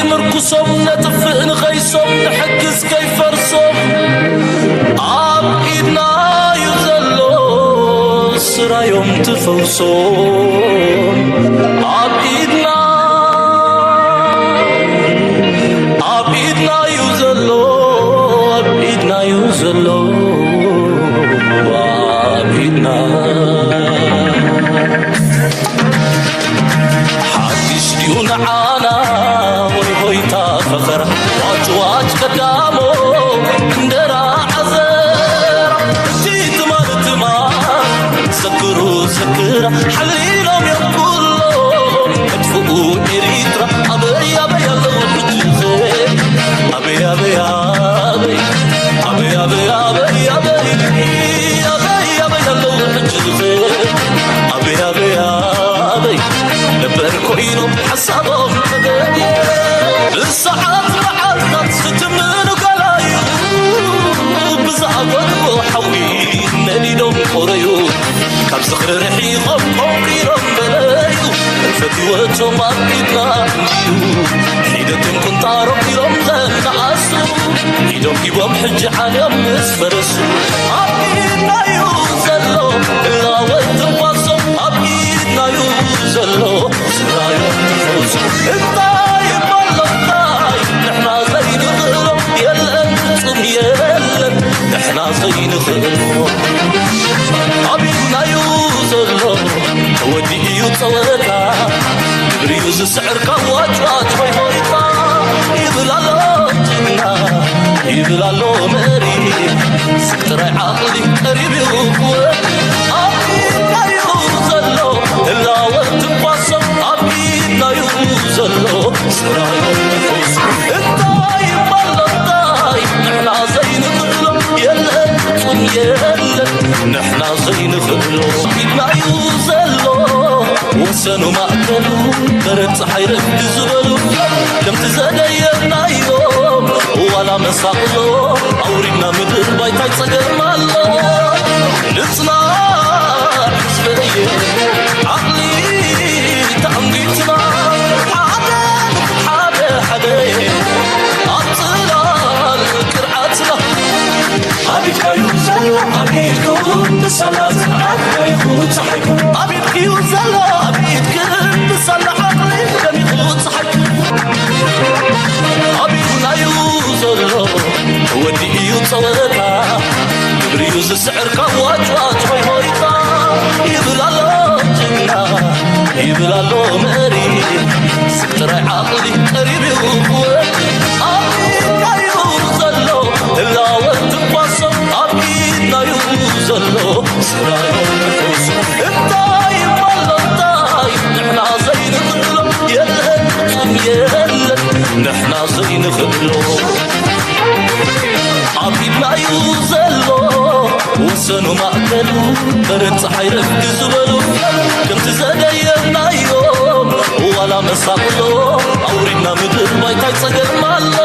ምርኩሶም ነጥፍእ ንኸይሶም ንሕግዝ ከይፈርሶም ኣብ ኢድና እዩ ዘሎ ስራዮም ትፈውሶም ኣብ ኢድና ኣብ ኢድና እዩ ዘሎ ኣብ ኢድና እዩ ዘሎ ኣብ ኢድና ሓድሽ ድዩ ንዓና ወይ ሆይታ ፈኸራ ዋጭዋጭ ቀዳሞ እንደራ ዓዘራ እቲ ትማል ትማል ዘክሩ ዘክራ ሓሊሎም እዮም ኩሎም መጥፍኡ ኤሪትራ ኣበይ ኣበይ ኣለዉ ሕጂ ኸ ኣበይ ኣበይ ኣበይ ኣበይ ኣበይ ኣበይ ኣበይ ኣበይ ኣበይ ኣለዉ ሕጂ ኸ ኣበይ ኣበይ ኣበይ ነበር ኮይኖም ሓሳቦም ተገዲ ብሰዓት መዓልታት ዝትምኑ ገላዩ ብዝኣጎድዎ ሓዊ ነዲዶም ቆረዩ ካብ ዝኽሪ ርሒቖም ቆንቂሮም በለዩ ፈትወቶም ኣብ ኢድና እዩ ሒደቶም ቁንጣሮም ኢሎም ዘነኣሱ ኢዶም ሂቦም ሕጂ ዓልዮም ምስ ፈረሱ ኣብ ኢድና እዩ ዘሎ ህላወ ትንፋሶም ኣብ ኢድና እዩ ዘሎ ስራዮም ትፈውሱ እንታይ ይባሎ እንታይ ንሕና ዘይንኽእሎ የለን ፍጹም የለን ንሕና ዘይንኽእሎ ኣብ ኢድና እዩ ዘሎ ተወዲኡ እዩ ጸወታ ግብሪ እዩ ዝስዕር ካብ ዋጭዋጭ ሆይ ሆይታ ይብል ኣሎ ጅግና ይብል ኣሎ መሪ ስቅ ጥራይ ዓቕሊ ቀሪብ እዩ ክወድ ኣብ ኢድና እዩ ዘሎ ህላወ ትንፋሶም ኣብ ኢድና እዩ ዘሎ ስራዮም ትፈውሱ እንታይ ይባሎ እንታይ ንሕና ዘይንኽእሎ የለን ፍጹም የለን ንሕና ዘይንኽእሎ ኢድና እዩ ዘሎ ወሰኑ ማእከሉ በረድ ፀሓይ ረፍዲ ዝበሉ ከምቲ ዘደየብናዮ ዋላ መሳቕሎ ኣውሪድና ምድር ባይታይ ፀገም ኣሎ ንፅናዕ ህዝበየ ዓቕሊ ተኣንጊትና ሓደ ሓደ ሓደ ኣብ ፅላል ቅርዓትና ኣቢድካዩ ዘሎ ኣቢድኩ ንሰላ ዝዓበይኩ ፀሓይኩ ኣቢድክዩ ዘሎ ኣቢድክ ንሰላ ዓቕሊ ደሚቑ ፀሓይኩ ኣቢድናዩ ዘሎ ተወዲኡ እዩ ፀወታ ግብሪዩ ዝስዕር ካብ ዋጭዋጭ ሆይ ሆይታ ይብል ኣሎ ጅግና ይብል ኣሎ መሪ ስቅ ጥራይ ዓቕሊ ቀሪብ እዩ ክወድ ኣብ ኢድናዩ ዘሎ ህላወ ትንፋሶም ኣብ ኢድናዩ ዘሎ ስራዮም ትፈውሱ እንታይ ይባሎ እንታይ ንሕና ዘይንኽእሎ የለን ፍጹም የለን ንሕና ዘይንኽእሎ ኣብ ኢድናዩ ዘሎ ወሰኑ ማእከሉ በረድ ፀሓይ ረፍዲ ዝበሉ ከምቲ ዘደየብናዮ ዋላ መሳቕሎ ኣውሪድና ምድር ባይታይ ፀገም ኣሎ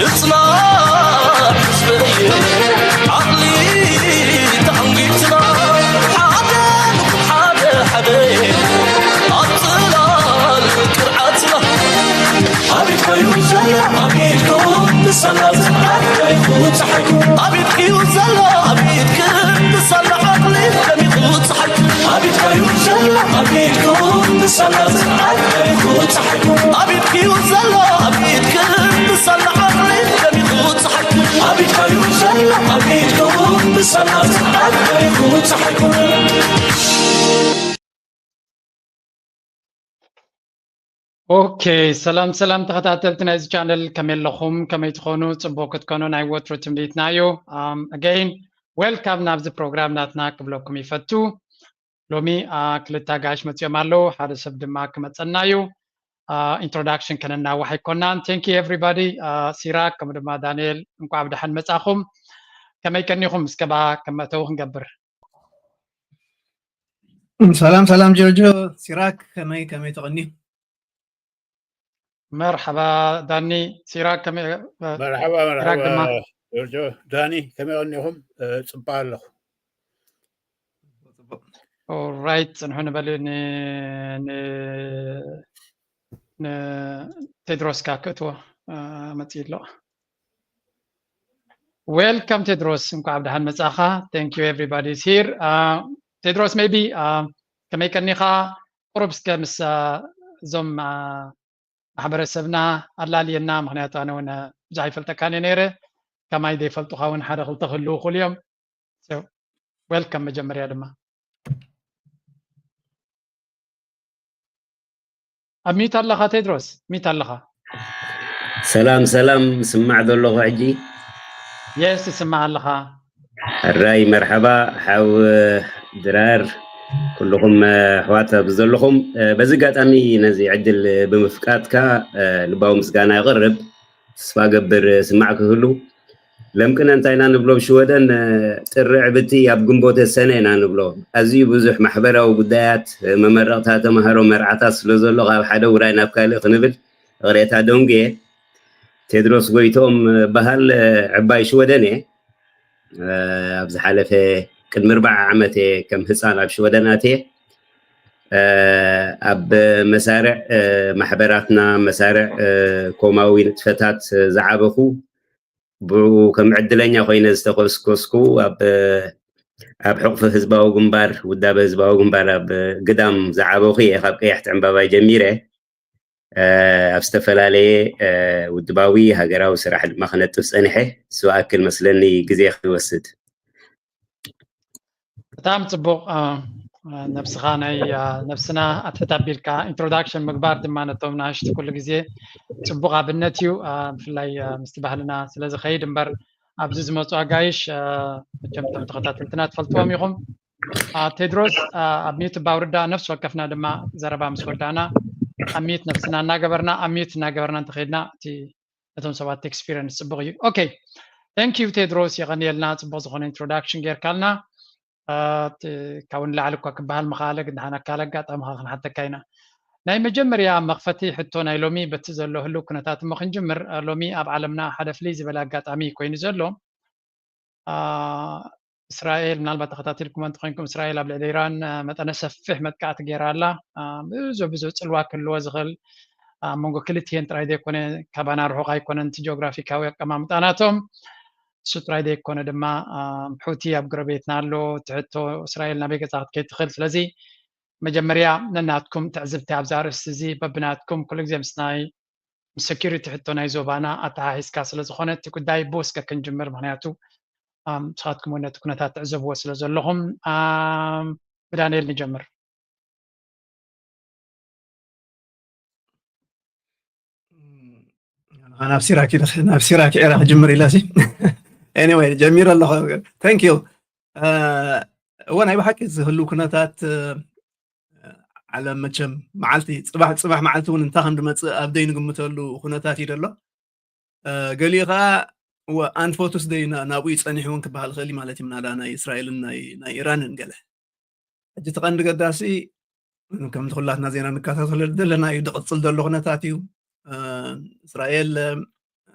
ንፅናዕ ህዝበየ ዓቕሊ ተኣንጊትና ሓደ ሓደ ሓደ ኣብ ፅላል ቅርዓትና ኣቢድካዩ ዘላ ኣቢድኩ ንሰላ ዝዓበይኩ ፀሓይኩ ኣቢድክዩ ዘላ ኣቢድክ ንሰላ ዓቕሊ ደሚቑ ፀሓይኩ ኣቢድካዩ ዘላ ኣቢድኩ ንሰላ ዝዓበይኩ ፀሓይኩ ኣቢድክዩ ዘላ ኣቢድክ ንሰላ ዓቕሊ ደሚቑ ፀሓይኩ ኣቢድካዩ ዘላ ኣቢድኩ ንሰላ ዝዓበይኩ ፀሓይኩ ኦኬ ሰላም ሰላም ተኸታተልቲ ናይዚ ቻነል ከመይ ኣለኹም ከመይ ትኾኑ ፅቡቅ ክትኮኑ ናይ ወትሩ ትምኒትና እዩ again welcome ናብዚ ፕሮግራም ናትና ክብለኩም ይፈቱ ሎሚ ክልተ ኣጋይሽ መፅኦም ኣለዉ ሓደ ሰብ ድማ ክመፀና እዩ introduction ከነናዋሕ ኣይኮናን thank you everybody ሲራክ ከምኡ ድማ ዳንኤል እንኳዕ ብደሓን መፃኹም ከመይ ቀኒኹም እስከ ብኣ ከም መእተዊ ክንገብር ሰላም ሰላም ጆርጆ ሲራክ ከመይ ከመይ ተቐኒ መርሓባ ዳኒ ሲራክ ከመይ መርሓባ ሲራክ ድማ መርሓባ ጆርጆ ዳኒ ከመይ ቀኒኹም ጽባሕ ኣለኹ ኦራይት ፅንሑ ንበል ን- ን- ንቴድሮስ ካ ክእትዎ መፅእ ኣሎ። Welcome ቴድሮስ፣ እንኳዕ ብደሓን መጻኻ። Thank you, everybody is here. ቴድሮስ፣ maybe ከመይ ቀኒኻ? ቁሩብ እስከ ምስ እዞም ማሕበረሰብና ኣላልየና፣ ምክንያቱ ኣነ እውን ብዙሕ ኣይፈልጠካን እየ ነይረ። ከማይ ዘይፈልጡኻ እውን ሓደ ክልተ ክህልዉ ይኽእሉ እዮም። Welcome። መጀመርያ ድማ ኣብ ሚዩት ኣለኻ ቴድሮስ፣ ሚዩት ኣለኻ። ሰላም ሰላም፣ ስማዕ ዘለኹ ሕጂ? የስ፣ ትስማዕ ኣለኻ። ሕራይ፣ መርሓባ ሓው ድራር፣ ኩልኹም ኣሕዋት ኣብ ዘለኹም። በዚ ኣጋጣሚ ነዚ ዕድል ብምፍቃድካ ልባዊ ምስጋና የቕርብ። ተስፋ ገብር ስማዕ ክህሉ። ለምቅነ እንታይ ኢና ንብሎ ብሽወደን፣ ጥሪ ዕብቲ ኣብ ግንቦተ ሰነ ኢና ንብሎ። ኣዝዩ ብዙሕ ማሕበራዊ ጉዳያት፣ መመረቕታ ተምሃሮ፣ መርዓታት ስለ ዘሎ ካብ ሓደ ውራይ ናብ ካልእ ክንብል ይቕሬታ ደንጉየ። ቴድሮስ ጎይትኦም በሃል፣ ዕባይ ሽወደን እየ። ኣብ ዝሓለፈ ቅድሚ ኣርባዓ ዓመት እየ ከም ህፃን ኣብ ሽወደን ኣትየ። ኣብ መሳርዕ ማሕበራትና፣ መሳርዕ ኮማዊ ንጥፈታት ዝዓበኹ፣ ብኡ ከም ዕድለኛ ኮይነ ዝተኮስኮስኩ ኣብ ኣብ ሕቑፊ ህዝባዊ ግንባር፣ ውዳበ ህዝባዊ ግንባር ኣብ ግዳም ዝዓበኹ እየ። ካብ ቀያሕቲ ዕምባባይ ጀሚረ ኣብ ዝተፈላለየ ውድባዊ ሃገራዊ ስራሕ ድማ ክነጥፍ ፀኒሐ። ዝኣክል መስለኒ ግዜ ክወስድ። ብጣዕሚ ፅቡቕ። ነብስኻ ናይ ነብስና ኣትሕት ኣቢልካ ኢንትሮዳክሽን ምግባር ድማ ነቶም ናሽቲ ኩሉ ግዜ ፅቡቕ ኣብነት እዩ። ብፍላይ ምስቲ ባህልና ስለ ዝኸይድ እምበር ኣብዚ ዝመፁ ኣጋይሽ መቸም እቶም ተኸታተልትና ትፈልጥዎም ኢኹም። ቴድሮስ ኣብ ሚዩት ባውርዳ፣ ነፍሲ ወከፍና ድማ ዘረባ ምስ ወዳእና ኣብ ሚዩት ነብስና እናገበርና ኣብ ሚዩት እናገበርና እንተኸይድና እቲ ነቶም ሰባት ኤክስፒሪየንስ ፅቡቕ እዩ። ኦኬ፣ thank you ቴድሮስ፣ የቐንየልና፣ ፅቡቕ ዝኾነ ኢንትሮዳክሽን ጌርካልና። ካብ ንላዕሊ እኳ ክበሃል ምኽኣለ፣ ግን ንሓና ካልእ ኣጋጣሚ ኸዓ ክንሓተካ ኢና። ናይ መጀመርያ መኽፈቲ ሕቶ ናይ ሎሚ በቲ ዘሎ ህሉው ኩነታት እሞ ክንጅምር። ሎሚ ኣብ ዓለምና ሓደ ፍልይ ዝበለ ኣጋጣሚ ኮይኑ ዘሎ፣ እስራኤል፣ ምናልባት ተኸታቲልኩም እንተኾይንኩም፣ እስራኤል ኣብ ልዕሊ ኢራን መጠነ ሰፊሕ መጥቃዕቲ ገይራ ኣላ። ብዙ ብዙ ፅልዋ ክህልዎ ዝኽእል ኣብ መንጎ ክልቲኤን ጥራይ ዘይኮነ፣ ካባና ርሑቕ ኣይኮነን እቲ ጂኦግራፊካዊ ኣቀማምጣ ናቶም። እሱ ጥራይ ዘይኮነ ድማ፣ ሑቲ ኣብ ጎረቤትና ኣሎ። እቲ ሕቶ፣ እስራኤል ናበይ ገጻ ክትከይድ ትኽእል? ስለዚ መጀመርያ ነናትኩም ትዕዝብቲ ኣብዚ ኣርእስቲ እዚ በብናትኩም ኩሉ ግዜ ምስ ናይ ምስ ሴኩሪቲ ሕቶ ናይ ዞባና ኣተሓሒዝካ ስለ ዝኾነ እቲ ጉዳይ ብኡ እስከ ክንጅምር፣ ምኽንያቱ ንስኻትኩም እውን ነቲ ኩነታት ትዕዘብዎ ስለ ዘለኹም። ብዳንኤል ንጀምር። ናብ ሲራክ ናብ ሲራክ ኤራ ክጅምር ኢለ ሲ ኤኒወይ ጀሚረ ኣለኹ። Thank you። እወ ናይ ብሓቂ ዝህሉ ኩነታት ዓለም መቸም መዓልቲ ፅባሕ ፅባሕ መዓልቲ እውን እንታይ ከም ዝመፅእ ኣብ ዘይንግምተሉ ኩነታት እዩ ዘሎ። ገሊኡ ከዓ ኣንፈቱስ ደይ ናብኡ ይፀኒሕ እውን ክበሃል ይኽእል ማለት እዩ። ምናዳ ናይ እስራኤልን ናይ ኢራንን ገለ ሕጂ እቲ ቀንዲ ገዳሲ ከምቲ ኩላትና ዜና ንከታተሎ ዘለና እዩ። ዝቕፅል ዘሎ ኩነታት እዩ። እስራኤል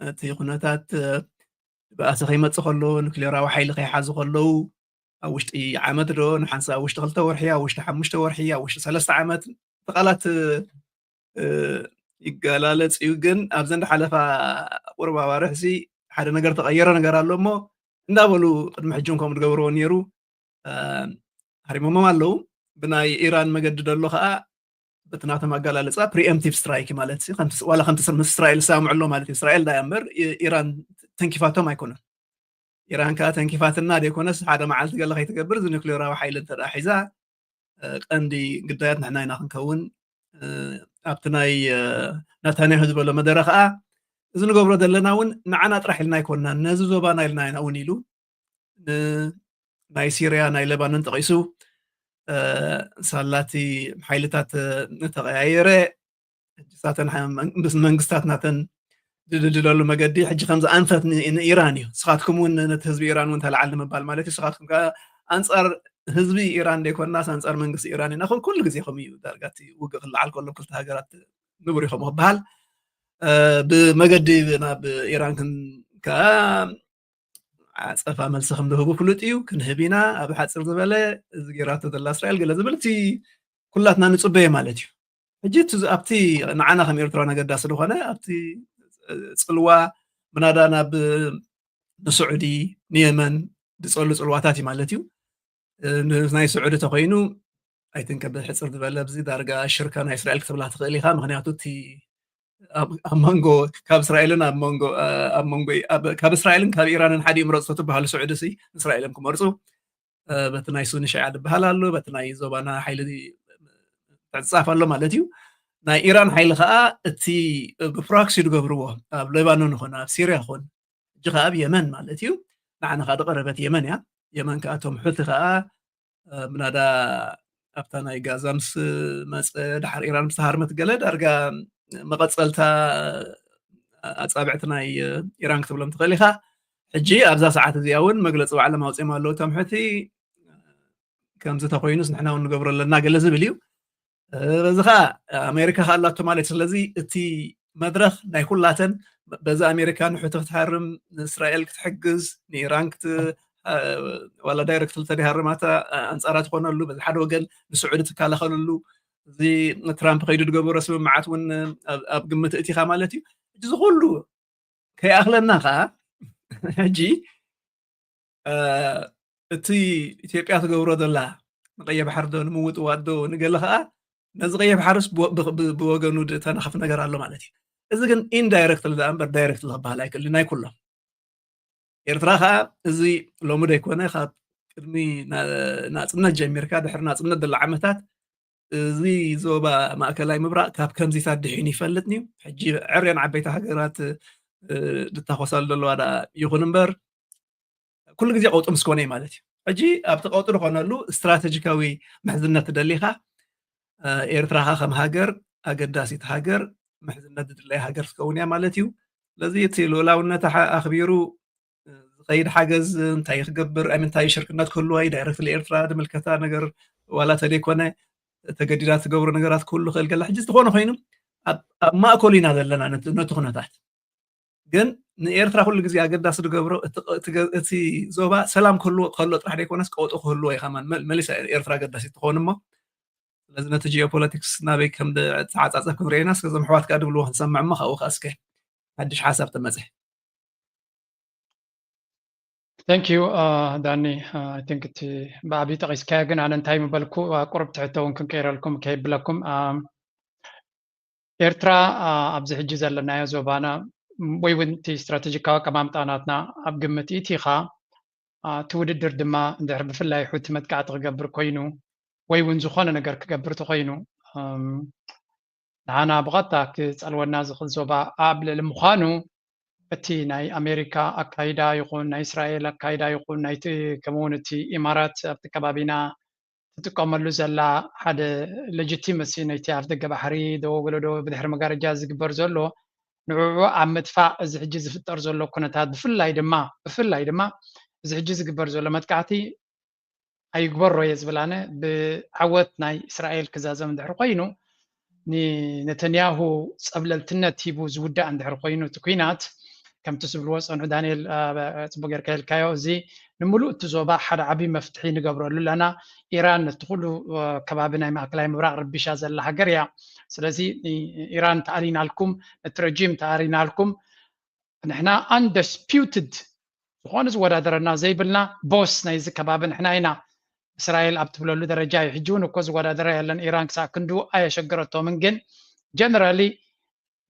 እቲ ኩነታት ብኣሰ ከይመፅእ ከሎ፣ ኑክሌራዊ ሓይሊ ከይሓዙ ከለዉ፣ ኣብ ውሽጢ ዓመት ዶ ንሓንሳ ኣብ ውሽጢ ክልተ ወርሒ፣ ኣብ ውሽጢ ሓሙሽተ ወርሒ፣ ኣብ ውሽጢ ሰለስተ ዓመት፣ እቲ ቃላት ይገላለፅ እዩ። ግን ኣብዘን ዝሓለፋ ቁሩብ ኣዋርሕሲ ሓደ ነገር ተቐየረ ነገር ኣሎ እሞ እንዳበሉ ቅድሚ ሕጂ እውን ከምኡ ዝገብርዎ ነይሩ። ሃሪሞሞም ኣለዉ። ብናይ ኢራን መገዲ ደሎ ከዓ በቲ ናቶም ኣገላልፃ ፕሪኤምፕቲቭ ስትራይክ ማለት ዋላ ከምቲ ምስ እስራኤል ዝሰማምዑ ኣሎ ማለት እዩ። እስራኤል ዳያ እምበር ኢራን ተንኪፋቶም ኣይኮነን። ኢራን ከዓ ተንኪፋትና ዘይኮነስ ሓደ መዓልቲ ገለ ከይትገብር እዚ ኒክሌራዊ ሓይሊ እንተ ሒዛ ቀንዲ ግዳያት ንሕና ኢና ክንከውን። ኣብቲ ናይ ናታንያሁ ዝበሎ መደረ ከዓ እዚ ንገብሮ ዘለና እውን ንዓና ጥራሕ ኢልና ኣይኮንናን፣ ነዚ ዞባና ኢልና ኢና እውን ኢሉ። ናይ ሲርያ ናይ ለባኖን ጠቒሱ ሳላቲ ሓይልታት ተቐያየረ። ሳተን ምስ መንግስታት ናተን ዝድልድለሉ መገዲ ሕጂ ከምዚ ኣንፈት ንኢራን እዩ። ንስኻትኩም እውን ነቲ ህዝቢ ኢራን እውን ተለዓል ንምባል ማለት እዩ። ንስኻትኩም ከዓ ኣንፃር ህዝቢ ኢራን ዘይኮንናስ ኣንፃር መንግስቲ ኢራን ኢና። ኩሉ ግዜ ከምኡ እዩ። ዳርጋ እቲ ውግእ ክለዓል ከሎ ክልተ ሃገራት ንቡር እዩ ከምኡ ክበሃል። ብመገዲ ናብ ኢራን ከዓ ዓፀፋ መልሲ ከም ዝህቡ ፍሉጥ እዩ። ክንህብ ኢና ኣብ ሓፂር ዝበለ እዚ ገይራቶ ዘላ እስራኤል ገለ ዝብል እቲ ኩላትና ንፅበየ ማለት እዩ። ሕጂ እቲ ዝ- ኣብቲ ንዓና ከም ኤርትራውያን ኣገዳሲ ዝኾነ ኣብቲ ጽልዋ ምናዳ ናብ ንስዑዲ ንየመን ዝጸሉ ጽልዋታት እዩ ማለት እዩ። እ፣ ን- ናይ ስዑዲ ተኮይኑ ኣይትን ከብ ሕፅር ዝበለ ኣብዚ ዳርጋ ሽርካ ናይ እስራኤል ክትብላ ትኽእል ኢኻ። ምክንያቱ እቲ ኣብ ኣብ መንጎ ካብ እስራኤልን ኣብ መንጎ ኣብ መንጎ ኣብ- ካብ እስራኤልን ካብ ኢራንን ሓደ ይምረፁ ተትበሃሉ ስዑዲ ሲ እስራኤል እዮም ክመርፁ። እ፣ በቲ ናይ ሱኒ ሸይዓ ዝበሃል ኣሎ፣ በቲ ናይ ዞባና ሓይሊ ትዕፃፍ ኣሎ ማለት እዩ። ናይ ኢራን ሓይሊ ከዓ እቲ ብፕሮክሲ ዝገብርዎ ኣብ ሌባኖን ይኹን ኣብ ሲርያ ይኹን ሕጂ ከዓ ኣብ የመን ማለት እዩ። ንዓና ከዓ ዝቐረበት የመን እያ። የመን ከዓ እቶም ሑቲ ከዓ እ፣ ምናዳ ኣብታ ናይ ጋዛ ምስ መፀ ድሓር ኢራን ምስ ተሃርመት ገለ ዳርጋ መቐፀልታ ኣፃብዕቲ ናይ ኢራን ክትብሎም ትኽእል ኢኻ። ሕጂ ኣብዛ ሰዓት እዚኣ እውን መግለፂ ባዕሎም ኣውፅኦም ኣለዉ እቶም ሕቲ። ከምዚ ተኮይኑስ ንሕና እውን ንገብሮ ኣለና ገለ ዝብል እዩ። በዚ ከዓ ኣሜሪካ ከ ኣላቶ ማለት እዩ። ስለዚ እቲ መድረክ ናይ ኩላተን በዚ ኣሜሪካ ንሑቲ ክትሃርም ንእስራኤል ክትሕግዝ ንኢራን ክት ዋላ ዳይረክት ተደሃርማታ ኣንፃራ ትኾነሉ በዚ ሓደ ወገን ንስዑዲ ትከላኸልሉ እዚ ትራምፕ ከይዱ ዝገበሮ ስምምዓት እውን ኣብ ግምት እቲኻ ማለት እዩ። እዚ ኩሉ ከይኣኽለና ከዓ ሕጂ እቲ ኢትዮጵያ ትገብሮ ዘላ ንቀይሕ ባሕሪ ዶ ንምውጥዋጥ ዶ ንገለ ከዓ ነዚ ቀይሕ ባሕርስ ብወገኑ ዝተነኸፍ ነገር ኣሎ ማለት እዩ። እዚ ግን ኢንዳይረክት ዳ እምበር ዳይረክት ክበሃል ኣይክእል ናይ ኩሎም። ኤርትራ ከዓ እዚ ሎሚ ደይኮነ ካብ ቅድሚ ናፅነት ጀሚርካ ድሕሪ ናፅነት ዘሎ ዓመታት እዚ ዞባ ማእከላይ ምብራቅ ካብ ከምዚታት ድሒኑ ይፈልጥ እዩ። ሕጂ ዕርየን ዓበይቲ ሃገራት ድታኮሳሉ ዘለዋ ዳ ይኹን እምበር ኩሉ ግዜ ቀውጢ ምስ ኮነ ማለት እዩ። ሕጂ ኣብቲ ቀውጢ ዝኾነሉ ስትራተጂካዊ ምሕዝነት ትደሊኻ ኤርትራኻ ከም ሃገር ኣገዳሲት ሃገር ምሕዝነት ዝድለይ ሃገር ትከውን እያ ማለት እዩ። ስለዚ እቲ ልኡላውነት ኣኽቢሩ ዝኸይድ ሓገዝ እንታይ ክገብር እንታይ ሽርክነት ክህልዎ ዳይረክት ኤርትራ ዝምልከታ ነገር ዋላ ተደይኮነ ተገዲዳ ትገብሮ ነገራት ክህሉ ክእል ገላ ሕጂ ዝኾነ ኮይኑ ኣብ ማእከሉ ኢና ዘለና ነቲ ኩነታት ግን ንኤርትራ ኩሉ ግዜ ኣገዳሲ ዝገብሮ እቲ ዞባ ሰላም ክህልዎ ከሎ ጥራሕ ዘይኮነስ ቀውጢ ክህልዎ እዩ ከማን መሊሳ ኤርትራ ኣገዳሲ ትኸውን እሞ ስለዚ ነቲ ጂኦፖለቲክስ ናበይ ከም ተዓፃፀ ክንርእየና እስከ ዞም ኣሕዋት ከዓ ድብልዎ ክንሰምዕ እሞ ካብኡ ከዓ እስከ ሓድሽ ሓሳብ ተመፀ Thank you ዳኒ። I think እቲ ብዓብዩ ጠቂስካዮ ግን ኣነ እንታይ ምበልኩ ቁሩብ ትሕቶ እውን ክንቀይረልኩም ከይብለኩም ኤርትራ ኣብዚ ሕጂ ዘለናዮ ዞባና ወይ እውን እቲ ስትራተጂካዊ ኣቀማምጣ ናትና ኣብ ግምት ኢቲኻ እቲ ውድድር ድማ እንድሕር ብፍላይ ሑቲ መጥቃዕቲ ክገብር ኮይኑ ወይ እውን ዝኾነ ነገር ክገብር ተኮይኑ ንዓና ብቐጥታ ክፀልወና ዝኽእል ዞባ ኣብ ልዕሊ ምዃኑ እቲ ናይ ኣሜሪካ ኣካይዳ ይኹን ናይ እስራኤል ኣካይዳ ይኹን ናይቲ ከምኡውን እቲ ኢማራት ኣብቲ ከባቢና ትጥቀመሉ ዘላ ሓደ ሌጂቲመሲ ነይቲ ኣፍ ደገ ባሕሪ ዶ ወገሎ ዶ ብድሕሪ መጋረጃ ዝግበር ዘሎ ንዕዑ ኣብ ምጥፋእ እዚ ሕጂ ዝፍጠር ዘሎ ኩነታት ብፍላይ ድማ ብፍላይ ድማ እዚ ሕጂ ዝግበር ዘሎ መጥቃዕቲ ኣይግበሮ እየ ዝብል ኣነ ብዓወት ናይ እስራኤል ክዛዘም እንድሕር ኮይኑ ንነተንያሁ ፀብለልትነት ሂቡ ዝውዳእ እንድሕር ኮይኑ እቲ ኩናት ከምቲ ዝብልዎ ፀንሑ ዳንኤል ፅቡቅ ጌርካ ኢልካዮ እዚ ንምሉእ እቲ ዞባ ሓደ ዓብዪ መፍትሒ ንገብረሉ ኣለና። ኢራን ነቲ ኩሉ ከባቢ ናይ ማእከላይ ምብራቅ ረቢሻ ዘላ ሃገር እያ። ስለዚ ኢራን ተኣሊናልኩም ነቲ ረጂም ተኣሊናልኩም ንሕና ኣንደስፒውትድ ዝኾነ ዝወዳደረና ዘይብልና ቦስ ናይዚ ከባቢ ንሕና ኢና እስራኤል ኣብ ትብለሉ ደረጃ እዩ። ሕጂ እውን እኮ ዝወዳደረ የለን። ኢራን ክሳብ ክንድኡ ኣየሸገረቶምን፣ ግን ጀነራሊ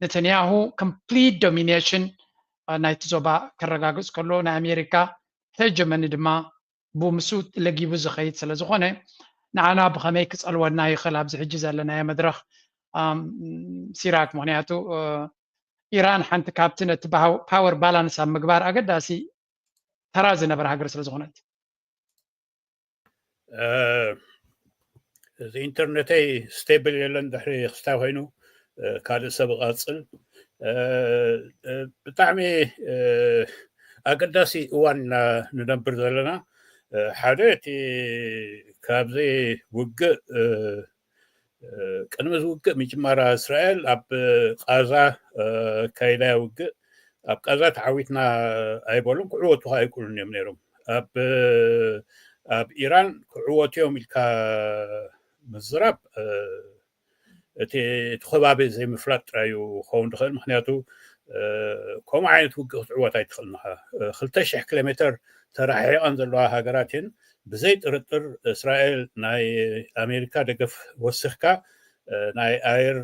ነተንያሁ ኮምፕሊት ዶሚኔሽን ናይቲ ዞባ ከረጋግፅ ከሎ ናይ ኣሜሪካ ሄጀመኒ ድማ ብኡ ምስኡ ለጊቡ ዝኸይድ ስለ ዝኾነ ንዓና ብኸመይ ክፀልወና ይኽእል ኣብዚ ሕጂ ዘለናዮ መድረኽ ሲራክ? ምክንያቱ ኢራን ሓንቲ ካብቲ ነቲ ፓወር ባላንስ ኣብ ምግባር ኣገዳሲ ተራ ዝነበረ ሃገር ስለ ዝኾነት እዚ ኢንተርነተይ ስቴብል የለን ድሕሪ ክስታይ ኮይኑ ካልእ ሰብ ቐፅል ብጣዕሚ ኣገዳሲ እዋን ንነብር ዘለና ሓደ እቲ ካብዚ ውግእ ቅድሚ ዝውግእ ምጅማራ እስራኤል ኣብ ቃዛ ካይዳያ ውግእ ኣብ ቃዛ ተዓዊትና ኣይበሉን ክዕወቱ ኣይክእሉን እዮም ነይሮም ኣብ ኣብ ኢራን ክዕወቱ እዮም ኢልካ ምዝራብ እቲ እቲ ከባቢ ዘይምፍላጥ ጥራይ እዩ ክኸውን ዝኽእል። ምክንያቱ ከምኡ ዓይነት ውግእ ክትዕወት ኣይትኽእልን ኢኻ። ክልተ ሽሕ ኪሎ ሜተር ተረሓሒቐን ዘለዋ ሃገራት እየን። ብዘይ ጥርጥር እስራኤል ናይ ኣሜሪካ ደገፍ ወሲኽካ ናይ ኣየር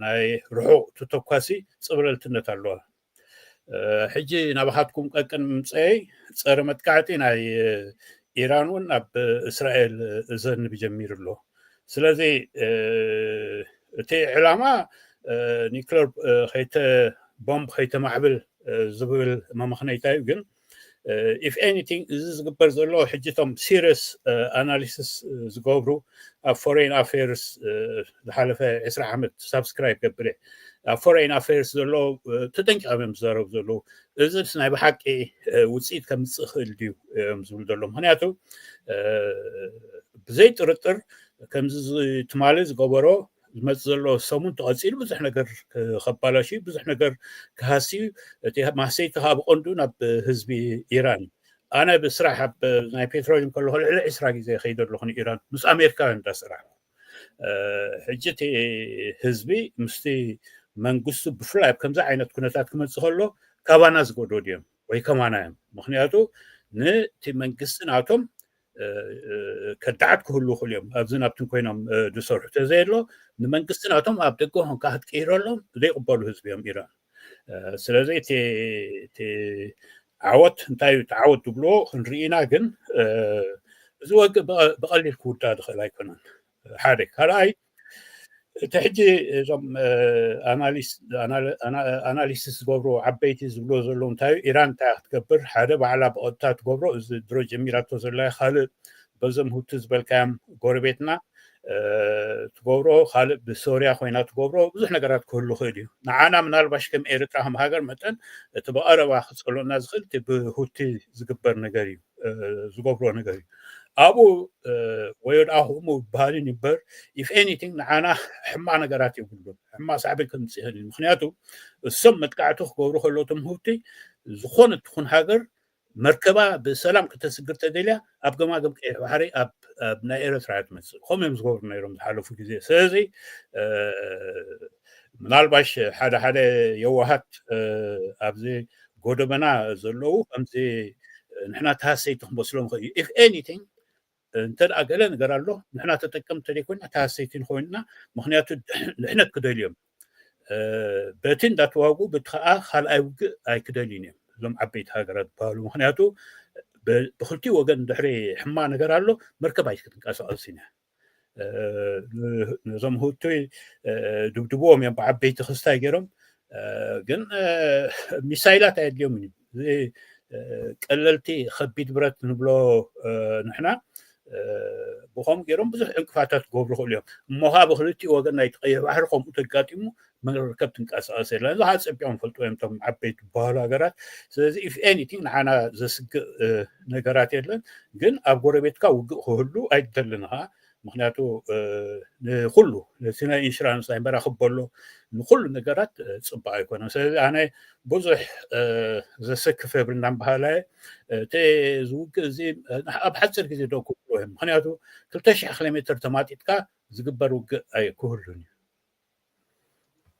ናይ ርሑቕ ተተኳሲ ፅብለልትነት ኣለዋ። ሕጂ ናባኻትኩም ቀቅን ምምፀይ ፀረ መጥቃዕቲ ናይ ኢራን እውን ኣብ እስራኤል ዘንብ ጀሚሩ ኣሎ። ስለዚ እቲ ዕላማ ኒክለር ከይተ ቦምብ ከይተማዕብል ዝብል መመኽነይታ እዩ። ግን if anything እዚ ዝግበር ዘሎ ሕጂ እቶም serious analysis ዝገብሩ ኣብ foreign affairs ዝሓለፈ ዕስራ ዓመት subscribe ገብረ ኣብ foreign affairs ዘሎ ተጠንቂቖም እዮም ዝዛረቡ ዘለዉ። እዚስ ናይ ብሓቂ ውፅኢት ከምፅእ ይኽእል ድዩ እዮም ዝብሉ ዘለዉ። ምክንያቱ ብዘይ ጥርጥር ከምዚ ትማሊ ዝገበሮ ዝመፅእ ዘሎ ሰሙን ተቐፂሉ ብዙሕ ነገር ከባላሽ ብዙሕ ነገር ክሃሲ እዩ። እቲ ማህሰይቲ ከዓ ብቐንዱ ናብ ህዝቢ ኢራን እዩ። ኣነ ብስራሕ ኣብ ናይ ፔትሮሊየም ከለኹ ልዕሊ ዕስራ ግዜ ከይደ ኣለኹ ንኢራን ምስ ኣሜሪካውያን እንዳሰራሕ ሕጂ እቲ ህዝቢ ምስቲ መንግስቱ ብፍላይ ኣብ ከምዚ ዓይነት ኩነታት ክመፅእ ከሎ ካባና ዝጎዶ ድዮም ወይ ከማና እዮም። ምክንያቱ ነቲ መንግስቲ ናቶም ከዳዓት ክህሉ ይኽእሉ እዮም። ኣብዝን ኣብትን ኮይኖም ዝሰርሑ ተዘየሎ ንመንግስቲ ናቶም ኣብ ደገ ኾንካ ክትቅይረሎም ዘይቕበሉ ህዝቢ እዮም ኢራን። ስለዚ እቲ ዓወት እንታይ እዩ? እቲ ዓወት ዝብልዎ ክንርኢ ኢና። ግን እዚ ወግእ ብቐሊል ክውዳእ ዝኽእል ኣይኮነን። ሓደ ካልኣይ እቲ ሕጂ እዞም ኣናሊስት ዝገብሩ ዓበይቲ ዝብልዎ ዘለዉ እንታይ እዩ? ኢራን እንታይ ክትገብር ሓደ ባዕላ ብቐጥታ ትገብሮ እዚ ድሮ ጀሚራቶ ዘላ ካልእ በዞም ሁቲ ዝበልካዮም ጎረቤትና ትገብሮ ካልእ ብሶርያ ኮይና ትገብሮ ብዙሕ ነገራት ክህሉ ይኽእል እዩ። ንዓና ምናልባሽ ከም ኤርትራ ከም ሃገር መጠን እቲ ብቐረባ ክፀልወና ዝኽእል እቲ ብሁቲ ዝግበር ነገር እዩ ዝገብሮ ነገር እዩ። ኣብኡ ወይ ወድኣ ከምኡ በሃልን ይበር if anything ንዓና ሕማቕ ነገራት የብሉን። ሕማቕ ሳዕቤን ከምፅእ ይኽእል እዩ። ምክንያቱ እሶም መጥቃዕቲ ክገብሩ ከለዎም ሁቲ ዝኾነ ትኹን ሃገር መርከባ ብሰላም ከተስግር ተደልያ ኣብ ገማግም ቀይሕ ባሕሪ ኣብ ናይ ኤረትራ እያ ትመፅእ። ከምኡ እዮም ዝገብሩ ነይሮም ዝሓለፉ ግዜ። ስለዚ ምናልባሽ ሓደ ሓደ የዋሃት ኣብዚ ጎደበና ዘለዉ ከምዚ ንሕና ተሃሰይቲ ክንመስሎም ንኽእል እዩ። If anything እንተ ደኣ ገለ ነገር ኣሎ ንሕና ተጠቀምቲ ተደይኮይና ተሃሰይቲ ንኾይንና። ምክንያቱ ድሕነት ክደልዮም በቲ እንዳተዋጉ በቲ ከዓ ካልኣይ ውግእ ኣይክደልዩን እዮም እዞም ዓበይቲ ሃገራት ዝበሃሉ። ምክንያቱ ብክልቲኡ ወገን ድሕሪ ሕማቕ ነገር ኣሎ መርከብ ኣይክትንቀሳቀስን እያ። ነዞም ሁቱይ ድብድብዎም እዮም ብዓበይቲ ክስታይ ገይሮም። ግን ሚሳይላት ኣየድልዮምን እዩ። እዚ ቀለልቲ ከቢድ ብረት ንብሎ ንሕና ብከምኡ ገይሮም ብዙሕ ዕንቅፋታት ክገብሩ ይኽእሉ እዮም። እሞ ከዓ ብክልቲኡ ወገን ናይ ቀይሕ ባሕሪ ከምኡ ተጋጢሙ መርከብ ትንቀሳቀስ የለን። እዚ ከዓ ፀቢቆም ፈልጥዎ እዮም እቶም ዓበይቲ ዝበሃሉ ሃገራት። ስለዚ if anything ንዓና ዘስግእ ነገራት የለን። ግን ኣብ ጎረቤትካ ውግእ ክህሉ ኣይትደልን ኢኻ። ምክንያቱ ንኩሉ ነቲ ናይ ኢንሹራንስ ናይ መራክብ በሎ ንኩሉ ነገራት ፅቡቅ ኣይኮነን። ስለዚ ኣነ ብዙሕ ዘሰክፍ የብልናን በሃላይ እቲ ዝውግእ እዚ ኣብ ሓፂር ግዜ ደው ክብሎ እዮም። ምክንያቱ ክልተ ሽሕ ኪሎ ሜትር ተማጢጥካ ዝግበር ውግእ ኣይክህሉን እዩ።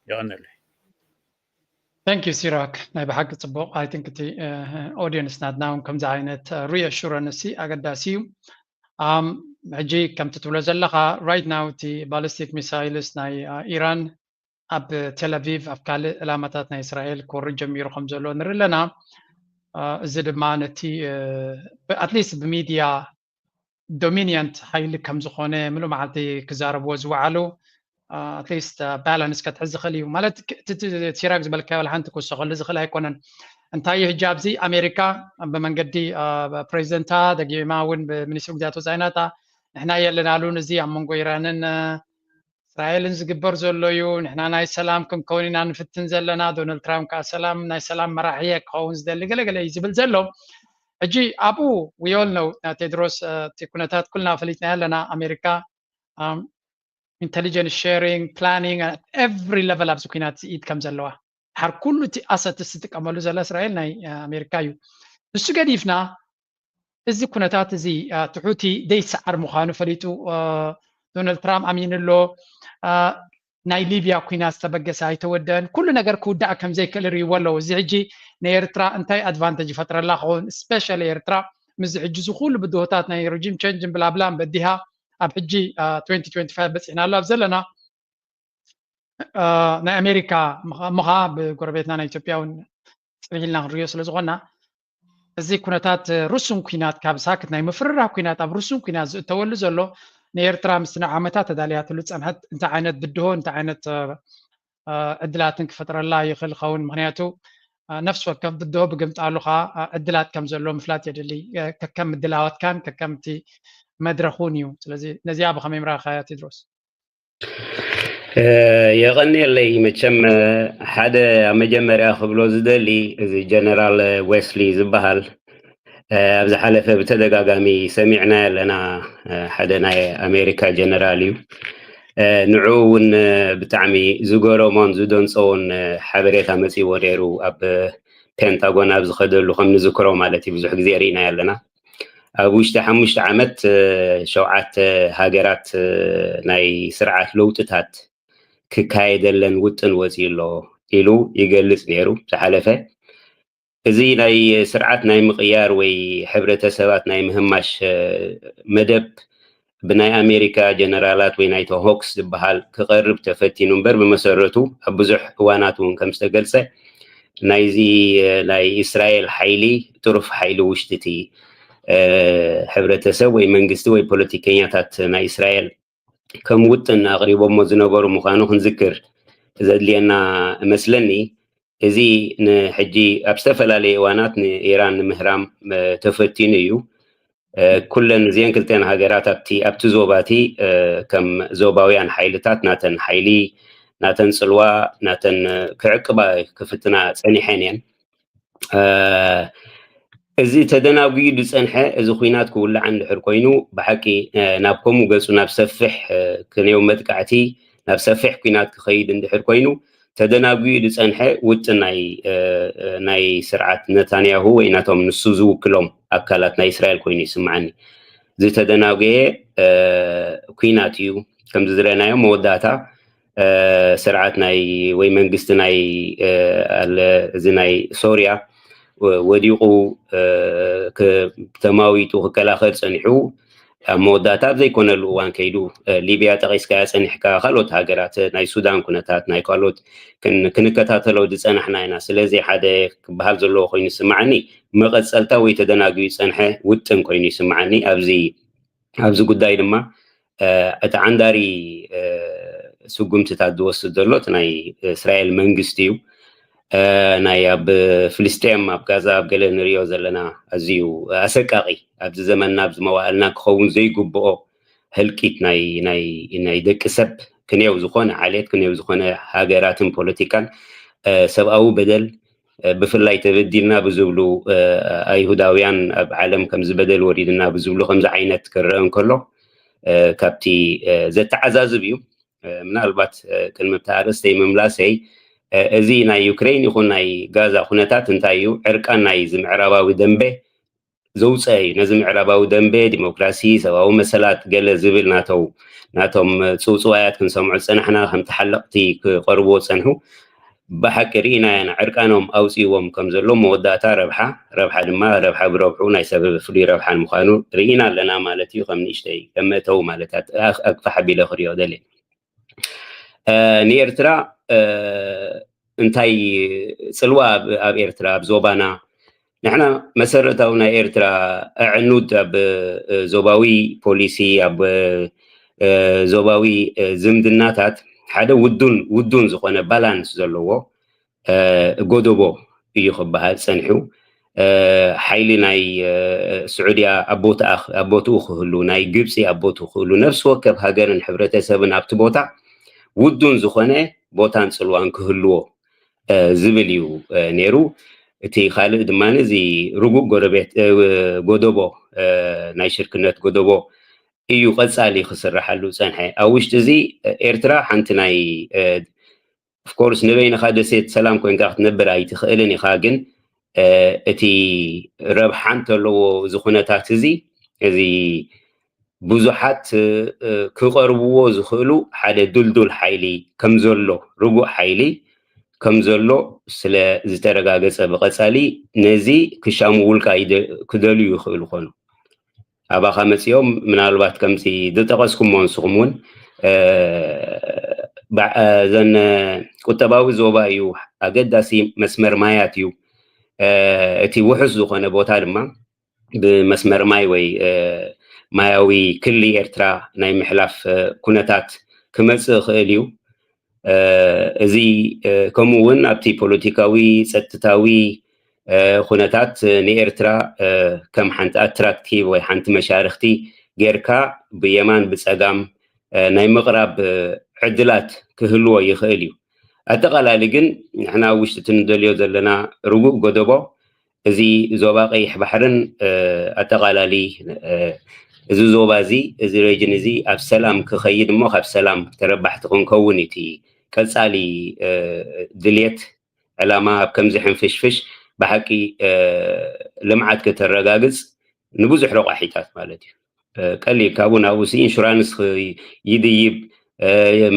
የቐነለይ። Thank you ሲራክ፣ ናይ ብሓቂ ፅቡቅ። I think እቲ audience ናትና እውን ከምዚ ዓይነት reassurance ኣገዳሲ እዩ። ሕጂ ከምቲ ትብሎ ዘለካ right now እቲ ballistic missiles ናይ ኢራን ኣብ ቴል ኣቪቭ ኣብ ካልእ ዕላማታት ናይ እስራኤል ክወርድ ጀሚሩ ከም ዘሎ ንርኢ ኣለና። እዚ ድማ ነቲ at least ብሚድያ dominant ሓይሊ ከም ዝኾነ ምሉእ መዓልቲ ክዛረብዎ ዝወዓሉ at least balance ከትሕዝ ዝኽእል እዩ። ማለት ሲራክ ዝበልካዮ ሓንቲ ክውሰኸሉ ዝኽእል ኣይኮነን። እንታይ እዩ ሕጂ ኣብዚ ኣሜሪካ ብመንገዲ ፕሬዚደንታ ደጊማ እውን ብሚኒስትሪ ጉዳያት ወፃኢናታ ንሕና የለናሉን እዚ ኣብ መንጎ ኢራንን እስራኤልን ዝግበር ዘሎ እዩ። ንሕና ናይ ሰላም ክንከውን ኢና ንፍትን ዘለና። ዶናልድ ትራምፕ ከዓ ሰላም ናይ ሰላም መራሒ እየ ክኸውን ዝደሊ ገለ ገለ እዩ ዝብል ዘሎ። ሕጂ ኣብኡ we all know ቴድሮስ እቲ ኩነታት ኩልና ፈሊጥና ኣለና። ኣሜሪካ intelligence sharing planning every level ኣብዚ ኩናት ኢድ ከም ዘለዋ ድሓር ኩሉ እቲ ኣሰትስ ዝጥቀመሉ ዘላ እስራኤል ናይ ኣሜሪካ እዩ። እሱ ገዲፍና እዚ ኩነታት እዚ ትሑቲ ደይሰዓር ምዃኑ ፈሊጡ ዶናልድ ትራምፕ ኣሚኑ ኣሎ። ናይ ሊብያ ኩናት ዝተበገሰ ኣይተወደአን። ኩሉ ነገር ክውዳእ ከም ዘይክእል ርእይዎ ኣለዉ። እዚ ሕጂ ንኤርትራ እንታይ ኣድቫንተጅ ይፈጥረላ ክኸውን? ስፔሻሊ ኤርትራ ምስዚ ሕጂ እዚ ኩሉ ብድሆታት ናይ ሪጂም ቸንጅን ብላብላን በዲሃ ኣብ ሕጂ ትወንቲ ትወንቲ ፋይቭ በፂሕና ኣሎ ኣብ ዘለና ናይ ኣሜሪካ ምኻ ብጎረቤትና ናይ ኢትዮጵያ እውን ፅብሕ ኢልና ክንሪኦ ስለ ዝኾና እዚ ኩነታት ርሱን ኩናት ካብ ሳክት ናይ ምፍርራህ ኩናት ኣብ ርሱን ኩናት ዝእተወሉ ዘሎ ንኤርትራ ምስቲ ንዓመታት ተዳልያትሉ ፀንሐት እንታይ ዓይነት ብድሆ እንታይ ዓይነት ዕድላትን ክፈጥረላ ይኽእል ኸውን? ምክንያቱ ነፍሲ ወከፍ ብድሆ ብግምጣሉ ከዓ ዕድላት ከም ዘሎ ምፍላጥ የድሊ። ከከም ምድላዋትካን ከከምቲ መድረኹን እዩ። ስለዚ ነዚኣ ብኸመይ ምራእኻያ ቴድሮስ? የቐንየለይ። መቸም ሓደ ኣብ መጀመርያ ክብሎ ዝደሊ እዚ ጀነራል ዌስሊ ዝበሃል ኣብ ዝሓለፈ ብተደጋጋሚ ሰሚዕና ኣለና። ሓደ ናይ ኣሜሪካ ጀነራል እዩ። ንዕኡ እውን ብጣዕሚ ዝገረሞን ዝደንፀዎን ሓበሬታ መፂዎ ነይሩ። ኣብ ፔንታጎን ኣብ ዝኸደሉ ከም ንዝክሮ ማለት እዩ ብዙሕ ግዜ ርኢናዮ ኣለና። ኣብ ውሽጢ ሓሙሽተ ዓመት ሸውዓተ ሃገራት ናይ ስርዓት ለውጥታት ክካየደለን ውጥን ወፂኡ ኣሎ ኢሉ ይገልፅ ነይሩ ዝሓለፈ። እዚ ናይ ስርዓት ናይ ምቕያር ወይ ሕብረተሰባት ናይ ምህማሽ መደብ ብናይ ኣሜሪካ ጀነራላት ወይ ናይቶ ሆክስ ዝበሃል ክቐርብ ተፈቲኑ እምበር ብመሰረቱ ኣብ ብዙሕ እዋናት እውን ከም ዝተገልፀ ናይዚ ናይ እስራኤል ሓይሊ ጥሩፍ ሓይሊ ውሽጢ እቲ ሕብረተሰብ ወይ መንግስቲ ወይ ፖለቲከኛታት ናይ እስራኤል ከም ውጥን ኣቕሪቦሞ ዝነበሩ ምዃኑ ክንዝክር ዘድልየና እመስለኒ። እዚ ንሕጂ ኣብ ዝተፈላለየ እዋናት ንኢራን ንምህራም ተፈቲኑ እዩ። ኩለን እዚአን ክልተን ሃገራት ኣብቲ ኣብቲ ዞባ እቲ ከም ዞባውያን ሓይልታት ናተን ሓይሊ ናተን ፅልዋ ናተን ክዕቅባ ክፍትና ፀኒሐን እየን። እዚ ተደናጉዩ ዝፀንሐ እዚ ኩናት ክውላዕ እንድሕር ኮይኑ ብሓቂ ናብ ከምኡ ገፁ ናብ ሰፍሕ ክንየው መጥቃዕቲ ናብ ሰፍሕ ኩናት ክኸይድ እንድሕር ኮይኑ ተደናጉዩ ዝፀንሐ ውጥን ናይ ናይ ስርዓት ነታንያሁ ወይ ናቶም ንሱ ዝውክሎም ኣካላት ናይ እስራኤል ኮይኑ ይስምዓኒ። ዝተደናጎየ ኩናት እዩ። ከምዚ ዝረአናዮ መወዳእታ ስርዓት ናይ ወይ መንግስቲ ናይ ኣለ እዚ ናይ ሶርያ ወዲቑ ተማዊጡ ክከላኸል ፀኒሑ ኣብ መወዳእታ ኣብ ዘይኮነሉ እዋን ከይዱ ሊብያ ጠቒስካያ ፀኒሕካ ካልኦት ሃገራት ናይ ሱዳን ኩነታት ናይ ካልኦት ክንከታተሎ ዝፀናሕና ኢና። ስለዚ ሓደ ክበሃል ዘለዎ ኮይኑ ይስምዓኒ መቐፀልታ ወይ ተደናጉዩ ዝፀንሐ ውጥን ኮይኑ ይስምዓኒ። ኣብዚ ኣብዚ ጉዳይ ድማ እቲ ዓንዳሪ ስጉምትታት ዝወስድ ዘሎ እቲ ናይ እስራኤል መንግስቲ እዩ። ናይ ኣብ ፍልስጤም ኣብ ጋዛ ኣብ ገለ ንሪኦ ዘለና ኣዝዩ ኣሰቃቒ ኣብዚ ዘመንና ኣብዚ መዋእልና ክኸውን ዘይግብኦ ህልቂት ናይ ናይ ናይ ደቂ ሰብ ክንየው ዝኾነ ዓሌት ክንየው ዝኾነ ሃገራትን ፖለቲካን ሰብኣዊ በደል ብፍላይ ተበዲልና ብዝብሉ ኣይሁዳውያን ኣብ ዓለም ከምዚ በደል ወሪድና ብዝብሉ ከምዚ ዓይነት ክረአ እንከሎ ካብቲ ዘተዓዛዝብ እዩ። ምናልባት ቅድሚ ኣብቲ ኣርእስተይ ምምላሰይ እዚ ናይ ዩክሬን ይኹን ናይ ጋዛ ኩነታት እንታይ እዩ ዕርቃን ናይ እዚ ምዕራባዊ ደንበ ዘውፀአ እዩ። ነዚ ምዕራባዊ ደንበ ዲሞክራሲ ሰብኣዊ መሰላት ገለ ዝብል ናተው ናቶም ፅውፅዋያት ክንሰምዑ ዝፀናሕና ከም ተሓለቕቲ ክቐርብዎ ዝፀንሑ ብሓቂ ርኢናዮ ኢና። ዕርቃኖም ኣውፅእዎም ከም ዘሎ መወዳእታ ረብሓ ረብሓ ድማ ረብሓ ብረብሑ ናይ ሰብ ፍሉይ ረብሓ ንምዃኑ ርኢና ኣለና ማለት እዩ። ከም ንእሽተይ ከም መእተዊ ማለት ኣግፋሕ ኣቢለ ክሪኦ ደልየ። ንኤርትራ እንታይ ፅልዋ ኣብ ኤርትራ ኣብ ዞባና ንሕና መሰረታዊ ናይ ኤርትራ ኣዕኑድ ኣብ ዞባዊ ፖሊሲ ኣብ ዞባዊ ዝምድናታት ሓደ ውዱን ውዱን ዝኾነ ባላንስ ዘለዎ ጎደቦ እዩ ክበሃል ፀኒሑ። ሓይሊ ናይ ስዑድያ ኣብ ቦትኡ ክህሉ ናይ ግብፂ ኣብ ቦትኡ ክህሉ ነፍሲ ወከፍ ሃገርን ሕብረተሰብን ኣብቲ ቦታ ውዱን ዝኾነ ቦታን ፅልዋን ክህልዎ ዝብል እዩ ነይሩ። እቲ ካልእ ድማ እዚ ርጉእ ጎረቤት ጎደቦ ናይ ሽርክነት ጎደቦ እዩ ቀፃሊ ክስራሓሉ ፀንሐ። ኣብ ውሽጢ እዚ ኤርትራ ሓንቲ ናይ ኦፍኮርስ ንበይንኻ ደሴት ሰላም ኮይንካ ክትነብር ኣይትኽእልን ኢኻ። ግን እቲ ረብሓ እንተለዎ እዚ ኩነታት እዚ እዚ ብዙሓት ክቐርብዎ ዝኽእሉ ሓደ ድልዱል ሓይሊ ከም ዘሎ፣ ርጉእ ሓይሊ ከም ዘሎ ስለ ዝተረጋገጸ፣ ብቐጻሊ ነዚ ክሻሙ ውልቃ ክደልዩ ይኽእሉ ኾኑ። ኣባኻ መጺኦም ምናልባት ከምዚ ዝጠቐስኩሞ ንስኹም እውን እዘን ቁጠባዊ ዞባ እዩ፣ ኣገዳሲ መስመር ማያት እዩ፣ እቲ ውሑስ ዝኾነ ቦታ ድማ ብመስመር ማይ ወይ ማያዊ ክሊ ኤርትራ ናይ ምሕላፍ ኩነታት ክመጽእ ይኽእል እዩ። እዚ ከምኡ እውን ኣብቲ ፖለቲካዊ፣ ጸጥታዊ ኩነታት ንኤርትራ ከም ሓንቲ ኣትራክቲቭ ወይ ሓንቲ መሻርክቲ ጌርካ ብየማን ብጸጋም ናይ ምቕራብ ዕድላት ክህልዎ ይኽእል እዩ። ኣጠቓላሊ ግን ንሕና ኣብ ውሽጢ እቲ ንደልዮ ዘለና ርጉእ ጎደቦ፣ እዚ ዞባ ቀይሕ ባሕርን ኣጠቓላሊ እዚ ዞባ እዚ፣ እዚ ሬጅን እዚ ኣብ ሰላም ክኸይድ እሞ ካብ ሰላም ተረባሕቲ ክንከውን እቲ ቀጻሊ ድልየት፣ ዕላማ። ኣብ ከምዚ ሕንፍሽፍሽ ብሓቂ ልምዓት ከተረጋግጽ ንብዙሕ ረቋሒታት ማለት እዩ። ቀሊል ካብኡ ናብኡ ኢንሹራንስ ይድይብ፣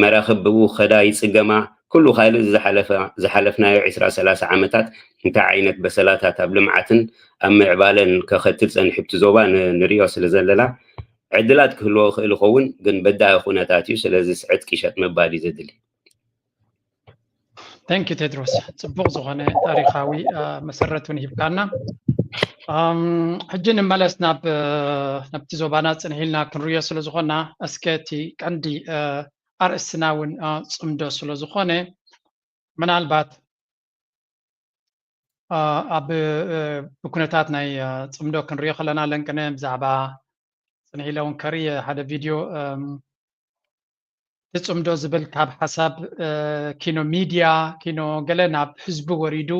መራኽብ ብኡ ከዳ ይጽገማ። ኩሉ ካልእ ዝሓለፍናዮ ዕስራ ሰላሳ ዓመታት እንታይ ዓይነት በሰላታት ኣብ ልምዓትን ኣብ ምዕባለን ከኸትል ጸኒሑ ኣብቲ ዞባ ንሪኦ ስለ ዘለና፣ ዕድላት ክህልዎ ይኽእል ይኸውን፣ ግን በዳሂ ኩነታት እዩ። ስለዚ ስዕጥ ቂሸጥ ምባል እዩ ዘድሊ። Thank you ቴድሮስ፣ ጽቡቕ ዝኾነ ታሪኻዊ መሰረት እውን ሂብካና። ሕጂ ንመለስ ናብ ናብቲ ዞባና ጽንሕ ኢልና ክንርእዮ ስለ ዝኾና፣ እስከ እቲ ቀንዲ ኣርእስትና እውን ጽምዶ ስለ ዝኾነ፣ ምናልባት ኣብ ብኩነታት ናይ ጽምዶ ክንሪኦ ከለና፣ ለንቅነ ብዛዕባ ጽንሕ ኢለ እውን ከርኢ ሓደ ቪድዮ፣ እቲ ጽምዶ ዝብል ካብ ሓሳብ ኪኖ ሚድያ፣ ኪኖ ገለ ናብ ህዝቢ ወሪዱ፣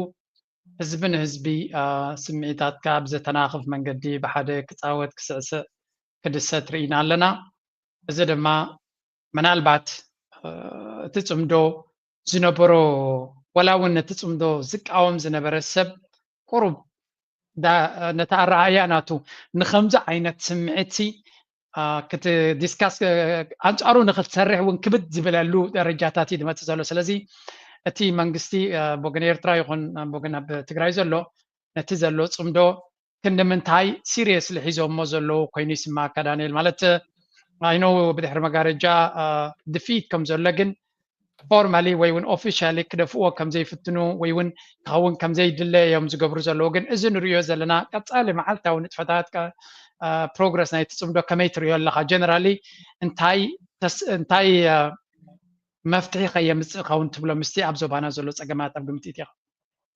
ህዝቢ ንህዝቢ ስምዒታትካ ብዘተናኽፍ መንገዲ ብሓደ ክጻወት፣ ክስዕስዕ፣ ክድሰት ርኢና ኣለና። እዚ ድማ ምናልባት እቲ ጽምዶ ዝነበሮ፣ ዋላ እውን ነቲ ጽምዶ ዝቃወም ዝነበረ ሰብ ቁሩብ ነቲ ኣረኣእያ ናቱ ንኸምዚ ዓይነት ስምዒትሲ ክት ዲስካስ፣ ኣንጻሩ ንክትሰርሕ እውን ክብድ ዝበለሉ ደረጃታት እዩ ዝመጽእ ዘሎ። ስለዚ እቲ መንግስቲ ብወገን ኤርትራ ይኹን ብወገን ኣብ ትግራይ ዘሎ ነቲ ዘሎ ጽምዶ ክንዲ ምንታይ ሲሪየስሊ ሒዞሞ ዘለዉ ኮይኑ ይስማዓካ ዳንኤል? ማለት፣ I know ብድሕሪ መጋረጃ ድፊት ከም ዘሎ፣ ግን ፎርማሊ ወይ እውን ኦፊሻሊ ክደፍእዎ ከም ዘይፍትኑ ወይ እውን ክኸውን ከም ዘይድለ እዮም ዝገብሩ ዘለዉ። ግን እዚ ንርእዮ ዘለና ቀጻሊ መዓልታዊ ንጥፈታት፣ ፕሮግረስ ናይቲ ጽምዶ ከመይ ትርእዮ ኣለኻ? ጀነራሊ እንታይ እንታይ መፍትሒ ከየምጽእ ኸውን ትብሎ ምስቲ ኣብ ዞባና ዘሎ ጸገማት ኣብ ግምት ኢትኻ?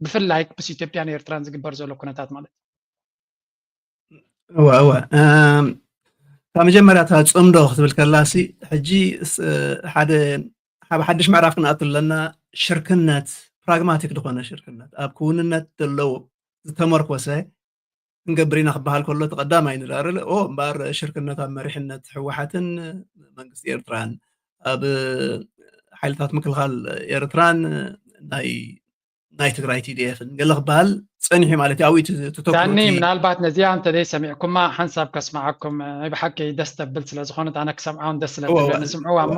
ብፍላይ ምስ ኢትዮጵያን ኤርትራን ዝግበር ዘሎ ኩነታት ማለት። እወ እወ ካብ መጀመርያ እታ ጽምዶ ክትብል ከላሲ፣ ሕጂ ሓደ ሓድሽ ምዕራፍ ክንኣቱ ኣለና። ሽርክነት፣ ፕራግማቲክ ዝኾነ ሽርክነት፣ ኣብ ክውንነት ዘለዎ ዝተመርኮሰ ክንገብር ኢና ክበሃል ከሎ፣ እቲ ቀዳማይ ንዳርለ ኦ እምበኣር ሽርክነት ኣብ መሪሕነት ህወሓትን መንግስቲ ኤርትራን፣ ኣብ ሓይልታት ምክልኻል ኤርትራን ናይ ናይ ትግራይ ቲዲኤፍን ገለ ክበሃል ጸኒሑ ማለት እዩ። ኣብኡ ትተኩሩ ዳኒ፣ ምናልባት ነዚኣ እንተ ዘይሰሚዕኩማ ሓንሳብ ከስምዓኩም፣ ናይ ብሓቂ ደስ ተብል ስለ ዝኾነት፣ ኣነ ክሰምዓ እውን ደስ ስለ ትብለኒ፣ ስምዕዋ እሞ።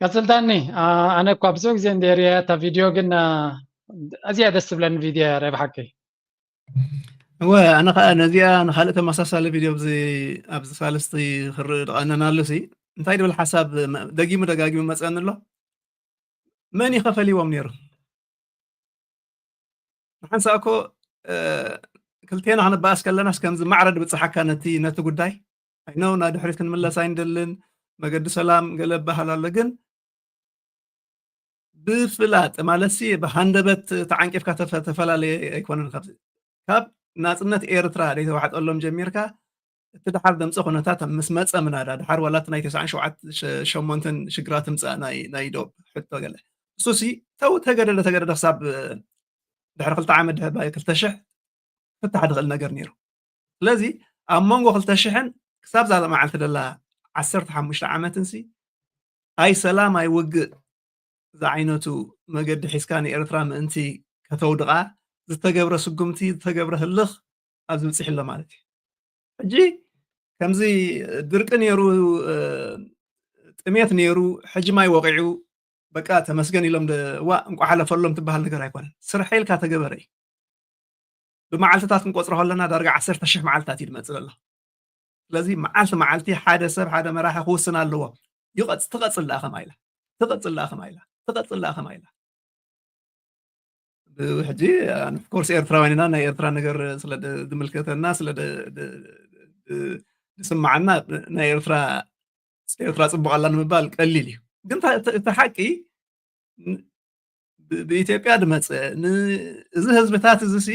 ቀጽል ዳኒ። ኣነ እኳ ብዙሕ ግዜ እንደ ርእያ እታ ቪድዮ፣ ግን ኣዝያ ደስ ትብለኒ ቪድዮ እያ ናይ ብሓቂ። እወ፣ ኣነ ኸኣ ነዚኣ ንኻልእ ተመሳሳሊ ቪድዮ ኣብዚ ሳልስቲ ክርኢ ዝቐነናሉ ሲ እንታይ ድብል ሓሳብ ደጊሙ ደጋጊሙ መጸኒ ኣሎ። መን ይኸፈል ይዎም ነይሩ? ንሓንሳእ እኮ ክልቴና ክንበኣስ ከለናስ ከምዚ ማዕረ ድብጽሓካ ነቲ ነቲ ጉዳይ ኣይነው ናብ ድሕሪት ክንምለስ ኣይንደልን። መገዲ ሰላም ገለ በሃል ኣሎ፣ ግን ብፍላጥ ማለት ሲ ብሃንደበት ተዓንቂፍካ ተፈላለየ ኣይኮነን። ካብ ናፅነት ኤርትራ ደይተዋሕጠሎም ጀሚርካ እቲ ድሓር ደምፀ ኩነታት ምስ መፀ ምናዳ ድሓር ዋላ እቲ ናይ ተስዓን ሸሞንተን ሽግራት ትምፃእ ናይ ዶብ ሕቶ ገለ እሱ ሲ ተው ተገደደ ተገደደ ክሳብ ድሕሪ ክልተ ዓመት ድሕሪ ክልተ ሽሕ ክፍታሕ ዝኽእል ነገር ነይሩ። ስለዚ ኣብ መንጎ ክልተ ሽሕን ክሳብ ዛ መዓልቲ ደላ ዓሰርተ ሓሙሽተ ዓመትን ሲ ኣይ ሰላም ኣይ ውግእ ዝዓይነቱ መገዲ ሒዝካ ንኤርትራ ምእንቲ ከተውድቓ ዝተገብረ ስጉምቲ ዝተገብረ ህልኽ ኣብዚ ብፅሕ ኣሎ ማለት እዩ። ሕጂ ከምዚ ድርቂ ነይሩ፣ ጥሜት ነይሩ፣ ሕጂ ማይ ወቂዑ በቃ ተመስገን ኢሎም ዋ እንቋ ሓለፈሎም ትበሃል ነገር ኣይኮነን። ስርሐ ኢልካ ተገበረ እዩ። ብመዓልትታት ክንቆፅሮ ከለና ዳርጋ ዓሰርተ ሽሕ መዓልትታት እዩ ዝመፅእ ዘሎ። ስለዚ መዓልቲ መዓልቲ ሓደ ሰብ ሓደ መራሒ ክውስን ኣለዎ። ይቐፅ ትቐፅል ደኣ ከማ ኢላ ትቐፅል ደኣ ከማ ኢላ ትቐፅል ደኣ ከማ ኢላ ሕጂ ኦፍኮርስ ኤርትራውያን ኢና። ናይ ኤርትራ ነገር ስለ ዝምልከተና ስለ ዝስማዓና ናይ ኤርትራ ኤርትራ ፅቡቕ ኣላ ንምባል ቀሊል እዩ። ግን እቲ ሓቂ ብኢትዮጵያ ዝመፀ እዚ ህዝብታት እዚ ሲ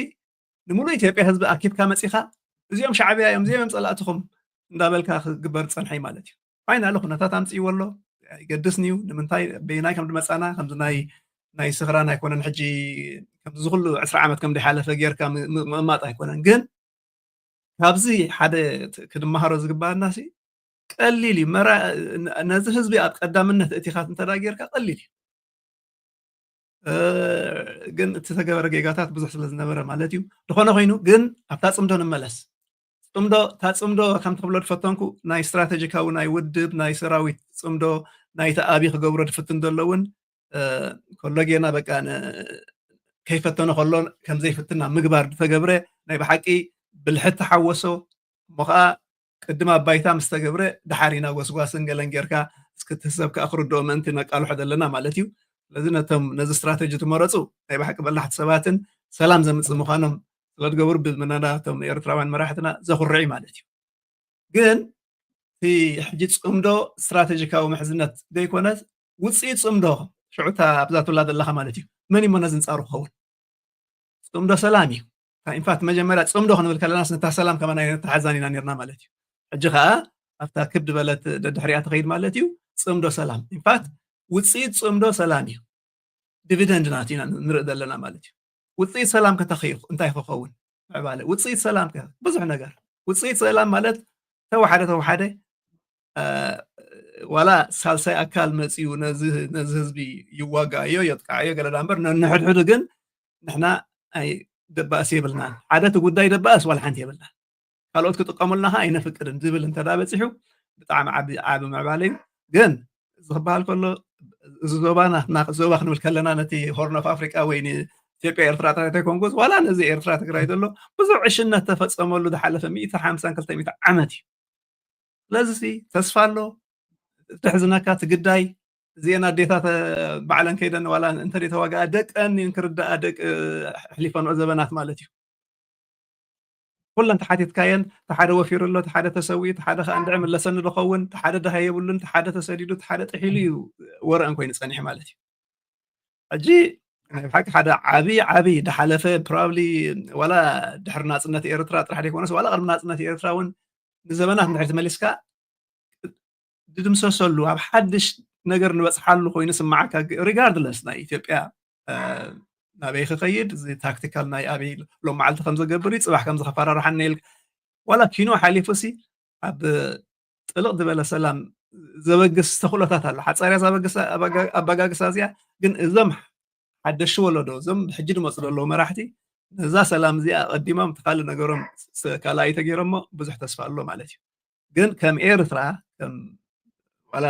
ንምሉእ ኢትዮጵያ ህዝቢ ኣኪብካ መፂኻ እዚኦም ሻዕብያ እዮም እዚኦም እዮም ፀላእትኹም እንዳበልካ ክግበር ዝፀንሐ ማለት እዩ። ፋይናሊ ኩነታት ኣምፅእዎ ኣሎ። ኣይገድስን እዩ ንምንታይ በይናይ ከም ዝመፃና ከምዚ ናይ ናይ ስኽራን ኣይኮነን። ሕጂ ከምዚ ኩሉ ዕስራ ዓመት ከም ዝሓለፈ ጌርካ ምቕማጥ ኣይኮነን። ግን ካብዚ ሓደ ክንመሃሮ ዝግባኣና ሲ ቀሊል እዩ። ነዚ ህዝቢ ኣብ ቀዳምነት እቲኻት እንተ ጌርካ ቀሊል እዩ። ግን እቲ ተገበረ ጌጋታት ብዙሕ ስለ ዝነበረ ማለት እዩ። ዝኾነ ኮይኑ ግን ኣብታ ፅምዶ ንመለስ። ፅምዶ እታ ፅምዶ ከም ትኽብሎ ዝፈተንኩ ናይ ስትራቴጂካዊ ናይ ውድብ ናይ ሰራዊት ፅምዶ ናይቲ ኣብይ ክገብሮ ዝፍትን ዘሎ እውን ከሎ ጌና በቃ ከይፈተኖ ከሎ ከምዘይፍትና ምግባር ዝተገብረ ናይ ብሓቂ ብልሕቲ ሓወሶ እሞ ከዓ ቅድም ኣባይታ ምስ ተገብረ ድሓር ኢና ጎስጓስን ገለን ጌርካ እስክቲ ሰብ ከዓ ክርድኦ ምእንቲ ነቃልሖ ዘለና ማለት እዩ። ስለዚ ነቶም ነዚ ስትራተጂ ትመረፁ ናይ ብሓቂ በላሕቲ ሰባትን ሰላም ዘምፅእ ምዃኖም ስለዝገብሩ ብምናዳ እቶም ኤርትራውያን መራሕትና ዘኩርዕ ማለት እዩ። ግን እቲ ሕጂ ፅምዶ ስትራተጂካዊ ምሕዝነት ዘይኮነስ ውፅኢት ፅምዶ ሽዑ እታ ኣብዛ ትብላ ዘለካ ማለት እዩ። መን እሞ ነዚ ንፃሩ ክኸውን? ፅምዶ ሰላም እዩ። ኢንፋክት መጀመርያ ፅምዶ ክንብል ከለናስ ነታ ሰላም ከማን ኣይነተሓዛን ኢና ነርና ማለት እዩ። ሕጂ ከዓ ኣብታ ክብ ዝበለት ደድሕሪያ ትኸይድ ማለት እዩ። ፅምዶ ሰላም ኢንፋክት ውፅኢት ፅምዶ ሰላም እዩ። ዲቪደንድ ናት ኢና ንርኢ ዘለና ማለት እዩ። ውፅኢት ሰላም ከተኸዩ እንታይ ክኸውን? ምዕባለ ውፅኢት ሰላም ብዙሕ ነገር ውፅኢት ሰላም ማለት ተወሓደ ተወሓደ ዋላ ሳልሳይ ኣካል መፅኡ ነዚ ህዝቢ ይዋጋኣዮ የጥቃዓዮ ገለ ዳ እምበር ነንሕድሕዱ ግን ንሕና ኣይ ደባእስ የብልናን። ሓደ እቲ ጉዳይ ደባእስ ዋላ ሓንቲ የብልናን። ካልኦት ክጥቀሙልና ከዓ ኣይነፍቅድን ዝብል እንተ በፂሑ ብጣዕሚ ዓቢ ዓቢ ምዕባለ እዩ። ግን እዚ ክበሃል ከሎ እዚ ዞባ ናትና ዞባ ክንብል ከለና ነቲ ሆርን ኦፍ ኣፍሪቃ ወይ ንኢትዮጵያ ኤርትራ ጥራይ ተይኮንኩስ ዋላ ነዚ ኤርትራ ትግራይ ዘሎ ብዙሕ ዕሽነት ተፈፀመሉ ዝሓለፈ ሚእቲ ሓምሳን ክልተ ሚእቲ ዓመት እዩ። ስለዚ ተስፋ ኣሎ። ተሕዝነካ ትግዳይ እዚአን ኣዴታት ባዕለን ከይደን ዋላ እንተ ተዋግኣ ደቀን ክርዳኣ ደቂ ኣሕሊፈንኦ ዘበናት ማለት እዩ። ኩለን ተሓቲትካየን ሓደ ወፊሩ ኣሎ ሓደ ተሰዊኡ ሓደ ከዓ እንድዒ ምለሰኒ ዝኸውን ሓደ ድሃ የብሉን ሓደ ተሰዲዱ ሓደ ጥሒሉ እዩ ወረአን ኮይኑ ፀኒሑ ማለት እዩ። ሕጂ ናይ ብሓቂ ሓደ ዓብዪ ዓብዪ ድሓለፈ ፕሮባብሊ ዋላ ድሕሪ ናፅነት ኤርትራ ጥራሕ ዘይኮነስ ዋላ ቅድሚ ናፅነት ኤርትራ እውን ንዘበናት እንድሕር ተመሊስካ ድድምሰሰሉ ኣብ ሓድሽ ነገር ንበፅሓሉ ኮይኑ ስማዓካ ሪጋርድለስ ናይ ኢትዮጵያ ናበይ ክኸይድ እዚ ታክቲካል ናይ ኣብይ ሎም መዓልቲ ከም ዘገብር እዩ ፅባሕ ከም ዝኸፈራርሓና ኢል ዋላ ኪኖ ሓሊፉ ሲ ኣብ ጥልቕ ዝበለ ሰላም ዘበግስ ተኽእሎታት ኣሎ። ሓፃርያ ዘበግስ ኣበጋግሳ እዚኣ ግን እዞም ሓደሽቲ ወለዶ እዞም ሕጂ ዝመፁ ዘለዉ መራሕቲ ነዛ ሰላም እዚኣ ኣቐዲሞም እቲ ካልእ ነገሮም ካልኣይ ተገይሮሞ ብዙሕ ተስፋ ኣሎ ማለት እዩ። ግን ከም ኤርትራ ከም ዋላ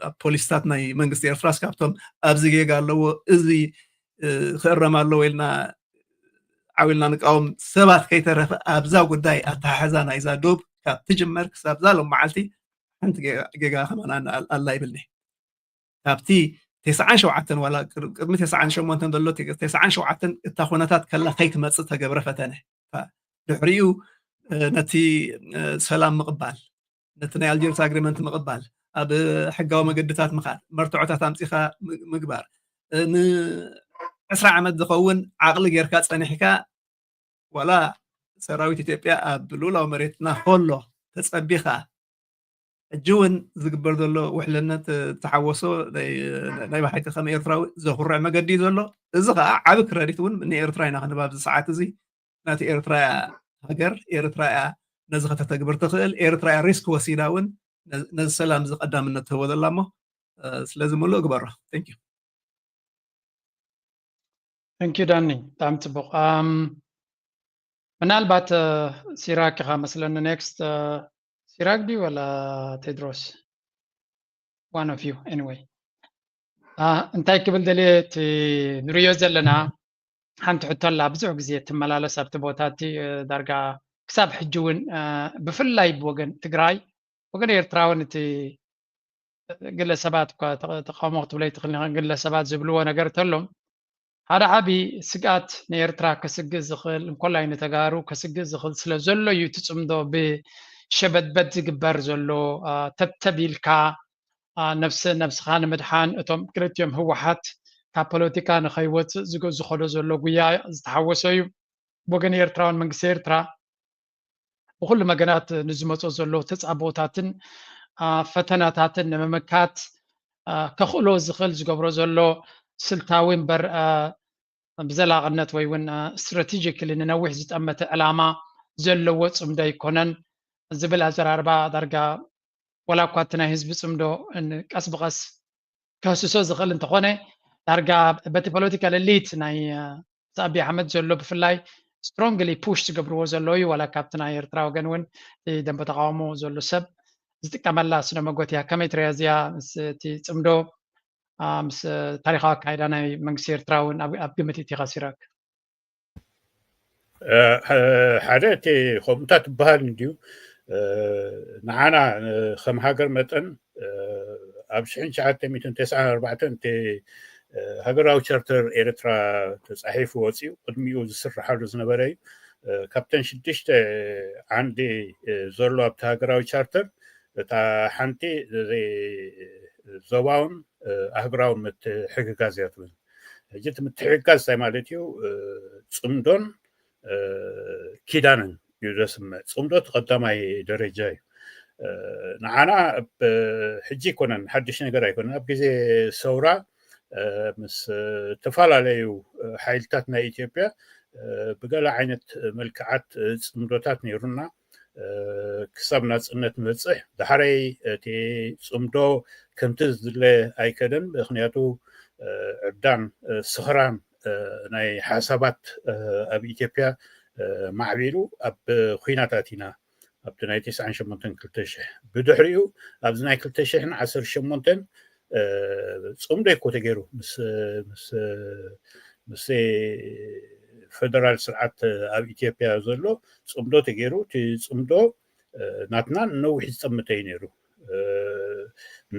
ኣብ ፖሊስታት ናይ መንግስቲ ኤርትራስ ካብቶም ኣብዚ ጌጋ ኣለዎ፣ እዚ ክእረም ኣለዎ ኢልና ዓው ኢልና ንቃወም ሰባት ከይተረፈ ኣብዛ ጉዳይ ኣተሓሕዛ ናይዛ ዶብ ካብ ትጅመር ክሳብ ዛ ሎም መዓልቲ ሓንቲ ጌጋ ከማን ኣላ ይብልኒ። ካብቲ ተስዓን ሸውዓተን ዋላ ቅድሚ ተስዓን ሸሞንተን ዘሎ ተስዓን ሸውዓተን እታ ኩነታት ከላ ከይትመፅእ ተገብረ ፈተነ። ድሕሪኡ ነቲ ሰላም ምቕባል፣ ነቲ ናይ ኣልጀርስ ኣግሪመንት ምቕባል፣ ኣብ ሕጋዊ መገድታት ምኻድ፣ መርትዖታት ኣምፂኻ ምግባር፣ ንዕስራ ዓመት ዝኸውን ዓቕሊ ጌርካ ፀኒሕካ ዋላ ሰራዊት ኢትዮጵያ ኣብ ልኡላዊ መሬትና ከሎ ተፀቢኻ ሕጂ እውን ዝግበር ዘሎ ውሕልነት ዝተሓወሶ ናይ ብሓቂ ከም ኤርትራዊ ዘኹርዕ መገዲ እዩ ዘሎ። እዚ ከዓ ዓቢ ክረዲት እውን ንኤርትራ ኢና ክንህብ ኣብዚ ሰዓት እዚ። ናቲ ኤርትራ እያ ሃገር፣ ኤርትራ እያ ነዚ ከተተግብር ትኽእል፣ ኤርትራ እያ ሪስክ ወሲዳ እውን ነዚ ሰላም እዚ ቀዳምነት ትህቦ ዘላ እሞ ስለዚ ሙሉእ ግበሮ። Thank you። Thank you ዳኒ፣ ብጣዕሚ ፅቡቕ። ምናልባት ሲራክ ኢኻ መስለኒ ኔክስት። ሲራክ ድዩ ወላ ቴድሮስ? One of you anyway። እንታይ ክብል ደልየ፣ እቲ ንሪዮ ዘለና ሓንቲ ሕቶ ኣላ፣ ብዙሕ ግዜ ትመላለስ ኣብቲ ቦታ እቲ። ዳርጋ ክሳብ ሕጂ እውን ብፍላይ ብወገን ትግራይ፣ ወገን ኤርትራ እውን እቲ ግለሰባት እኳ ተቃውሞ ክትብሎ ይትኽእል፣ ግለሰባት ዝብልዎ ነገር ተሎም ሓደ ዓቢ ስግኣት ንኤርትራ ከስግእ ዝኽእል እንኮላይ ንተጋሩ ከስግእ ዝኽእል ስለ ዘሎ እዩ። እቲ ጽምዶ ብሸበድበድ ዝግበር ዘሎ ተብተብ ኢልካ ነብስኻ ንምድሓን እቶም ክልቲኦም ህወሓት ካብ ፖለቲካ ንኸይወፅእ ዝኸዶ ዘሎ ጉያ ዝተሓወሶ እዩ። ብወገን ኤርትራውን መንግስቲ ኤርትራ ብኩሉ መገናት ንዝመጾ ዘሎ ተጻቦታትን ፈተናታትን ንምምካት ከኽእሎ ዝኽእል ዝገብሮ ዘሎ ስልታዊ እምበር ብዘላቕነት ወይ እውን ስትራቴጂክሊ ንነዊሕ ዝጠመተ ዕላማ ዘለዎ ጽምዶ ኣይኮነን ዝብል ኣዘራርባ ዳርጋ ዋላ እኳ እቲ ናይ ህዝቢ ጽምዶ ቀስ ብቐስ ከህስሶ ዝኽእል እንተኾነ ዳርጋ በቲ ፖለቲካል ኤሊት ናይ ኣቢ ኣሕመድ ዘሎ ብፍላይ ስትሮንግሊ ፑሽ ዝገብርዎ ዘለዉ እዩ። ዋላ ካብቲ ናይ ኤርትራ ወገን እውን ደንበ ተቃውሞ ዘሎ ሰብ ዝጥቀመላ ስነ መጎት እያ። ከመይ ትሪያ እዚኣ? ምስ እቲ ጽምዶ ምስ ታሪኻዊ ኣካይዳ ናይ መንግስቲ ኤርትራ እውን ኣብ ግምት እቲኻ ሲራክ? ሓደ እቲ ከምኡታት ትበሃል እንድዩ። ንዓና ከም ሃገር መጠን ኣብ ሽሕን ትሽዓተ ሚእትን ተስዓን ኣርባዕተን እቲ ሃገራዊ ቻርተር ኤርትራ ተፃሒፉ ወፂኡ ቅድሚኡ ዝስርሓሉ ዝነበረ እዩ። ካብተን ሽዱሽተ ዓንዲ ዘሎ ኣብቲ ሃገራዊ ቻርተር እታ ሓንቲ ዞባውን ኣህጉራውን ምትሕግጋዝ እያ ትብል። ሕጂ እቲ ምትሕግጋዝ እንታይ ማለት እዩ? ፅምዶን ኪዳንን እዩ ዘስምዕ። ፅምዶ እቲ ቀዳማይ ደረጃ እዩ። ንዓና ሕጂ ኣይኮነን፣ ሓድሽ ነገር ኣይኮነን። ኣብ ግዜ ሰውራ ምስ ዝተፈላለዩ ሓይልታት ናይ ኢትዮጵያ ብገለ ዓይነት መልክዓት ፅምዶታት ነይሩና። ክሳብ ናፅነት ንበፅሕ። ዳሕረይ እቲ ፅምዶ ከምቲ ዝድለ ኣይከደን። ምክንያቱ ዕብዳን ስኽራን ናይ ሓሳባት ኣብ ኢትዮጵያ ማዕቢሉ ኣብ ኲናት ኣቲና ኣብቲ ናይ ተስዓን ሸሞንተን ክልተ ሽሕ። ብድሕሪኡ ኣብዚ ናይ ክልተ ሽሕን ዓሰርተ ሸሞንተን ፅምዶ እኮ ተገይሩ ምስ ፈደራል ስርዓት ኣብ ኢትዮጵያ ዘሎ ፅምዶ ተገይሩ። እቲ ፅምዶ ናትና ነዊሕ ዝጠመተ እዩ ነይሩ።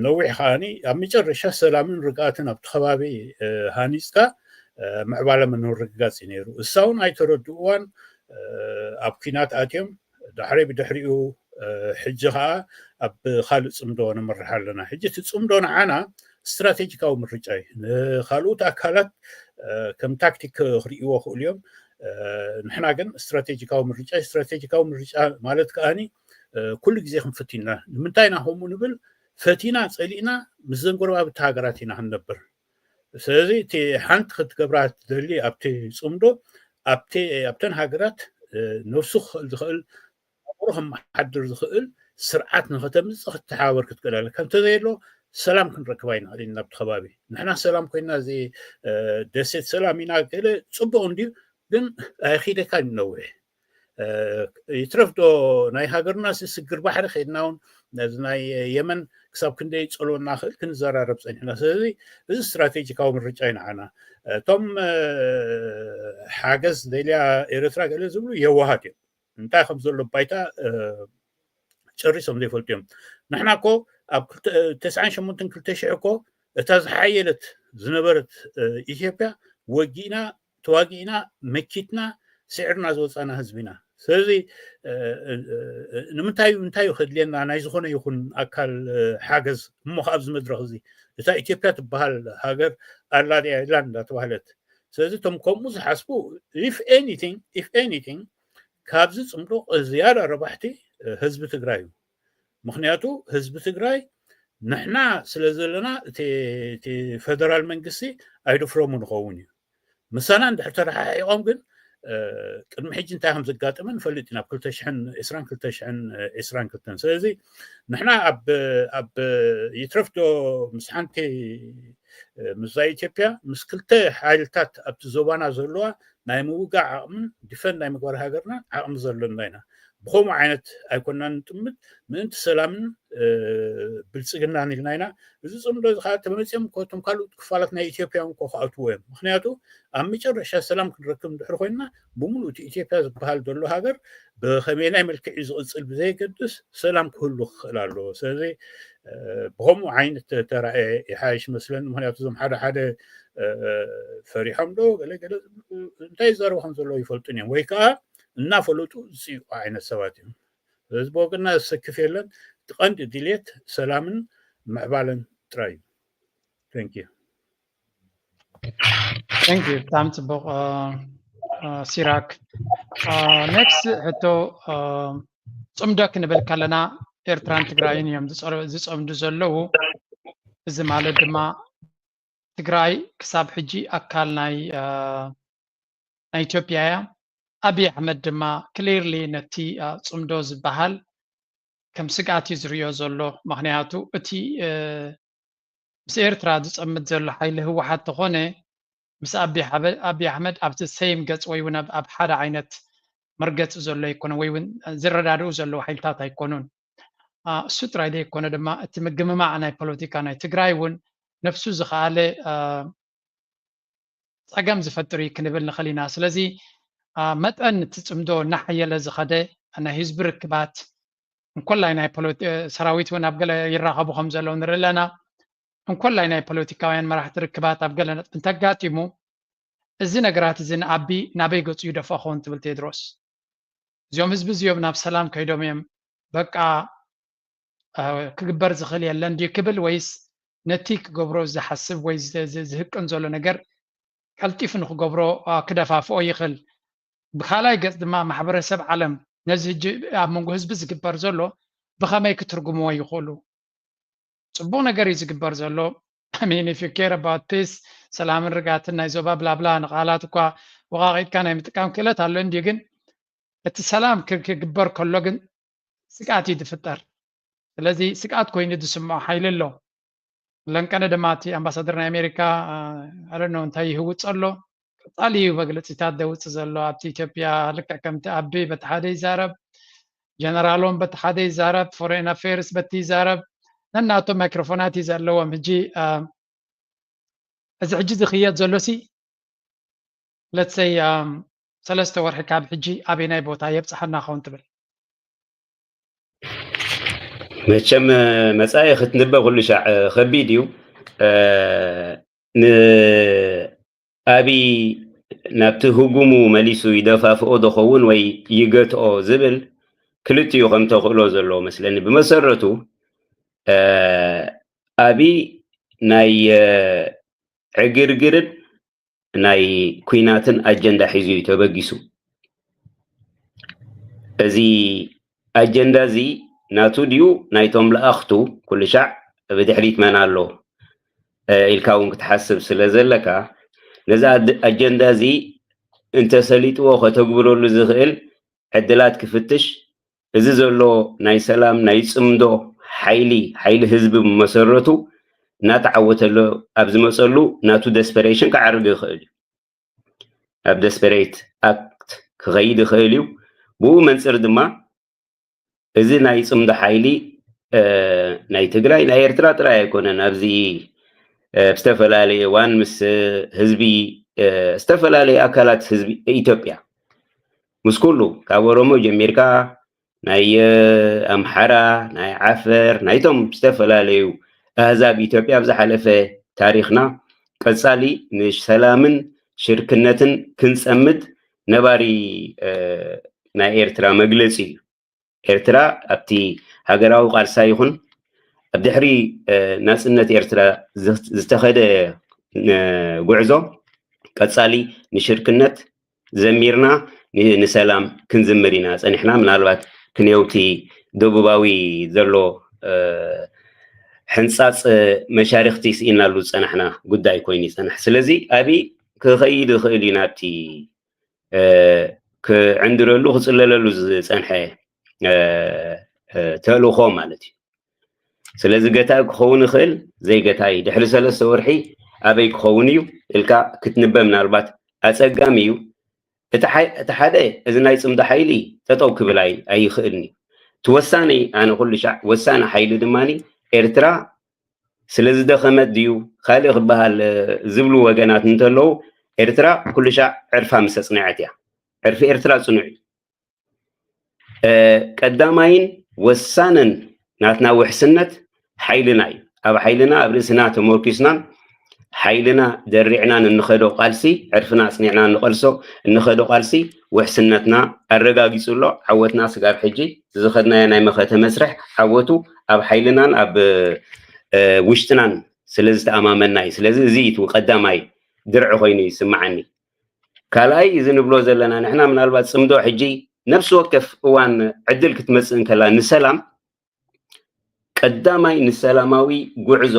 ነዊሕ ከዓኒ ኣብ መጨረሻ ሰላምን ርግኣትን ኣብቲ ከባቢ ሃኒፅካ ምዕባለ ምንርግጋፅ እዩ ነይሩ። እሳ እውን ኣይተረድእዋን። ኣብ ኲናት ኣትዮም ዳሕሪ ብድሕሪኡ ሕጂ ከዓ ኣብ ካልእ ፅምዶ ንምርሕ ኣለና። ሕጂ እቲ ፅምዶ ንዓና ስትራቴጂካዊ ምርጫ እዩ። ንካልኦት ኣካላት ከም ታክቲክ ክርእይዎ ክእሉ እዮም። ንሕና ግን ስትራቴጂካዊ ምርጫ እዩ። ስትራቴጂካዊ ምርጫ ማለት ከዓኒ ኩሉ ግዜ ክንፍት ኢና። ንምንታይ ኢና ከምኡ ንብል? ፈቲና ፀሊእና ምስ ዘንጎረባብቲ ሃገራት ኢና ክንነብር። ስለዚ እቲ ሓንቲ ክትገብራ ትደሊ ኣብቲ ፅምዶ ኣብተን ሃገራት ነብሱ ክኽእል ዝኽእል ኣእምሮ ከመሓድር ዝኽእል ስርዓት ንኸተምፅእ ክትተሓባበር ክትክእል ኣለካ። እንተዘየሎ ሰላም ክንረክብ ኣይንኽእል ኢና ኣብቲ ከባቢ። ንሕና ሰላም ኮይና እዚ ደሴት ሰላም ኢና ገለ ፅቡቕ እንድዩ፣ ግን ኣይኺደካን እዩ ነዊሕ። ይትረፍ ዶ ናይ ሃገርና ስግር ባሕሪ ከይድና እውን ነዚ ናይ የመን ክሳብ ክንደይ ይፀልወና ክእል ክንዘራረብ ፀኒሕና። ስለዚ እዚ ስትራቴጂካዊ ምርጫ እዩ ንዓና። እቶም ሓገዝ ደልያ ኤርትራ ገለ ዝብሉ የዋሃት እዮም። እንታይ ከም ዘሎ ባይታ ጨሪሶም ዘይፈልጡ እዮም። ንሕና እኮ ኣብ ተስዓን ሸሞንተን ክልተ ሽሕ እኮ እታ ዝሓየለት ዝነበረት ኢትዮጵያ ወጊእና ተዋጊእና መኪትና ስዕርና ዝወፃና ህዝቢና። ስለዚ ንምንታይ እንታይ እዩ ከድልየና ናይ ዝኾነ ይኹን ኣካል ሓገዝ እሞ ከ ኣብዚ መድረክ እዚ እታ ኢትዮጵያ ትበሃል ሃገር ኣላ ድያ የላን እንዳተባህለት። ስለዚ እቶም ከምኡ ዝሓስቡ if anything if anything ካብዚ ፅምዶ ዝያዳ ረባሕቲ ህዝቢ ትግራይ እዩ። ምክንያቱ ህዝቢ ትግራይ ንሕና ስለ ዘለና እቲ ፈደራል መንግስቲ ኣይድፍረሙ ንኸውን እዩ። ምሳና እንድሕር ተረሓሒቆም ግን ቅድሚ ሕጂ እንታይ ከም ዘጋጠመ ንፈልጥ ኢና። ኣብ ክልተ ሽሕን ዕስራን ክልተ ሽሕን ዕስራን ክልተን ስለዚ ንሕና ኣብ ኣብ ይትረፍዶ ምስ ሓንቲ ምስዛ ኢትዮጵያ ምስ ክልተ ሓይልታት ኣብቲ ዞባና ዘለዋ ናይ ምውጋእ ዓቕምን ዲፈንድ ናይ ምግባር ሃገርና ዓቕሚ ዘለና ኢና። ብኸምኡ ዓይነት ኣይኮናን ንጥምት ምእንቲ ሰላምን ብልፅግናን ኢልና ኢና። እዚ ፅምዶ እዚ ከዓ ተመፂኦም እኮ እቶም ካልኦት ክፋላት ናይ ኢትዮጵያ እውን እኮ ክኣትዎ እዮም። ምክንያቱ ኣብ መጨረሻ ሰላም ክንረክብ እንድሕር ኮይንና ብምሉእ እቲ ኢትዮጵያ ዝበሃል ዘሎ ሃገር ብኸመይናይ መልክዕ እዩ ዝቕፅል ብዘየገድስ ሰላም ክህሉ ክኽእል ኣለዎ። ስለዚ ብኸምኡ ዓይነት ተራእየ ይሓይሽ መስለኒ። ምክንያቱ እዞም ሓደ ሓደ ፈሪሖም ዶ ገለ ገለ እንታይ ይዛረቡ ከም ዘለዎ ይፈልጡን እዮም ወይ ከዓ እናፈለጡ ዝፅይቁ ዓይነት ሰባት እዮም። ስለዚ ብወገና ዘሰክፍ የለን። እቲ ቀንዲ ድልየት ሰላምን ምዕባለን ጥራይ እዩ። Thank you። Thank you ብጣዕሚ ፅቡቅ ሲራክ። ኔክስት ሕቶ ፅምዶ ክንብል ከለና ኤርትራን ትግራይን እዮም ዝፀምዱ ዘለዉ። እዚ ማለት ድማ ትግራይ ክሳብ ሕጂ ኣካል ናይ ናይ ኢትዮጵያ እያ። ኣብይ ኣሕመድ ድማ ክሊርሊ ነቲ ፅምዶ ዝበሃል ከም ስግኣት እዩ ዝርእዮ ዘሎ። ምክንያቱ እቲ ምስ ኤርትራ ዝፀምድ ዘሎ ሓይሊ ህወሓት ተኾነ ምስ ኣብይ ኣሕመድ ኣብቲ ሰይም ገፅ ወይ እውን ኣብ ሓደ ዓይነት መርገፂ ዘሎ ኣይኮነ ወይ እውን ዝረዳድኡ ዘለዉ ሓይልታት ኣይኮኑን። እሱ ጥራይ ዘይኮነ ድማ እቲ ምግምማዕ ናይ ፖለቲካ ናይ ትግራይ እውን ነፍሱ ዝኸኣለ ፀገም ዝፈጥር እዩ ክንብል ንኽእል ኢና። ስለዚ መጠን እቲ ፅምዶ እናሓየለ ዝኸደ ናይ ህዝቢ ርክባት እንኮላይ ናይ ሰራዊት እውን ኣብ ገለ ይራኸቡ ከም ዘለዉ ንርኢ ኣለና። እንኮላይ ናይ ፖለቲካውያን መራሕቲ ርክባት ኣብ ገለ ነጥቢ እንተጋጢሙ እዚ ነገራት እዚ ንኣቢ ናበይ ገፁ ይደፍኦ ኸውን ትብል ቴድሮስ? እዚኦም ህዝቢ እዚኦም ናብ ሰላም ከይዶም እዮም በቃ ክግበር ዝኽእል የለን ድዩ ክብል ወይስ ነቲ ክገብሮ ዝሓስብ ወይ ዝህቅን ዘሎ ነገር ቀልጢፉ ንክገብሮ ክደፋፍኦ ይኽእል? ብካልኣይ ገፅ ድማ ማሕበረሰብ ዓለም ነዚ ሕጂ ኣብ መንጎ ህዝቢ ዝግበር ዘሎ ብኸመይ ክትርጉምዎ ይኽእሉ? ፅቡቅ ነገር እዩ ዝግበር ዘሎ። I mean if you care about peace ሰላምን ርጋትን ናይ ዞባ ብላብላ ንቃላት እኳ ወቃቂጥካ ናይ ምጥቃም ክእለት ኣሎ እንዲ ግን እቲ ሰላም ክግበር ከሎ ግን ስግኣት እዩ ዝፍጠር። ስለዚ ስግኣት ኮይኑ ዝስምዖ ሓይሊ ኣሎ። ለንቀነ ድማ እቲ ኣምባሳደር ናይ ኣሜሪካ ኣረኖ እንታይ ይህውፅ ኣሎ ቀፃሊ እዩ መግለፂታት ዘውፅእ ዘሎ ኣብቲ ኢትዮጵያ ልክዕ ከምቲ ኣቢ በቲ ሓደ ይዛረብ ጀነራሎም በቲ ሓደ ይዛረብ ፎሬን ኣፌርስ በቲ ይዛረብ ነናቶም ማይክሮፎናት እዩ ዘለዎም ሕጂ እዚ ሕጂ ዝኽየድ ዘሎ ሲ let's say ሰለስተ ወርሒ ካብ ሕጂ ኣበናይ ቦታ የብፅሓና ኸውን ትብል? መቸም መፃኢ ክትንበብ ኩሉ ሻዕ ከቢድ እዩ። ንኣብይ ናብቲ ህጉሙ መሊሱ ይደፋፍኦ ዶ ኸውን ወይ ይገትኦ ዝብል ክልቲኡ ከም ተኽእሎ ዘለዎ መስለኒ። ብመሰረቱ ኣብይ ናይ ዕግርግርን ናይ ኲናትን ኣጀንዳ ሒዙ እዩ ተበጊሱ። እዚ ኣጀንዳ እዚ ናቱ ድዩ ናይቶም ለኣኽቱ ኩሉ ሻዕ ብድሕሪት መን ኣሎ ኢልካ እውን ክትሓስብ ስለ ዘለካ ነዚ ኣጀንዳ እዚ እንተሰሊጥዎ ከተግብረሉ ዝኽእል ዕድላት ክፍትሽ እዚ ዘሎ ናይ ሰላም ናይ ፅምዶ ሓይሊ ሓይሊ ህዝቢ ብመሰረቱ እናተዓወተሉ ኣብ ዝመፀሉ ናቱ desperation ክዓርግ ይኽእል እዩ። ኣብ desperate act ክኸይድ ይኽእል እዩ። ብኡ መንፅር ድማ እዚ ናይ ፅምዶ ሓይሊ ናይ ትግራይ ናይ ኤርትራ ጥራይ ኣይኮነን። ኣብዚ ብዝተፈላለየ እዋን ምስ ህዝቢ ዝተፈላለየ ኣካላት ህዝቢ ኢትዮጵያ ምስ ኩሉ ካብ ኦሮሞ ጀሚርካ ናይ ኣምሓራ ናይ ዓፈር ናይቶም ዝተፈላለዩ ኣህዛብ ኢትዮጵያ ኣብ ዝሓለፈ ታሪኽና ቀፃሊ ንሰላምን ሽርክነትን ክንፀምድ ነባሪ ናይ ኤርትራ መግለፂ እዩ። ኤርትራ ኣብቲ ሃገራዊ ቃልሳ ይኹን ኣብ ድሕሪ ናፅነት ኤርትራ ዝተኸደ ጉዕዞ ቀፃሊ ንሽርክነት ዘሚርና ንሰላም ክንዝምር ኢና ፀኒሕና። ምናልባት ክንየውቲ ደቡባዊ ዘሎ ሕንፃፅ መሻርክቲ ስኢናሉ ዝፀናሕና ጉዳይ ኮይኑ ይፀናሕ። ስለዚ ኣብይ ክኸይድ ይኽእል እዩ ናብቲ ክዕንድረሉ ክፅለለሉ ዝፀንሐ ተልእኾ ማለት እዩ። ስለዚ ገታይ ክኸውን ይኽእል፣ ዘይገታይ ድሕሪ ሰለስተ ወርሒ ኣበይ ክኸውን እዩ ኢልካ ክትንበ ምናልባት ኣፀጋሚ እዩ። እቲ ሓደ እዚ ናይ ፅምዶ ሓይሊ ጠጠው ክብል ኣይኽእልን እዩ። እቲ ወሳኒ ኣነ ኩሉ ሻዕ ወሳኒ ሓይሊ ድማ ኤርትራ ስለ ዝደኸመት ድዩ ካልእ ክበሃል ዝብሉ ወገናት እንተለዉ ኤርትራ ኩሉ ሻዕ ዕርፋ ምስ ኣፅንዐት እያ። ዕርፊ ኤርትራ ፅኑዕ እዩ። ቀዳማይን ወሳንን ናትና ውሕስነትና ሓይልና እዩ። ኣብ ሓይልና ኣብ ርእስና ተመርኪስናን ሓይልና ደሪዕናን እንኸዶ ቃልሲ ዕርፍና ኣፅኒዕና እንቐልሶ እንኸዶ ቃልሲ ውሕስነትና ኣረጋጊፁ ኣሎ። ዓወትና ስጋብ ሕጂ ዝኸድናዮ ናይ መኸተ መስርሕ ዓወቱ ኣብ ሓይልናን ኣብ ውሽጥናን ስለ ዝተኣማመንና እዩ። ስለዚ እዚ እዩ ቀዳማይ ድርዒ ኮይኑ ይስምዓኒ። ካልኣይ እዚ ንብሎ ዘለና ንሕና ምናልባት ፅምዶ ሕጂ ነፍሲ ወከፍ እዋን ዕድል ክትመፅእ እንከላ ንሰላም ቀዳማይ ንሰላማዊ ጉዕዞ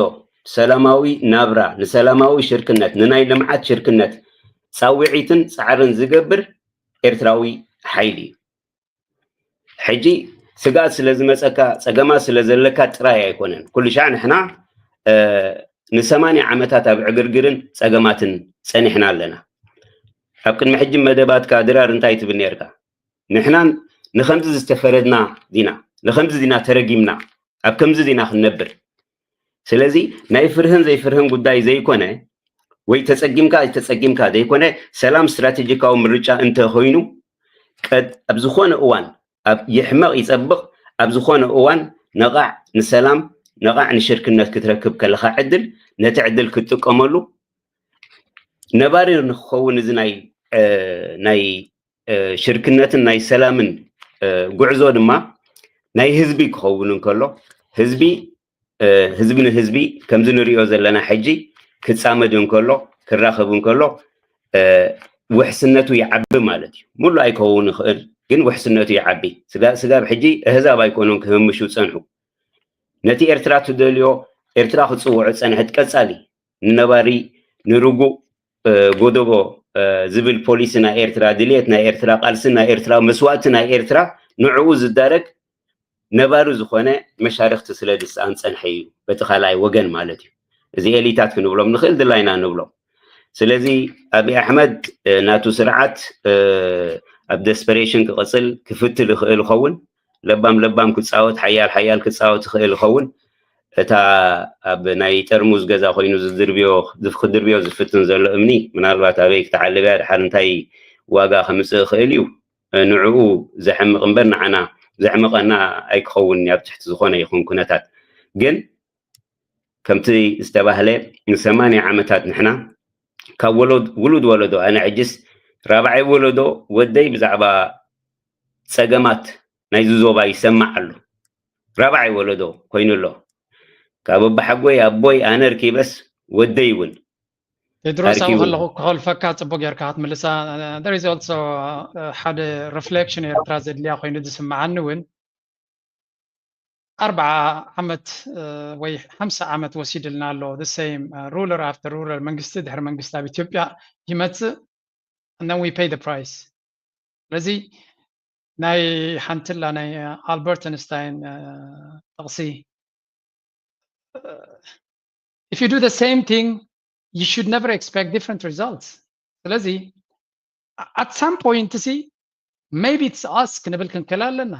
ሰላማዊ ናብራ ንሰላማዊ ሽርክነት ንናይ ልምዓት ሽርክነት ፃውዒትን ፃዕርን ዝገብር ኤርትራዊ ሓይሊ እዩ። ሕጂ ስግኣት ስለ ዝመፀካ ፀገማት ስለ ዘለካ ጥራይ ኣይኮነን። ኩሉ ሻዕ ንሕና ንሰማንያ ዓመታት ኣብ ዕግርግርን ፀገማትን ፀኒሕና ኣለና። ኣብ ቅድሚ ሕጂ መደባትካ ድራር እንታይ ትብል ነርካ? ንሕናን ንኸምዚ ዝተፈረድና ዲና ንኸምዚ ዲና ተረጊምና ኣብ ከምዚ ዲና ክንነብር። ስለዚ ናይ ፍርህን ዘይፍርህን ጉዳይ ዘይኮነ ወይ ተፀጊምካ ኣይተፀጊምካ ዘይኮነ ሰላም ስትራቴጂካዊ ምርጫ እንተኮይኑ ኣብ ዝኾነ እዋን ኣብ ይሕመቕ ይፀብቕ ኣብ ዝኾነ እዋን ነቓዕ ንሰላም ነቓዕ ንሽርክነት ክትረክብ ከለካ ዕድል ነቲ ዕድል ክትጥቀመሉ ነባሪ ንክኸውን እዚ ናይ ናይ ሽርክነትን ናይ ሰላምን ጉዕዞ ድማ ናይ ህዝቢ ክኸውን እንከሎ ህዝቢ ህዝቢ ንህዝቢ ከምዚ ንሪኦ ዘለና ሕጂ ክፃመድ እንከሎ ክራኸብ እንከሎ ውሕስነቱ ይዓቢ ማለት እዩ። ሙሉ ኣይከውን ይኽእል ግን ውሕስነቱ ይዓቢ። ስጋብ ሕጂ ኣህዛብ ኣይኮኑን ክህምሹ ፀንሑ። ነቲ ኤርትራ ትደልዮ ኤርትራ ክፅውዖ ፀንሐት ቀፃሊ ንነባሪ ንርጉእ ጎደቦ ዝብል ፖሊሲ ናይ ኤርትራ ድልየት ናይ ኤርትራ ቃልሲ ናይ ኤርትራ መስዋእቲ ናይ ኤርትራ ንዕኡ ዝዳረግ ነባሪ ዝኾነ መሻርክቲ ስለ ዝሰኣን ፀንሐ እዩ በቲ ካልኣይ ወገን ማለት እዩ። እዚ ኤሊታት ክንብሎም ንኽእል ድላይና ንብሎም። ስለዚ ኣብይ ኣሕመድ ናቱ ስርዓት ኣብ ደስፐሬሽን ክቕፅል ክፍትል ይኽእል ይኸውን። ለባም ለባም ክፃወት ሓያል ሓያል ክፃወት ይኽእል ይኸውን። እታ ኣብ ናይ ጠርሙዝ ገዛ ኮይኑ ዝድርብዮ ክድርብዮ ዝፍትን ዘሎ እምኒ ምናልባት ኣበይ ክትዓልብ እያ ድሓር እንታይ ዋጋ ከምፅእ ይኽእል እዩ። ንዕኡ ዘሕምቕ እምበር ንዓና ዘሕምቐና ኣይክኸውን ኣብ ትሕቲ ዝኾነ ይኹን ኩነታት። ግን ከምቲ ዝተባህለ ንሰማንያ ዓመታት ንሕና ካብ ውሉድ ወለዶ ኣነ ሕጅስ ራብዓይ ወለዶ ወደይ ብዛዕባ ፀገማት ናይዚ ዞባ ይሰማዕ ኣሎ። ራብዓይ ወለዶ ኮይኑ ኣሎ። ካብ ኣባሓጎይ ኣቦይ ኣነ ርኪበስ ወደይ እውን ቴድሮስ ኣብኡ ከለኹ ክኸልፈካ ፅቡቅ ጌርካ ክትምልሳ there is also ሓደ reflection ኤርትራ ዘድልያ ኮይኑ ዝስምዓኒ እውን ኣርብዓ ዓመት ወይ ሓምሳ ዓመት ወሲድልና ኣሎ the same ruler after ruler መንግስቲ ድሕሪ መንግስቲ ኣብ ኢትዮጵያ ይመፅእ and then we pay the price ስለዚ ናይ ሓንትላ ናይ ኣልበርት ኣንስታይን ጥቕሲ if you do the same thing you should never expect different results ስለዚ at some point ሲ maybe it's us ክንብል ክንክእል ኣለና።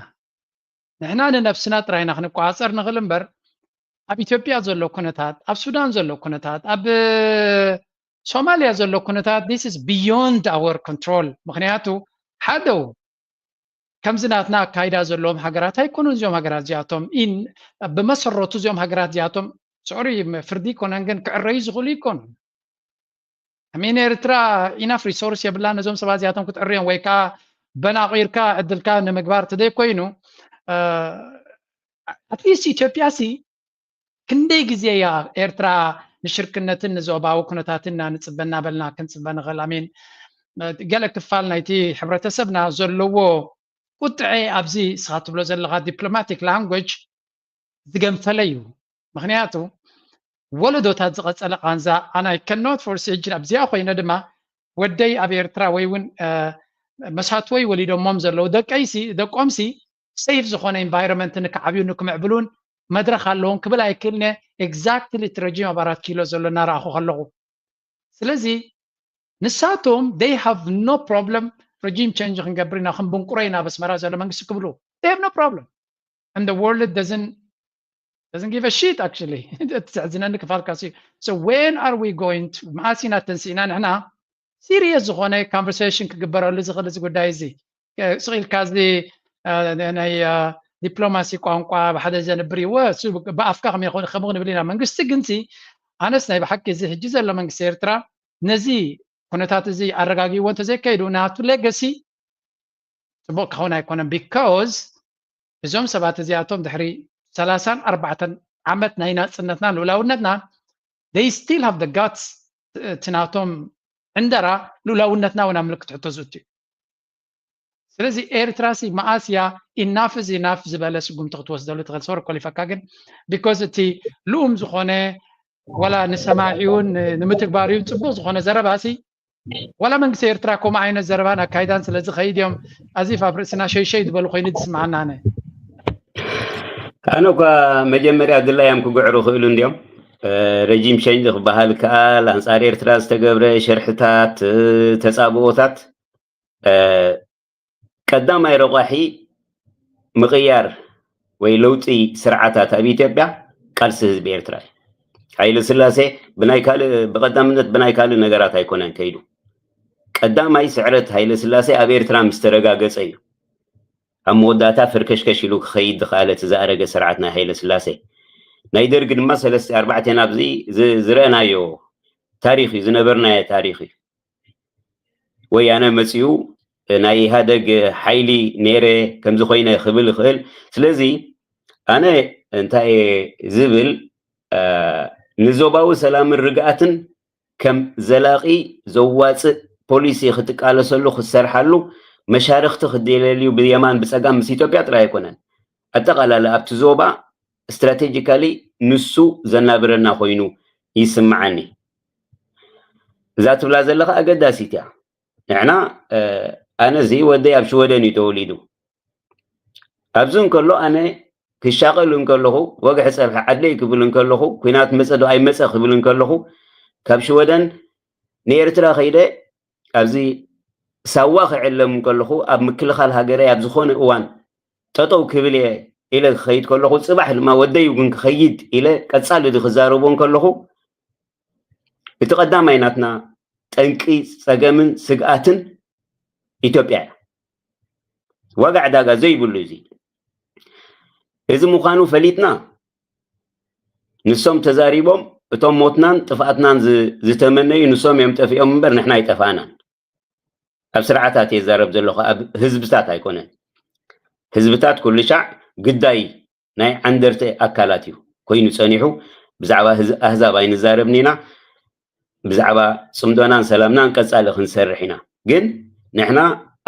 ንሕና ንነብስና ጥራይና ክንቆፃፀር ንኽእል እምበር ኣብ ኢትዮጵያ ዘሎ ኩነታት፣ ኣብ ሱዳን ዘሎ ኩነታት፣ ኣብ ሶማልያ ዘሎ ኩነታት this is beyond our control። ምክንያቱ ሓደው ከምዚ ናትና ኣካይዳ ዘለዎም ሃገራት ኣይኮኑን እዚኦም ሃገራት እዚኣቶም። ብመሰረቱ እዚኦም ሃገራት እዚኣቶም sorry ፍርዲ ይኮነን ግን ክዕረዩ ዝኽእሉ ይኮኑን። ሚን ኤርትራ ኢናፍ ሪሶርስ የብላ ነዞም ሰባት እዚኣቶም ክትዕርዮም ወይ ከዓ በናቂርካ ዕድልካ ንምግባር ተዘይኮይኑ ኣትሊስት ኢትዮጵያ ሲ ክንደይ ግዜ እያ ኤርትራ ንሽርክነትን ንዞባዊ ኩነታትን ኢና ንፅበ እናበልና ክንፅበ ንኽእል? ኣሜን። ገለ ክፋል ናይቲ ሕብረተሰብና ዘለዎ ቁጥዐ ኣብዚ ስኻ ትብሎ ዘለኻ ዲፕሎማቲክ ላንጉጅ ዝገንፈለ እዩ። ምክንያቱ ወለዶታት ዝቐፀለ ቃንዛ ኣናይ ከኖት ፎርስ እጅን ኣብዚኣ ኮይነ ድማ ወደይ ኣብ ኤርትራ ወይ እውን መሳትወይ ወሊዶሞም ዘለዉ ደቀይሲ ደቆምሲ ሴፍ ዝኾነ ኢንቫይሮንመንት ንክዓብዩ ንክምዕብሉን መድረክ ኣለዎም ክብል ኣይክእልነ። ኤግዛክትሊ እቲ ረጂም ኣብ ኣራት ኪሎ ዘሎ እናረኣኹ ከለኹ። ስለዚ ንሳቶም they have no problem ረጂም ቸንጅ ክንገብር ኢና ክንብንቁሮ ኢና ኣብ ኣስመራ ዘሎ መንግስቲ ክብሉ they have no problem and the world doesn't doesn't give a shit actually። እቲ ዘሕዝነኒ ክፋልካ ሲ so when are we going to መዓስ ኢና ተንሲእና ንሕና ሲሪየስ ዝኾነ ኮንቨርሴሽን ክግበረሉ ዝኽእል እዚ ጉዳይ እዚ ስቕ ኢልካ እዚ ናይ ዲፕሎማሲ ቋንቋ ብሓደ ዘንብር ይወ ብኣፍካ ከመይ ይኾን ከምኡ ክንብል ኢና መንግስቲ ግንሲ ኣነስ ናይ ብሓቂ እዚ ሕጂ ዘሎ መንግስቲ ኤርትራ ነዚ ኩነታት እዚ ኣረጋጊዎ እንተዘይከይዱ ናቱ ሌገሲ ፅቡቅ ክኸውን ኣይኮነን because እዞም ሰባት እዚኣቶም ድሕሪ ሰላሳን ኣርባዕተን ዓመት ናይ ናፅነትና ልኡላውነትና they still have the guts እቲ ናቶም ዕንደራ ልኡላውነትና እውን ኣብ ምልክት ሕቶ ዝእቱ እዩ። ስለዚ ኤርትራ ሲ መኣስ እያ ኢናፍ እዚ ናፍ ዝበለ ስጉምቲ ክትወስደሉ ትኽእል ሰወር ኮሊፈካ ግን because እቲ ልኡም ዝኾነ ወላ ንሰማዒውን ንምትግባር እውን ፅቡቅ ዝኾነ ዘረባ ሲ ዋላ መንግስቲ ኤርትራ ከምኡ ዓይነት ዘረባን ኣካይዳን ስለ ዝኸይድ እዮም ኣዚፍ ኣብ ርእስና ሸይሸይ ዝበሉ ኮይኑ ዝስምዓና ኣነ ኣነ እኳ መጀመርያ ድላዮም ክግዕሩ ክእሉ እንዲዮም ረጂም ሸንጅ ክበሃል ከኣል ኣንፃር ኤርትራ ዝተገብረ ሸርሕታት ተፃብኦታት ቀዳማይ ረቋሒ ምቕያር ወይ ለውጢ ስርዓታት ኣብ ኢትዮጵያ ቃልሲ ህዝቢ ኤርትራ እዩ። ሃይለ ስላሴ ብናይ ካልእ ብቐዳምነት ብናይ ካልእ ነገራት ኣይኮነን ከይዱ። ቀዳማይ ስዕረት ሃይለ ስላሴ ኣብ ኤርትራ ምስ ተረጋገጸ እዩ ኣብ መወዳእታ ፈርከሽከሽ ኢሉ ክኸይድ ዝኸኣለ እቲ ዝኣረገ ስርዓት ናይ ሃይለ ስላሴ። ናይ ደርጊ ድማ ሰለስተ ኣርባዕተ ናብዚ ዝረአናዮ ታሪኽ እዩ ዝነበርናዮ ታሪኽ እዩ። ወያነ መፂኡ ናይ ኢህኣደግ ሓይሊ ነይረ ከምዚ ኮይነ ክብል ይኽእል። ስለዚ ኣነ እንታይ ዝብል ንዞባዊ ሰላምን ርግኣትን ከም ዘላቒ ዘዋፅእ ፖሊሲ ክትቃለሰሉ ክትሰርሓሉ መሻርክቲ ክደለልዩ ብየማን ብፀጋም ምስ ኢትዮጵያ ጥራይ ኣይኮነን ኣጠቓላለ ኣብቲ ዞባ ስትራቴጂካሊ ንሱ ዘናብረና ኮይኑ ይስምዓኒ። እዛ ትብላ ዘለኻ ኣገዳሲት እያ። ንሕና ኣነ እዚ ወደይ ኣብ ሽወደን እዩ ተወሊዱ። ኣብዚ እንከሎ ኣነ ክሻቐል እንከለኹ ወግሒ ፀብሒ ዓደይ ክብል እንከለኹ ኩናት መፀ ዶ ኣይመፀ ክብል እንከለኹ ካብ ሽወደን ንኤርትራ ከይደ ኣብዚ ሳዋ ክዕለም እንከለኹ ኣብ ምክልኻል ሃገረይ ኣብ ዝኾነ እዋን ጠጠው ክብል እየ ኢለ ክኸይድ ከለኹ ፅባሕ ድማ ወደይ እውን ክኸይድ ኢለ ቀፃሊ ዲ ክዛረቦ እንከለኹ እቲ ቀዳማይ ናትና ጠንቂ ፀገምን ስግኣትን ኢትዮጵያ እያ። ዋጋ ዕዳጋ ዘይብሉ እዚ እዚ ምዃኑ ፈሊጥና ንሶም ተዛሪቦም እቶም ሞትናን ጥፍኣትናን ዝተመነዩ ንሶም እዮም ጠፊኦም እምበር ንሕና ኣይጠፋእናን። ኣብ ስርዓታት እየ ዛረብ ዘለኹ ኣብ ህዝብታት ኣይኮነን። ህዝብታት ኩሉ ሻዕ ግዳይ ናይ ዓንደርቲ ኣካላት እዩ ኮይኑ ፀኒሑ። ብዛዕባ ኣህዛብ ኣይንዛረብን ኢና። ብዛዕባ ፅምዶናን ሰላምናን ቀፃሊ ክንሰርሕ ኢና። ግን ንሕና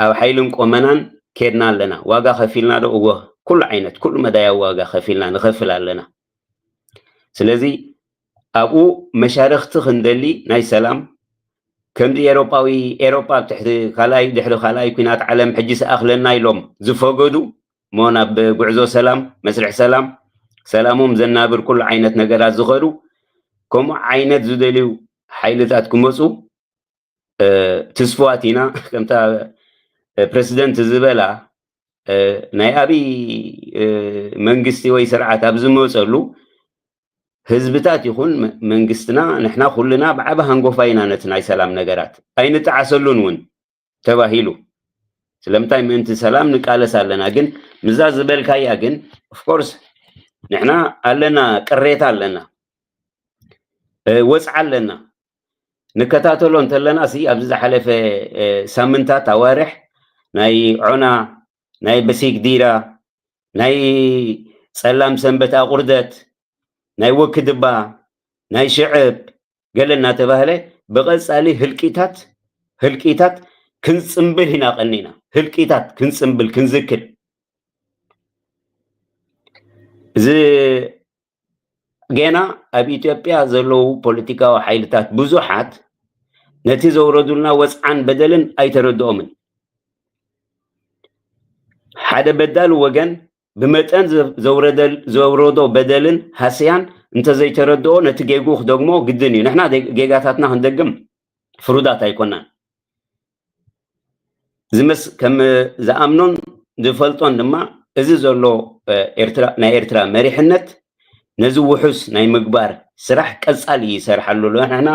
ኣብ ሓይልን ቆመናን ኬድና ኣለና። ዋጋ ከፊልና ዶ? እወ፣ ኩሉ ዓይነት ኩሉ መዳያዊ ዋጋ ከፊልና ንኸፍል ኣለና። ስለዚ ኣብኡ መሻርክቲ ክንደሊ ናይ ሰላም ከምዚ ኤሮጳዊ ኤሮጳ ኣብ ትሕቲ ካልኣይ ድሕሪ ካልኣይ ኩናት ዓለም ሕጂ ሰኣኽለና ኢሎም ዝፈገዱ እሞ ናብ ጉዕዞ ሰላም መስርሕ ሰላም ሰላሞም ዘናብር ኩሉ ዓይነት ነገራት ዝኸዱ ከምኡ ዓይነት ዝደልዩ ሓይልታት ክመፁ ትስፍዋት ኢና። ከምታ ፕረሲደንት ዝበላ ናይ ኣብይ መንግስቲ ወይ ስርዓት ኣብ ዝመፀሉ ህዝብታት ይኹን መንግስትና ንሕና ኩልና ብዓቢ ሃንጎፋ ኢና ነቲ ናይ ሰላም ነገራት ኣይንጠዓሰሉን እውን ተባሂሉ። ስለምንታይ ምእንቲ ሰላም ንቃለስ ኣለና። ግን ምዛ ዝበልካያ ግን ኦፍኮርስ ንሕና ኣለና፣ ቅሬታ ኣለና፣ ወፅዓ ኣለና። ንከታተሎ እንተለና ሲ ኣብዚ ዝሓለፈ ሳምንታት ኣዋርሕ ናይ ዖና፣ ናይ በሲክ ዲራ፣ ናይ ፀላም ሰንበት ኣቑርደት፣ ናይ ወክድባ፣ ናይ ሽዕብ ገለ እናተባህለ ብቐፃሊ ህልቂታት ህልቂታት ክንፅምብል ኢና ቀኒና። ህልቂታት ክንፅምብል ክንዝክር እዚ ጌና ኣብ ኢትዮጵያ ዘለዉ ፖለቲካዊ ሓይልታት ብዙሓት ነቲ ዘውረዱልና ወፅዓን በደልን ኣይተረድኦምን። ሓደ በዳሉ ወገን ብመጠን ዘውረዶ በደልን ሃስያን እንተዘይተረድኦ ነቲ ጌግኡ ክደግሞ ግድን እዩ። ንሕና ጌጋታትና ክንደግም ፍሩዳት ኣይኮናን። ዝመስ ከም ዝኣምኖን ዝፈልጦን ድማ እዚ ዘሎ ናይ ኤርትራ መሪሕነት ነዚ ውሑስ ናይ ምግባር ስራሕ ቀጻሊ ይሰርሓሉ ኣሎ። ንሕና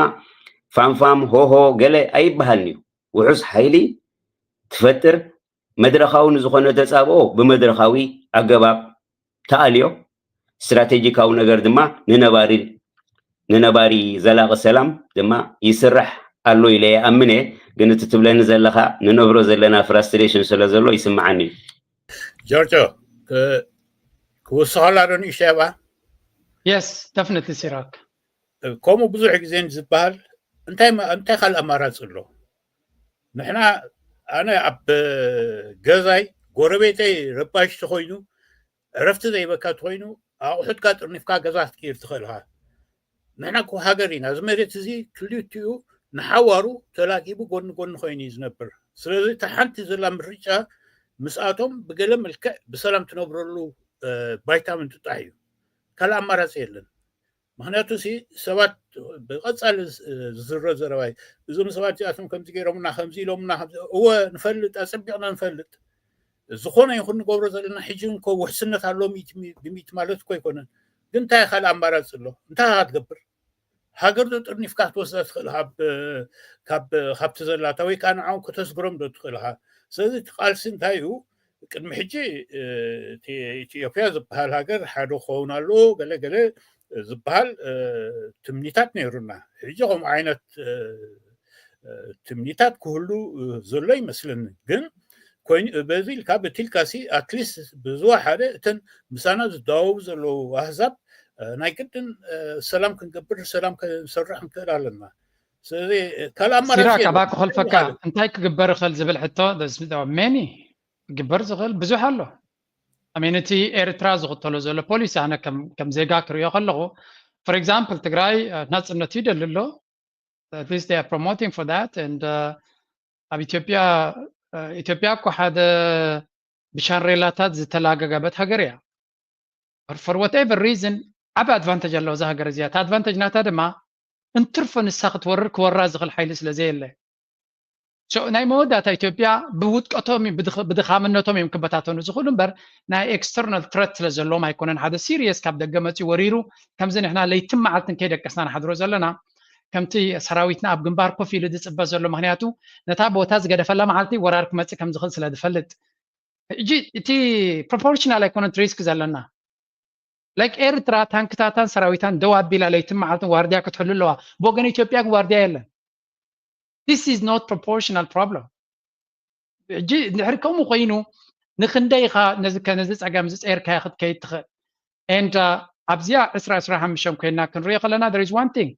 ፋምፋም ሆሆ ገለ ኣይበሃልን እዩ። ውሑስ ሓይሊ ትፈጥር፣ መድረኻዊ ንዝኾነ ተጻብኦ ብመድረኻዊ ኣገባብ ተኣልዮ፣ ስትራቴጂካዊ ነገር ድማ ንነባሪ ንነባሪ ዘላቒ ሰላም ድማ ይስራሕ ኣሎ ኢለ ይኣምን እየ። ግን እቲ ትብለኒ ዘለኻ ንነብሮ ዘለና ፍራስትሬሽን ስለ ዘሎ ይስምዓኒ እዩ። ጆርጆ፣ ክውስኸላ ዶ ንእሽተይ ኣብኣ? የስ፣ ደፍነትሊ ሲራክ። ከምኡ ብዙሕ ግዜ ዝበሃል እንታይ ካልእ ኣማራፂ ኣሎ? ንሕና ኣነ ኣብ ገዛይ ጎረቤተይ ረባሽ ተኮይኑ ዕረፍቲ ዘይበካ ተኮይኑ ኣቑሑትካ ጥርኒፍካ ገዛ ክትቅይር ትኽእል ኢኻ። ንሕና እኮ ሃገር ኢና። እዚ መሬት እዚ ክልቲኡ ንሓዋሩ ተላቂቡ ጎኒ ጎኒ ኮይኑ እዩ ዝነብር። ስለዚ እታ ሓንቲ ዘላ ምርጫ ምስኣቶም ብገለ መልክዕ ብሰላም ትነብረሉ ባይታ ምንጥጣሕ እዩ። ካልእ ኣማራፂ የለን። ምክንያቱ ሲ ሰባት ብቐፃሊ ዝዝረ ዘረባ እዩ። እዞም ሰባት እዚኣቶም ከምዚ ገይሮምና ከምዚ ኢሎምና እወ ንፈልጥ ኣፀቢቕና ንፈልጥ ዝኾነ ይኹን ንገብሮ ዘለና ሕጂ እንኮ ውሕስነት ኣሎ ብሚእቲ ማለት እኮ ኣይኮነን። ግን እንታይ ካልእ ኣማራፂ ኣሎ? እንታይ ኢኻ ትገብር? ሃገር ዶ ጥርኒፍካ ክትወስዳ ትኽእል ኢኻ ካብቲ ዘላታ ወይ ከዓ ንዓኦም ከተስግሮም ዶ ትኽእል ኢኻ? ስለዚ እቲ ቃልሲ እንታይ እዩ? ቅድሚ ሕጂ ኢትዮጵያ ዝበሃል ሃገር ሓደ ክኸውን ኣለዎ ገለ ገለ ዝበሃል ትምኒታት ነይሩና። ሕጂ ከምኡ ዓይነት ትምኒታት ክህሉ ዘሎ ይመስለኒ። ግን ኮይኑ በዚ ኢልካ በቲ ኢልካ ሲ ኣትሊስት ብዝወሓደ እተን ምሳና ዝዳወቡ ዘለዉ ኣህዛብ ናይ ግድን ሰላም ክንገብር ሰላም ክንሰርሕ ክንክእል ኣለና። ስለዚ ካልእ ኣማራፂ ሲራክ ኣባክ ከልፈካ እንታይ ክግበር ይኽእል ዝብል ሕቶ ሜኒ ክግበር ዝኽእል ብዙሕ ኣሎ። ኣሜን እቲ ኤርትራ ዝኽተሎ ዘሎ ፖሊሲ ኣነ ከም ዜጋ ክሪኦ ከለኹ for example ትግራይ ናፅነት ይደሊ ኣሎ at least they are promoting for that and ኣብ ኢትዮጵያ ኢትዮጵያ እኮ ሓደ ብሻንሬላታት ዝተላገገበት ሃገር እያ። For whatever reason ዓቢ ኣድቫንተጅ ኣለዋ እዛ ሃገር እዚኣ። እታ ኣድቫንተጅ ናታ ድማ እንትርፎ ንሳ ክትወርር ክወራ ዝኽእል ሓይሊ ስለ ዘየለ ናይ መወዳእታ ኢትዮጵያ ብውድቀቶም ብድኻምነቶም እዮም ክበታተኑ ዝኽእሉ እምበር ናይ external threat ስለ ዘለዎም ኣይኮነን። ሓደ serious ካብ ደገ መፅዩ ወሪሩ ከምዚ ንሕና ለይትን መዓልትን ከይደቀስና ንሓድሮ ዘለና ከምቲ ሰራዊትና ኣብ ግንባር ኮፍ ኢሉ ዝፅበ ዘሎ ምክንያቱ ነታ ቦታ ዝገደፈላ መዓልቲ ወራር ክመፅእ ከም ዝኽእል ስለ ዝፈልጥ ሕጂ እቲ proportional ኣይኮነን risk ዘለና like ኤርትራ ታንክታታን ሰራዊታን ደው ኣቢላ ለይትን መዓልትን ዋርድያ ክትሕሉ ኣለዋ። ብወገን ኢትዮጵያ ግን ዋርድያ የለን። This is not proportional problem። ሕጂ እንድሕር ከምኡ ኮይኑ ንክንደይ ኢኻ ነዚ ከነዚ ፀገም ዝፀየርካዮ ክትከይድ ትኽእል? And ኣብዚኣ ዕስራ ዕስራ ሓሙሽተ ኮይና ክንሪኦ ከለና there is one thing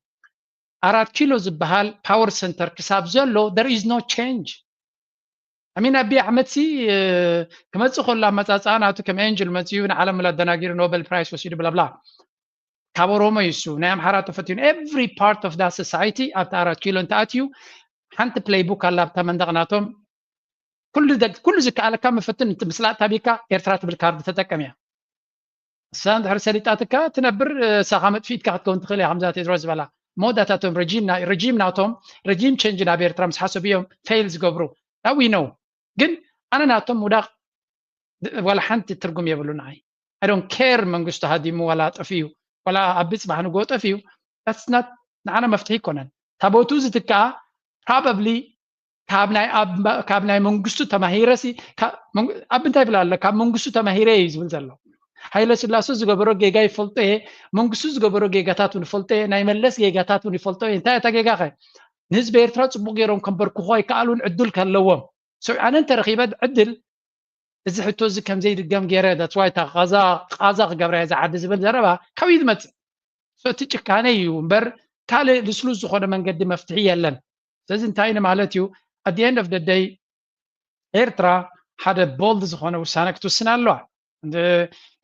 ኣራት ኪሎ ዝበሃል power center ክሳብ ዘሎ there is no change። ኣሚን ኣቢ ኣሕመድ ሲ ክመፅእ ከሎ ኣመፃፅኣ ናቱ ከም ኤንጅል መፅዩ ንዓለም ኣደናጊሩ ኖበል ፕራይስ ወሲዱ ብላብላ ካብ ኦሮሞ ይሱ ናይ ኣምሓራ ተፈትኑ every part of that society ኣብቲ ኣራት ኪሎ እንተኣትዩ ሓንቲ playbook ኣላ ኣብታ መንደቕ ናቶም ኩሉ ዝከኣለካ መፈትን ምስላጥ ታቢካ ኤርትራ ትብል ካርድ ተጠቀም እያ። እሳ እንድሕር ሰሊጣትካ ትነብር እሳኻ መጥፊእትካ ክትከውን ትኽእል እያ ከምዛ ቴድሮስ ዝበላ መወዳእታቶም ረጂም ናቶም ረጂም ቸንጅ ናብ ኤርትራ ምስ ሓሰቡ እዮም ፌል ዝገብሩ we know ግን ኣነ ናቶም ምውዳቕ ዋላ ሓንቲ ትርጉም የብሉ ንዓይ። I don't care መንግስቱ ሃዲሙ ዋላ ጠፊኡ ዋላ ኣብ ብፅባሕ ንጎ ጠፊኡ፣ that's not ንዓና መፍትሒ ኣይኮነን። ታቦቱ ዝትከኣ probably ካብ ናይ መንግስቱ ተማሂረ ሲ ኣብ እንታይ ይብል ኣሎ? ካብ መንግስቱ ተማሂረ እዩ ዝብል ዘሎ። ሃይለ ስላሴ ዝገበሮ ጌጋ ይፈልጦ እየ፣ መንግስቱ ዝገበሮ ጌጋታት እውን ይፈልጦ እየ፣ ናይ መለስ ጌጋታት እውን ይፈልጦ እየ። እንታይ እታ ጌጋ ኸ? ንህዝቢ ኤርትራ ፅቡቅ ገይሮም ከንበርክኹ ኣይከኣሉን ዕድል ከለዎም። ኣነ እንተረኺበ ዕድል እዚ ሕቶ እዚ ከም ዘይድገም ገይረ that's why እታ ቃዛ ቃዛ ክገብራ እየ ዝዓዲ ዝብል ዘረባ ካብኡ እዩ ዝመፅእ። So እቲ ጭካነ እዩ እምበር ካልእ ልስሉስ ዝኾነ መንገዲ መፍትሒ የለን። ስለዚ እንታይ ንማለት እዩ? At the end of the day ኤርትራ ሓደ bold ዝኾነ ውሳነ ክትውስን ኣለዋ።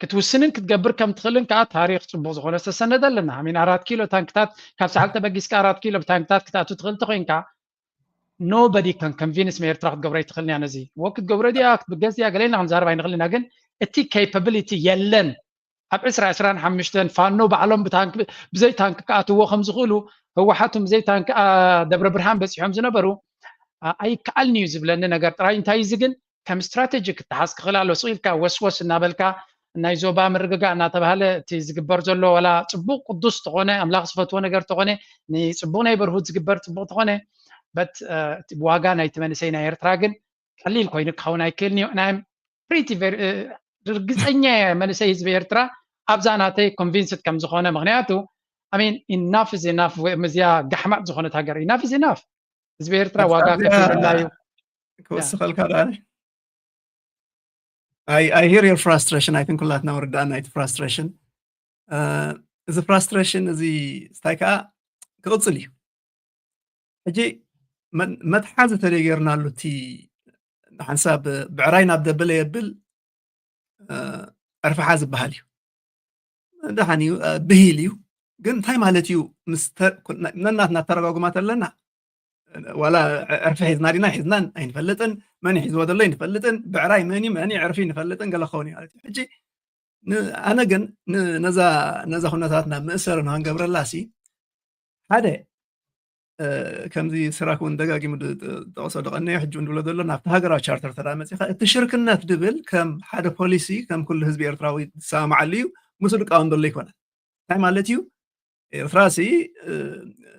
ክትውስንን ክትገብር ከም ትኽእልን ከዓ ታሪክ ፅቡቅ ዝኾነ ዝተሰነደ ኣለና። ሚን ኣራት ኪሎ ታንክታት ካብ ሳሕል ተበጊስካ ኣራት ኪሎ ብታንክታት ክትኣቱ ትኽእል ተኮይንካ nobody can convince me ኤርትራ ክትገብሮ ኣይትኽእልን እያ። ነዚ ወ ክትገብሮ ድያ ክትብገስ ድያ ገለ ኢልና ክንዛረብ ኣይንኽእል ኢና። ግን እቲ capability የለን። ኣብ ዕስራ ዕስራን ሓሙሽተን ፋኖ ባዕሎም ብታንክ ብዘይ ታንክ ክኣትዎ ከም ዝኽእሉ ህወሓት ብዘይ ታንክ ደብረ ብርሃን በፂሖም ዝነበሩ ኣይከኣልን እዩ ዝብለኒ ነገር ጥራይ። እንታይ እዚ ግን ከም ስትራቴጂ ክተሓዝ ክኽእል ኣሎ። ስቕ ኢልካ ወስወስ እናበልካ ናይ ዞባ ምርግጋእ እናተባህለ እቲ ዝግበር ዘሎ ዋላ ፅቡቅ ቅዱስ ተኾነ ኣምላኽ ዝፈትዎ ነገር ተኾነ ንፅቡቅ ናይ በርሁት ዝግበር ፅቡቅ ተኾነ በት ዋጋ ናይቲ መንእሰይ ናይ ኤርትራ ግን ቀሊል ኮይኑ ክኸውን ኣይክእልን እዩ። ናይ ርግፀኛ መንእሰይ ህዝቢ ኤርትራ ኣብዛ ናተይ ኮንቪንስድ ከም ዝኾነ ምክንያቱ I mean enough is enough። እዚኣ ጋሕማጥ ዝኾነት ሃገር enough is enough። ህዝቢ ኤርትራ ዋጋ ከፊሉላ እዩ። ክወስኸልካ ደኣ I hear your frustration. I think ኩላትና ወርዳእና እቲ frustration እዚ frustration እዚ ስታይ ከዓ ክቕፅል እዩ። ሕጂ መትሓዚ ተደይ ገይርናሉ እቲ ሓንሳብ ብዕራይ ናብ ደበለ የብል ዕርፍሓ ዝበሃል እዩ። ደሓን እዩ ብሂል እዩ። ግን እንታይ ማለት እዩ? ነናትና ተረጓጉማ ተለና ዋላ ዕርፊ ሒዝና ዲና ሒዝናን ኣይንፈልጥን፣ መን ሒዝዎ ዘሎ ኣይንፈልጥን፣ ብዕራይ መን እዩ መን ዕርፊ ንፈልጥን ገለ ክኸውን እዩ ማለት እዩ። ሕጂ ኣነ ግን ነዛ ኩነታት ናብ መእሰሪ ንክንገብረላ ሲ ሓደ ከምዚ ስራክ እውን ደጋጊሙ ዝጠቕሶ ደቐነዮ ሕጂ ንብሎ ዘሎ ናብቲ ሃገራዊ ቻርተር ተዳ መፂኻ እቲ ሽርክነት ድብል ከም ሓደ ፖሊሲ ከም ኩሉ ህዝቢ ኤርትራዊ ዝሰማማዓሉ እዩ። ምስኡ ድቃወም ዘሎ ይኮነ እንታይ ማለት እዩ? ኤርትራ ሲ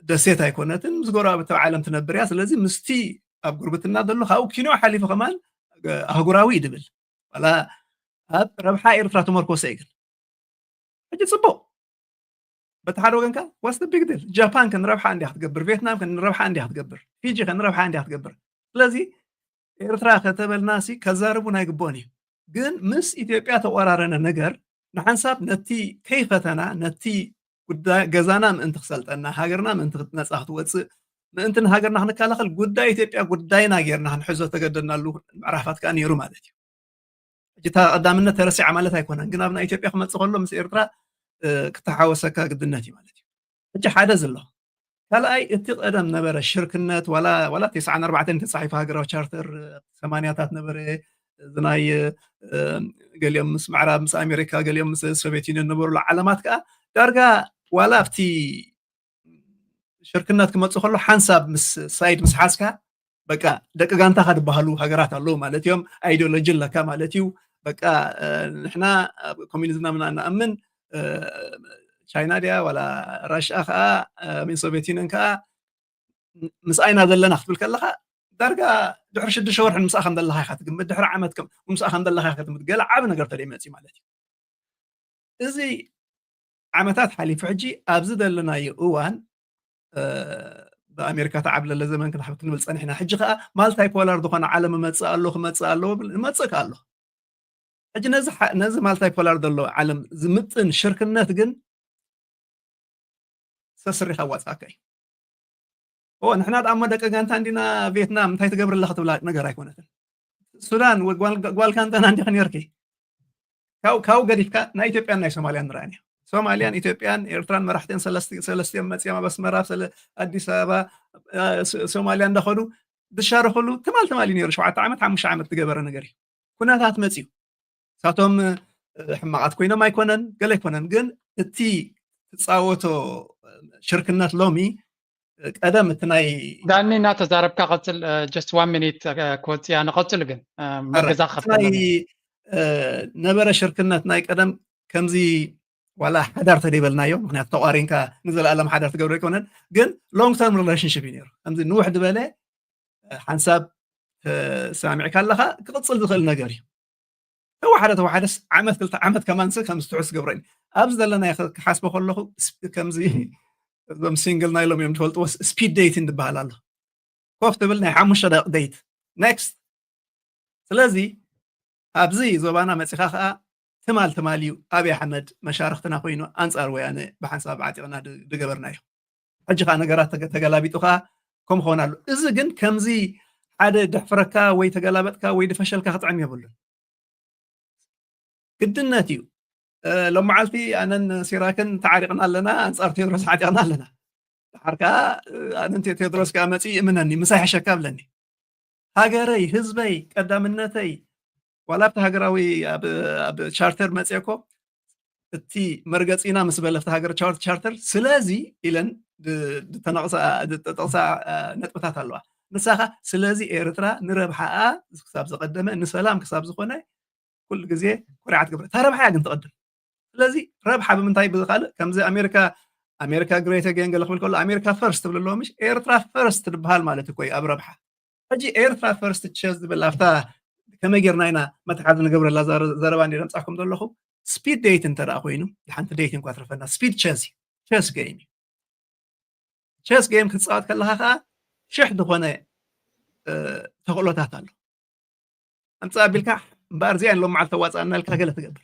ደሴት ኣይኮነትን፣ ምስ ጎረባብቲ ዓለም ትነብር እያ። ስለዚ ምስቲ ኣብ ጉርብትና ዘሎ ካብኡ ኪኖ ሓሊፉ ከማን ኣህጉራዊ እዩ ድብል ዋላ ኣብ ረብሓ ኤርትራ ተመርኮሰ እዩ። ግን ሕጂ ፅቡቅ በቲ ሓደ ወገንካ ዋስ ቢግ ዲል ጃፓን ከንረብሓ እንዲያ ክትገብር፣ ቬትናም ከንረብሓ እንዲያ ክትገብር፣ ፊጂ ከንረብሓ እንዲያ ክትገብር። ስለዚ ኤርትራ ከተበልና ሲ ከዛርቡን ኣይግብኦን እዩ። ግን ምስ ኢትዮጵያ ተቆራረነ ነገር ንሓንሳብ ነቲ ከይፈተና ነቲ ጉዳይ ገዛና ምእንቲ ክሰልጠና ሃገርና ምእንቲ ነፃ ክትወፅእ ምእንቲ ንሃገርና ክንከላኸል ጉዳይ ኢትዮጵያ ጉዳይና ጌርና ክንሕዞ ተገደድናሉ ምዕራፋት ከዓ ነይሩ ማለት እዩ። ሕጂ እታ ቀዳምነት ተረሲዓ ማለት ኣይኮነን፣ ግን ኣብ ናይ ኢትዮጵያ ክመፅእ ከሎ ምስ ኤርትራ ክተሓወሰካ ግድነት እዩ ማለት እዩ። ሕጂ ሓደ ዘሎ ካልኣይ እቲ ቀደም ነበረ ሽርክነት ዋላ ዋላ ተስዓን ኣርባዕተን ተፃሒፉ ሃገራዊ ቻርተር ሰማንያታት ነበረ እዚ ናይ ገሊኦም ምስ ምዕራብ ምስ ኣሜሪካ ገሊኦም ምስ ሶቪየት ዩኒየን ነበሩሉ ዓለማት ከዓ ዳርጋ ዋላ ኣብቲ ሽርክነት ክመፅእ ከሎ ሓንሳብ ምስ ሳይድ ምስ ሓዝካ በቃ ደቂ ጋንታካ ዝበሃሉ ሃገራት ኣለዉ ማለት እዮም። ኣይዲዮሎጂ ኣለካ ማለት እዩ። በቃ ንሕና ኣብ ኮሚኒዝምና ምና እንኣምን ቻይና ድያ ዋላ ራሽያ ከዓ ምን ሶቪየት ዩኒየን ከዓ ምስኣይና ዘለና ክትብል ከለካ ዳርጋ ድሕሪ ሽዱሽተ ወርሒ ንምስኣ ከም ዘለካ ኢካ ትግምት፣ ድሕሪ ዓመት ምስኣ ከም ዘለካ ኢካ ትግምት። ገለ ዓቢ ነገር ተደይመፅእ ማለት እዩ። እዚ ዓመታት ሓሊፉ ሕጂ ኣብዚ ዘለናዮ እዋን ብኣሜሪካ ተዓብለለ ዘመን ክንብል ፀኒሕና። ሕጂ ከዓ ማልታይ ፖላር ዝኾነ ዓለም እመፅእ ኣሎ ክመፅእ ኣለዎ ይመፅእ ከ ኣሎ። ሕጂ ነዚ ማልታይ ፖላር ዘሎ ዓለም ዝምጥን ሽርክነት ግን ሰስሪካ ዋፅኣካ እዩ። ንሕና ደኣ እሞ ደቂ ጋንታ እንዲና ቬትናም እንታይ ትገብር ኣለካ ትብላ ነገር ኣይኮነትን። ሱዳን ጓል ጋንታና እንዲክ ነርኪ ካብኡ ገዲፍካ ናይ ኢትዮጵያን ናይ ሶማልያን ንርኣን እያ። ሶማልያን ኢትዮጵያን ኤርትራን መራሕቲን ሰለስቲኦም መፂኦም ኣብ ኣስመራ ኣዲስ ኣበባ ሶማልያ እንዳኸዱ ዝሻረኽሉ ትማል ትማል እዩ ነይሩ። ሸውዓተ ዓመት ሓሙሽተ ዓመት ዝገበረ ነገር እዩ። ኩነታት መፅዩ ሳቶም ሕማቓት ኮይኖም ኣይኮነን ገለ ኣይኮነን፣ ግን እቲ ትፃወቶ ሽርክነት ሎሚ ቀደም እቲ ናይ ዳኒ እናተዛረብካ ቀፅል። Just one minute ክወፅያ ንቐፅል ግን መገዛ ክኸፍተና ነበረ ሽርክነት ናይ ቀደም ከምዚ ዋላ ሓዳር ተደይበልናዮ ምክንያቱ ተቋሪንካ ንዘለኣለም ሓዳር ትገብሮ ኣይኮነን ግን long term relationship እዩ ነይሩ ከምዚ ንውሕ ዝበለ ሓንሳብ ተሰማሚዕካ ኣለካ ክቕፅል ዝኽእል ነገር እዩ ተዋሓደ ተዋሓደስ ዓመት ክልተ ዓመት ከማንስ ከም ዝትሑስ ገብረኒ ኣብዚ ዘለና ክሓስቦ ከለኹ ከምዚ እዞም ሲንግል ናይ ሎም እዮም ዝፈልጥዎ speed dating ዝበሃል ኣሎ ኮፍ ትብል ናይ ሓሙሽተ ደቂ date next ስለዚ ኣብዚ ዞባና መፂኻ ከዓ ትማል ትማል እዩ ኣብይ ኣሕመድ መሻርክትና ኮይኑ ኣንፃር ወያነ ብሓንሳብ ዓጢቕና ዝገበርናዮ ሕጂ ከዓ ነገራት ተገላቢጡ ከዓ ከም ክኾን ኣሎ እዚ ግን ከምዚ ሓደ ደሕፍረካ ወይ ተገላበጥካ ወይ ድፈሸልካ ክጥዕም የብሉን ግድነት እዩ ሎመዓልቲ ኣነን ሲራክን ተዓሪቕና ኣለና ኣንፃር ቴድሮስ ዓጢቕና ኣለና ድሓር ከዓ ኣነን ቴድሮስ ከዓ መፂ ይእምነኒ ምሳይ ሕሸካ ብለኒ ሃገረይ ህዝበይ ቀዳምነተይ ዋላ ኣብቲ ሃገራዊ ኣብ ቻርተር መፅየ እኮ እቲ መርገፂና ምስ በለ ኣብቲ ሃገር ቻርተር ስለዚ ኢለን ዝተጠቕሳ ነጥብታት ኣለዋ ንሳኻ ስለዚ ኤርትራ ንረብሓኣ ክሳብ ዝቐደመ ንሰላም ክሳብ ዝኾነ ኩሉ ግዜ ኩርዓ ትገብረ እታ ረብሓ እያ ግን ትቐድም ስለዚ ረብሓ ብምንታይ ብዝካልእ ከምዚ ኣሜሪካ ኣሜሪካ great again ገለ ክብል ከሎ ኣሜሪካ first ትብል ኣለዎ ምሽ ኤርትራ first ትበሃል ማለት እኮ እዩ ኣብ ረብሓ ሕጂ ኤርትራ first chess ዝብል ኣብታ ከመይ ጌርና ኢና መትሓዚ ንገብረላ ዘረባ እንዲ ደምፃኩም ዘለኹ speed date እንተ ኮይኑ ሓንቲ date እንኳ ትረፈና speed chess chess game chess game ክትፃወት ከለካ ከዓ ሽሕ ዝኾነ ተኽእሎታት ኣሎ ኣምፃ ኣቢልካ እምበኣር እዚኣ ሎም መዓልቲ ተዋፃእና ኢልካ ገለ ትገብር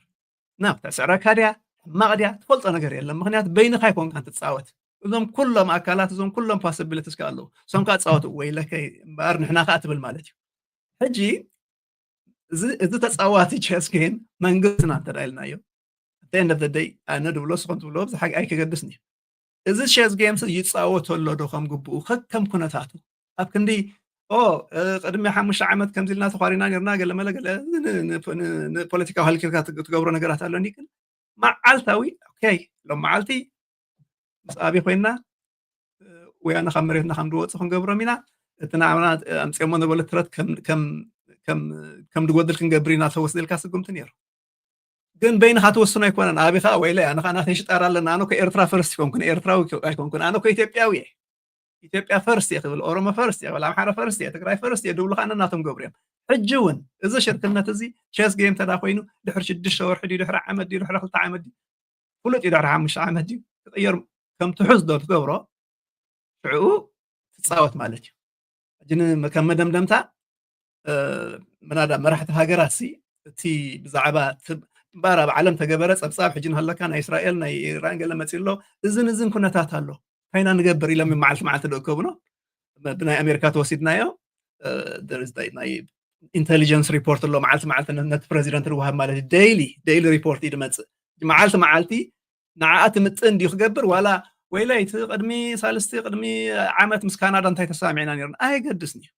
ናብ ተስዕረካ ድያ ሕማቕ ድያ ትፈልጦ ነገር የለን ምክንያቱ በይንካ ይኮንካ ትፃወት እዞም ኩሎም ኣካላት እዞም ኩሎም possibilities ኣለዉ እሶም ከዓ ፃወቱ ወይለከይ እምበኣር ንሕና ከዓ ትብል ማለት እዩ ሕጂ እዚ ተፃዋቲ chess game መንግስትና እንተዳ ኢልናዮ end of the day ኣነ ድብሎ ስኹም ትብሎ ብዝሓ ኣይከገድስን እዩ እዚ chess game ይፃወቶ ኣሎ ዶ ከም ግብኡ ከከም ኩነታቱ ኣብ ክንዲ ኦ ቅድሚ ሓሙሽተ ዓመት ከምዚ ኢልና ተኳሪና ነርና ገለመለ ገለ ንፖለቲካዊ ሃልኪልካ ትገብሮ ነገራት ኣሎ ግን መዓልታዊ ሎም መዓልቲ ምስ ኣበይ ኮይና ወያነ ካብ መሬትና ከም ዝወፅ ክንገብሮም ኢና እቲ ንዓና ኣምፅኦሞ ነበለ ትረት ከም ዝጎድል ክንገብር ኢና ተወስደልካ ስጉምቲ ነይሩ ግን በይንካ ትወስኖ ኣይኮነን ኣበይ ከዓ ወይለ ኣነ ከዓ ናተይ ሽጣር ኣለና ኣነ ኮ ኤርትራ ፈርስት ይኮንኩን ኤርትራዊ ኣይኮንኩን ኣነ ኮ ኢትዮጵያዊ እየ ኢትዮጵያ ፈርስት እየ ክብል ኦሮሞ ፈርስት እየ ክብል ኣምሓራ ፈርስት እየ ትግራይ ፈርስት እየ ድብሉ ከዓ ነናቶም ገብሩ እዮም ሕጂ እውን እዚ ሽርክነት እዚ ቸስ ጌም ተዳ ኮይኑ ድሕሪ ሽዱሽተ ወርሒ ድዩ ድሕሪ ዓመት ድዩ ድሕሪ ክልተ ዓመት ድዩ ፍሉጥ እዩ ድሕሪ ሓሙሽተ ዓመት ድዩ ክቅየር ከም ትሑዝ ዶ ትገብሮ ሽዑ ትፃወት ማለት እዩ ሕጂ ከም መደምደምታ ምናዳ መራሕቲ ሃገራት ሲ እቲ ብዛዕባ እምበኣር ኣብ ዓለም ተገበረ ፀብፃብ ሕጂ ንሃለካ ናይ እስራኤል ናይ ኢራን ገለ መፂ ኣሎ እዝን እዝን ኩነታት ኣሎ እንታይና ንገብር ኢሎም መዓልቲ መዓልቲ ደእከቡኖ ብናይ ኣሜሪካ ተወሲድናዮ ናይ ኢንቴሊጀንስ ሪፖርት ኣሎ መዓልቲ መዓልቲ ነቲ ፕረዚደንት ዝወሃብ ማለት እዩ ዴይሊ ዴይሊ ሪፖርት እዩ ድመፅእ መዓልቲ መዓልቲ ንዓኣ ትምጥን ድዩ ክገብር ዋላ ወይለይ እቲ ቅድሚ ሳልስቲ ቅድሚ ዓመት ምስ ካናዳ እንታይ ተሰማሚዕና ነርና ኣየገድስን እዩ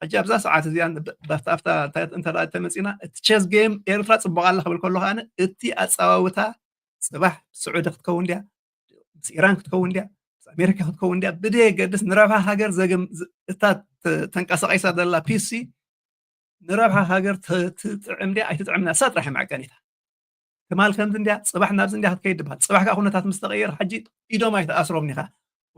ሕጂ ኣብዛ ሰዓት እዚኣ ባፍታፍታ እንታይ እንተ ተመፂና እቲ ቸስ ጌም ኤርትራ ፅቡቅ ኣላ ክብል ከሎ ከኣ እቲ ኣፀዋውታ ፅባሕ ስዑዲ ክትከውን ድያ ምስ ኢራን ክትከውን ድያ ምስ ኣሜሪካ ክትከውን ድያ ብደየገድስ ንረብሓ ሃገር ዘገም እታ ተንቀሳቂሳ ዘላ ፒሲ ንረብሓ ሃገር ትጥዕም ድያ ኣይትጥዕም እሳ ጥራሕ ማዕቀኒታ ትማል ከምዚ እንድያ ፅባሕ ናብዚ እንድያ ክትከይድ ድበሃል ፅባሕ ከዓ ኩነታት ምስ ተቀየር ሕጂ ኢዶም ኣይትኣስሮም ኒካ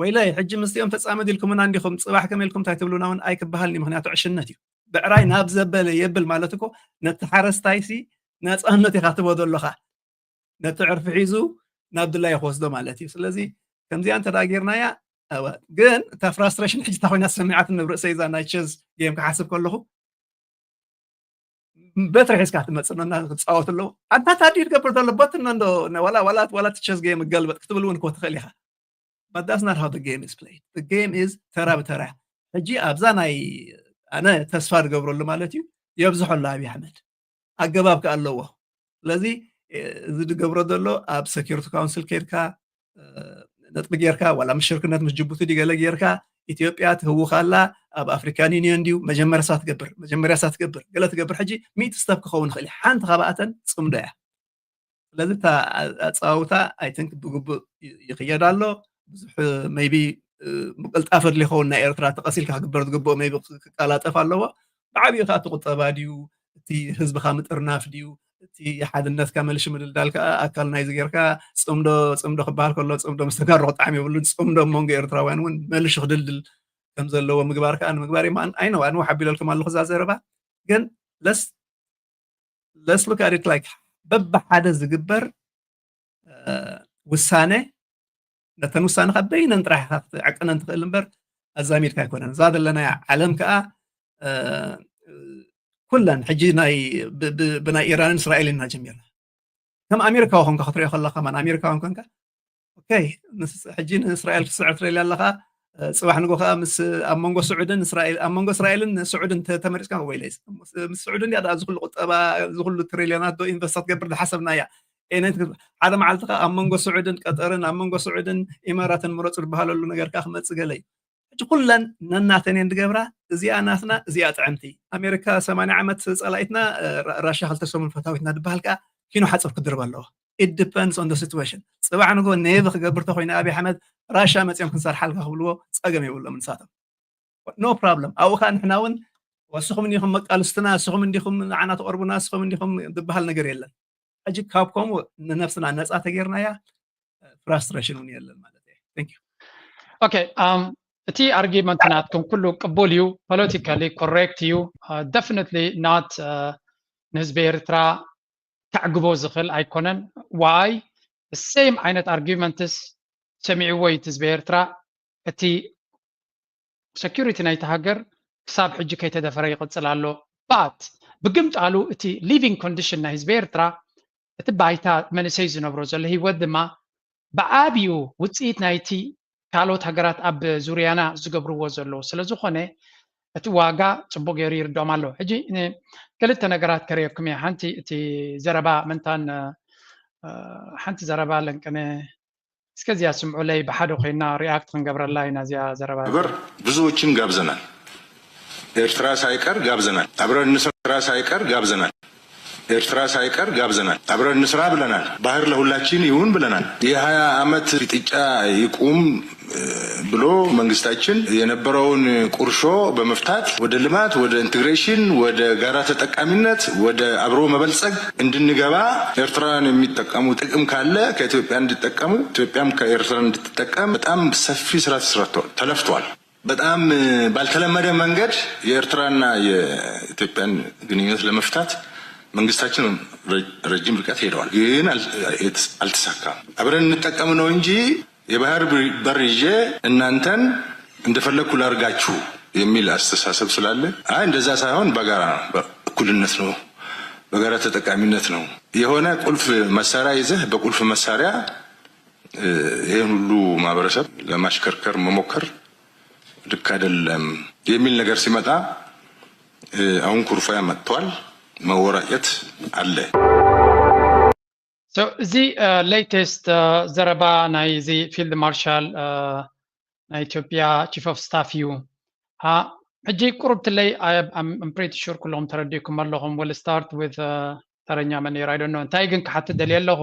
ወይለይ ሕጂ ምስኦም ተፃመድ ኢልኩምና እንዲኹም ፅባሕ ከመ ኢልኩም እንታይ ትብሉና እውን ኣይክበሃልኒ ምክንያቱ ዕሽነት እዩ ብዕራይ ናብ ዘበለ የብል ማለት እኮ ነቲ ሓረስታይ ሲ ነፃነት ኢካ ትቦ ዘለካ ነቲ ዕርፊ ሒዙ ናብ ድላዩ ክወስዶ ማለት እዩ ስለዚ ከምዚኣ እንተ ጌርናያ ግን እታ ፍራስትሬሽን ሕጂ እታ ኮይና ሰሚዓት ንብርእሰይ እዛ ናይ ቸዝ ጌም ክሓስብ ከለኹ በትሪ ሒዝካ ትመፅእ ኖና ክፃወት ኣለዉ ኣንታ ታዲ ትገብር ዘሎ በትኖ እንዶ ዋላ ዋላ ዋላ ቸዝ ጌም ገልበጥ ክትብል እውን እኮ ትኽእል ኢኻ but that's not how the game is played the game is ተራ ብተራ ሕጂ ኣብዛ ናይ ኣነ ተስፋ ዝገብረሉ ማለት እዩ የብዝሖ ኣሎ ኣብይ ኣሕመድ ኣገባብ ከ ኣለዎ ስለዚ እዚ ዝገብሮ ዘሎ ኣብ security council ከይድካ ነጥቢ ጌርካ ዋላ ምስ ሽርክነት ምስ ጅቡቲ ድዩ ገለ ጌርካ ኢትዮጵያ ትህውኽ ኣላ ኣብ ኣፍሪካን ዩኒየን ድዩ መጀመርያ ሳትገብር መጀመርያ ሳትገብር ገለ ትገብር ሕጂ ሚእቲ step ክኸውን ይኽእል እዩ ሓንቲ ካብኣተን ፅምዶ እያ ስለዚ እታ ኣፀዋውታ I think ብግቡእ ይኽየድ ኣሎ ብዙሕ maybe ምቅልጣፍ ኣድሊ ይኸውን። ናይ ኤርትራ ተቐሲልካ ክግበር ዝግብኦ maybe ክቀላጠፍ ኣለዎ። ብዓብዩ ከዓ እቲ ቁጠባ ድዩ፣ እቲ ህዝብካ ምጥርናፍ ድዩ፣ እቲ ሓድነትካ መልሽ ምድልዳል ከዓ ኣካል ናይዚ ጌርካ ጽምዶ ጽምዶ ክበሃል ከሎ ጽምዶ ምስ ተጋሩ ክጣዕም የብሉን። ጽምዶ ኣብ መንጎ ኤርትራውያን እውን መልሽ ክድልድል ከም ዘለዎ ምግባር ከዓ ንምግባር እየ። ኣይ ነው ኣንዋ ሓቢለልኩም ኣለኹ እዛ ዘረባ። ግን let's let's look at it like በብሓደ ዝግበር ውሳነ ነተን ውሳነ ካብ በይነን ጥራሕ ኢኻ ክትዕቅነን ትኽእል እምበር ኣዛሚድካ ኣይኮነን። እዛ ዘለናያ ዓለም ከዓ ኩለን ሕጂ ናይ ብናይ ኢራንን እስራኤልን ኢና ጀሚርና። ከም ኣሜሪካዊ ኮንካ ክትሪኦ ከለካ ከማን ኣሜሪካውን ኮንካ ኦኬ፣ ሕጂ ንእስራኤል ክትስዕር ትደልያ ኣለካ። ጽባሕ ንጎ ከዓ ምስ ኣብ መንጎ ስዑድን እስራኤል ኣብ መንጎ እስራኤልን ስዑድን ተመሪፅካ ወይ ለይስ ምስ ስዑድን እያ ዝኩሉ ቁጠባ ዝኩሉ ትሪልዮናት ዶ ኢንቨስት ክትገብር ዝሓሰብናያ። ሓደ መዓልቲ ከዓ ኣብ መንጎ ስዑድን ቀጠርን ኣብ መንጎ ስዑድን ኢማራትን ምረፁ ዝበሃለሉ ነገር ከዓ ክመፅእ ገለ እዩ። ሕጂ ኩለን ነናተን እየን ዝገብራ። እዚኣ ናትና እዚኣ ጥዕምቲ። ኣሜሪካ ሰማንያ ዓመት ፀላኢትና፣ ራሻ ክልተ ሰሙን ፈታዊትና ዝበሃል ከዓ ኪኖ ሓፅር ክድርብ ኣለዎ። It depends on the situation። ፅባሕ ንጎ ኔቪ ክገብር ተኮይነ ኣብይ ኣሕመድ ራሻ መፅኦም ክንሰርሓልካ ክብልዎ ፀገም የብሎም ንሳቶም። No problem። ኣብኡ ከዓ ንሕና እውን ንስኹም እንዲኹም መቃልስትና፣ ንስኹም እንዲኹም ንዓና ተቐርቡና፣ ንስኹም እንዲኹም ዝበሃል ነገር የለን። ሕጂ ካብ ከምኡ ንነብስና ነፃ ተጌርናያ ፍራስትሬሽን እውን የለን ማለት እዩ። Thank you። Okay, um, እቲ ኣርጊመንት ናትኩም ኩሉ ቅቡል እዩ፣ ፖለቲካሊ ኮሬክት እዩ። Definitely not ንህዝቢ ኤርትራ ከዕግቦ ዝኽእል ኣይኮነን። Why? Same ዓይነት ኣርጊመንትስ ሰሚዕዎ እዩ ህዝቢ ኤርትራ። እቲ ሴኩሪቲ ናይቲ ሃገር ክሳብ ሕጂ ከይተደፈረ ይቕፅል ኣሎ። But ብግምጣሉ እቲ ሊቪንግ ኮንዲሽን ናይ ህዝቢ ኤርትራ፣ እቲ ባይታ መንእሰይ ዝነብሮ ዘሎ ህይወት ድማ ብዓብዩ ውፅኢት ናይቲ ካልኦት ሃገራት ኣብ ዙርያና ዝገብርዎ ዘለዉ ስለ ዝኾነ እቲ ዋጋ ፅቡቅ ገይሩ ይርድኦም ኣሎ። ሕጂ ክልተ ነገራት ከርእየኩም እየ። ሓንቲ እቲ ዘረባ መንታን ሓንቲ ዘረባ ለንቅነ እስከዚያ ስምዑለይ ብሓደ ኮይና ሪኣክት ክንገብረላ ኢና እዚያ ዘረባ። በር ብዙዎችን ጋብዘናል። ኤርትራ ሳይቀር ጋብዘናል። አብረን እንስራ ሳይቀር ጋብዘናል። ኤርትራ ሳይቀር ጋብዘናል። አብረን እንስራ ብለናል። ባህር ለሁላችን ይሁን ብለናል። የሃያ ዓመት ፍጥጫ ይቁም ብሎ መንግስታችን የነበረውን ቁርሾ በመፍታት ወደ ልማት፣ ወደ ኢንቴግሬሽን፣ ወደ ጋራ ተጠቃሚነት፣ ወደ አብሮ መበልጸግ እንድንገባ ኤርትራውያን የሚጠቀሙ ጥቅም ካለ ከኢትዮጵያ እንዲጠቀሙ ኢትዮጵያም ከኤርትራ እንድትጠቀም በጣም ሰፊ ስራ ተሰርቷል፣ ተለፍቷል። በጣም ባልተለመደ መንገድ የኤርትራና የኢትዮጵያን ግንኙነት ለመፍታት መንግስታችን ረጅም ርቀት ሄደዋል፣ ግን አልተሳካም። አብረን እንጠቀም ነው እንጂ የባህር በር ይዤ እናንተን እንደፈለግኩ ላርጋችሁ የሚል አስተሳሰብ ስላለ፣ አይ እንደዛ ሳይሆን በጋራ እኩልነት ነው፣ በጋራ ተጠቃሚነት ነው። የሆነ ቁልፍ መሳሪያ ይዘህ በቁልፍ መሳሪያ ይህን ሁሉ ማህበረሰብ ለማሽከርከር መሞከር ልክ አይደለም የሚል ነገር ሲመጣ አሁን ኩርፊያ መጥቷል። መወራጨት አለ። እዚ ሌተስት ዘረባ ናይ እዚ ፊልድ ማርሻል ናይ ኢትዮጵያ ቺፍ ኦፍ ስታፍ እዩ። ሕጂ ቁሩብ ትለይ ፕሪቲ ሹር ኩለኹም ተረዲእኩም ኣለኹም። We'll start with ተረኛ መን ነይሩ? I don't know። እንታይ ግን ክሓትት ደልየ ኣለኹ፣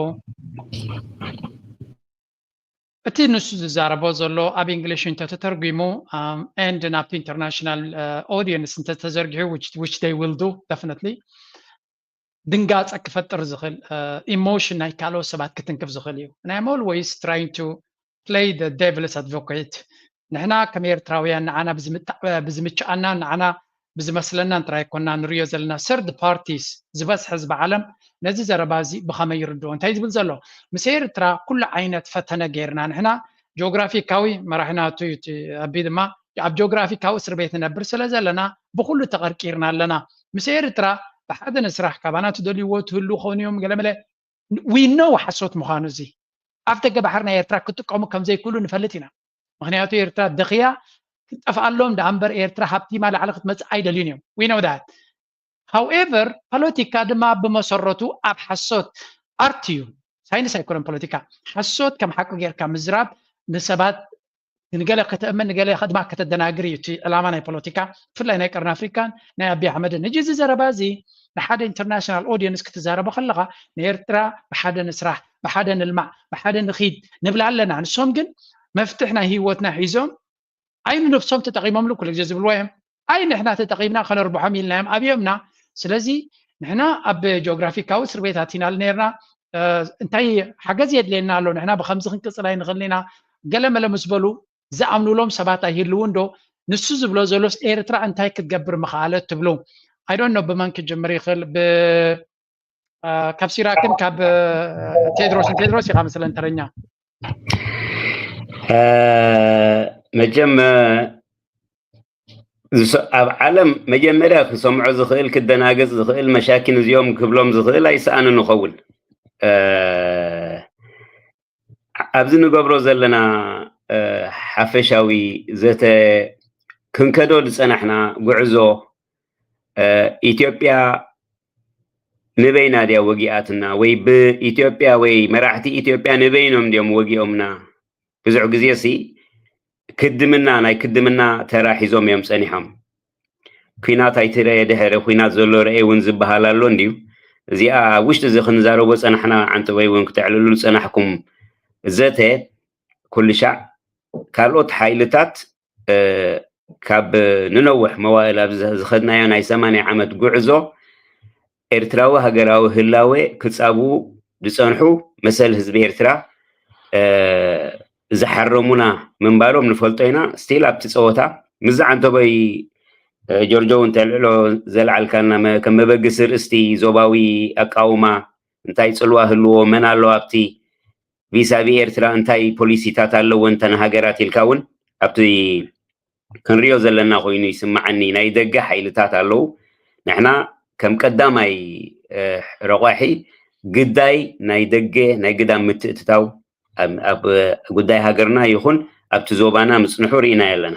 እቲ ንሱ ዝዛረቦ ዘሎ ኣብ እንግሊሽ እንተተተርጒሙ and ናብቲ ኢንተርናሽናል ኦዲየንስ እንተተዘርጊሑ which they will do definitely ድንጋፀ ክፈጥር ዝኽእል ኢሞሽን ናይ ካልኦት ሰባት ክትንክፍ ዝኽእል እዩ። And I'm always trying to play the devil's advocate። ንሕና ከም ኤርትራውያን ንዓና ብዝምችኣና ንዓና ብዝመስለናን ጥራይ ኮና ንሪኦ ዘለና ሰርድ ፓርቲስ ዝበዝሐ ህዝቢ ዓለም ነዚ ዘረባ እዚ ብኸመይ ይርድኦ? እንታይ ዝብል ዘሎ? ምስ ኤርትራ ኩሉ ዓይነት ፈተነ ገይርና ንሕና ጂኦግራፊካዊ መራሒ ናቱ እዩ እቲ ኣቢ ድማ ኣብ ጂኦግራፊካዊ እስር ቤት ንነብር ስለ ዘለና ብኩሉ ተቐርቂርና ኣለና። ምስ ኤርትራ ብሓደ ንስራሕ ካባና ትደልይዎ ትህሉ ኸውን እዮም ገለመለ we know ሓሶት ምዃኑ እዚ ኣብ ደገ ባሕሪ ናይ ኤርትራ ክጥቀሙ ከም ዘይክእሉ ንፈልጥ ኢና። ምክንያቱ ኤርትራ ደኽያ ክትጠፍኣሎም ደኣ እምበር ኤርትራ ሃብቲማ ላዕሊ ክትመጽእ ኣይደልዩን እዮም። We know that. However ፖለቲካ ድማ ብመሰረቱ ኣብ ሓሶት ኣርት እዩ፣ ሳይንስ ኣይኮነን ፖለቲካ። ሓሶት ከም ሓቂ ጌርካ ምዝራብ ንሰባት ንገለ ከተእምን ንገለ ድማ ከተደናግር እዩ እቲ ዕላማ ናይ ፖለቲካ፣ ብፍላይ ናይ ቀርኒ ኣፍሪካን ናይ ኣቢ ኣሕመድን። ሕጂ እዚ ዘረባ እዚ ንሓደ ኢንተርናሽናል ኦዲየንስ ክትዛረቦ ከለኻ ንኤርትራ ብሓደ ንስራሕ፣ ብሓደ ንልማዕ፣ ብሓደ ንኺድ ንብል ኣለና። ንሶም ግን መፍትሕ ናይ ህይወትና ሒዞም ኣይ ንነብሶም ተጠቒሞምሉ ኩሉ ግዜ ዝብልዎ እዮም። ኣይ ንሕና ተጠቒምና ከነርብሖም ኢልናዮም ኣብዮምና። ስለዚ ንሕና ኣብ ጂኦግራፊካዊ እስር ቤት ኣቲናሉ ነርና። እንታይ ሓገዝ የድልየና ኣሎ፣ ንሕና ብከምዚ ክንቅፅል ኣይንኽእልን ኢና፣ ገለመለ ምስ በሉ ዝኣምኑሎም ሰባት ኣይህልውን ዶ? ንሱ ዝብሎ ዘሎስ ኤርትራ እንታይ ክትገብር ምኽኣለት ትብሉ? I don't know ብመን ክጅምር ይኽእል? ብ ካብ ሲራክን ካብ ቴድሮስን። ቴድሮስ ኢኻ መሰለን ተረኛ። መቸም ኣብ ዓለም መጀመርያ ክሰምዖ ዝኽእል ክደናገጽ ዝኽእል መሻኪን እዚኦም ክብሎም ዝኽእል ኣይሰኣንን ይኸውን። ኣብዚ ንገብሮ ዘለና ሓፈሻዊ ዘተ ክንከዶ ዝጸናሕና ጉዕዞ ኢትዮጵያ ንበይና ድያ ወጊኣትና ወይ ብኢትዮጵያ ወይ መራሕቲ ኢትዮጵያ ንበይኖም ድዮም ወጊኦምና? ብዙሕ ግዜ ሲ ክድምና ናይ ክድምና ተራ ሒዞም እዮም ጸኒሖም። ኲናት ኣይትረየ ድሕሪ ኲናት ዘሎ ረኤ እውን ዝበሃል ኣሎ እንድዩ። እዚኣ ኣብ ውሽጢ እዚ ክንዛረቦ ጸናሕና ዓንተቦይ እውን ክተዕልሉ ጸናሕኩም ዘተ ኩልሻዕ ካልኦት ሓይልታት ካብ ንነውሕ መዋእል ኣብ ዝኸድናዮ ናይ ሰማንያ ዓመት ጉዕዞ ኤርትራዊ ሃገራዊ ህላዌ ክጻብኡ ዝጸንሑ መሰል ህዝቢ ኤርትራ ዝሓረሙና ምንባሮም ንፈልጦ ኢና። ስቲል ኣብቲ ጸወታ ምስ ዝዓንተቦይ ጆርጆ እውን ተልዕሎ ዘልዓልካልና ከም መበግሲ ርእስቲ ዞባዊ ኣቃውማ እንታይ ጽልዋ ህልዎ መን ኣሎ ኣብቲ ቪሳቪ ኤርትራ እንታይ ፖሊሲታት ኣለዎ እንተን ሃገራት ኢልካ እውን ኣብቲ ክንሪኦ ዘለና ኮይኑ ይስምዓኒ። ናይ ደገ ሓይልታት ኣለዉ። ንሕና ከም ቀዳማይ ረቋሒ ግዳይ ናይ ደገ ናይ ግዳም ምትእትታው ኣብ ጉዳይ ሃገርና ይኹን ኣብቲ ዞባና ምጽንሑ ርኢና ኣለና።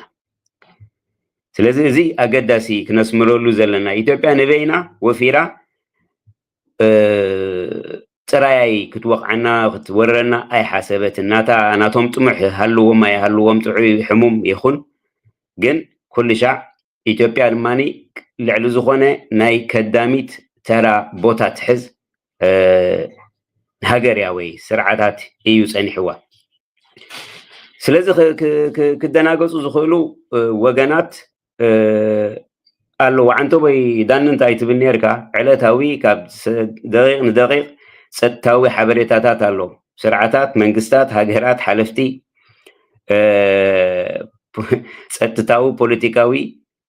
ስለዚ እዚ ኣገዳሲ ክነስምረሉ ዘለና ኢትዮጵያ ንበይና ወፊራ ጥራይ ክትወቕዓና ክትወረና ኣይሓሰበትን። ናታ ናቶም ጥሙሕ ሃልዎም ኣይሃልዎም ጥዑይ ሕሙም ይኹን ግን ኩሉ ሻዕ ኢትዮጵያ ድማ ልዕሊ ዝኾነ ናይ ከዳሚት ተራ ቦታ ትሕዝ ሃገር እያ ወይ ስርዓታት እዩ ጸኒሕዋ። ስለዚ ክደናገጹ ዝኽእሉ ወገናት ኣለዉ። ዓንተቦይ ዳኒ እንታይ ትብል ነርካ? ዕለታዊ ካብ ደቂቕ ንደቂቕ ጸጥታዊ ሓበሬታታት ኣሎ። ስርዓታት፣ መንግስታት፣ ሃገራት፣ ሓለፍቲ ጸጥታዊ፣ ፖለቲካዊ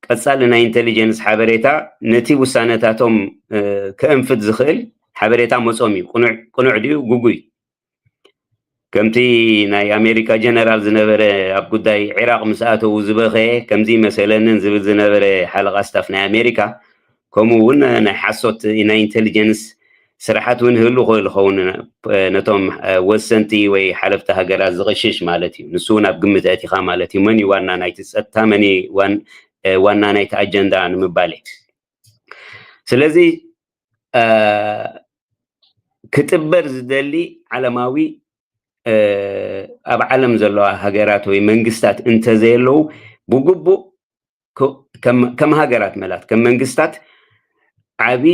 ቀጻሊ ናይ ኢንቴሊጀንስ ሓበሬታ ነቲ ውሳነታቶም ከእንፍት ዝኽእል ሓበሬታ መጾም እዩ። ቅኑዕ ድዩ ግጉይ? ከምቲ ናይ ኣሜሪካ ጀነራል ዝነበረ ኣብ ጉዳይ ዒራቕ ምስ ኣተዉ ዝበኸየ ከምዚ መሰለንን ዝብል ዝነበረ ሓለቓ ስታፍ ናይ ኣሜሪካ፣ ከምኡ እውን ናይ ሓሶት ናይ ኢንቴሊጀንስ ስራሓት እውን ህሉ ክእል ኸውን ነቶም ወሰንቲ ወይ ሓለፍቲ ሃገራት ዝቕሽሽ ማለት እዩ። ንሱ እውን ኣብ ግምት ኣእቲኻ ማለት እዩ። መን እዩ ዋና ናይቲ ጸጥታ፣ መን እዩ ዋና ናይቲ ኣጀንዳ ንምባል እዩ። ስለዚ ክጥበር ዝደሊ ዓለማዊ ኣብ ዓለም ዘለዋ ሃገራት ወይ መንግስታት እንተዘየለዉ ብግቡእ ከም ሃገራት መላት ከም መንግስታት ዓቢ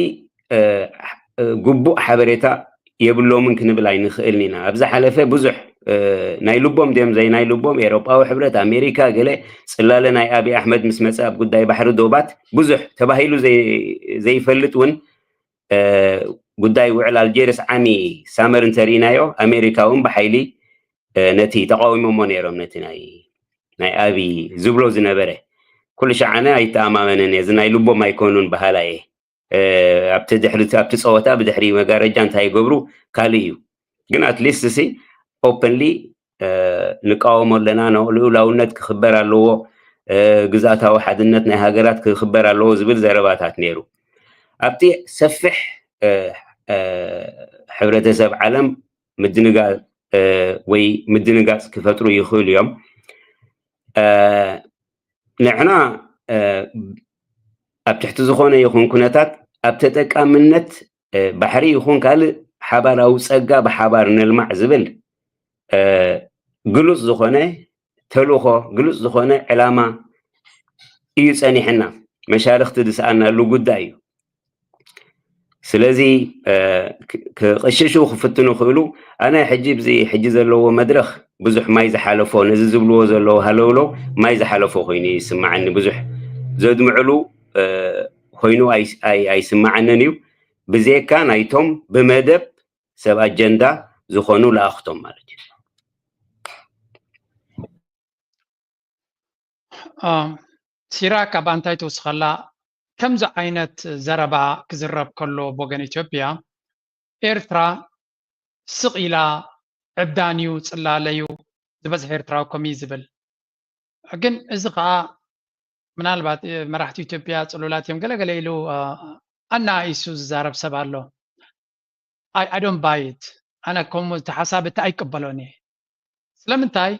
ግቡእ ሓበሬታ የብሎምን ክንብል ኣይንኽእልን ኢና። ኣብ ዝሓለፈ ብዙሕ ናይ ልቦም ድዮም ዘይ ናይ ልቦም ኤሮጳዊ ሕብረት ኣሜሪካ ገለ ጽላለ ናይ ኣብይ ኣሕመድ ምስ መጸ ኣብ ጉዳይ ባሕሪ ዶባት ብዙሕ ተባሂሉ ዘይፈልጥ እውን ጉዳይ ውዕል ኣልጀርስ ዓሚ ሳመር እንተርኢናዮ ኣሜሪካ እውን ብሓይሊ ነቲ ተቃዊሞሞ ነይሮም ነቲ ናይ ናይ ኣብይ ዝብሎ ዝነበረ ኩሉ ሻዓነ ኣይተኣማመንን እየ። እዚ ናይ ልቦም ኣይኮኑን በሃላ እየ። ኣብቲ ድሕሪ ኣብቲ ፀወታ ብድሕሪ መጋረጃ እንታይ ይገብሩ ካልእ እዩ። ግን ኣትሊስት ሲ ኦፐንሊ ንቃወሞ ኣለና፣ ልኡላውነት ክኽበር ኣለዎ፣ ግዝኣታዊ ሓድነት ናይ ሃገራት ክኽበር ኣለዎ ዝብል ዘረባታት ነይሩ። ኣብቲ ሰፊሕ ሕብረተሰብ ዓለም ምድንጋር ወይ ምድንጋፅ ክፈጥሩ ይኽእሉ እዮም። ንሕና ኣብ ትሕቲ ዝኾነ ይኹን ኩነታት ኣብ ተጠቃምነት ባሕሪ ይኹን ካልእ ሓባራዊ ፀጋ ብሓባር ነልማዕ ዝብል ግሉፅ ዝኾነ ተልእኾ፣ ግሉፅ ዝኾነ ዕላማ እዩ ፀኒሕና። መሻርኽቲ ዝሰኣናሉ ጉዳይ እዩ። ስለዚ ክቕሽሹ ክፍትኑ ክእሉ ኣነ ሕጂ ብዚ ሕጂ ዘለዎ መድረኽ ብዙሕ ማይ ዝሓለፎ፣ ነዚ ዝብልዎ ዘለዉ ሃለውለው ማይ ዝሓለፎ ኮይኑ ይስምዓኒ። ብዙሕ ዘድምዕሉ ኮይኑ ኣይስምዓንን እዩ። ብዘይካ ናይቶም ብመደብ ሰብ ኣጀንዳ ዝኾኑ ለኣኽቶም ማለት እዩ። ሲራክ፣ ኣብ ኣንታይ ትውስኸላ? ከምዚ ዓይነት ዘረባ ክዝረብ ከሎ ብወገን ኢትዮጵያ፣ ኤርትራ ስቕ ኢላ ዕብዳን እዩ፣ ጽላለ እዩ፣ ዝበዝሐ ኤርትራዊ ከምኡ እዩ ዝብል። ግን እዚ ኸኣ ምናልባት መራሕቲ ኢትዮጵያ ጽሉላት እዮም ገለገለ ኢሉ ኣናኢሱ ዝዛረብ ሰብ ኣሎ። I don't buy it። ኣነ ከምኡ እቲ ሓሳብ እቲ ኣይቅበሎን እየ። ስለምንታይ?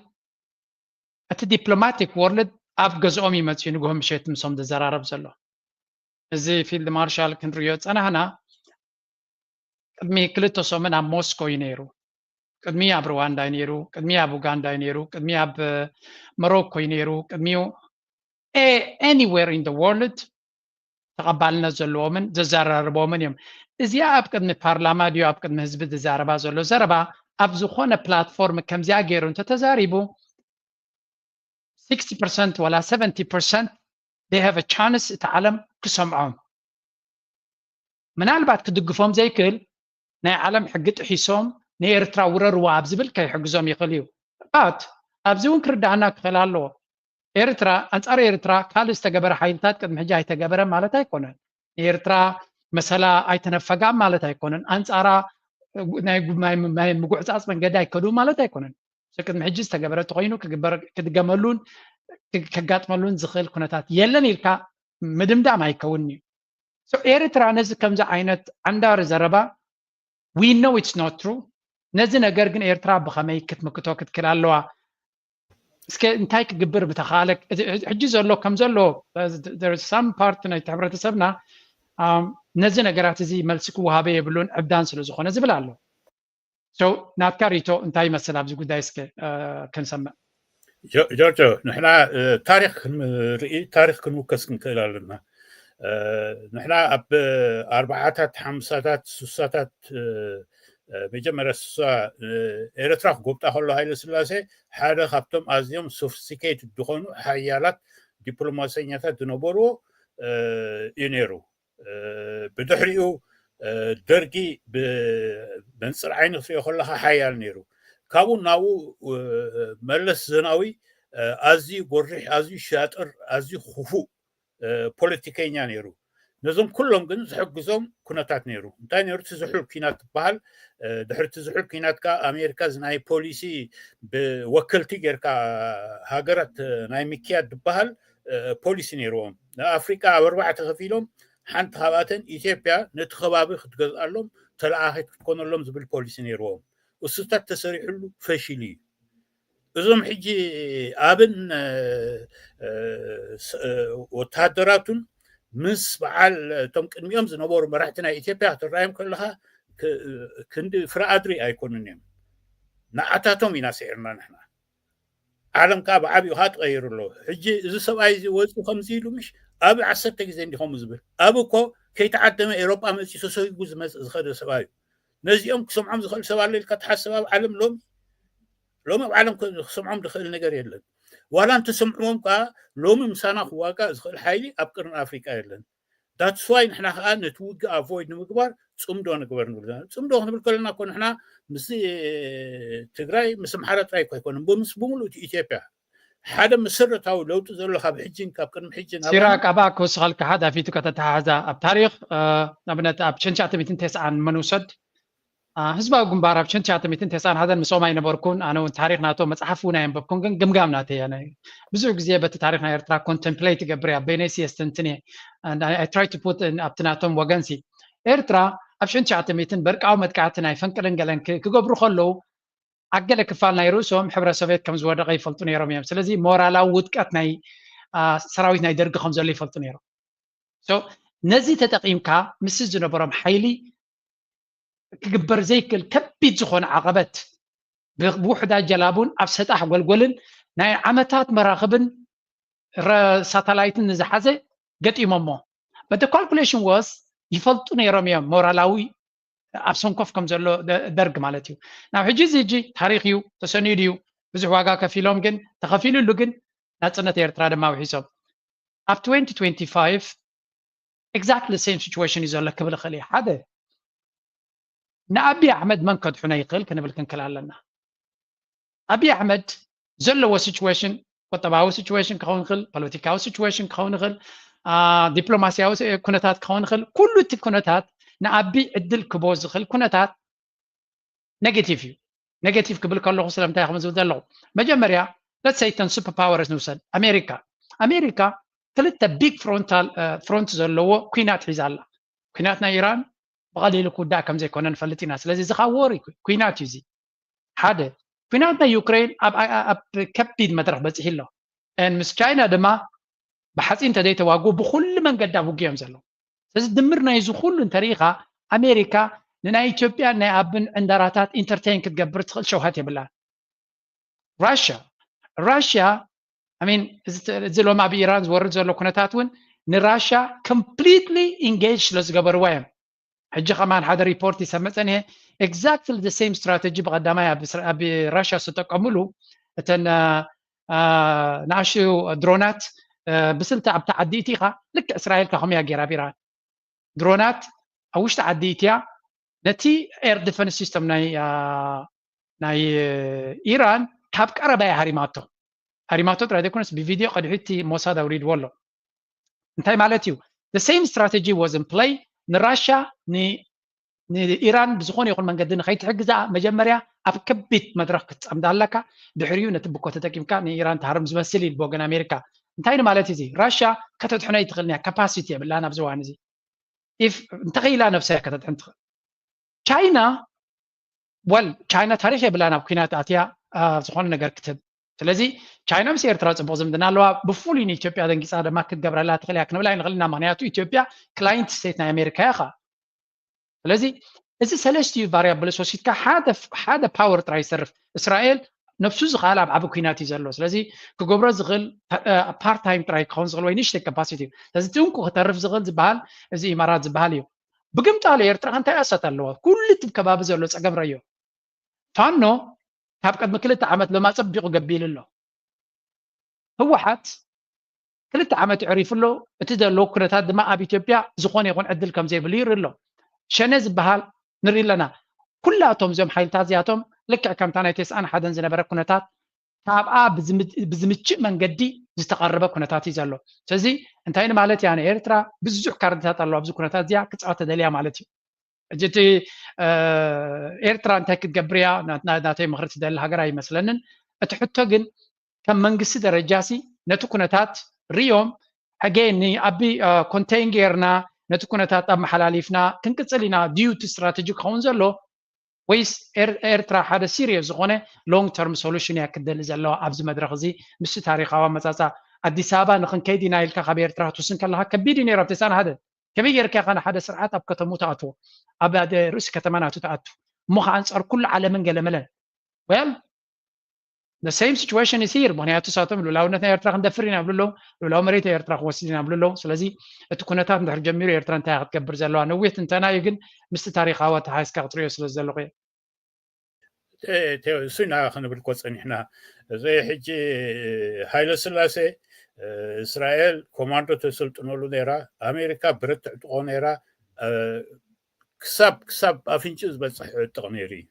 እቲ ዲፕሎማቲክ ወርልድ ኣብ ገዝኦም ይመጽኡ ንግሆ ምሸት ምሶም ዝዘራረብ ዘሎ። እዚ ፊልድ ማርሻል ክንርእዮ ጸናህና ቅድሚ ክልተ ሰሙን ኣብ ሞስኮ እዩ ነይሩ። ቅድሚ ኣብ ሩዋንዳ እዩ ነይሩ፣ ቅድሚ ኣብ ኡጋንዳ እዩ ነይሩ፣ ቅድሚ ኣብ መሮኮ እዩ ነይሩ፣ ቅድሚኡ anywhere in the world ተቐባልነት ዘለዎምን ዘዘራርቦምን እዮም። እዚኣ ኣብ ቅድሚ ፓርላማ ድዩ ኣብ ቅድሚ ህዝቢ ዝዛረባ ዘሎ ዘረባ ኣብ ዝኾነ ፕላትፎርም ከምዚኣ ገይሩ እንተተዛሪቡ sixty percent ወላ seventy percent they have a chance እቲ ዓለም ክሰምዖም። ምናልባት ክድግፎም ዘይክእል ናይ ዓለም ሕጊ ጥሒሶም ንኤርትራ ውረርዋ ኣብ ዝብል ከይሕግዞም ይኽእል እዩ። ባት ኣብዚ እውን ክርዳእና ክኽእል ኣለዎ። ኤርትራ ኣንጻር ኤርትራ ካልእ ዝተገበረ ሓይልታት ቅድሚ ሕጂ ኣይተገበረ ማለት ኣይኮነን። ንኤርትራ መሰላ ኣይተነፈጋም ማለት ኣይኮነን። ኣንጻራ ናይ ምጉዕጻጽ መንገዲ ኣይከዱ ማለት ኣይኮነን። ቅድሚ ሕጂ ዝተገበረ ተኮይኑ ክድገመሉን ከጋጥመሉን ዝኽእል ኩነታት የለን ኢልካ ምድምዳም ኣይከውን እዩ። ኤርትራ ነዚ ከምዚ ዓይነት ዓንዳሪ ዘረባ we know it's not true። ነዚ ነገር ግን ኤርትራ ብኸመይ ክትምክቶ ክትክል ኣለዋ? እስከ እንታይ ክግብር ምተኻለ? ሕጂ ዘሎ ከም ዘሎ some part ናይቲ ሕብረተሰብና ነዚ ነገራት እዚ መልሲ ክወሃበ የብሉን ዕብዳን ስለ ዝኾነ ዝብል ኣሎ። ናትካ ሪቶ እንታይ ይመስል ኣብዚ ጉዳይ እስከ ክንሰምዕ። ጆርጆ፣ ንሕና ታሪክ ክንርኢ ታሪክ ክንውከስ ክንክእል ኣለና። ንሕና ኣብ ኣርባዓታት ሓምሳታት ሱሳታት መጀመርያ ሱሳ ኤርትራ ክጎብጣ ከሎ ሃይለ ስላሴ ሓደ ካብቶም ኣዝዮም ሶፊስቲኬትድ ዝኾኑ ሓያላት ዲፕሎማሰኛታት ዝነበርዎ እዩ ነይሩ። ብድሕሪኡ ደርጊ ብመንፅር ዓይኒ ክትሪኦ ከለካ ሓያል ነይሩ። ካብኡ ናብኡ መለስ ዘናዊ ኣዝዩ ጎሪሕ፣ ኣዝዩ ሻጥር፣ ኣዝዩ ክፉእ ፖለቲከኛ ነይሩ። ነዞም ኩሎም ግን ዝሕግዞም ኩነታት ነይሩ። እንታይ ነይሩ? እቲ ዝሑል ኲናት ትበሃል። ድሕሪ እቲ ዝሑል ኲናት ከዓ ኣሜሪካ ናይ ፖሊሲ ብወከልቲ ጌርካ ሃገራት ናይ ምክያድ ዝበሃል ፖሊሲ ነይርዎም። ንኣፍሪቃ ኣብ ኣርባዕተ ከፊሎም ሓንቲ ካብኣተን ኢትዮጵያ ነቲ ከባቢ ክትገዝኣሎም ተለኣኺት ክትኮነሎም ዝብል ፖሊሲ ነይርዎም። እሱታት ተሰሪሕሉ ፈሺሉ እዩ። እዞም ሕጂ ኣብን ወታደራቱን ምስ በዓል እቶም ቅድሚኦም ዝነበሩ መራሕቲ ናይ ኢትዮጵያ ክትረኣዮም ከለካ ክንዲ ፍረ ኣድሪ ኣይኮኑን እዮም። ንዓታቶም ኢና ስዒርና ንሕና። ዓለም ከዓ ብዓብዩ ከዓ ተቐይሩ ኣሎ። ሕጂ እዚ ሰብኣይ እዚ ወፂኡ ከምዚ ኢሉ ምሽ ኣብ ዓሰርተ ግዜ እንዲኸምኡ ዝብል ኣብ እኮ ከይተዓደመ ኤሮጳ መፂኡ ተሰጉጉ ዝመፅእ ዝኸደ ሰብኣይ እዩ። ነዚኦም ክሰምዖም ዝኽእል ሰብ ኣሎ ኢልካ ትሓስብ ኣብ ዓለም ሎሚ? ሎሚ ኣብ ዓለም ክሰምዖም ዝኽእል ነገር የለን። ዋላ እንተሰምዕዎም ከዓ ሎሚ ምሳና ክዋጋእ ዝኽእል ሓይሊ ኣብ ቅርን ኣፍሪቃ የለን። That's why ንሕና ከዓ ነቲ ውግእ avoid ንምግባር ፅምዶ ንግበር ንብል ዘለና። ፅምዶ ክንብል ከለና እኮ ንሕና ምስ ትግራይ ምስ ኣምሓራ ጥራይ እኮ ኣይኮነን፣ ምስ ብምሉእ እቲ ኢትዮጵያ ሓደ መሰረታዊ ለውጢ ዘሎ ካብ ሕጅን ካብ ቅድሚ ሕጅን ሲራክ ኣባኣ ክውስኸልካ ሓዳፊቱ ከተተሓሕዛ ኣብ ታሪክ ንኣብነት ኣብ ሽሕን ትሽዓተ ሚእትን ተስዓን ምንውሰድ ህዝባዊ ግንባር ኣብ ሽሕን ትሽዓተ ሚእትን ተስዓን ሓደን ምስኦም ኣይነበርኩን። ኣነ እውን ታሪክ ናቶም መፅሓፍ እውን ኣየንበብኩን፣ ግን ግምጋም ናተይ ኣነ ብዙሕ ግዜ በቲ ታሪክ ናይ ኤርትራ ኮንተምፕሌት ይገብር እየ፣ ኣብ በይነይ ሲ የስተንትን እየ። I try to put ኣብቲ ናቶም ወገን ሲ ኤርትራ ኣብ ሽሕን ትሽዓተ ሚእትን በርቃዊ መጥቃዕቲ ናይ ፈንቅልን ገለን ክገብሩ ከለዉ ኣብ ገለ ክፋል ናይ ርእሶም ሕብረ ሶቬት ከም ዝወደቐ ይፈልጡ ነይሮም እዮም። ስለዚ ሞራላዊ ውድቀት ናይ ሰራዊት ናይ ደርጊ ከም ዘሎ ይፈልጡ ነይሮም። ነዚ ተጠቒምካ ምስ ዝነበሮም ሓይሊ ክግበር ዘይክእል ከቢድ ዝኾነ ዓቐበት ብውሕዳት ጀላቡን ኣብ ሰጣሕ ጎልጎልን ናይ ዓመታት መራኽብን ሳተላይትን ንዝሓዘ ገጢሞሞ። But the calculation was ይፈልጡ ነይሮም እዮም ሞራላዊ ኣብ ሰንኮፍ ከም ዘሎ ደርግ ማለት እዩ። ናብ ሕጂ እዚ ሕጂ ታሪክ እዩ ተሰኒዱ እዩ። ብዙሕ ዋጋ ከፊሎም፣ ግን ተኸፊሉሉ ግን ናጽነት ኤርትራ ድማ ውሒሶም። ኣብ twenty twenty-five exactly same situation እዩ ዘሎ ክብል እኽእል እየ። ሓደ፣ ንኣቢ ኣሕመድ መን ከድሕኖ ይኽእል ክንብል ክንክል ኣለና። ኣቢ ኣሕመድ ዘለዎ situation፣ ቁጠባዊ situation ክኸውን ይኽእል፣ ፖለቲካዊ situation ክኸውን ይኽእል፣ ዲፕሎማሲያዊ ኩነታት ክኸውን ይኽእል። ኩሉ እቲ ኩነታት ንኣቢ ዕድል ክቦ ዝኽእል ኩነታት ኔጌቲቭ እዩ። ኔጌቲቭ ክብል ከለኹ ስለምንታይ ከም ዝብል ዘለኹ፣ መጀመርያ let's say እተን super powers ንውሰድ። ኣሜሪካ ኣሜሪካ ክልተ ቢግ ፍሮንታል ፍሮንት ዘለዎ ኩናት ሒዛ ኣላ። ኩናት ናይ ኢራን ብቐሊሉ ክውዳእ ከም ዘይኮነ ንፈልጥ ኢና። ስለዚ እዚ ካብ ወር ኩናት እዩ። እዚ ሓደ። ኩናት ናይ ዩክሬን ኣብ ኣብ ከቢድ መድረኽ በፂሑ ኣሎ። ን ምስ ቻይና ድማ ብሓፂን እንተዘይተዋግኡ ብኩሉ መንገዲ ኣብ ውግእ እዮም ዘለዉ። ስለዚ ድምር ናይዚ ኩሉ እንተሪኢኻ ኣሜሪካ ንናይ ኢትዮጵያ ናይ ኣብን ዕንደራታት ኢንተርቴን ክትገብር ትኽእል ሸውሃት የብላን። ራሽያ ራሽያ ሚን እዚ ሎሚ ኣብ ኢራን ዝወርድ ዘሎ ኩነታት እውን ንራሽያ ኮምፕሊትሊ ኢንጌጅ ስለ ዝገበርዋ እዮም። ሕጂ ከማን ሓደ ሪፖርት ይሰምዕ ጸኒሐ። ኤግዛክትሊ ዘ ሴም ስትራተጂ ብቐዳማይ ኣብ ራሽያ ዝተጠቀሙሉ እተን ንኣሽቱ ድሮናት ብስልቲ ኣብቲ ዓዲ ኢኻ ልክዕ እስራኤል ካኹም እያ ገይራ ኣብ ኢራን ድሮናት ኣብ ውሽጢ ዓዲ ኢትያ ነቲ ኤር ዲፈንስ ሲስተም ናይ ናይ ኢራን ካብ ቀረባ እያ ሃሪማቶ። ሃሪማቶ ጥራይ ዘይኮነስ ብቪድዮ ቀድሒቲ ሞሳድ ኣውሪድዎ ኣሎ። እንታይ ማለት እዩ? The same strategy was in play። ንራሻ ንኢራን ብዝኾነ ይኹን መንገዲ ንኸይትሕግዛ መጀመርያ ኣብ ከቢድ መድረኽ ክትፀምዳ ኣለካ። ድሕሪኡ ነቲ ብኮ ተጠቂምካ ንኢራን ትሃርም ዝመስል ኢሉ ብወገን ኣሜሪካ። እንታይ ንማለት እዚ? ራሻ ከተድሕኖ ይትኽእል እያ፣ ካፓሲቲ የብላን ኣብዚ እዋን እዚ። ኢፍ እንተኸኢላ ነብሳ እያ ከተድሕን ትኽእል። ቻይና ወል ቻይና ታሪክ የብላን ኣብ ኩናት ኣትያ ዝኾነ ነገር ክትህብ። ስለዚ ቻይና ምስ ኤርትራ ፅቡቅ ዝምድና ኣለዋ። ብፍሉይ ንኢትዮጵያ ደንጊፃ ድማ ክትገብረላ ትኽእል እያ ክንብል ኣይንኽእል ኢና። ምክንያቱ ኢትዮጵያ ክላይንት ስቴት ናይ ኣሜሪካ እያ ኸዓ። ስለዚ እዚ ሰለስቲኡ ቫሪያብልስ ወሲድካ ሓደ ሓደ ፓወር ጥራይ ይሰርፍ። እስራኤል ነብሱ ዝኽኣል ኣብ ዓቢ ኩናት እዩ ዘሎ። ስለዚ ክገብሮ ዝኽእል ፓርት ታይም ጥራይ ክኸውን ዝኽእል ወይ ንእሽተይ ካፓሲቲ እዩ። ስለዚ እቲ እንቁ ክተርፍ ዝኽእል ዝበሃል እዚ ኢማራት ዝበሃል እዩ። ብግምጣሉ ኤርትራ እንታይ ኣሰት ኣለዋ? ኩሉ እቲ ከባቢ ዘሎ ጸገም ረዮ። ፋኖ ካብ ቅድሚ ክልተ ዓመት ሎም ኣጸቢቑ ገቢሉ ኣሎ። ህወሓት ክልተ ዓመት የዕሪፉ ኣሎ። እቲ ዘሎ ኩነታት ድማ ኣብ ኢትዮጵያ ዝኾነ ይኹን ዕድል ከም ዘይብሉ ይርኢ ኣሎ። ሸነ ዝበሃል ንርኢ ኣለና። ኩላቶም እዚኦም ሓይልታት እዚኣቶም ልክዕ ከምታ ናይ ተስዓን ሓደን ዝነበረ ኩነታት ካብኣ ብዝምችእ መንገዲ ዝተቐረበ ኩነታት እዩ ዘሎ። ስለዚ እንታይ ንማለት እያ? ንኤርትራ ብዙሕ ካርድታት ኣለዋ ኣብዚ ኩነታት እዚኣ ክፃወት ተደልያ ማለት እዩ። ሕጂ እቲ ኤርትራ እንታይ ክትገብር እያ ናተይ ምኽሪ ትደሊ ሃገር ኣይመስለንን። እቲ ሕቶ ግን ከም መንግስቲ ደረጃ ሲ ነቲ ኩነታት ሪኦም ሕጌ ንኣቢ ኮንቴን ጌርና ነቲ ኩነታት ኣመሓላሊፍና ክንቅፅል ኢና ድዩ እቲ ስትራተጂ ክኸውን ዘሎ ወይስ ኤርትራ ሓደ ሲሪየስ ዝኾነ ሎንግ ተርም ሶሉሽን እያ ክደሊ ዘለዋ ኣብዚ መድረኽ እዚ? ምስቲ ታሪኻዊ ኣመፃፃ ኣዲስ ኣበባ ንክንከይድ ኢና ኢልካ ካብ ኤርትራ ክትውስን ከለካ ከቢድ እዩ ነይሩ ኣብ ተስዓን ሓደን። ከመይ ጌርካ ኢኻ ንሓደ ስርዓት ኣብ ከተሙ ትኣትዎ? ኣብ ርእሲ ከተማ ናቱ ትኣቱ እሞ ከዓ ኣንፃር ኩሉ ዓለምን ገለመለን ወል the same situation is here። ምክንያቱ ሳቶም ልኡላውነት ናይ ኤርትራ ክንደፍር ኢና ይብሉ ኣለዉ። ልኡላዊ መሬት ኤርትራ ክወስድ ኢና ይብሉ ኣለዉ። ስለዚ እቲ ኩነታት እንድሕር ጀሚሩ ኤርትራ እንታይ ክትገብር ዘለዋ ነዊሕ ትንተና እዩ፣ ግን ምስቲ ታሪኻዊ ኣተሓሒዝካ ክትሪኦ ስለ ዘለኹ እየ። እሱ ኢና ክንብል እኮ ጸኒሕና። እዚ ሕጂ ሃይለ ስላሴ እስራኤል ኮማንዶ ተሰልጥነሉ ነይራ፣ ኣሜሪካ ብረት ትዕጥቆ ነይራ። ክሳብ ክሳብ ኣፍንጭ ዝበፅሕ ዕጥቕ ነይሩ እዩ።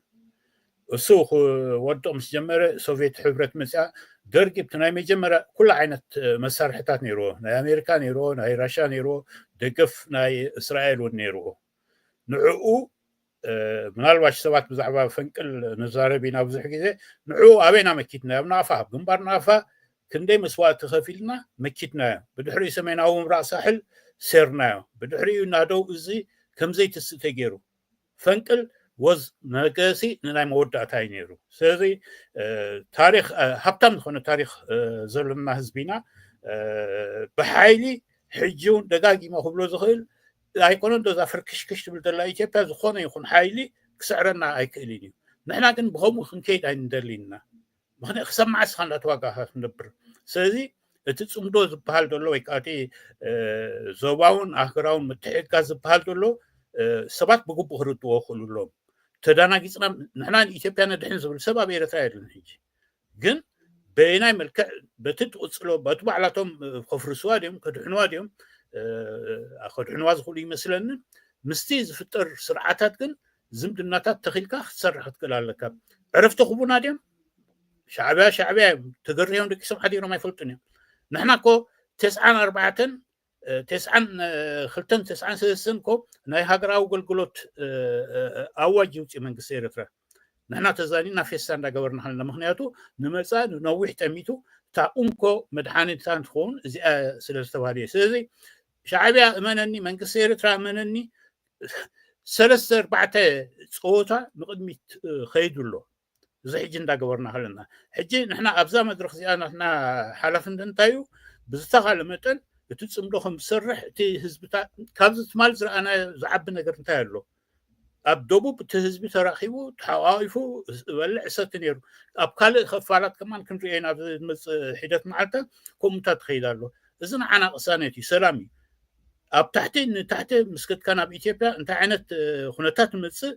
እሱ ክወድቕ ምስ ጀመረ ሶቪየት ሕብረት መፅያ። ደርጊ ብቲ ናይ መጀመርያ ኩሉ ዓይነት መሳርሕታት ነይርዎ፣ ናይ ኣሜሪካ ነይርዎ፣ ናይ ራሻ ነይርዎ፣ ደገፍ ናይ እስራኤል እውን ነይርዎ። ንዕኡ ምናልባሽ ሰባት ብዛዕባ ፈንቅል ንዛረብ ኢና ብዙሕ ግዜ። ንዕኡ ኣበይና መኪትናዮ? ኣብ ናቕፋ፣ ኣብ ግንባር ናቕፋ ክንደይ መስዋእቲ ከፊልና መኪትናዮ። ብድሕሪኡ ሰሜናዊ ምብራቕ ሳሕል ሴርናዮ። ብድሕሪኡ ናደው እዚ ከምዘይትስእ ተገይሩ። ፈንቅል ወዝ ነገሲ ንናይ መወዳእታ እዩ ነይሩ። ስለዚ ታሪክ ሃብታም ዝኾነ ታሪክ ዘለና ህዝቢ ኢና። ብሓይሊ ሕጂ እውን ደጋጊመ ክብሎ ዝኽእል ኣይኮነን ዶ እዛ ፍርክሽክሽ ትብል ዘላ ኢትዮጵያ ዝኾነ ይኹን ሓይሊ ክስዕረና ኣይክእልን እዩ። ንሕና ግን ብኸምኡ ክንከይድ ኣይንደልን ኢና። ምክንያቱ ክሳብ መዓስ ኢኻ እንዳተዋጋእካ ክንነብር? ስለዚ እቲ ፅምዶ ዝበሃል ዘሎ ወይ ከዓ እቲ ዞባውን ኣህገራውን ምትሕግጋዝ ዝበሃል ዘሎ ሰባት ብግቡእ ክርድዎ ክኽእሉ ኣለዎም። ተዳናጊፅና ንሕና ንኢትዮጵያ ነድሕን ዝብል ሰብ ኣብ ኤርትራ የለን። ሕጂ ግን በየናይ መልክዕ በቲ ትቕፅሎ በቲ ባዕላቶም ከፍርስዋ ድዮም ከድሕንዋ ድዮም ከድሕንዋ ዝኽእሉ ይመስለኒ። ምስቲ ዝፍጠር ስርዓታት ግን ዝምድናታት ተኺልካ ክትሰርሕ ክትክእል ኣለካ። ዕረፍቲ ክቡና ድዮም? ሻዕብያ ሻዕብያ እዮም። ተገሪሆም ደቂሶም ሓዲሮም ኣይፈልጡን እዮም። ንሕና እኮ ተስዓን ኣርባዕተን ተስዓን ክልተን ተስዓን ሰለስተን እኮ ናይ ሃገራዊ ኣገልግሎት ኣዋጅ ይውፅእ መንግስቲ ኤርትራ። ንሕና ተዛኒና ፌስታ እንዳገበርና ከለና፣ ምክንያቱ ንመፃ ንነዊሕ ጠሚቱ እታ እንኮ መድሓኒታ እንትኸውን እዚኣ ስለ ዝተባህለ እዩ። ስለዚ ሻዕብያ እመነኒ፣ መንግስቲ ኤርትራ እመነኒ፣ ሰለስተ ኣርባዕተ ፀወታ ንቕድሚት ከይዱ ኣሎ። እዚ ሕጂ እንዳገበርና ከለና ሕጂ ንሕና ኣብዛ መድረክ እዚኣ ናትና ሓላፍነት እንታይ እዩ? ብዝተኻለ መጠን እቲ ፅምዶ ከም ዝሰርሕ እቲ ህዝብታት ካብዚ ትማል ዝረኣናዮ ዝዓቢ ነገር እንታይ ኣሎ? ኣብ ደቡብ እቲ ህዝቢ ተራኺቡ ተሓቋቂፉ ዝበልዕ ሰቲ ነይሩ። ኣብ ካልእ ክፋላት ከማን ክንሪኦ ኢና ኣብዚ ዝመፅእ ሒደት መዓልታት ከምኡታት ትኸይድ ኣሎ። እዚ ንዓና ቅሳነት እዩ፣ ሰላም እዩ። ኣብ ታሕቲ ንታሕቲ ምስ ከድካ ናብ ኢትዮጵያ እንታይ ዓይነት ኩነታት መፅእ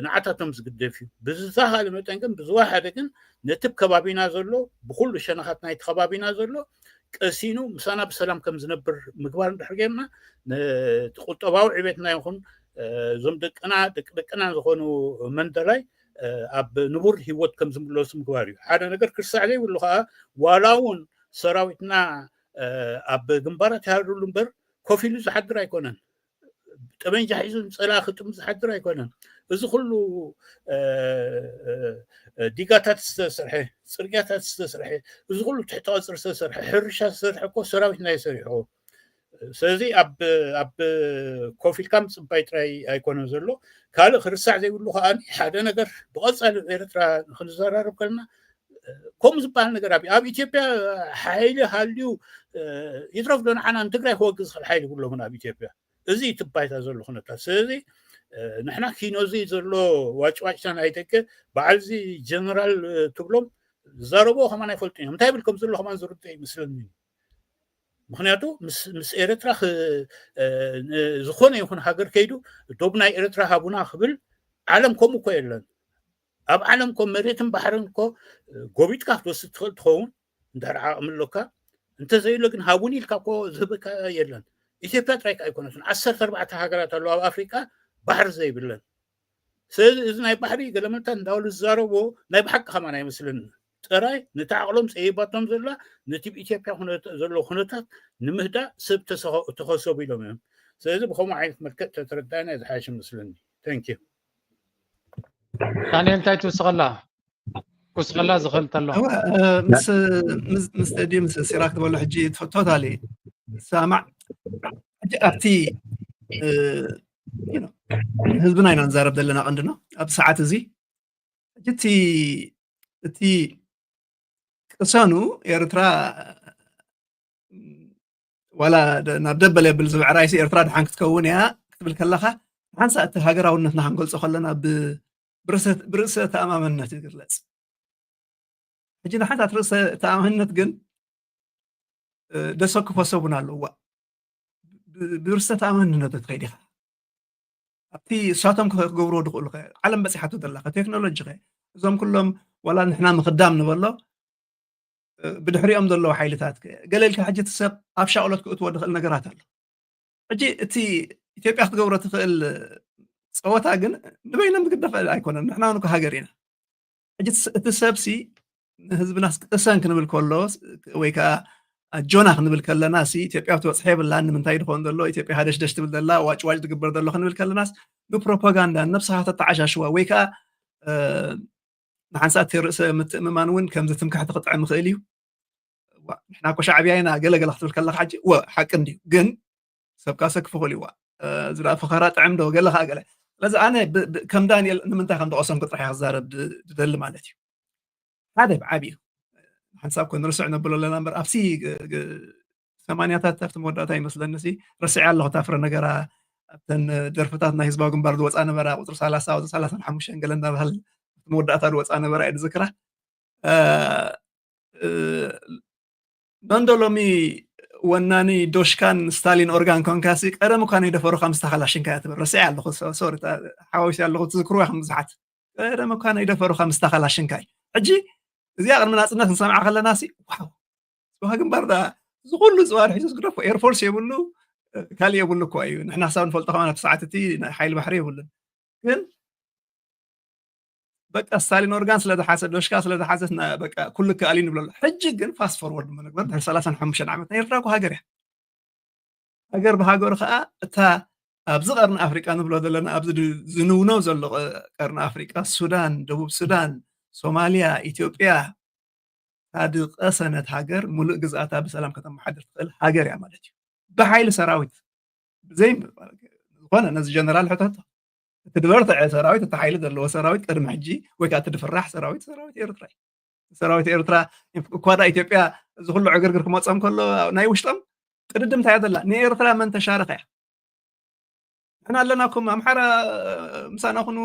ንዓታቶም ዝግደፍ እዩ። ብዝተኻለ መጠን ግን ብዝወሓደ ግን ነቲ ከባቢና ዘሎ ብኩሉ ሸነኻት ናይቲ ከባቢና ዘሎ ቀሲኑ ምሳና ብሰላም ከም ዝነብር ምግባር እንድሕር ጌርና ነቲ ቁጠባዊ ዕቤትና ይኹን እዞም ደቅና ደቂ ደቅና ዝኾኑ መንደላይ ኣብ ንቡር ህይወት ከም ዝምለሱ ምግባር እዩ። ሓደ ነገር ክርሳዕ ዘይብሉ ከዓ ዋላ እውን ሰራዊትና ኣብ ግንባራት ይሃድርሉ እምበር ኮፍ ኢሉ ዝሓድር ኣይኮነን። ጠመንጃ ሒዙ ንፀላኢ ክጥም ዝሓድር ኣይኮነን። እዚ ኩሉ ዲጋታት ዝተሰርሐ፣ ፅርግያታት ዝተሰርሐ፣ እዚ ኩሉ ትሕቲ ቀፅሪ ዝተሰርሐ፣ ሕርሻ ዝተሰርሐ እኮ ሰራዊትና እዩ ሰሪሕዎ። ስለዚ ኣብ ኮፍ ኢልካ ምፅባይ ጥራይ ኣይኮነን ዘሎ። ካልእ ክርሳዕ ዘይብሉ ከዓ ሓደ ነገር ብቐፃሊ ኤርትራ ክንዘራረብ ከለና ከምኡ ዝበሃል ነገር ኣብ ኣብ ኢትዮጵያ ሓይሊ ሃልዩ ይትረፍ ዶ ንዓና ንትግራይ ክወግእ ዝኽእል ሓይሊ ብሎምን ኣብ ኢትዮጵያ እዚ ትባይታ ዘሎ ኩነታት። ስለዚ ንሕና ኪኖ እዚ ዘሎ ዋጭዋጭታ ናይ ደገ በዓል እዚ ጀነራል ትብሎም ዝዛረብዎ ከማን ኣይፈልጡ እዮም። እንታይ ብል ከም ዘሎ ከማን ዝርድኦ ይመስለኒ። ምክንያቱ ምስ ኤርትራ ዝኾነ ይኹን ሃገር ከይዱ ዶብ ናይ ኤርትራ ሃቡና ክብል ዓለም ከምኡ እኮ የለን። ኣብ ዓለም እኮ መሬትን ባሕርን እኮ ጎቢጥካ ክትወስድ ትኽእል ትኸውን እንድሕር ዓቕሚ ኣሎካ። እንተዘይሎ ግን ሃቡኒ ኢልካ እኮ ዝህበካ የለን። ኢትዮጵያ ጥራይ ኣይኮነትን፣ ዓሰርተ ኣርባዕተ ሃገራት ኣለዋ ኣብ ኣፍሪቃ ባሕሪ ዘይብለን። ስለዚ እዚ ናይ ባሕሪ ገለመልታት እንዳበሉ ዝዛረብዎ ናይ ብሓቂ ከማን ኣይመስለኒ። ጥራይ ነቲ ዓቕሎም ፀይባቶም ዘላ ነቲ ብኢትዮጵያ ዘሎ ኩነታት ንምህዳእ ሰብ ተኸሰቡ ኢሎም እዮም። ስለዚ ብከምኡ ዓይነት መልክዕ ተተረዳእና ዝሓሽ ይመስለኒ። ተንኪ ዳንኤል እንታይ ትውስኸላ? ክውስኸላ ዝኽእል እንተሎ ምስ ምስ ቴዲ ምስ ሲራክ ትበሎ ሕጂ ቶታሊ ሳማዕ ኣብቲ ህዝብና ኢና ንዛረብ ዘለና ቀንዲ ነው። ኣብ ሰዓት እዚ ሕጂ እቲ እቲ ቅሰኑ ኤርትራ ዋላ ናብ ደበል የብል ዝብዕራይሲ ኤርትራ ድሓን ክትከውን እያ ክትብል ከለካ ሓንሳ እቲ ሃገራውነትና ክንገልፆ ከለና ብርእሰ ተኣማመንነት ይግለፅ። ሕጂ ንሓንሳት ርእሰ ተኣማመንነት ግን ደሰክፎ ሰቡን ኣለዋ። ብርእሰ ተኣማንነት ትኸይድ ኢኻ ኣብቲ እሳቶም ክገብርዎ ድኽእሉ ዓለም በፂሓቱ ዘላ ቴክኖሎጂ እዞም ኩሎም ዋላ ንሕና ምክዳም ንበሎ ብድሕሪኦም ዘለዉ ሓይልታት ገለ ኢልካ ሕጂ እቲ ሰብ ኣብ ሻቕሎት ክእትዎ ድኽእል ነገራት ኣሎ። ሕጂ እቲ ኢትዮጵያ ክትገብሮ ትኽእል ፀወታ ግን ንበይኖም ዝግደፍ ኣይኮነን። ንሕና ንኮ ሃገር ኢና። ሕጂ እቲ ሰብሲ ንህዝብናስ ቅሰን ክንብል ከሎ ወይ ከዓ ኣጆና ክንብል ከለና ሲ ኢትዮጵያ ትበፅሐ የብላን ንምንታይ ድኾን ዘሎ ኢትዮጵያ ሃደሽደሽ ትብል ዘላ ዋጭዋጭ ትግበር ዘሎ ክንብል ከለናስ ንፕሮፓጋንዳ ነብስኻ ተተዓሻሽዋ ወይ ከዓ ንሓንሳእ እቲ ርእሰ ምትእምማን እውን ከምዚ ትምክሕቲ ክጥዕም ይኽእል እዩ። ንሕና እኮ ሻዕብያ ኢና ገለገለ ክትብል ከለካ ሕጂ ወ ሓቂ እንድዩ ግን ሰብ ካሰክፍ ይኽእል እዩዋ እዚ ደኣ ፈኸራ ጥዕም ዶ ገለ ከዓ ገለ ስለዚ ኣነ ከም ዳንኤል ንምንታይ ከም ተቐሰምኩ ጥራሕ ክዛረብ ዝደሊ ማለት እዩ ሓደ ብዓብዩ ሓንሳብ ኮ ንርስዕ ነብሎ ኣለና እምበር ኣብሲ ሰማንያታት ኣብቲ መወዳእታ ይመስለኒ ሲ ረስዕ ኣለኹ እታ ፍረ ነገራ ኣብተን ደርፍታት ናይ ህዝባዊ ግንባር ዝወፃ ነበራ ቁፅሪ ሰላሳ ወይ ሰላሳን ሓሙሽተን ገለ እንዳባሃል ኣብቲ መወዳእታ ዝወፃ ነበራ እየ ዝዝክራ ኖንዶ ሎሚ ወናኒ ዶሽካን ስታሊን ኦርጋን ኮንካሲ ቀደም እኳ ነይደፈሩካ ምስታ ካላሽንካ እያ ትብል ረስዐ ኣለኹ ሶሪ ሓዋዊሲ ኣለኹ ትዝክሩ ኢኹም ብዙሓት ቀደም እኳ ነይደፈሩካ ምስታ ካላሽንካ እዩ ሕጂ እዚኣ ቅድሚ ናፅነት ንሰምዓ ከለና ሲ ዋው፣ ፅዋ ግንባር ዳ እዚ ኩሉ ፅዋ ርሒሱ ዝግደፎ ኤርፎርስ የብሉ፣ ካልእ የብሉ እኮ እዩ። ንሕና ክሳብ ንፈልጦ ከማን ኣብቲ ሰዓት እቲ ናይ ሓይሊ ባሕሪ የብሉን። ግን በቃ ስታሊን ኦርጋን ስለዝሓዘ፣ ዶሽካ ስለዝሓዘት በቃ ኩሉ ከኣል እዩ ንብለሉ። ሕጂ ግን ፋስት ፎርወርድ መነግበር ድሕሪ ሰላሳን ሓሙሽተን ዓመት ናይ ኤርትራ እኮ ሃገር እያ። ሃገር ብሃገሩ ከዓ እታ ኣብዚ ቀርኒ ኣፍሪቃ ንብሎ ዘለና ኣብዚ ዝንውነው ዘሎ ቀርኒ ኣፍሪቃ፣ ሱዳን፣ ደቡብ ሱዳን፣ ሶማልያ፣ ኢትዮጵያ፣ ታድቀሰነት ሃገር ሙሉእ ግዝኣታ ብሰላም ከተመሓድር ትኽእል ሃገር እያ ማለት እዩ። ብሓይሊ ሰራዊት ብዘይ ዝኾነ ነዚ ጀነራል ሕተቶ እቲ ዝበርትዐ ሰራዊት እቲ ሓይሊ ዘለዎ ሰራዊት ቅድሚ ሕጂ ወይ ከዓ እቲ ድፍራሕ ሰራዊት ሰራዊት ኤርትራ እዩ። ሰራዊት ኤርትራ እኳ ዳ ኢትዮጵያ እዚ ኩሉ ዕግርግር ክመፆም ከሎ ናይ ውሽጦም ቅድድም እንታይ እያ ዘላ? ንኤርትራ መን ተሻረኸ እያ? ንሕና ኣለናኩም፣ ኣምሓራ ምሳና ኩኑ፣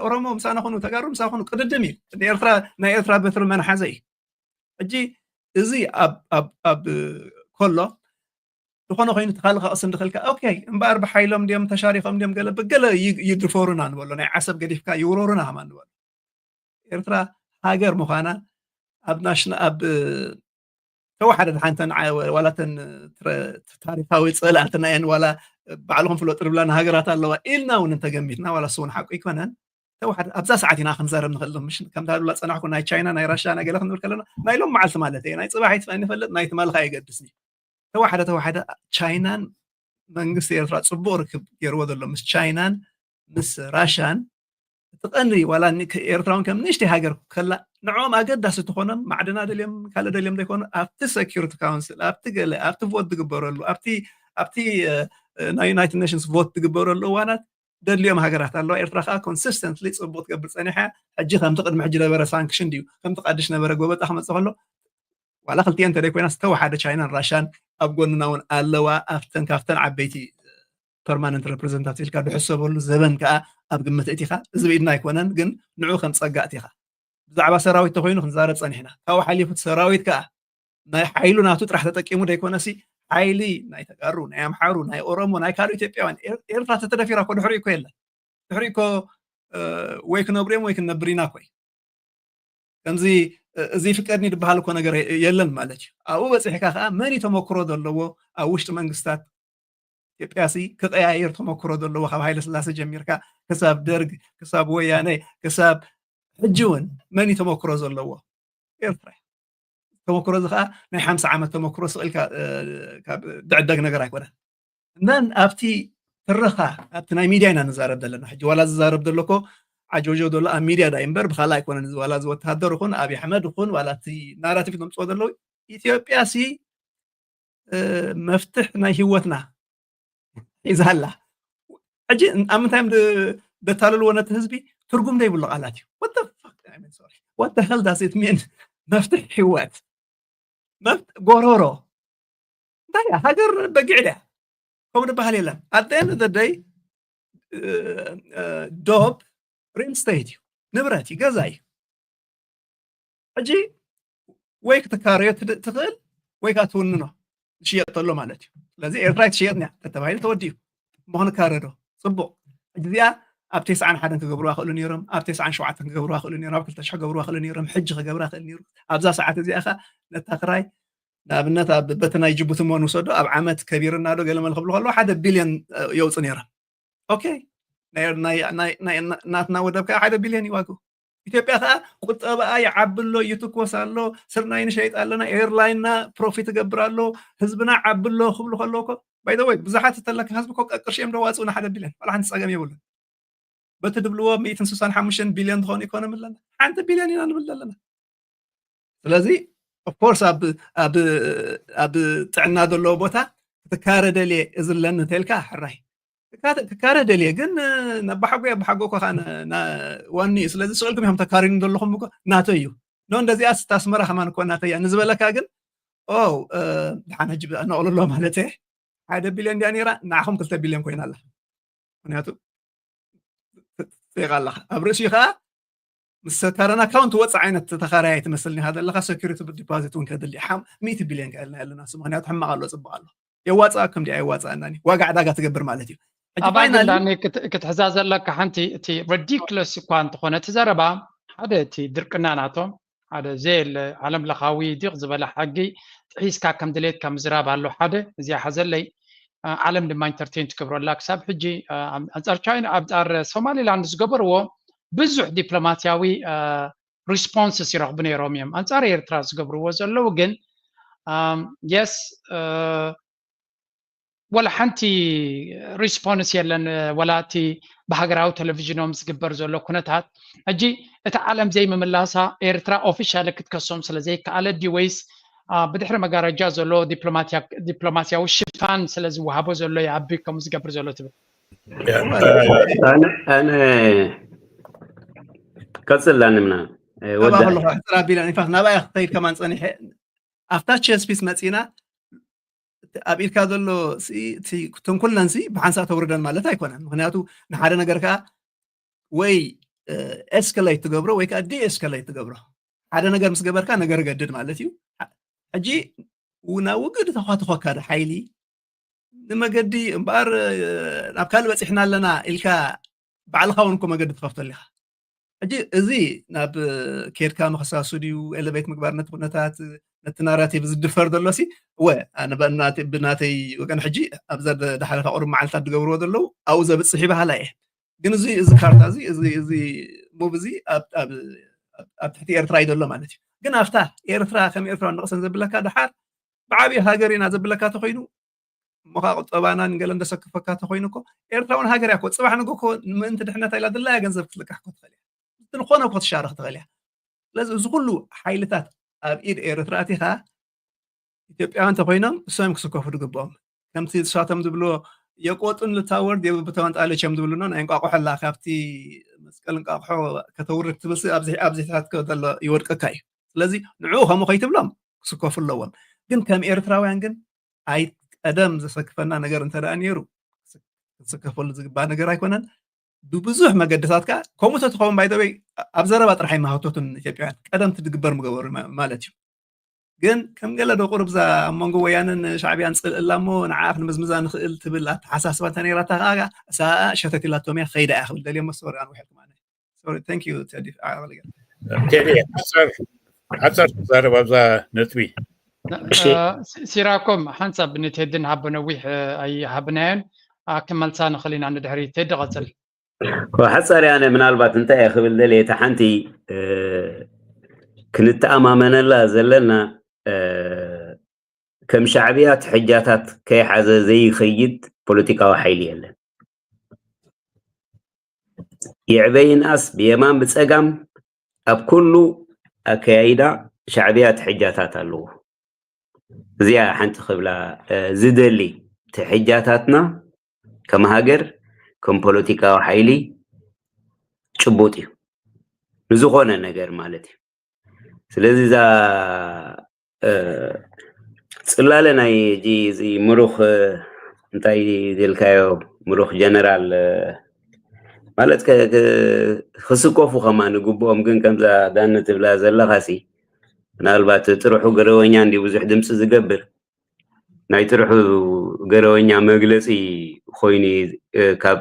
ኦሮሞ ምሳና ኩኑ፣ ተጋሩ ምሳና ኩኑ፣ ቅድድም እዩ። ንኤርትራ ናይ ኤርትራ በትሪ መን ሓዘ እዩ። ሕጂ እዚ ኣብ ኣብ ኣብ ከሎ ዝኾነ ኮይኑ ተኻልካ ቅስን ድኸልካ ኦኬ እምበኣር ብሓይሎም ድዮም ተሻሪኾም ድዮም ገለ ብገለ ይድፈሩና ንበሎ ናይ ዓሰብ ገዲፍካ ይውረሩና ከማ ንበሎ ኤርትራ ሃገር ምዃና ኣብ ናሽና ኣብ ተወሓደ ሓንተን ዋላተን ታሪካዊ ፀላእትና እየን ዋላ ባዕልኹም ፍለጡ ድብላና ሃገራት ኣለዋ ኢልና እውን እንተገሚትና ዋላ እሱ እውን ሓቁ ይኮነን ተወሓደ ኣብዛ ሰዓት ኢና ክንዛረብ ንኽእል ምሽ ከምታ ድብላ ፀናሕኩ ናይ ቻይና ናይ ራሽያ ናይ ገለ ክንብል ከለና ናይ ሎም መዓልቲ ማለት እየ ናይ ፅባሕ ይትፈ ንፈልጥ ናይ ትማልካ የገድስኒ ተወሓደ ተወሓደ ቻይናን መንግስቲ ኤርትራ ፅቡቅ ርክብ ገይርዎ ዘሎ ምስ ቻይናን ምስ ራሽያን እቲ ቀንዲ ዋላ ኤርትራውን ከም ንእሽተይ ሃገር ከላ ንዕኦም ኣገዳሲ ትኾኖም ማዕድና ደልዮም ካልእ ደልዮም ዘይኮኑ ኣብቲ security council ኣብቲ ገለ ኣብቲ ቮት ዝግበረሉ ኣብቲ ኣብቲ ናይ ዩናይትድ ኔሽንስ ቮት ዝግበረሉ እዋናት ደድልዮም ሃገራት ኣለዋ ኤርትራ ከዓ consistently ፅቡቅ ትገብር ፀኒሓ ሕጂ ከምቲ ቅድሚ ሕጂ ነበረ ሳንክሽን ድዩ ከምቲ ቀድሽ ነበረ ጎበጣ ክመፅእ ከሎ ዋላ ክልቲኤን እንተደይ ኮይና ዝተወሓደ ቻይናን ራሻን ኣብ ጎንና እውን ኣለዋ ኣብተን ካብተን ዓበይቲ permanent representative ኢልካ ድሕሰበሉ ዘበን ከዓ ኣብ ግምት እቲኻ እዚ ብኢድና ኣይኮነን ግን ንዑ ከም ፀጋ እቲኻ ብዛዕባ ሰራዊት ተኮይኑ ክንዛረብ ፀኒሕና ካብኡ ሓሊፉ ሰራዊት ከዓ ናይ ሓይሉ ናቱ ጥራሕ ተጠቂሙ ደይኮነሲ ሓይሊ ናይ ተጋሩ ናይ ኣምሓሩ ናይ ኦሮሞ ናይ ካልእ ኢትዮጵያውያን ኤርትራ ተተደፊራ ኮ ድሕሪ እኮ የለን ድሕሪ እኮ ወይ ክነብሩ እዮም ወይ ክንነብር ኢና ኮይ ከምዚ እዚ ፍቀድኒ ዝበሃል እኮ ነገር የለን ማለት እዩ ኣብኡ በፂሕካ ከዓ መን ተመክሮ ዘለዎ ኣብ ውሽጢ መንግስታት ኢትዮጵያ ሲ ክቀያየር ተመክሮ ዘለዎ ካብ ሃይለ ስላሴ ጀሚርካ ክሳብ ደርግ ክሳብ ወያነ ክሳብ ሕጂ እውን መን ተመክሮ ዘለዎ ኤርትራ ተመክሮ እዚ ከዓ ናይ ሓምሳ ዓመት ተመክሮ ስቕ ኢልካ ካብ ድዕደግ ነገር ኣይኮነን እነን ኣብቲ ትረኻ ኣብቲ ናይ ሚድያ ኢና ንዛረብ ዘለና ሕጂ ዋላ ዝዛረብ ዘሎ ኮ ዓጆጆ ዘሎ ኣብ ሚድያ ዳ እምበር ብካልእ ኣይኮነን እዚ ዋላ እዚ ወተሃደር ይኹን ኣብይ ኣሕመድ ይኹን ዋላ እቲ ናራቲቭ ዘምፅኦ ዘለዉ ኢትዮጵያ ሲ መፍትሕ ናይ ህይወትና ሒዛ ኣላ ሕጂ ኣብ ምንታይ እዮም ደታልልዎ ነቲ ህዝቢ ትርጉም ዘይብሉ ቃላት እዩ what the hell does it mean መፍትሕ ህይወት ጎሮሮ እንታይ ሃገር በጊዕ ድያ ከምኡ ዝበሃል የለን at the end of the day ዶብ real estate እዩ ንብረት እዩ ገዛ እዩ ሕጂ ወይ ክትካረዮ ትኽእል ወይ ከዓ ትውንኖ ዝሽየጥ ተሎ ማለት እዩ ስለዚ ኤርትራ ትሽየጥ ያ ተተባሂሉ ተወዲኡ እሞ ክንካረዶ ፅቡቅ ሕጂ እዚኣ ኣብ ተስዓን ሓደን ክገብሩዋ ክእሉ ነይሮም ኣብ ተስዓን ሸውዓተን ክገብሩዋ ክእሉ ነይሮም ኣብ ክልተ ሽሕ ክገብሩዋ ክእሉ ነይሮም ሕጂ ክገብራ ክእል ነይሩ ኣብዛ ሰዓት እዚኣ ከ ነታ ክራይ ንኣብነት ኣብ በቲ ናይ ጅቡቲ እሞ ንውሰዶ ኣብ ዓመት ከቢርና ዶ ገለመለ ክብሉ ከለዉ ሓደ ቢልዮን የውፁ ነይሮም ኦኬ ናትና ወደብ ከዓ ሓደ ቢልዮን ይዋግኡ ኢትዮጵያ ከዓ ቁጠባኣ ይዓቢ ኣሎ ይትኮስ ኣሎ ስርናይ ንሸይጥ ኣለና ኤርላይንና ፕሮፊት ይገብር ኣሎ ህዝብና ዓቢ ኣሎ ክብሉ ከለዉ ኮ ባይዘወይ ብዙሓት እተለካ ህዝቢ ኮ ቅርሺ እዮም ደዋፅኡ ንሓደ ቢልዮን ዋላ ሓንቲ ፀገም የብሉን በቲ ድብልዎ ሚእትን ስሳን ሓሙሽተን ቢልዮን ዝኾኑ ኢኮኖሚ ኣለና ሓንቲ ቢልዮን ኢና ንብል ዘለና ስለዚ ኦፍኮርስ ኣብ ጥዕና ዘለዎ ቦታ ክትካረ ደልየ እዚ ኣለኒ እንተልካ ሕራይ ክካረ ደልየ ግን ነባሓጎ ኣባሓጎ እኮ ዋኒ እዩ ስለዚ ስእልኩም ኢኹም ተካሪኑ ዘለኹም እኮ ናተይ እዩ ኖ እንደዚኣ ስታስመራ ከማን እኮ ናተይ እያ ንዝበለካ ግን ኦ ድሓን ሕጂ ነቕልሎ ማለት ሓደ ቢልዮን ድያ ነይራ ንዓኹም ክልተ ቢልዮን ኮይና ኣላ ምክንያቱ ትፅይቕ ኣለኻ ኣብ ርእሲኡ ከዓ ምስ ካረን ኣካውንት ወፅእ ዓይነት ተኻራያይ ትመስልኒ ኢኻ ዘለኻ ሰኪሪቲ ዲፖዚት እውን ከድሊ ሚእቲ ቢልዮን ከልና ኣለና እሱ ምክንያቱ ሕማቕ ኣሎ ፅቡቅ ኣሎ የዋፅኣኩም ድኣ የዋፅኣናን እዩ ዋጋ ዕዳጋ ትገብር ማለት እዩ ሕጂ ኣባ ፋይናሊ ግንዳኒ ክት- ክትሕዛ ዘለካ ሓንቲ እቲ ሪዲክለስ እኳ እንተኾነ እቲ ዘረባ ሓደ እቲ ድርቅና ናቶም ሓደ ዘየለ ዓለም ለኻዊ ዲቕ ዝበለ ሓጊ ጥሒስካ ከም ድሌትካ ምዝራብ ኣሎ ሓደ። እዚኣ ሓዘለይ። ዓለም ድማ ኢንተርቴን ትገብረላ ክሳብ ሕጂ። ኣንፃር ቻይና፣ ኣንፃር ሶማሊላንድ ዝገበርዎ ብዙሕ ዲፕሎማሲያዊ ሪስፖንስስ ይረኽቡ ነይሮም እዮም። ኣንፃር ኤርትራ ዝገብርዎ ዘለዉ ግን የስ ወላ ሓንቲ ሪስፖንስ የለን። ወላ እቲ ብሃገራዊ ቴሌቪዥኖም ዝግበር ዘሎ ኩነታት ሕጂ እቲ ዓለም ዘይምምላሳ ኤርትራ ኦፊሻሊ ክትከሶም ስለ ዘይከኣለ ድዩ ወይስ ብድሕሪ መጋረጃ ዘሎ ዲፕሎማሲያዊ ሽፋን ስለ ዝወሃቦ ዘሎ ይኣቢ ከምኡ ዝገብር ዘሎ ትብል? ኣነ ቀፅል ላንምና ኣባ ከለኹ ሕፅር ኣቢለ ኢንፋክት ናባይ ክኸይድ ከማን ፀኒሐ ኣብታ ቸስፒስ መፂና ኣብ ኢድካ ዘሎ ተንኩልነን ሲ ብሓንሳእ ተውርደን ማለት ኣይኮነን። ምክንያቱ ንሓደ ነገር ከዓ ወይ ኤስከሌት ትገብሮ ወይ ከዓ ዲኤስከሌት ትገብሮ። ሓደ ነገር ምስ ገበርካ ነገር ገድድ ማለት እዩ። ሕጂ ናብ ውግድ ተኳትኾካ ሓይሊ ንመገዲ እምበኣር ናብ ካልእ በፂሕና ኣለና ኢልካ ባዕልኻ እውን እኮ መገዲ ትኸፍተሉ ኢኻ። ሕጂ እዚ ናብ ኬድካ ምኽሳሱ ድዩ ኤሌቬት ምግባር ነቲ ኩነታት ነቲ ናራቲቭ ዝድፈር ዘሎ ሲ እወ ብናተይ ወገን ሕጂ ኣብዛ ዝሓለፋ ቁሩብ መዓልታት ዝገብርዎ ዘለዉ ኣብኡ ዘብፅሕ ይበሃላ እየ። ግን እዚ እዚ ካርታ እዚ እዚ እዚ ሙቭ እዚ ኣብ ትሕቲ ኤርትራ እዩ ዘሎ ማለት እዩ። ግን ኣብታ ኤርትራ ከም ኤርትራ ንቕሰን ዘብለካ ደሓር ብዓብዪ ሃገር ኢና ዘብለካ ተኮይኑ እሞ ከዓ ቁጠባናን ገለን ዘሰክፈካ ተኮይኑ እኮ ኤርትራ እውን ሃገር እያ እኮ። ፅባሕ ንጎ እኮ ምእንቲ ድሕነታ ኢላ ድላያ ገንዘብ ክትልቃሕ እኮ ትኽእል እያ። ዝኾነ እኮ ትሻረኽ ትኽእል እያ። ስለዚ እዚ ኩሉ ሓይልታት ኣብ ኢድ ኤርትራ ኣቲኻ ኢትዮጵያውያን እንተኮይኖም እሶም ክስከፉ ዝግብኦም ከምቲ ንሳቶም ዝብልዎ የቆጡን ልታወርድ የብብተወን ጣለች እዮም ዝብሉና ናይ እንቋቑሖ ኣላ ካብቲ መስቀል እንቋቑሖ ከተውርድ ትብልሲ ኣብዚታት ዘሎ ይወድቀካ እዩ። ስለዚ ንዑ ከምኡ ከይትብሎም ክስከፉ ኣለዎም። ግን ከም ኤርትራውያን ግን ኣይ ቀደም ዘሰክፈና ነገር እንተ ደኣ ነይሩ ክስከፈሉ ዝግባእ ነገር ኣይኮነን። ብብዙሕ መገድታት ከዓ ከምኡ ተትኸውን ባይደወይ ኣብ ዘረባ ጥራሕ ኣይመሃቶትን ኢትዮጵያውያን ቀደም ትድግበር ምገበሩ ማለት እዩ። ግን ከም ገለ ዶ ቁርብ እዛ ኣብ መንጎ ወያነን ሻዕብያን ፅልእ እላ እሞ ንዓ ክንምዝምዛ ንኽእል ትብል ኣተሓሳስባ እንተ ነይራታ ከዓ እሳ ሸተት ኢላቶም እያ ከይዳ እያ ክብል ደልየ መስወር ኣንውሐልኩም ኣነ ቴዲ ሓፀር ትዛረብ ኣብዛ ነጥቢ። ሲራኮም ሓንሳብ ንቴድን ሃቦ ነዊሕ ኣይሃብናዮን ክመልሳ ንኽእል ኢና ንድሕሪ ቴዲ ቀፅል። ሓፃሪ ኣነ ምናልባት እንታይ እየ ክብል ደልየ እታ ሓንቲ ክንተኣማመነላ ዘለና ከም ሻዕብያ ትሕጃታት ከይሓዘ ዘይኸይድ ፖለቲካዊ ሓይሊ የለን። ይዕበ ይንኣስ ብየማን ብፀጋም ኣብ ኩሉ ኣከያይዳ ሻዕብያ ትሕጃታት ኣለዎ። እዚኣ ሓንቲ ክብላ ዝደሊ ትሕጃታትና ከም ሃገር ከም ፖለቲካዊ ሓይሊ ጭቡጥ እዩ ንዝኾነ ነገር ማለት እዩ። ስለዚ እዛ ፅላለ ናይ እዚ ምሩኽ እንታይ ዘልካዮ ምሩኽ ጀነራል ማለት ክስከፉ ከማ ንግብኦም ግን ከምዛ ዳነ ትብላ ዘለኻሲ ምናልባት ጥርሑ ገረወኛ እንዲ ብዙሕ ድምፂ ዝገብር ናይ ጥርሑ ገረወኛ መግለፂ ኮይኑ ካብ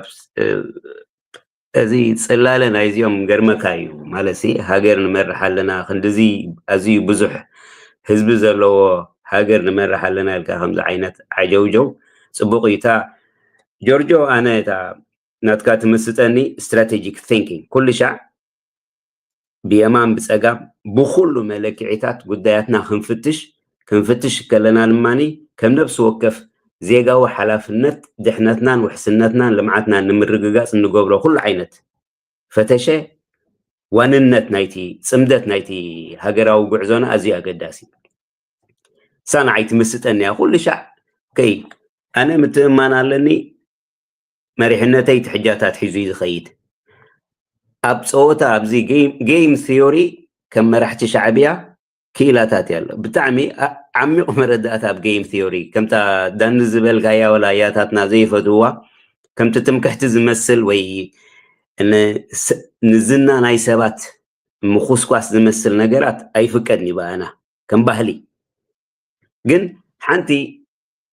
እዚ ፅላለ ናይዚኦም ገርመካ እዩ ማለት ሃገር ንመርሕ ኣለና ክንድዚ ኣዝዩ ብዙሕ ህዝቢ ዘለዎ ሃገር ንመርሕ ኣለና ኢልካ ከምዚ ዓይነት ዓጀውጀው ፅቡቅ እዩ እታ ጆርጆ ኣነ እታ ናትካ ትምስጠኒ strategic thinking ኩሉ ሻዕ ብየማን ብፀጋም ብኩሉ መለክዒታት ጉዳያትና ክንፍትሽ ክንፍትሽ ከለና ድማ ከም ነብሲ ወከፍ ዜጋዊ ሓላፍነት ድሕነትናን ውሕስነትናን ልምዓትናን ንምርግጋፅ እንገብሮ ኩሉ ዓይነት ፈተሸ ዋንነት ናይቲ ፅምደት ናይቲ ሃገራዊ ጉዕዞና ኣዝዩ ኣገዳሲ እሳ ንዓይ ትምስጠኒ እያ ኩሉ ሻዕ ከይ ኣነ ምትእማን ኣለኒ መሪሕነተይ ትሕጃታት ሒዙ እዩ ዝኸይድ ኣብ ፀወታ ኣብዚ game theory ከም መራሕቲ ሻዕብያ ክኢላታት እያ ኣሎ ብጣዕሚ ዓሚቕ መረዳእታ ኣብ game theory ከምታ ዳኒ ዝበልካያ ወላ ያታትና ዘይፈትዋ ከምቲ ትምክሕቲ ዝመስል ወይ ንዝና ናይ ሰባት ምኹስኳስ ዝመስል ነገራት ኣይፍቀድን እዩ ብኣና ከም ባህሊ ግን ሓንቲ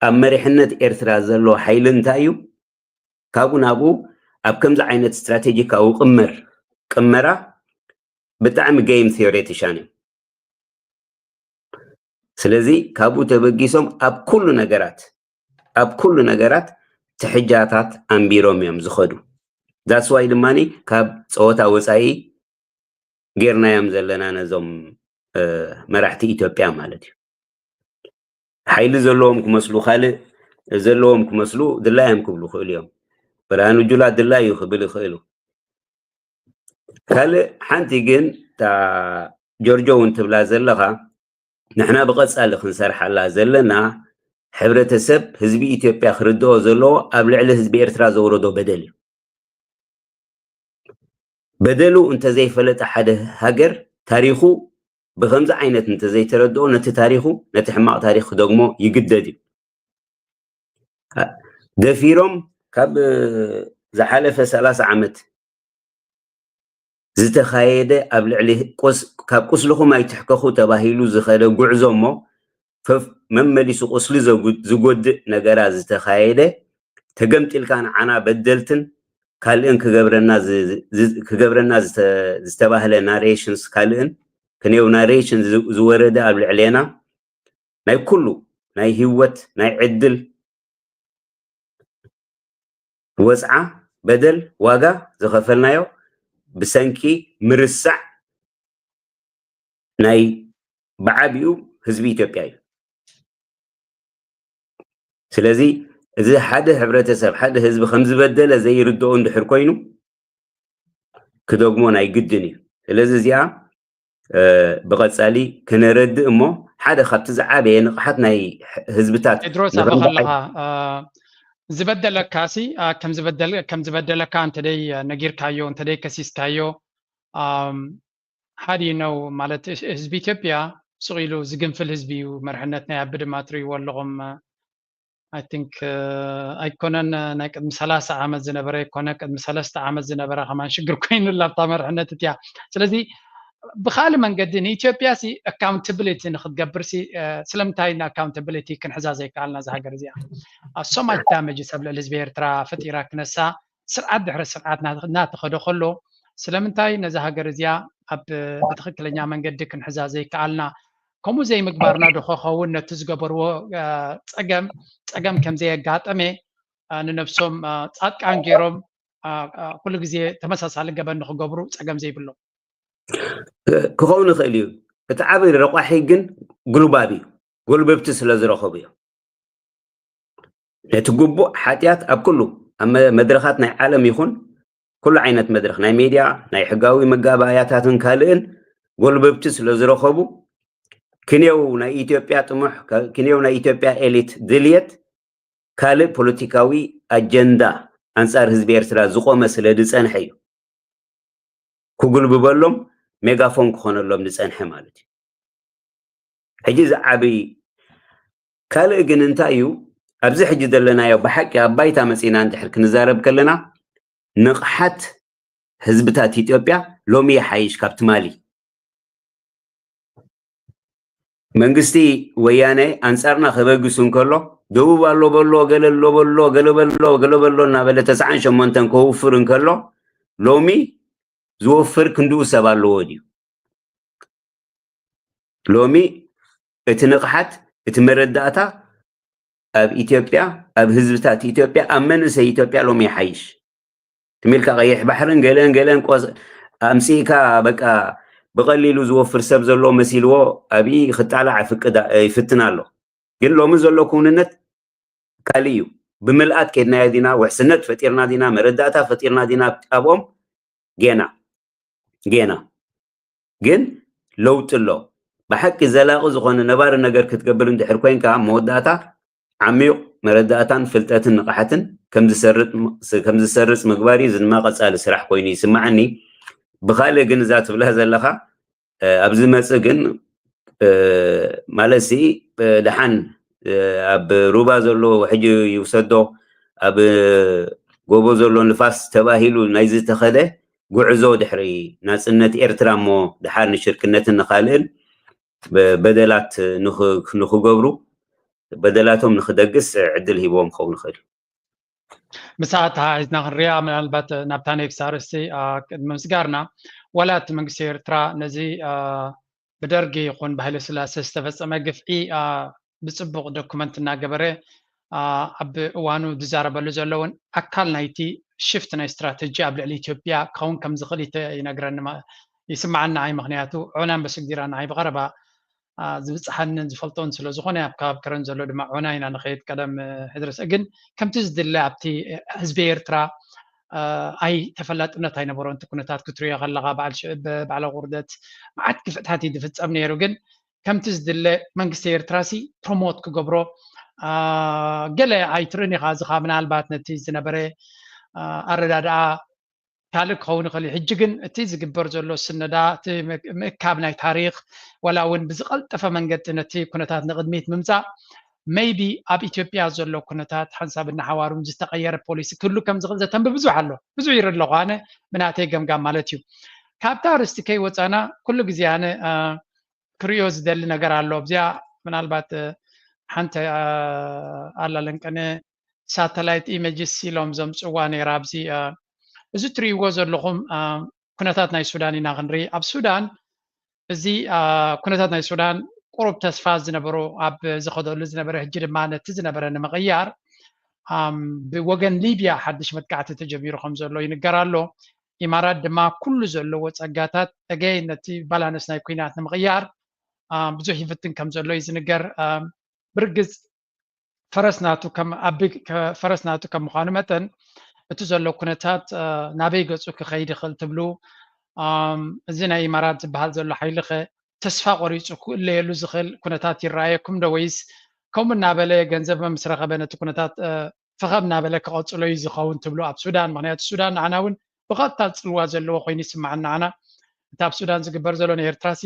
ኣብ መሪሕነት ኤርትራ ዘሎ ሓይሊ እንታይ እዩ ካብኡ ናብኡ ኣብ ከምዚ ዓይነት ስትራቴጂካዊ ቅመር ቅመራ ብጣዕሚ game theoretician እዩ ስለዚ ካብኡ ተበጊሶም ኣብ ኩሉ ነገራት ኣብ ኩሉ ነገራት ትሕጃታት ኣንቢሮም እዮም ዝኸዱ። That's why ድማ ካብ ፀወታ ወፃኢ ጌርናዮም ዘለና ነዞም መራሕቲ ኢትዮጵያ ማለት እዩ። ሓይሊ ዘለዎም ክመስሉ ካልእ ዘለዎም ክመስሉ ድላዮም ክብሉ ይኽእሉ እዮም። ብርሃኑ ጁላ ድላዩ ክብል ይኽእሉ። ካልእ ሓንቲ ግን እታ ጆርጆ እውን ትብላ ዘለኻ ንሕና ብቐጻሊ ክንሰርሓላ ዘለና ሕብረተሰብ ህዝቢ ኢትዮጵያ ክርድኦ ዘለዎ ኣብ ልዕሊ ህዝቢ ኤርትራ ዘውረዶ በደል እዩ። በደሉ እንተዘይፈለጠ ሓደ ሃገር ታሪኹ ብከምዚ ዓይነት እንተዘይተረድኦ ነቲ ታሪኹ ነቲ ሕማቕ ታሪኽ ክደግሞ ይግደድ እዩ። ደፊሮም ካብ ዝሓለፈ ሰላሳ ዓመት ዝተኻየደ ኣብ ልዕሊ ካብ ቁስልኹም ኣይትሕከኹ ተባሂሉ ዝኸደ ጉዕዞ እሞ መመሊሱ ቁስሊ ዝጎድእ ነገራ ዝተኻየደ ተገምጢልካ ንዓና በደልትን ካልእን ክገብረና ክገብረና ዝተባህለ ናሬሽንስ ካልእን ክንየው ናሬሽን ዝወረደ ኣብ ልዕሌና ናይ ኩሉ ናይ ህይወት ናይ ዕድል ወፅዓ በደል ዋጋ ዝኸፈልናዮ ብሰንኪ ምርሳዕ ናይ ብዓቢኡ ህዝቢ ኢትዮጵያ እዩ። ስለዚ እዚ ሓደ ሕብረተሰብ ሓደ ህዝቢ ከም ዝበደለ ዘይርድኦ እንድሕር ኮይኑ ክደግሞ ናይ ግድን እዩ። ስለዚ እዚኣ ብቐጻሊ ክነረድእ እሞ ሓደ ካብቲ ዝዓበየ ንቕሓት ናይ ህዝብታት ቴድሮስ ኣበ ከለኻ ዝበደለካ ሲ ከም ዝበደለካ እንተደይ ነጊርካዮ እንተደይ ከሲስካዮ ሓደ ነው ማለት ህዝቢ ኢትዮጵያ ስቕ ኢሉ ዝግንፍል ህዝቢ እዩ። መርሕነት ናይ ኣቢ ድማ ትርእይዎ ኣለኹም። I think ኣይኮነን ናይ ቅድሚ ሰላሳ ዓመት ዝነበረ ኣይኮነ ቅድሚ ሰለስተ ዓመት ዝነበረ ከማን ሽግር ኮይኑላ ኣብታ መርሕነት እቲያ። ስለዚ ብካልእ መንገዲ ንኢትዮጵያ ሲ ኣካውንታብሊቲ ንክትገብር ሲ ስለምንታይ ንኣካውንታብሊቲ ክንሕዛ ዘይከኣልና እዛ ሃገር እዚኣ so much damage ኣብ ልዕሊ ህዝቢ ኤርትራ ፈጢራ ክነሳ ስርዓት ድሕሪ ስርዓት እናተኸደ ከሎ ስለምንታይ ነዛ ሃገር እዚኣ ኣብ ብትኽክለኛ መንገዲ ክንሕዛ ዘይከኣልና ከምኡ ዘይምግባርና ዶ ከኸውን ነቲ ዝገበርዎ ፀገም ፀገም ከም ዘየጋጠመ ንነብሶም ፃድቃን ገይሮም ኩሉ ግዜ ተመሳሳሊ ገበን ንክገብሩ ፀገም ዘይብሎም ክኸውን ይኽእል እዩ። እቲ ዓብይ ረቋሒ ግን ግሉባብ እዩ። ጎልበብቲ ስለ ዝረኸቡ እዮም። ነቲ ግቡእ ሓጢኣት ኣብ ኩሉ ኣብ መድረኻት ናይ ዓለም ይኹን ኩሉ ዓይነት መድረኽ ናይ ሜድያ ናይ ሕጋዊ መጋባእያታትን ካልእን ጎልበብቲ ስለ ዝረኸቡ ክንየው ናይ ኢትዮጵያ ጥሙሕ ክንየው ናይ ኢትዮጵያ ኤሊት ድልየት ካልእ ፖለቲካዊ ኣጀንዳ ኣንጻር ህዝቢ ኤርትራ ዝቆመ ስለ ዝጸንሐ እዩ ክጉልብበሎም ሜጋፎን ክኾነሎም ዝጸንሐ ማለት እዩ። ሕጂ ዝዓብይ ካልእ ግን እንታይ እዩ ኣብዚ ሕጂ ዘለናዮ ብሓቂ ኣብ ባይታ መጺና እንድሕር ክንዛረብ ከለና ንቕሓት ህዝብታት ኢትዮጵያ ሎሚ ይሓይሽ ካብ ትማሊ። መንግስቲ ወያነ ኣንጻርና ከበግስ እንከሎ ደቡብ ኣሎ በሎ ገለ ኣሎ በሎ ገለ በሎ ገለ በሎ እናበለ ተስዓን ሸሞንተን ከውፍር እንከሎ ሎሚ ዝወፍር ክንድኡ ሰብ ኣለዎ ድዩ? ሎሚ እቲ ንቕሓት እቲ መረዳእታ ኣብ ኢትዮጵያ ኣብ ህዝብታት ኢትዮጵያ ኣብ መንእሰይ ኢትዮጵያ ሎሚ ይሓይሽ። ትሚልካ ቀይሕ ባሕርን ገለን ገለን ኣምፅእካ በቃ ብቐሊሉ ዝወፍር ሰብ ዘለዎ መሲልዎ ኣብይ ክጣላዕ ይፍትን ኣሎ። ግን ሎሚ ዘሎ ክውንነት ካልእ እዩ። ብምልኣት ከድናዮ ዲና፣ ውሕስነት ፈጢርና ዲና፣ መረዳእታ ፈጢርና ዲና ኣብኦም? ጌና ጌና። ግን ለውጢ ኣሎ። ብሓቂ ዘላቒ ዝኾነ ነባሪ ነገር ክትገብር እንድሕር ኮይንካ መወዳእታ ዓሚቕ መረዳእታን ፍልጠትን ንቕሓትን ከም ዝሰርጽ ምግባር እዩ። እዚ ድማ ቀጻሊ ስራሕ ኮይኑ ይስምዓኒ። ብኻልእ ግን እዛ ትብላ ዘለኻ ኣብ ዝመጽእ ግን ማለት ሲ ደሓን ኣብ ሩባ ዘሎ ሕጂ ይውሰዶ ኣብ ጎቦ ዘሎ ንፋስ ተባሂሉ ናይ ዝተኸደ ጉዕዞ ድሕሪ ናጽነት ኤርትራ እሞ ደሓር ንሽርክነትን ንኻልእን በደላት ንኽገብሩ በደላቶም ንኽደግስ ዕድል ሂብዎም ክኸውን ይኽእል። ምሳኣ ተሓሒዝና ክንሪኣ ምናልባት ናብታ ናይ ክሳርስቲ ቅድሚ ምስጋርና ዋላ እቲ መንግስቲ ኤርትራ ነዚ ብደርጊ ይኹን ብሃይለ ስላሴ ዝተፈጸመ ግፍዒ ብፅቡቕ ዶኩመንት እናገበረ ኣብ እዋኑ ዝዛረበሉ ዘሎ እውን ኣካል ናይቲ ሽፍት ናይ ስትራተጂ ኣብ ልዕሊ ኢትዮጵያ ክኸውን ከም ዝኽእል ይነግረኒ ይስምዓኒ ንዓይ። ምኽንያቱ ዖናን በስግዲራ ንዓይ ብቐረባ ዝብፅሓንን ዝፈልጦን ስለ ዝኾነ ኣብ ከባቢ ከረን ዘሎ ድማ ዖና ኢና ንኸይድ ቀደም ሕድረሰ ግን ከምቲ ዝድለ ኣብቲ ህዝቢ ኤርትራ ኣይ ተፈላጥነት ኣይነበሮን። እቲ ኩነታት ክትሪኦ ከለኻ በዓል ሽዕብ በዓል ቁርደት መዓት ግፍዕታት እዩ ዝፍጸም ነይሩ። ግን ከምቲ ዝድለ መንግስቲ ኤርትራ ሲ ፕሮሞት ክገብሮ ገለ ኣይትርእን ኢኻ። እዚ ኸዓ ምናልባት ነቲ ዝነበረ ኣረዳድኣ ካልእ ክኸውን ይኽእል እዩ። ሕጂ ግን እቲ ዝግበር ዘሎ ስነዳ እቲ ምእካብ ናይ ታሪኽ ዋላ እውን ብዝቐልጠፈ መንገዲ ነቲ ኩነታት ንቕድሚት ምምፃእ maybe ኣብ ኢትዮጵያ ዘሎ ኩነታት ሓንሳብ እናሓዋሩን ዝተቐየረ ፖሊሲ ክህሉ ከም ዝኽእል ዘተንብብ ብዙሕ ኣሎ። ብዙሕ ይርኢ ኣለኹ ኣነ ብናተይ ገምጋም ማለት እዩ። ካብታ ኣርእስቲ ከይወፃና ኩሉ ግዜ ኣነ ክርእዮ ዝደሊ ነገር ኣሎ። ኣብዚኣ ምናልባት ሓንቲ ኣላ ለንቀነ ሳተላይት ኢመጅስ ኢሎም ዘምፅዋ ነይራ። ኣብዚ እዚ ትርእይዎ ዘለኹም ኩነታት ናይ ሱዳን ኢና ክንርኢ። ኣብ ሱዳን እዚ ኩነታት ናይ ሱዳን ቁሩብ ተስፋ ዝነበሮ ኣብ ዝኸደሉ ዝነበረ ሕጂ ድማ ነቲ ዝነበረ ንምቕያር ብወገን ሊብያ ሓድሽ መጥቃዕቲ ተጀሚሩ ከም ዘሎ ይንገር ኣሎ። ኢማራት ድማ ኩሉ ዘለዎ ጸጋታት again ነቲ ባላንስ ናይ ኩናት ንምቕያር ብዙሕ ይፍትን ከም ዘሎ እዩ ዝንገር። ብርግጽ ፈረስ ናቱ ከም ኣቢ ፈረስ ናቱ ከም ምዃኑ መጠን እቲ ዘሎ ኩነታት ናበይ ገጹ ክኸይድ ይኽእል ትብሉ? እዚ ናይ ኢማራት ዝበሃል ዘሎ ሓይሊ ኸ ተስፋ ቆሪጹ ክእለየሉ ዝኽእል ኩነታት ይረኣየኩም ዶ ወይስ ከምኡ እናበለ ገንዘብ ምስ ረኸበ ነቲ ኩነታት ፈኸብ እናበለ ክቐጽሎ እዩ ዝኸውን ትብሉ ኣብ ሱዳን? ምኽንያቱ ሱዳን ንዓና እውን ብቐጥታ ጽልዋ ዘለዎ ኮይኑ ይስምዓና። ንዓና እቲ ኣብ ሱዳን ዝግበር ዘሎ ንኤርትራ ሲ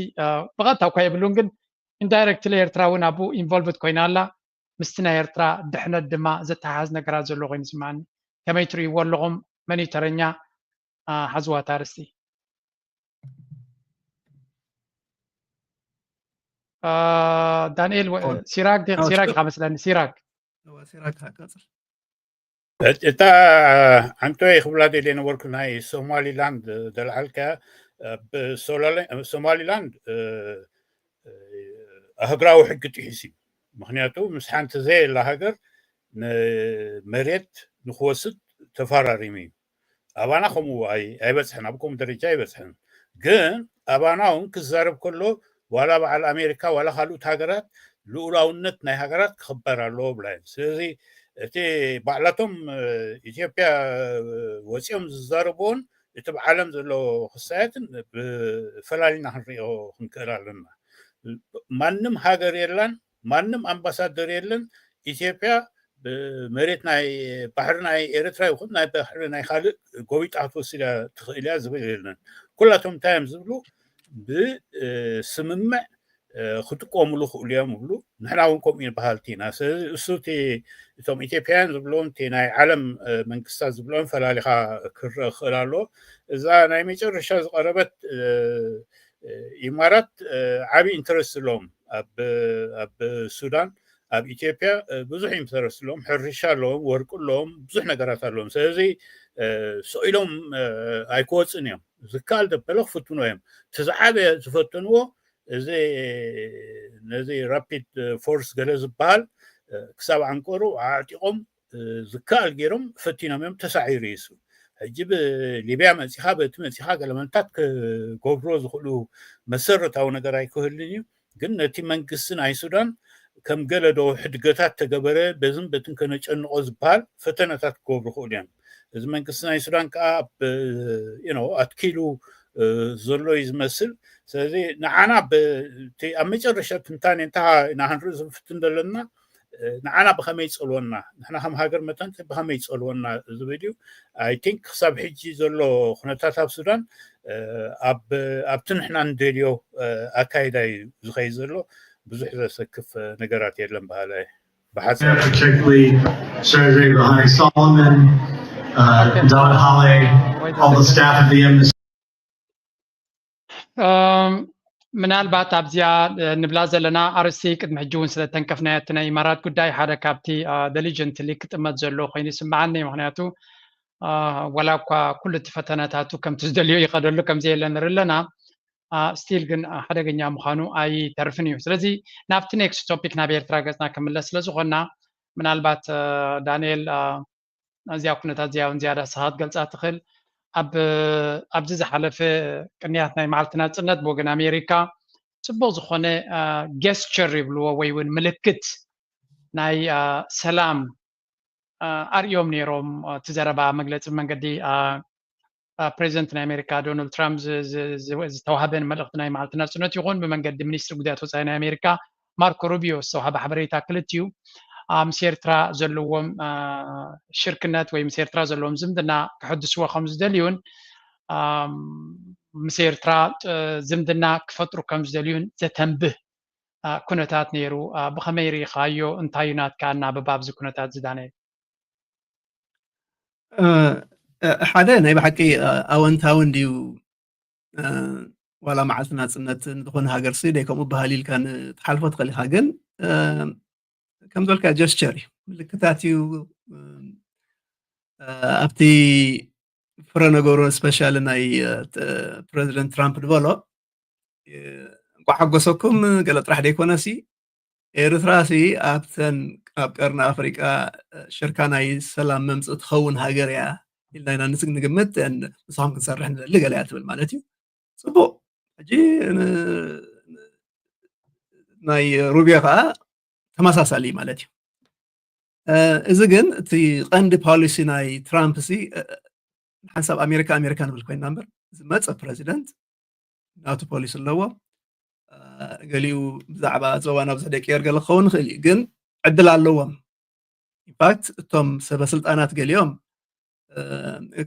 ብቐጥታ እኳ የብሉን ግን ኢንዳይረክትሊ ኤርትራ እውን ኣብኡ ኢንቮልቭድ ኮይና ኣላ። ምስቲ ናይ ኤርትራ ድሕነት ድማ ዘተሓሓዝ ነገራት ዘሎ ኮይኑ ይስምዓኒ። ከመይ ትርእይዎ ኣለኹም? መን እዩ ተረኛ? ሓዝዋ እታ ኣርእስቲ። ዳንኤል ሲራክ ሲራክ ኢኻ መስለኒ። ሲራክ እታ ኣንቶይ ክብላ ደልየ ነበርኩ ናይ ሶማሊላንድ ዘልዓልካ ሶማሊላንድ ኣህግራዊ ሕጊ ጥሒሱ እዩ። ምክንያቱ ምስ ሓንቲ ዘየላ ሃገር መሬት ንክወስድ ተፈራሪሙ እዩ። ኣባና ከምኡ ኣይበፅሕን፣ ኣብ ከምኡ ደረጃ ኣይበፅሕን። ግን ኣባና እውን ክዛረብ ከሎ ዋላ በዓል ኣሜሪካ ዋላ ካልኦት ሃገራት ልኡላውነት ናይ ሃገራት ክኽበር ኣለዎ ብላ እዩ። ስለዚ እቲ ባዕላቶም ኢትዮጵያ ወፂኦም ዝዛረብዎን እቲ ብዓለም ዘሎ ክሳየትን ብፈላሊና ክንሪኦ ክንክእል ኣለና። ማንም ሃገር የላን፣ ማንም ኣምባሳደር የለን። ኢትዮጵያ መሬት ናይ ባሕሪ ናይ ኤርትራ ይኹን ናይ ባሕሪ ናይ ካልእ ጎቢጣ ክትወስድ እያ ትኽእል እያ ዝብል የለን። ኩላቶም እንታይ እዮም ዝብሉ? ብስምምዕ ክጥቀሙሉ ክእሉ እዮም ይብሉ። ንሕና እውን ከምኡ ኢና በሃልቲ ኢና። ስለዚ እሱ እቲ እቶም ኢትዮጵያውያን ዝብልዎም እቲ ናይ ዓለም መንግስታት ዝብልዎም ፈላሊኻ ክረአ ክኽእል ኣለዎ። እዛ ናይ መጨረሻ ዝቐረበት ኢማራት ዓብዪ ኢንተረስት ኣለዎም ኣብ ሱዳን ኣብ ኢትዮጵያ ብዙሕ ኢንተረስት ኣለዎም። ሕርሻ ኣለዎም፣ ወርቂ ኣለዎም፣ ብዙሕ ነገራት ኣለዎም። ስለዚ ስቕ ኢሎም ኣይክወፅን እዮም። ዝከኣል ዘበለ ክፍትኑ እዮም። እቲ ዝዓበየ ዝፈተንዎ እዚ ነዚ ራፒድ ፎርስ ገለ ዝበሃል ክሳብ ዓንቀሩ ኣዕጢቖም ዝከኣል ገይሮም ፈቲኖም እዮም። ተሳዒሩ እዩ እሱ። ሕጂ ብሊብያ መፂኻ በቲ መፂኻ ገለመንታት ክገብርዎ ዝኽእሉ መሰረታዊ ነገር ኣይክህልን እዩ። ግን ነቲ መንግስቲ ናይ ሱዳን ከም ገለ ዶ ሕድገታት ተገበረ በዝን በትን ከነጨንቖ ዝበሃል ፈተነታት ክገብሩ ይኽእሉ እዮም። እዚ መንግስቲ ናይ ሱዳን ከዓ ኣትኪሉ ዘሎ እዩ ዝመስል። ስለዚ ንዓና ኣብ መጨረሻ ትንታኔ እንታ ኢና ክንርኢ ዝንፍትን ዘለና ንዓና ብኸመይ ይፀልወና፣ ንሕና ከም ሃገር መጠን ብኸመይ ይፀልወና ዝብል እዩ። ኣይ ቲንክ ክሳብ ሕጂ ዘሎ ኩነታት ኣብ ሱዳን ኣብቲ ንሕና ንደልዮ ኣካይዳ እዩ ዝኸይድ ዘሎ። ብዙሕ ዘሰክፍ ነገራት የለን በሃላይ ብሓፂር particularly Sergey Bahani Solomon, uh, Don Hale, all the staff of the embassy. ምናልባት ኣብዚኣ ንብላ ዘለና ኣርእስቲ ቅድሚ ሕጂ እውን ስለ ተንከፍናዮ እቲ ናይ ኢማራት ጉዳይ ሓደ ካብቲ ደሊጀንትሊ ክጥመት ዘለዎ ኮይኑ ይስምዓኒ። ምክንያቱ ዋላ እኳ ኩሉ እቲ ፈተነታቱ ከምቲ ዝደልዮ ይኸደሉ ከምዘየለ ንርኢ ኣለና። ስቲል ግን ሓደገኛ ምዃኑ ኣይተርፍን እዩ። ስለዚ ናብቲ ኔክስት ቶፒክ ናብ ኤርትራ ገጽና ክምለስ ስለ ዝኾንና ምናልባት ዳንኤል እዚኣ ኩነታት እዚኣ እውን ዝያዳ ስኻ ክትገልጻ ትኽእል። ኣብዚ ዝሓለፈ ቅንያት ናይ መዓልቲ ናጽነት ብወገን ኣሜሪካ ጽቡቕ ዝኾነ ጌስቸር ይብልዎ ወይ እውን ምልክት ናይ ሰላም ኣርእዮም ነይሮም። እቲ ዘረባ መግለፂ መንገዲ ፕሬዚደንት ናይ ኣሜሪካ ዶናልድ ትራምፕ ዝተዋህበን መልእክቲ ናይ መዓልቲ ናፅነት ይኹን ብመንገዲ ሚኒስትሪ ጉዳያት ወፃኢ ናይ ኣሜሪካ ማርኮ ሩቢዮ ዝተዋህበ ሓበሬታ ክልቲኡ ምስ ኤርትራ ዘለዎም ሽርክነት ወይ ምስ ኤርትራ ዘለዎም ዝምድና ክሕድስዎ ከም ዝደልዩን ምስ ኤርትራ ዝምድና ክፈጥሩ ከም ዝደልዩን ዘተንብህ ኩነታት ነይሩ። ብኸመይ ርኢኻዮ? እንታይ እዩ ናትካ ኣናብባ ኣብዚ ኩነታት እዚ ዳንኤል? ሓደ ናይ ብሓቂ ኣወንታዊ እንድዩ። ዋላ መዓልቲ ናፅነት ንዝኾነ ሃገር ሲ ደይ ከምኡ ባህል ኢልካ ንትሓልፎ ትኽእል ኢኻ፣ ግን ከም ዝበልካ ጀስቸር እዩ፣ ምልክታት እዩ። ኣብቲ ፍረ ነገሩ ስፔሻሊ ናይ ፕረዚደንት ትራምፕ ዝበሎ እንኳዕ ሓጎሰኩም ገለ ጥራሕ ደይኮነ ሲ ኤርትራ ሲ ኣብተን ኣብ ቀርኒ ኣፍሪቃ ሽርካ ናይ ሰላም መምፅእ ትኸውን ሃገር እያ ኢልና ኢና ንግምት፣ ምሳኹም ክንሰርሕ ንደሊ ገለ እያ ትብል ማለት እዩ። ፅቡቅ። ሕጂ ናይ ሩቢዮ ከዓ ተመሳሳሊ ማለት እዩ። እዚ ግን እቲ ቀንዲ ፖሊሲ ናይ ትራምፕ ሲ ሓንሳብ ኣሜሪካ ኣሜሪካ ንብል ኮይና እምበር ዝመፀ ፕረዚደንት ናቱ ፖሊሲ ኣለዎ። ገሊኡ ብዛዕባ ዞባና ብዙሕ ደይቅየር ገለ ክኸውን ይኽእል እዩ፣ ግን ዕድል ኣለዎም። ኢንፋክት እቶም ሰበ ስልጣናት ገሊኦም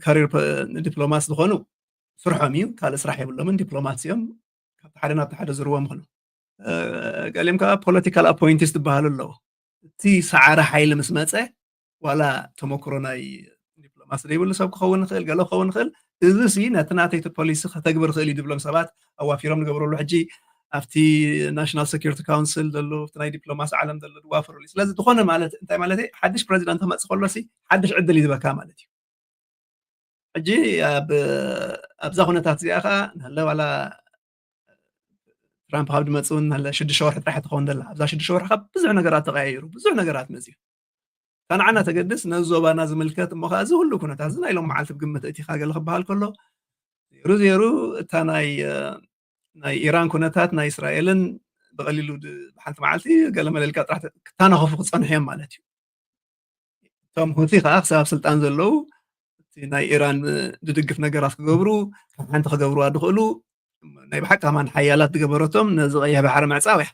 ካሪር ዲፕሎማት ዝኾኑ ስርሖም እዩ፣ ካልእ ስራሕ የብሎምን፣ ዲፕሎማት እዮም። ካብቲ ሓደ ናብቲ ሓደ ዝርዎም ይኽእሉ። ገሊኦም ከዓ ፖለቲካል ኣፖይንቲስ ዝበሃሉ ኣለዉ። እቲ ሰዓሪ ሓይሊ ምስ መፀ ዋላ ተመክሮ ናይ ዲፕሎማሲ ዘይብሉ ሰብ ክኸውን ይኽእል፣ ገለ ክኸውን ይኽእል። እዚ ሲ ነቲ ናተይ ፖሊሲ ከተግብር ይኽእል እዩ ዝብሎም ሰባት ኣዋፊሮም ዝገብረሉ። ሕጂ ኣብቲ ናሽናል ሴኩሪቲ ካውንስል ዘሎ ኣብቲ ናይ ዲፕሎማሲ ዓለም ዘሎ ዝዋፈረሉ። ስለዚ ዝኾነ ማለት እንታይ ማለት ሓድሽ ፕረዚደንት ክመፅእ ከሎ ሲ ሓድሽ ዕድል እዩ ዝበካ ማለት እዩ። ሕጂ ኣብዛ ኩነታት እዚኣ ከዓ ንለ ዋላ ትራምፕ ካብ ድመፅ እውን ንለ ሽዱሽተ ወርሒ ጥራሕ ትኸውን ዘላ። ኣብዛ ሽዱሽተ ወርሒ ካብ ብዙሕ ነገራት ተቀያይሩ፣ ብዙሕ ነገራት መፅዩ። ካንዓና ተገድስ ነዚ ዞባና ዝምልከት እሞ ከዓ እዚ ኩሉ ኩነታት እዚ ናይ ሎም መዓልቲ ብግምት እቲ ካገለ ክበሃል ከሎ ዜሩ ዜሩ እታ ናይ ናይ ኢራን ኩነታት ናይ እስራኤልን ብቀሊሉ ብሓንቲ መዓልቲ ገለ መለልካ ጥራሕ ክታነኸፉ ክፀንሑ እዮም ማለት እዩ። እቶም ሁቲ ከዓ ክሳብ ስልጣን ዘለዉ እቲ ናይ ኢራን ዝድግፍ ነገራት ክገብሩ ካብ ሓንቲ ክገብርዋ ዝኽእሉ ናይ ብሓቂ ከማን ሓያላት ዝገበረቶም ነዚ ቀይሕ ባሕሪ ምዕፃው እያ።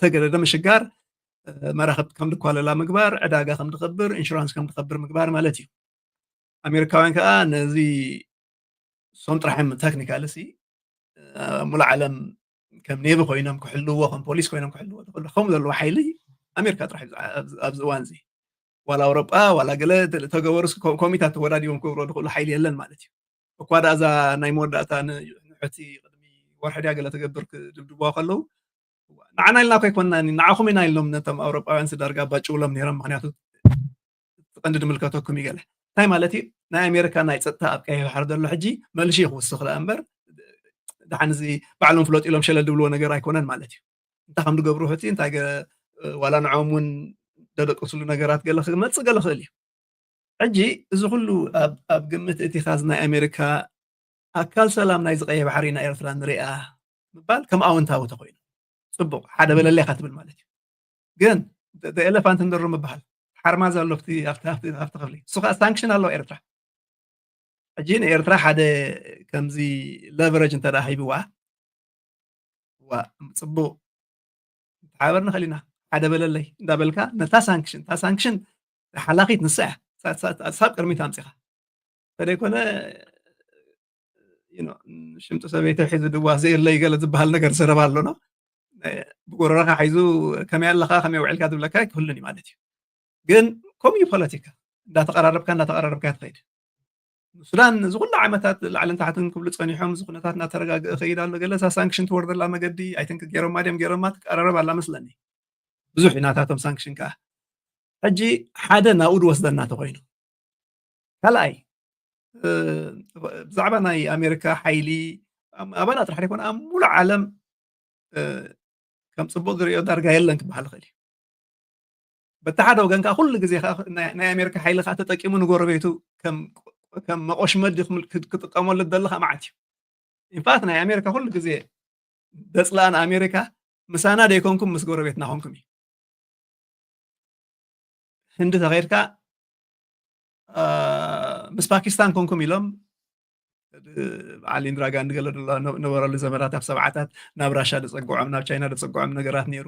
ተገደደ ምሽጋር መራክብ ከም ድኳለላ ምግባር፣ ዕዳጋ ከም ድኸብር፣ ኢንሹራንስ ከም ድኸብር ምግባር ማለት እዩ። ኣሜሪካውያን ከዓ ነዚ ሶም ጥራሕ እዮም ተክኒካሊ ሲ ሙሉእ ዓለም ከም ኔቪ ኮይኖም ክሕልዎ ከም ፖሊስ ኮይኖም ክሕልዎ ዝኽእሉ ከም ዘለዎ ሓይሊ ኣሜሪካ ጥራሕ ኣብዚ እዋን እዚ ዋላ ኣውሮጳ ዋላ ገለ ተገበሩ ኮሚታት ተወዳዲቦም ክገብሮ ዝኽእሉ ሓይሊ የለን ማለት እዩ። እኳ ዳ እዛ ናይ መወዳእታ ንሕቲ ቅድሚ ወርሒ ድያ ገለ ተገብር ክድብድብዋ ከለዉ ንዓና ኢልና ኮ ኣይኮንና ንዓኹም ኢና ኢሎም ነቶም ኣውሮጳውያን ስዳርጋ ባጭውሎም ነይሮም። ምክንያቱ ቀንዲ ድምልከተኩም ይገለ እንታይ ማለት እዩ? ናይ ኣሜሪካ ናይ ፀጥታ ኣብ ቀይሕ ባሕሪ ዘሎ ሕጂ መልሽ ክውስኽ ላ እምበር ድሓን እዚ ባዕሎም ፍለጡ ኢሎም ሸለል ድብልዎ ነገር ኣይኮነን ማለት እዩ። እንታይ ከም ድገብሩ ሕቲ እንታይ ዋላ ንዖም እውን ደደቅስሉ ነገራት ገለ ክመፅእ ገለ ክእል እዩ። ሕጂ እዚ ኩሉ ኣብ ግምት እቲ ካዝ ናይ ኣሜሪካ ኣካል ሰላም ናይ ዝቀይሕ ባሕሪ ናይ ኤርትራ ንሪኣ ምባል ከም ኣወንታዊ ተኮይኑ ፅቡቅ ሓደ በለለይ ኢካ ትብል ማለት እዩ። ግን ኤሌፋንት እንደሩ ምበሃል ሓርማዝ ኣሎ ኣብቲ ክፍሊ እሱ ከዓ ሳንክሽን ኣለዋ ኤርትራ። ሕጂ ንኤርትራ ሓደ ከምዚ ለቨረጅ እንተ ሂብዋ ዋ ፅቡቅ ተሓበር ንኽእል ኢና ሓደ በለለይ እንዳበልካ ነታ ሳንክሽን እታ ሳንክሽን ሓላኺት ንሳ እያ ሳብ ቅድሚት ኣምፂኻ ተደይኮነ ሽምጡ ሰበይተ ሒዙ ድዋ ዘየለይ ገለ ዝበሃል ነገር ዘረባ ኣሎ ብጎረረኻ ሒዙ ከመይ ኣለኻ ከመይ ውዕልካ ዝብለካ ክህሉን እዩ ማለት እዩ። ግን ከምኡ እዩ ፖለቲካ እንዳተቀራረብካ እንዳተቀራረብካ ትኸይድ። ሱዳን እዚ ኩሉ ዓመታት ላዕልን ታሕትን ክብሉ ፀኒሖም እዚ ኩነታት እናተረጋግአ ከይድ ኣሎ። ገለ ሳንክሽን ትወርደላ መገዲ ኣይትንክ ገይሮማ ድም ገይሮማ ትቀራረብ ኣላ መስለኒ። ብዙሕ ናታቶም ሳንክሽን ከዓ ሕጂ ሓደ ናብኡ ድወስደና ተኮይኑ ካልኣይ ብዛዕባ ናይ ኣሜሪካ ሓይሊ ኣባና ጥራሕ ዘይኮነ ኣብ ሙሉእ ዓለም ከም ፅቡቅ ዝሪኦ ዳርጋ የለን ክበሃል ይኽእል እዩ። በቲ ሓደ ወገን ከዓ ኩሉ ግዜ ከዓ ናይ ኣሜሪካ ሓይሊ ከዓ ተጠቂሙ ንጎረቤቱ ከም መቆሽመዲ ክጥቀመሉ ዝደሊ ከዓ መዓት እዩ። ኢንፋክት ናይ ኣሜሪካ ኩሉ ግዜ ደፅላኣ ንኣሜሪካ ምሳና ደይኮንኩም ምስ ጎረቤትና ኮንኩም እዩ። ህንዲ ተኸይድካ ምስ ፓኪስታን ኮንኩም ኢሎም በዓል ኢንድራ ጋንዲ ገለ ነበረሉ ዘመናት ኣብ ሰብዓታት ናብ ራሻ ደፀግዖም ናብ ቻይና ደፀግዖም ነገራት ነይሩ።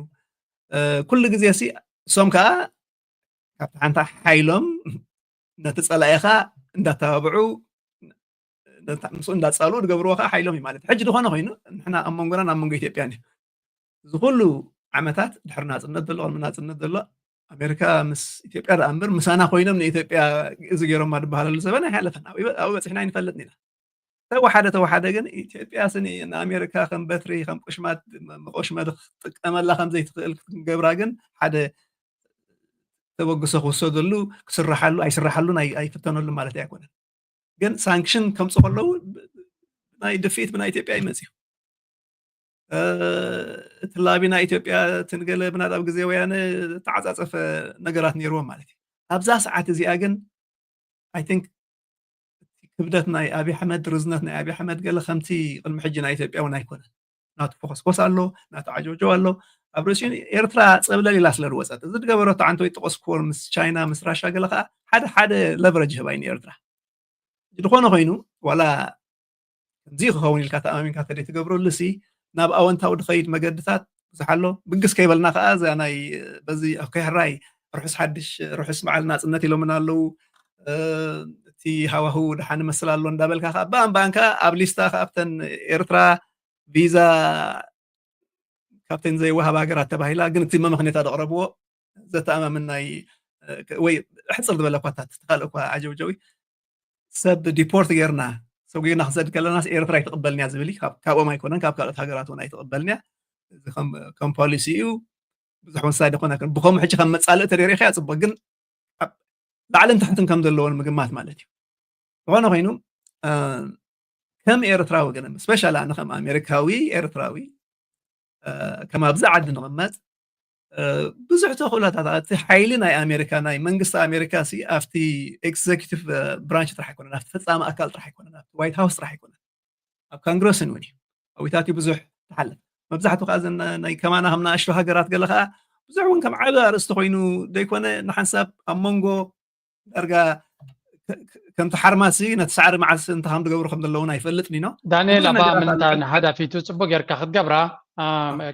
ኩሉ ግዜ ሲ እሶም ከዓ ካብቲ ሓንቲ ሓይሎም ነቲ ፀላኢኻ እንዳተባብዑ ምስኡ እንዳፃልኡ ዝገብርዎ ከዓ ሓይሎም እዩ ማለት እዩ። ሕጂ ዝኾነ ኮይኑ ንሕና ኣብ መንጎናን ኣብ መንጎ ኢትዮጵያን እዩ። እዚ ኩሉ ዓመታት ድሕሪ ናፅነት ዘሎ ቅድሚ ናፅነት ዘሎ ኣሜሪካ ምስ ኢትዮጵያ ደኣ እምበር ምሳና ኮይኖም ንኢትዮጵያ እዚ ገይሮማ ዝበሃለሉ ዘበን ኣይሓለፈን። ኣብኡ በፂሕና ኣይንፈልጥን ኢና። ተወሓደ ተወሓደ ግን ኢትዮጵያ ስኒ ንኣሜሪካ ከም በትሪ ከም ቁሽማት መቆሽመዲ ክትጥቀመላ ከም ዘይትኽእል ክትገብራ ግን ሓደ ተበግሶ ክውሰደሉ ክስራሓሉ ኣይስራሓሉን ኣይፍተነሉ ማለት ኣይኮነን። ግን ሳንክሽን ከምፁ ከለዉ ናይ ድፊት ብናይ ኢትዮጵያ ይመፅዩ። እቲ ላቢ ናይ ኢትዮጵያ ትንገለ ብናት ኣብ ግዜ ወያነ ተዓፃፀፈ ነገራት ነይርዎም ማለት እዩ። ኣብዛ ሰዓት እዚኣ ግን ኣይ ቲንክ ክብደት ናይ ኣብይ ኣሕመድ ርዝነት ናይ ኣብይ ኣሕመድ ገለ ከምቲ ቅድሚ ሕጂ ናይ ኢትዮጵያ እውን ኣይኮነን። ናቱ ፎኮስኮስ ኣሎ፣ ናቱ ዓጀውጀው ኣሎ። ኣብ ርእሲኡ ኤርትራ ፀብለል ኢላ ስለ ዝወፀት እዚ ዝገበረቶ ዓንተ ወይ ጠቀስኩዎ ምስ ቻይና ምስ ራሻ ገለ ከዓ ሓደ ሓደ ለቨረጅ ይህባ እዩ ንኤርትራ። ዝኾነ ኮይኑ ዋላ ከምዚ ክኸውን ኢልካ ተኣማሚንካ ተደይ ትገብረሉ ሲ ናብ ኣወንታዊ ድኸይድ መገድታት ብዙሕ ኣሎ። ብግስ ከይበልና ከዓ እዛ ናይ በዚ ኣብ ከይሕራይ ርሑስ ሓድሽ ርሑስ በዓል ናፅነት ኢሎምና ኣለዉ። እቲ ሃዋህው ደሓን ይመስል ኣሎ እንዳበልካ ከዓ ብኣን ብኣን ከዓ ኣብ ሊስታ ካብተን ኤርትራ ቪዛ ካብተን ዘይወሃብ ሃገራት ተባሂላ ግን እቲ መመክነታ ዘቕረብዎ ዘተኣማምን ናይ ወይ ሕፅር ዝበለ እኳ ተካልእ እኳ ዓጀውጀዊ ሰብ ዲፖርት ጌርና ሰጉግና ክንሰድ ከለናስ ኤርትራ ኣይትቕበልንያ ዝብል እዩ። ካብኦም ኣይኮነን ካብ ካልኦት ሃገራት እውን ኣይትቕበልንያ። እዚ ከም ፖሊሲ እዩ። ብዙሕ ወሳኝ ዝኾነ ብከምኡ ሕጂ ከም መፃልእ ተደሪኸያ ፅቡቅ ግን ላዕልን ታሕትን ከም ዘለዎ ንምግማት ማለት እዩ። ዝኾነ ኮይኑ ከም ኤርትራዊ ግን ስፔሻል ኣነ ከም ኣሜሪካዊ ኤርትራዊ ከም ኣብዚ ዓዲ ንቕመጥ ብዙሕ ተኽእሎታት እቲ ሓይሊ ናይ ኣሜሪካ ናይ መንግስቲ ኣሜሪካ ሲ ኣብቲ ኤግዘኪቲቭ ብራንች ጥራሕ ኣይኮነን ኣብቲ ፈፃሚ ኣካል ጥራሕ ኣይኮነን ኣብቲ ዋይት ሃውስ ጥራሕ ኣይኮነን ኣብ ካንግረስን እውን እዩ ኣዊታት ብዙሕ ትሓልፍ መብዛሕትኡ ከዓ ናይ ከማና ከም ንኣሽቱ ሃገራት ገለ ከዓ ብዙሕ እውን ከም ዓቢ ኣርእስቲ ኮይኑ ዘይኮነ ንሓንሳብ ኣብ መንጎ ዳርጋ ከምቲ ሓርማሲ ነቲ ሳዕሪ መዓስ እንተ ከም ዝገብሩ ከም ዘለውን ኣይፈልጥን ኢኖ ዳንኤል ኣባ ምንታ ንሓዳፊቱ ፅቡቅ ጌርካ ክትገብራ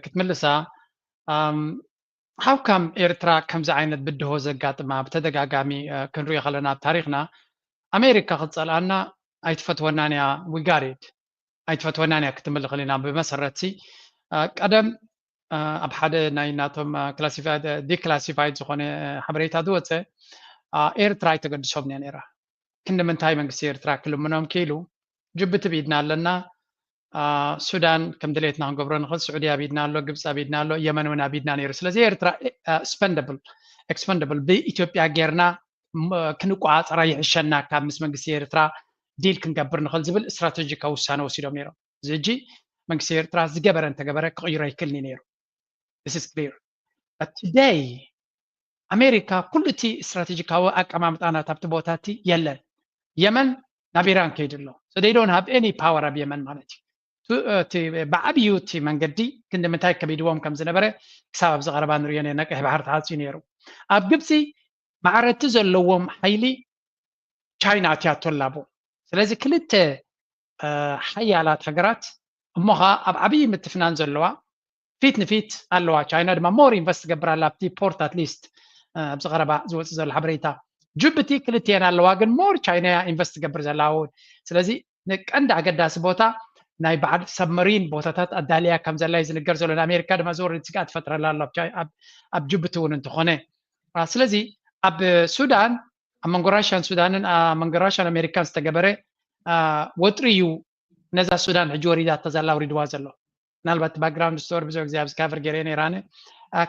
ክትምልሳ ሃው ካም ኤርትራ ከምዚ ዓይነት ብድሆ ዘጋጥማ ብተደጋጋሚ ክንሪኦ ከለና ኣብ ታሪክና ኣሜሪካ ክትፀልኣና ኣይትፈትወናን እያ we got it ኣይትፈትወናን እያ ክትምልኽል ኢና ብመሰረትሲ ቀደም ኣብ ሓደ ናይ ናቶም ዲክላሲፋይድ ዝኾነ ሓበሬታ ዝወፀ ኤርትራ ኣይተገድሶም እያ ነራ ክንዲ ምንታይ መንግስቲ ኤርትራ ክልምኖም ክኢሉ ጅቡቲ ብኢድና ኣለና ሱዳን ከም ድሌትና ክንገብሮ ንኽእል ስዑዲ ኣቢድና ኣሎ ግብፂ ኣቢድና ኣሎ የመን እውን ኣቢድና ነይሩ ስለዚ ኤርትራ ስፐንደብል ኤክስፐንደብል ብኢትዮጵያ ጌርና ክንቋፃፀራ ይሕሸና ካብ ምስ መንግስቲ ኤርትራ ዲል ክንገብር ንኽእል ዝብል ስትራቴጂካዊ ውሳነ ወሲዶም ነይሮም እዚ ሕጂ መንግስቲ ኤርትራ ዝገበረ እንተገበረ ክቕይሮ ኣይክልኒ ነይሩ this is clear but today ኣሜሪካ ኩሉ እቲ ስትራቴጂካዊ ኣቀማምጣ ናት ኣብቲ ቦታ እቲ የለን የመን ናብ ኢራን ከይዱ ኣሎ so they don't have any power ኣብ የመን ማለት እዩ ብዓብዩ እቲ መንገዲ ክንዲ ምንታይ ከቢድዎም ከም ዝነበረ ክሳብ ኣብዚ ቀረባ ንሪኦ ነና ቀይሕ ባሕሪ ተዓፅዩ ነይሩ ኣብ ግብፂ ማዕረቲ ዘለዎም ሓይሊ ቻይና ኣትያቶ ኣላቦ ስለዚ ክልተ ሓያላት ሃገራት እሞ ከዓ ኣብ ዓብዪ ምትፍናን ዘለዋ ፊት ንፊት ኣለዋ ቻይና ድማ more invest ትገብር ኣላ ኣብቲ port at least ኣብዚ ቀረባ ዝወፅእ ዘሎ ሓበሬታ ጅቡቲ ክልቲኤን ኣለዋ ግን more ቻይና እያ invest ትገብር ዘላ እውን ስለዚ ቀንዲ ኣገዳሲ ቦታ ናይ በዓል submarine ቦታታት ኣዳልያ ከም ዘላ እዩ ዝንገር ዘሎ ንኣሜሪካ ድማ ዝወርድ ስግኣት ትፈጥረላ ኣሎ ኣብ ጅቡቲ እውን እንተኾነ ስለዚ ኣብ ሱዳን ኣብ መንጎ ራሽያን ሱዳንን ኣብ መንጎ ራሽያን ኣሜሪካን ዝተገበረ ወጥሪ እዩ ነዛ ሱዳን ሕጂ ወሪዳቶ ዘላ ኣውሪድዋ ዘሎ ምናልባት ባክግራውንድ ስቶሪ ብዙሕ ግዜ ኣብዚ ካቨር ገይረ ነይራነ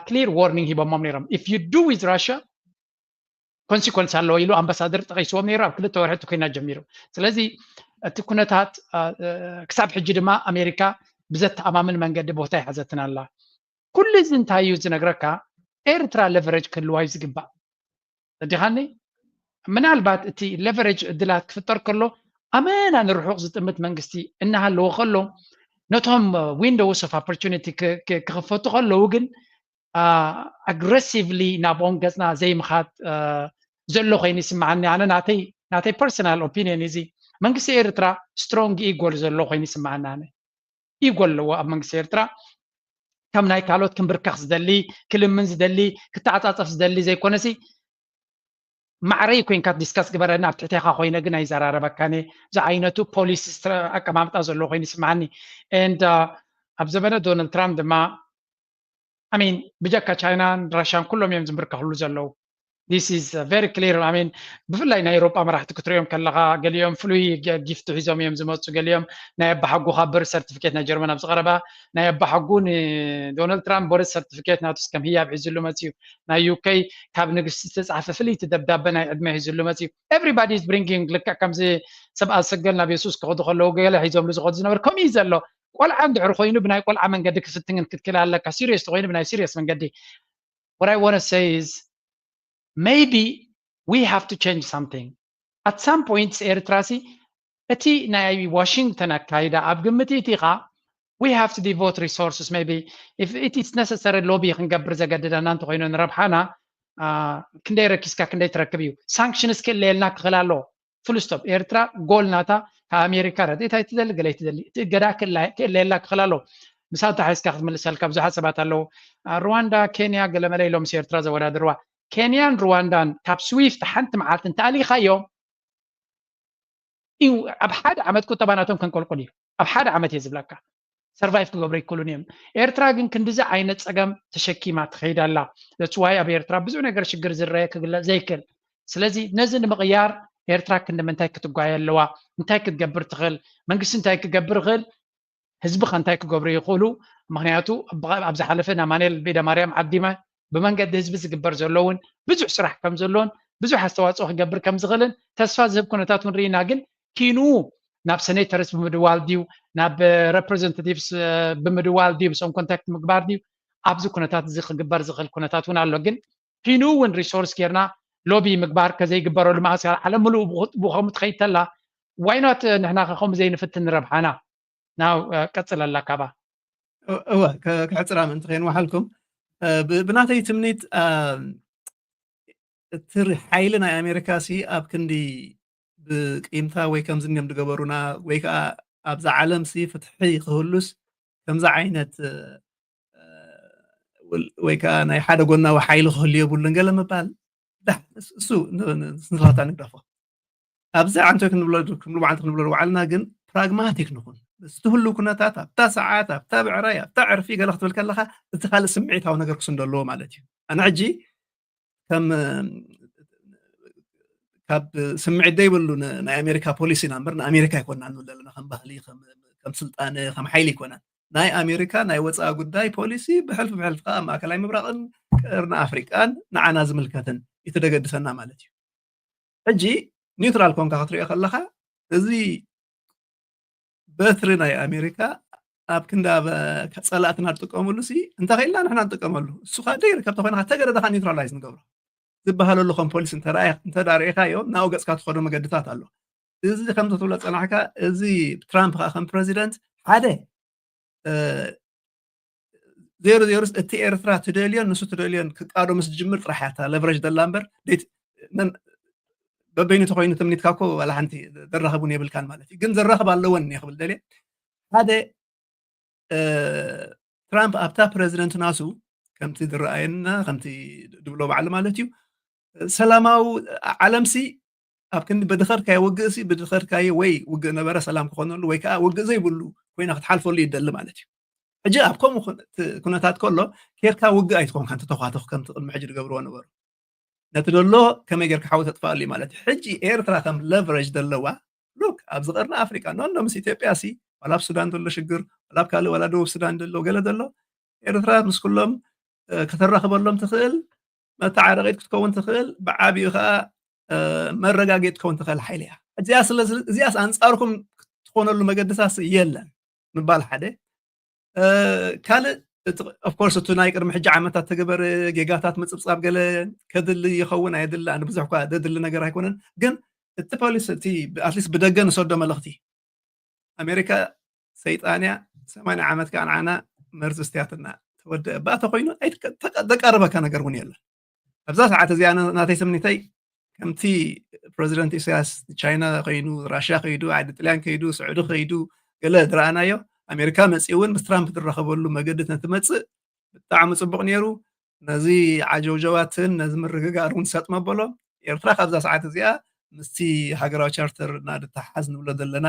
ክሊር ዋርኒንግ ሂቦሞም ነይሮም if you do with Russia consequence ኣለዎ ኢሉ ኣምባሳደር ጠቂስዎም ነይሩ ኣብ ክልተ ወርሒ እቲ ኮይና ጀሚሩ ስለዚ እቲ ኩነታት ክሳብ ሕጂ ድማ ኣሜሪካ ብዘተኣማምን መንገዲ ቦታ ይሓዘትን ኣላ። ኩሉ እዚ እንታይ እዩ ዝነግረካ? ኤርትራ ለቨረጅ ክህልዋ እዩ ዝግባእ። ተረዲኻኒ? ምናልባት እቲ ለቨረጅ እድላት ክፍጠር ከሎ ኣመና ንርሑቕ ዝጥምት መንግስቲ እናሃለዎ ከሎ ነቶም windows of opportunity ክኽፈቱ ከለዉ ግን ኣግረሲቭሊ ናብኦም ገፅና ዘይምኻድ ዘሎ ኮይኑ ይስምዓኒ። ኣነ ናተይ ናተይ personal opinion እዚ መንግስቲ ኤርትራ ስትሮንግ ኢጎል ዘሎ ኮይኑ ይስምዓኒ። ኣነ ኢጎል ኣለዎ ኣብ መንግስቲ ኤርትራ ከም ናይ ካልኦት ክንብርከኽ ዝደሊ ክልምን ዝደሊ ክተዓፃፀፍ ዝደሊ ዘይኮነሲ ማዕረይ ኮይንካ ዲስካስ ግበረኒ ኣብ ትሕቴኻ ኮይነ ግን ኣይዘራረበካን እየ ዝዓይነቱ ፖሊሲ ኣቀማምጣ ዘለዎ ኮይኑ ይስምዓኒ። And ኣብ ዘበነ ዶናልድ ትራምፕ ድማ ኣሚን ብጀካ ቻይናን ራሽያን ኩሎም እዮም ዝምብርከኽሉ ዘለዉ። This is very clear. ኣሚን ብፍላይ ናይ ኤሮጳ መራሕቲ ክትሪኦም ከለኻ ገሊኦም ፍሉይ ጊፍት ሒዞም እዮም ዝመፁ። ገሊኦም ናይ ኣባሓጉኻ በርት ሰርቲፊኬት ናይ ጀርመን ኣብ ዝቐረባ ናይ ኣባሓጉ ንዶናልድ ትራምፕ በርት ሰርቲፊኬት ናቱስ ከም ህያብ ሒዝሉ መፅዩ። ናይ ዩኬ ካብ ንግስቲ ዝተፃሕፈ ፍልይቲ ደብዳበ ናይ ዕድመ ሒዝሉ መፅዩ። Everybody is bringing ልክዕ ከምዚ ሰብኣ ሰገል ናብ የሱስ ክኸዱ ከለዉ ገለ ሒዞምሉ ዝኸዱ ዝነበር ከምኡ እዩ ዘሎ። ቆልዓ እንድሕር ኮይኑ ብናይ ቆልዓ መንገዲ ክፍትንን ክትክል ኣለካ። ሲሪየስ ተኮይኑ ብናይ ሲሪየስ መንገዲ። What I want to say is maybe we have to change something at some point። ኤርትራ ሲ እቲ ናይ ዋሽንግተን ኣካይዳ ኣብ ግምት ኢቲኻ we have to devote resources maybe if it is necessary ሎቢ ክንገብር ዘገድደና እንተኮይኑ ንረብሓና ክንደይ ረኪስካ ክንደይ ትረክብ እዩ። ሳንክሽንስ ክእለየልና ክኽእል ኣለዎ። ፉል ስቶፕ። ኤርትራ ጎል ናታ ካብ ኣሜሪካ ረድኤት ኣይትደሊ ገለ ኣይትደሊ እቲ እገዳ ክእለየላ ክኽእል ኣለዎ። ምሳብ ተሓይዝካ ክትምልሰልካ ብዙሓት ሰባት ኣለዉ። ሩዋንዳ ኬንያ ገለመለ ኢሎም ምስ ኤርትራ ዘወዳድርዋ። ኬንያን ሩዋንዳን ካብ ስዊፍት ሓንቲ መዓልቲ እንተኣሊኻዮም ኣብ ሓደ ዓመት ቁጠባ ናቶም ከንቆልቁል እዩ። ኣብ ሓደ ዓመት እየ ዝብለካ። ሰርቫይቭ ክገብሩ ኣይክእሉን እዮም። ኤርትራ ግን ክንድዚ ዓይነት ፀገም ተሸኪማ ትኸይድ ኣላ። That's why ኣብ ኤርትራ ብዙሕ ነገር ሽግር ዝረአ ክግለፅ ዘይክእል። ስለዚ ነዚ ንምቕያር ኤርትራ ክንዲ ምንታይ ክትጓየ ኣለዋ? እንታይ ክትገብር ትኽእል? መንግስቲ እንታይ ክገብር ይኽእል? ህዝቢ ከ እንታይ ክገብሩ ይኽእሉ? ምክንያቱ ኣብ ዝሓለፈ ናማንኤል ቤደ ማርያም ዓዲመ ብመንገዲ ህዝቢ ዝግበር ዘሎ እውን ብዙሕ ስራሕ ከም ዘሎን ብዙሕ ኣስተዋፅኦ ክገብር ከም ዝኽእልን ተስፋ ዝህብ ኩነታት እውን ርኢና። ግን ኪኑ ናብ ሰኔተርስ ብምድዋል ድዩ ናብ ሬፕሬዘንታቲቭስ ብምድዋል ድዩ ምስኦም ኮንታክት ምግባር ድዩ ኣብዚ ኩነታት እዚ ክግበር ዝኽእል ኩነታት እውን ኣሎ። ግን ኪኑ እውን ሪሶርስ ጌርና ሎቢ ምግባር ከዘይግበረሉ ማእስ ዓለም ምሉእ ብኸምኡ ትኸይድ ተላ ዋይኖት ንሕና ከምኡ ዘይንፍትን ንረብሓና ናው ቀፅለላ ካባ። እወ ከሕፅራ ምእንቲ ከይንወሓልኩም ብናተይ ትምኒት እቲ ሓይሊ ናይ ኣሜሪካ ሲ ኣብ ክንዲ ብቂምታ ወይ ከምዚ እዮም ዝገበሩና ወይ ከዓ ኣብዛ ዓለም ሲ ፍትሒ ክህሉስ ከምዚ ዓይነት ወይ ከዓ ናይ ሓደ ጎናዊ ሓይሊ ክህሉ የብሉን ገለ ምባል እሱ ንስኻታ ንግደፎ። ኣብዚ ዓንቶ ክንብሎ ክንብሎ ዓንቶ ክንብሎ ዋዕልና ግን ፕራግማቲክ ንኹን። ምስ ትህሉ ኩነታት ኣብታ ሰዓት ኣብታ ብዕራይ ኣብታ ዕርፊ ገለ ክትብል ከለኻ እቲ ካልእ ስምዒታዊ ነገር ክስንዶ ኣለዎ ማለት እዩ። ኣነ ሕጂ ከም ካብ ስምዒት ዘይብሉ ናይ ኣሜሪካ ፖሊሲ ኢና እምበር ንኣሜሪካ ኣይኮና ንብል ዘለና ከም ባህሊ ከም ስልጣነ ከም ሓይሊ ኣይኮናን። ናይ ኣሜሪካ ናይ ወፃኢ ጉዳይ ፖሊሲ ብሕልፊ ብሕልፊ ከዓ ማእከላይ ምብራቕን ቀርኒ ኣፍሪቃን ንዓና ዝምልከትን እዩ ተደገድሰና ማለት እዩ። ሕጂ ኒውትራል ኮንካ ክትሪኦ ከለካ እዚ በትሪ ናይ ኣሜሪካ ኣብ ክንዲ ኣብ ፀላእትና ንጥቀመሉ ሲ እንተኽኢልና ንሕና ንጥቀመሉ እሱ ከዓ ደይርከብ ተኮይንካ ተገደድካ ኒውትራላይዝ ንገብሮ ዝበሃለሉ ከም ፖሊሲ እንተዳ ርኢኻዮ ናብኡ ገፅካ ትኸዶ መገድታት ኣሎ። እዚ ከምዚ ትብሎ ፀናሕካ እዚ ትራምፕ ከዓ ከም ፕረዚደንት ሓደ ዜሮ ዜሮስ እቲ ኤርትራ ትደልዮን ንሱ ትደልዮን ክቃዶ ምስ ዝጅምር ጥራሕ እያ እታ ለቨረጅ ዘላ እምበር በበይኑ ተኮይኑ ትምኒትካ እኮ ዋላ ሓንቲ ዘራኸቡን የብልካን ማለት እዩ። ግን ዘራኽብ ኣለወን እየ ክብል ደልየ ሓደ ትራምፕ ኣብታ ፕረዚደንት ናሱ ከምቲ ዝረኣየና ከምቲ ድብሎ ባዕሉ ማለት እዩ ሰላማዊ ዓለምሲ ኣብ ክንዲ በድኸድካዮ ውግእ ሲ ብድኸድካዮ ወይ ውግእ ነበረ ሰላም ክኾነሉ ወይ ከዓ ውግእ ዘይብሉ ኮይና ክትሓልፈሉ ይደሊ ማለት እዩ። ሕጂ ኣብ ከምኡ ኩነታት ከሎ ኬድካ ውግእ ኣይትኾንካ እንተተኳተኹ ከምቲ ቅድሚ ሕጂ ዝገብርዎ ነበሩ። ነቲ ደሎ ከመይ ጌርካ ሓዊ ተጥፋኣሉ እዩ ማለት እዩ። ሕጂ ኤርትራ ከም ለቨረጅ ዘለዋ ሉክ ኣብዚ ቀርኒ ኣፍሪቃ ኖሎ ምስ ኢትዮጵያ ሲ ዋላ ኣብ ሱዳን ዘሎ ሽግር ዋላ ኣብ ካልእ ዋላ ደቡብ ሱዳን ዘሎ ገለ ዘሎ ኤርትራ ምስ ኩሎም ከተራኽበሎም ትኽእል መተዓረቂት ክትከውን ትኽእል ብዓብኡ ከዓ መረጋገጥ ክትከውን ትኽእል ሓይሊ እያ። እዚኣ ስለ እዚኣስ ኣንጻርኩም ትኾነሉ መገድታስ የለን ምባል ሓደ። ካልእ ኦፍኮርስ እቲ ናይ ቅድሚ ሕጂ ዓመታት ተገበረ ጌጋታት ምጽብጻብ ገለ ከድሊ ይኸውን ኣየድሊ ኣነ ብዙሕ እኳ ደድሊ ነገር ኣይኮነን። ግን እቲ ፖሊሲ እቲ ኣትሊስት ብደገ ንሰዶ መልእኽቲ ኣሜሪካ ሰይጣንያ ሰማንያ ዓመት ከዓ ንዓና መርዚ ስትያትና ተወደአ ባእተ ኮይኑ ደቃርበካ ነገር እውን የለን። ኣብዛ ሰዓት እዚኣ ናተይ ስምኒተይ ከምቲ ፕረዚደንት ኢሳያስ ቻይና ከይዱ፣ ራሽያ ከይዱ፣ ዓዲ ጥልያን ከይዱ፣ ስዑዲ ከይዱ ገለ ዝረኣናዮ ኣሜሪካ መፂኡ እውን ምስ ትራምፕ ዝራኸበሉ መገዲ ነትመፅእ ብጣዕሚ ፅቡቕ ነይሩ። ነዚ ዓጀውጀዋትን ነዚ ምርግጋእን እውን ሰጥ መበሎ። ኤርትራ ካብዛ ሰዓት እዚኣ ምስቲ ሃገራዊ ቻርተር እና ድተሓዝ ንብሎ ዘለና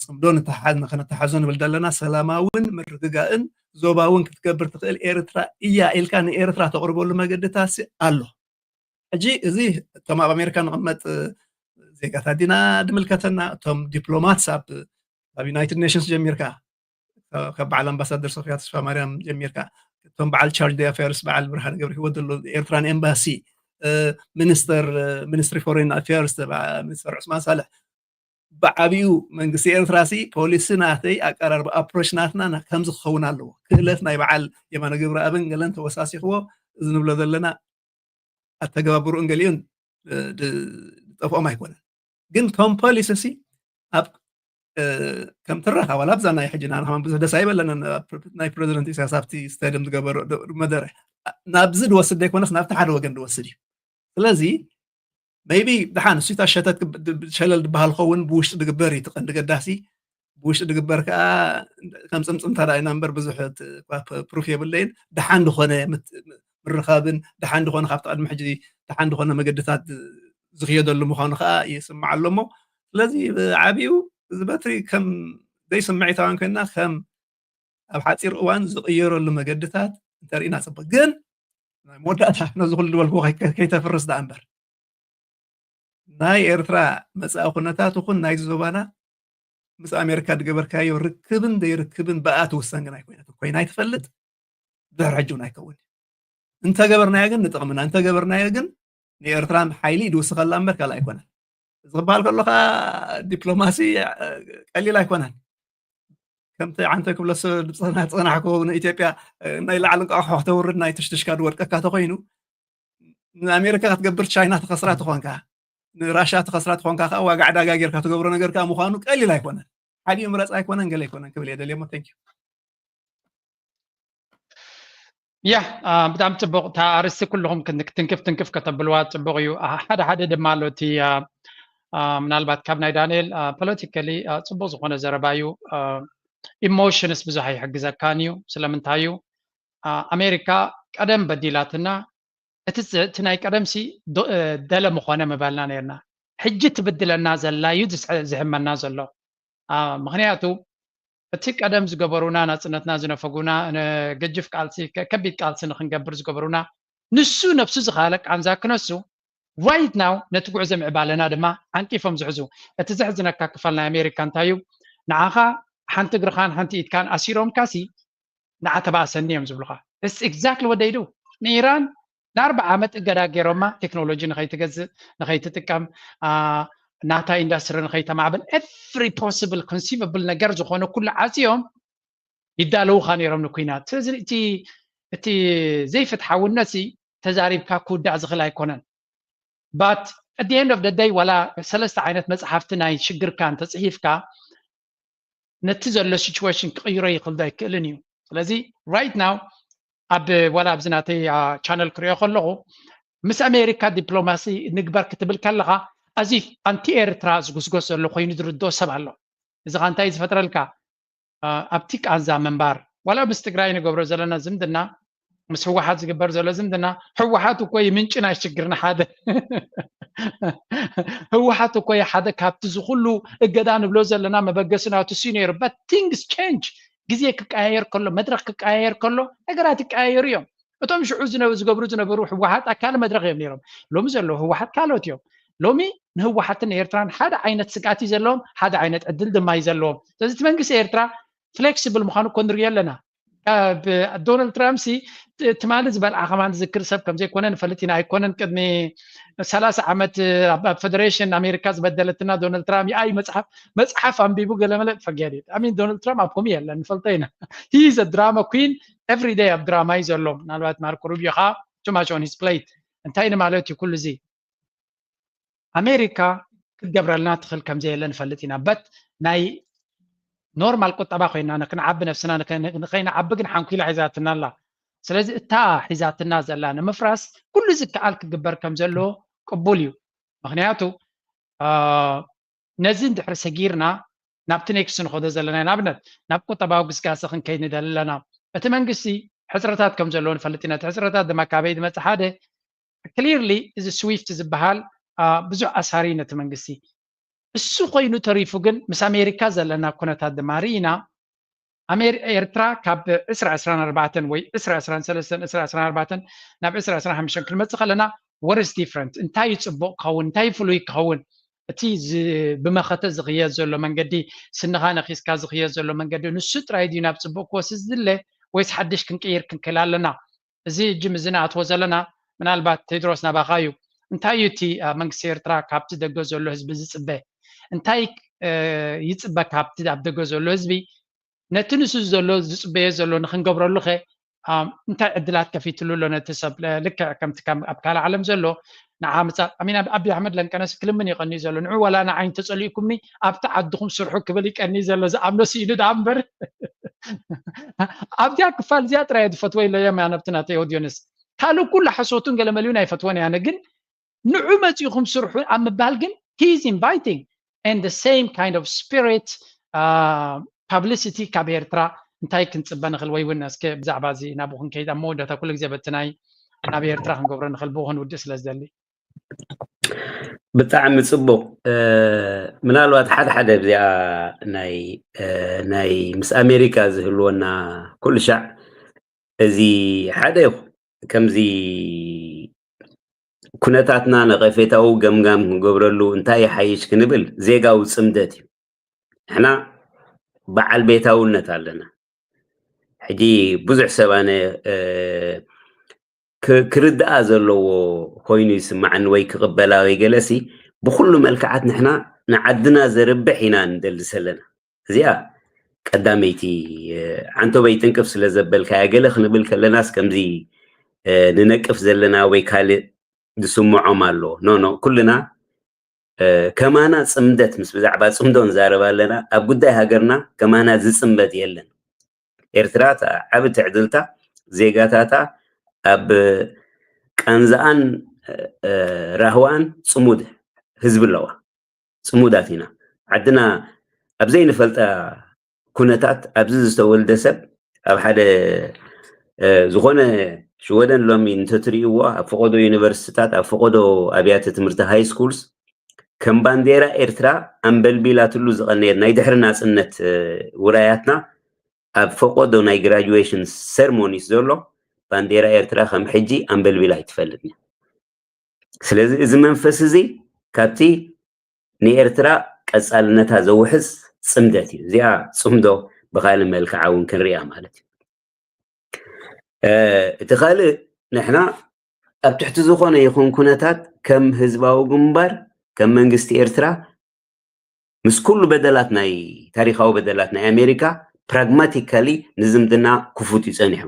ፅምዶ ንተሓዝ ንክንተሓዞ ንብል ዘለና ሰላማውን ምርግጋእን ዞባውን ክትገብር ትኽእል ኤርትራ እያ ኢልካ ንኤርትራ ተቕርበሉ መገድታሲ ኣሎ። ሕጂ እዚ እቶም ኣብ ኣሜሪካ ንቕመጥ ዜጋታት ዲና ድምልከተና እቶም ዲፕሎማትስ ኣብ ዩናይትድ ኔሽንስ ጀሚርካ ካብ በዓል ኣምባሳደር ሶፊያ ተስፋ ማርያም ጀሚርካ እቶም በዓል ቻርጅ ዲ ኣፌርስ በዓል ብርሃን ገብረ ህይወት ዘሎ ኤርትራን ኤምባሲ ሚኒስተር ሚኒስትሪ ፎሬን ኣፌርስ ሚኒስተር ዑስማን ሳልሕ ብዓብዩ መንግስቲ ኤርትራ ሲ ፖሊሲ ናተይ ኣቀራርባ ኣፕሮች ናትና ከምዚ ክኸውን ኣለዎ። ክእለት ናይ በዓል የማነ ገብረኣብን ገለን ተወሳሲኽዎ እዚ ንብሎ ዘለና ኣተገባብርኡን ገሊኡን ዝጠፍኦም ኣይኮነን። ግን ቶም ፖሊሲ ሲ ኣብ ከም ትረኻ ዋላ ኣብዛ ናይ ሕጂ ንዓና ከማን ብዙሕ ደስ ኣይበለንን። ናይ ፕረዚደንት ኢሳያስ ኣብቲ ስታድየም ዝገበሮ መደረ ናብዚ ዝወስድ ዘይኮነስ ናብቲ ሓደ ወገን ዝወስድ እዩ። ስለዚ maybe ደሓን እሱ እታ ሸተት ሸለል ዝበሃል ኸውን ብውሽጢ ዝግበር እዩ እቲ ቀንዲ ገዳሲ። ብውሽጢ ዝግበር ከዓ ከም ፅምፅምታ ዳ ኢና እምበር ብዙሕ ፕሩፍ የብለይን። ደሓን ዝኾነ ምርኻብን ደሓን ዝኾነ ካብቲ ቅድሚ ሕጂ ደሓን ዝኾነ መገድታት ዝኽየደሉ ምዃኑ ከዓ ይስማዕ ኣሎ። እሞ ስለዚ ብዓብዩ እዚ በትሪ ከም ዘይስምዒታውያን ኮይንና ከም ኣብ ሓፂር እዋን ዝቕየረሉ መገድታት እንተርኢና ፅቡቅ። ግን ናይ መወዳእታ ነዚ ኩሉ ዝበልኩ ከይተፍርስ ደኣ እምበር ናይ ኤርትራ መፃኢ ኩነታት ይኹን ናይ ዞባና ምስ ኣሜሪካ ዝገበርካዮ ርክብን ዘይርክብን ብኣ ትውሰን ግን ኣይኮይነት ኮይና ኣይትፈልጥ። ድሕሪ ሕጂ እውን ኣይከውን። እንተገበርናዮ ግን ንጥቕምና እንተገበርናዮ ግን ንኤርትራ ሓይሊ ይድውስኸላ እምበር ካልእ ኣይኮነን። እዚ ክበሃል ከሎ ከዓ ዲፕሎማሲ ቀሊል ኣይኮነን። ከምቲ ዓንተ ክብለሶ ዝፀናሕኩ ንኢትዮጵያ ናይ ላዕሊ እንቋቑሖ ክተውርድ ናይ ትሽትሽካ ዝወድቀካ ተኮይኑ ንኣሜሪካ ክትገብር ቻይና ትኸስራ ትኾንካ ንራሻ ትኸስራ ትኾንካ ከዓ ዋጋ ዕዳጋ ጌርካ ትገብሮ ነገር ከዓ ምዃኑ ቀሊል ኣይኮነን። ሓዲኡ ምረፅ ኣይኮነን ገለ ኣይኮነን ክብል እየ ደልየ ሞ። Thank you። ያ ብጣዕሚ ፅቡቕ። እታ ኣርእስቲ ኩልኹም ትንክፍ ትንክፍ ከተብልዋ ፅቡቕ እዩ። ሓደ ሓደ ድማ ኣሎ እቲ ምናልባት ካብ ናይ ዳንኤል ፖለቲካሊ ፅቡቕ ዝኾነ ዘረባ እዩ። ኢሞሽንስ ብዙሕ ኣይሕግዘካን እዩ። ስለምንታይ እዩ ኣሜሪካ ቀደም በዲላትና እቲ ናይ ቀደም ሲ ደለ ምኾነ ምበልና ነርና። ሕጂ ትብድለና ዘላ እዩ ዝሕመና ዘሎ። ምክንያቱ እቲ ቀደም ዝገበሩና ናፅነትና ዝነፈጉና ገጅፍ ቃልሲ ከቢድ ቃልሲ ንክንገብር ዝገበሩና ንሱ ነብሱ ዝካለ ቃንዛ ክነሱ right now ነቲ ጉዕዞ ምዕባለና ድማ ዓንቂፎም ዝሕዙ። እቲ ዘሕዝነካ ክፋል ናይ ኣሜሪካ እንታይ እዩ? ንዓኻ ሓንቲ እግርኻን ሓንቲ ኢድካን ኣሲሮምካ ሲ ንዓ ተባእሰኒ እዮም ዝብሉኻ። That's exactly what they do። ንኢራን ንኣርባዓ ዓመት እገዳ ገይሮማ ቴክኖሎጂ ንኸይትገዝእ ንኸይትጥቀም ናታ ኢንዳስትሪ ንኸይተማዕብል every possible conceivable ነገር ዝኾነ ኩሉ ዓፅዮም ይዳለዉኻ ነይሮም ንኩናት። ስለዚ እቲ ዘይፍትሓውነት ተዛሪብካ ክውዳእ ዝኽእል ኣይኮነን። But at the end of the day ዋላ ሰለስተ ዓይነት መፅሓፍቲ ናይ ሽግርካ እንተፅሒፍካ ነቲ ዘሎ situation ክቕይሮ ይኽእል ዶ ኣይክእልን እዩ። ስለዚ right now ኣብ ዋላ ኣብዚ ናተይ ቻነል ክሪኦ ከለኹ ምስ ኣሜሪካ ዲፕሎማሲ ንግበር ክትብል ከለኻ as if ኣንቲ ኤርትራ ዝጉስጎስ ዘሎ ኮይኑ ዝርድኦ ሰብ ኣሎ። እዚ ኻ እንታይ ዝፈጥረልካ ኣብቲ ቃንዛ ምንባር ዋላ ምስ ትግራይ ንገብሮ ዘለና ዝምድና ምስ ህወሓት ዝግበር ዘሎ ዝምድና ህወሓት እኮ እዩ ምንጪ ናይ ሽግርና ሓደ ህወሓት እኮ እዩ ሓደ ካብቲ ዝኩሉ እገዳ ንብሎ ዘለና መበገሲ ናቱ ሲ ነይሩ but things change ግዜ ክቀያየር ከሎ መድረክ ክቀያየር ከሎ ነገራት ይቀያየሩ እዮም እቶም ሽዑ ዝገብሩ ዝነበሩ ህወሓት ኣካል መድረክ እዮም ነይሮም ሎሚ ዘለዉ ህወሓት ካልኦት እዮም ሎሚ ንህወሓትን ኤርትራን ሓደ ዓይነት ስግኣት እዩ ዘለዎም ሓደ ዓይነት ዕድል ድማ እዩ ዘለዎም ስለዚ እቲ መንግስቲ ኤርትራ flexible ምዃኑ እኮ ንሪኦ ኣለና ዶናልድ ትራምፕ ሲ ትማሊ ዝበልዓ ከማን ዝክር ሰብ ከምዘይኮነ ንፈልጥ ኢና። ኣይኮነን ቅድሚ ሰላሳ ዓመት ኣብ ፌደሬሽን ኣሜሪካ ዝበደለትና ዶናልድ ትራምፕ ይኣይ መፅሓፍ መፅሓፍ ኣንቢቡ ገለመለ ፈገድ። I mean ዶናልድ ትራምፕ ኣብ ከምኡ የለን ንፈልጦ ኢና። He is a drama queen, every day ኣብ ድራማ እዩ ዘሎ። ምናልባት ማርኮ ሩቢዮ ከዓ too much on his plate። እንታይ ንማለት እዩ ኩሉ እዚ? ኣሜሪካ ክትገብረልና ትኽእል ከምዘየለ ንፈልጥ ኢና። በት ናይ ኖርማል ቁጠባ ኮይና ንክንዓቢ ነብስና ንኸይንዓቢ ግን ሓንኩላ ሒዛትና ኣላ። ስለዚ እታ ሒዛትና ዘላ ንምፍራስ ኩሉ ዝከኣል ክግበር ከም ዘለዎ ቅቡል እዩ። ምክንያቱ ነዚ እንድሕር ሰጊርና ናብቲ ኔክስት ንኸዶ ዘለና ኢና። ኣብነት ናብ ቁጠባዊ ግስጋሰ ክንከይድ ንደሊ ኣለና። እቲ መንግስቲ ሕፅረታት ከም ዘለዎ ንፈልጥ ኢና። እቲ ሕፅረታት ድማ ካበይ ዝመፅእ? ሓደ ክሊርሊ እዚ ስዊፍት ዝበሃል ብዙሕ ኣሳሪ ነቲ መንግስቲ። እሱ ኮይኑ ተሪፉ ግን ምስ ኣሜሪካ ዘለና ኩነታት ድማ ርኢና። ኤርትራ ካብ ዕስራ ዕስራን ኣርባዕተን ወይ ዕስራ ዕስራን ሰለስተን ዕስራ ዕስራን ኣርባዕተን ናብ ዕስራ ዕስራን ሓሙሽተን ክንመፅእ ከለና what is different? እንታይ እዩ ፅቡቕ ክኸውን? እንታይ ፍሉይ ክኸውን? እቲ ብመኸተ ዝኽየድ ዘሎ መንገዲ፣ ስንኻ ነኺስካ ዝኽየድ ዘሎ መንገዲ ንሱ ጥራይ ድዩ ናብ ፅቡቕ ክወስድ ዝድለ ወይስ ሓድሽ ክንቅይር ክንክእል ኣለና? እዚ ጅም እዚ ንኣትዎ ዘለና ምናልባት ቴድሮስ ናባኻ እዩ። እንታይ እዩ እቲ መንግስቲ ኤርትራ ካብቲ ደገ ዘሎ ህዝቢ ዝፅበ? እንታይ ይፅበ ካብቲ ኣብ ደገ ዘሎ ህዝቢ? ነቲ ንሱ ዘሎ ዝፅበዮ ዘሎ ንክንገብረሉ ኸ እንታይ ዕድላት ከፊትሉ ኣሎ ነቲ ሰብ? ልክዕ ከምቲ ኣብ ካልእ ዓለም ዘሎ ንዓ ምፃእ ኣሚን ኣቢ ኣሕመድ ለንቀነስ ክልምን ይቀንዩ ዘሎ ንዑ ዋላ ንዓይ እንተፀሊእኩምኒ ኣብቲ ዓድኹም ስርሑ ክብል ይቀንዩ ዘሎ ዝኣምኖ ስኢሉ ደኣ እምበር ኣብዚኣ ክፋል እዚኣ ጥራይ ዝፈትወ ኢለዮም ያ ነብቲ ናተይ ኦድዮንስ ካልእ ኩሉ ሓሶቱን ገለመሊውን ኣይፈትወን እያነ ግን ንዑ መፂኹም ስርሑ ኣብ ምባል ግን he is inviting and the same kind of spirit publicity ካብ ኤርትራ እንታይ ክንፅበ ንኽእል ወይ እውን እስከ ብዛዕባ እዚ ናብኡ ክንከይድ ኣብ መወዳእታ ኩሉ ግዜ በቲ ናይ ናብ ኤርትራ ክንገብሮ ንኽእል ብኡ ክንውድእ ስለ ዝደሊ ብጣዕሚ ፅቡቅ ምናልባት ሓደ ሓደ እዚኣ ናይ ናይ ምስ ኣሜሪካ ዝህልወና ኩሉ ሻዕ እዚ ሓደ ከምዚ ኩነታትና ነቐፌታዊ ገምጋም ክንገብረሉ እንታይ ይሓይሽ ክንብል ዜጋዊ ፅምደት እዩ ንሕና በዓል ቤታውነት ኣለና ሕጂ ብዙሕ ሰብ ኣነ ክርድኣ ዘለዎ ኮይኑ ይስማዓኒ ወይ ክቕበላ ወይ ገለሲ ብኩሉ መልክዓት ንሕና ንዓድና ዘርብሕ ኢና ንደሊ ዘለና እዚኣ ቀዳመይቲ ዓንቶበይ ጥንቅፍ ስለ ዘበልካያ ገለ ክንብል ከለናስ ከምዚ ንነቅፍ ዘለና ወይ ካልእ ዝስምዖም ኣሎ ኖ ኖ ኩልና ከማና ፅምደት ምስ ብዛዕባ ፅምዶ ንዛረብ ኣለና ኣብ ጉዳይ ሃገርና ከማና ዝፅምበት የለን ኤርትራ ዓቢ ትዕድልታ ዜጋታታ ኣብ ቃንዛኣን ራህዋን ፅሙድ ህዝቢ ኣለዋ ፅሙዳት ኢና ዓድና ኣብ ዘይንፈልጣ ኩነታት ኣብዚ ዝተወልደ ሰብ ኣብ ሓደ ዝኾነ ሽወደን ሎሚ እንተትርእይዎ ኣብ ፈቐዶ ዩኒቨርሲቲታት ኣብ ፈቐዶ ኣብያተ ትምህርቲ ሃይ ስኩልስ ከም ባንዴራ ኤርትራ ኣንበልቢላትሉ ዝቐነየት ናይ ድሕሪ ናፅነት ውራያትና ኣብ ፈቐዶ ናይ ግራጁዌሽን ሰርሞኒስ ዘሎ ባንዴራ ኤርትራ ከም ሕጂ ኣንበልቢላ ኣይትፈልጥን ስለዚ እዚ መንፈስ እዚ ካብቲ ንኤርትራ ቀጻልነታ ዘውሕስ ጽምደት እዩ። እዚኣ ጽምዶ ብኻልእ መልክዓ እውን ክንሪኣ ማለት እዩ። እቲ ካልእ ንሕና ኣብ ትሕቲ ዝኾነ ይኹን ኩነታት ከም ህዝባዊ ግንባር ከም መንግስቲ ኤርትራ ምስ ኩሉ በደላት ናይ ታሪኻዊ በደላት ናይ ኣሜሪካ ፕራግማቲካሊ ንዝምድና ክፉት እዩ ጸኒሑ።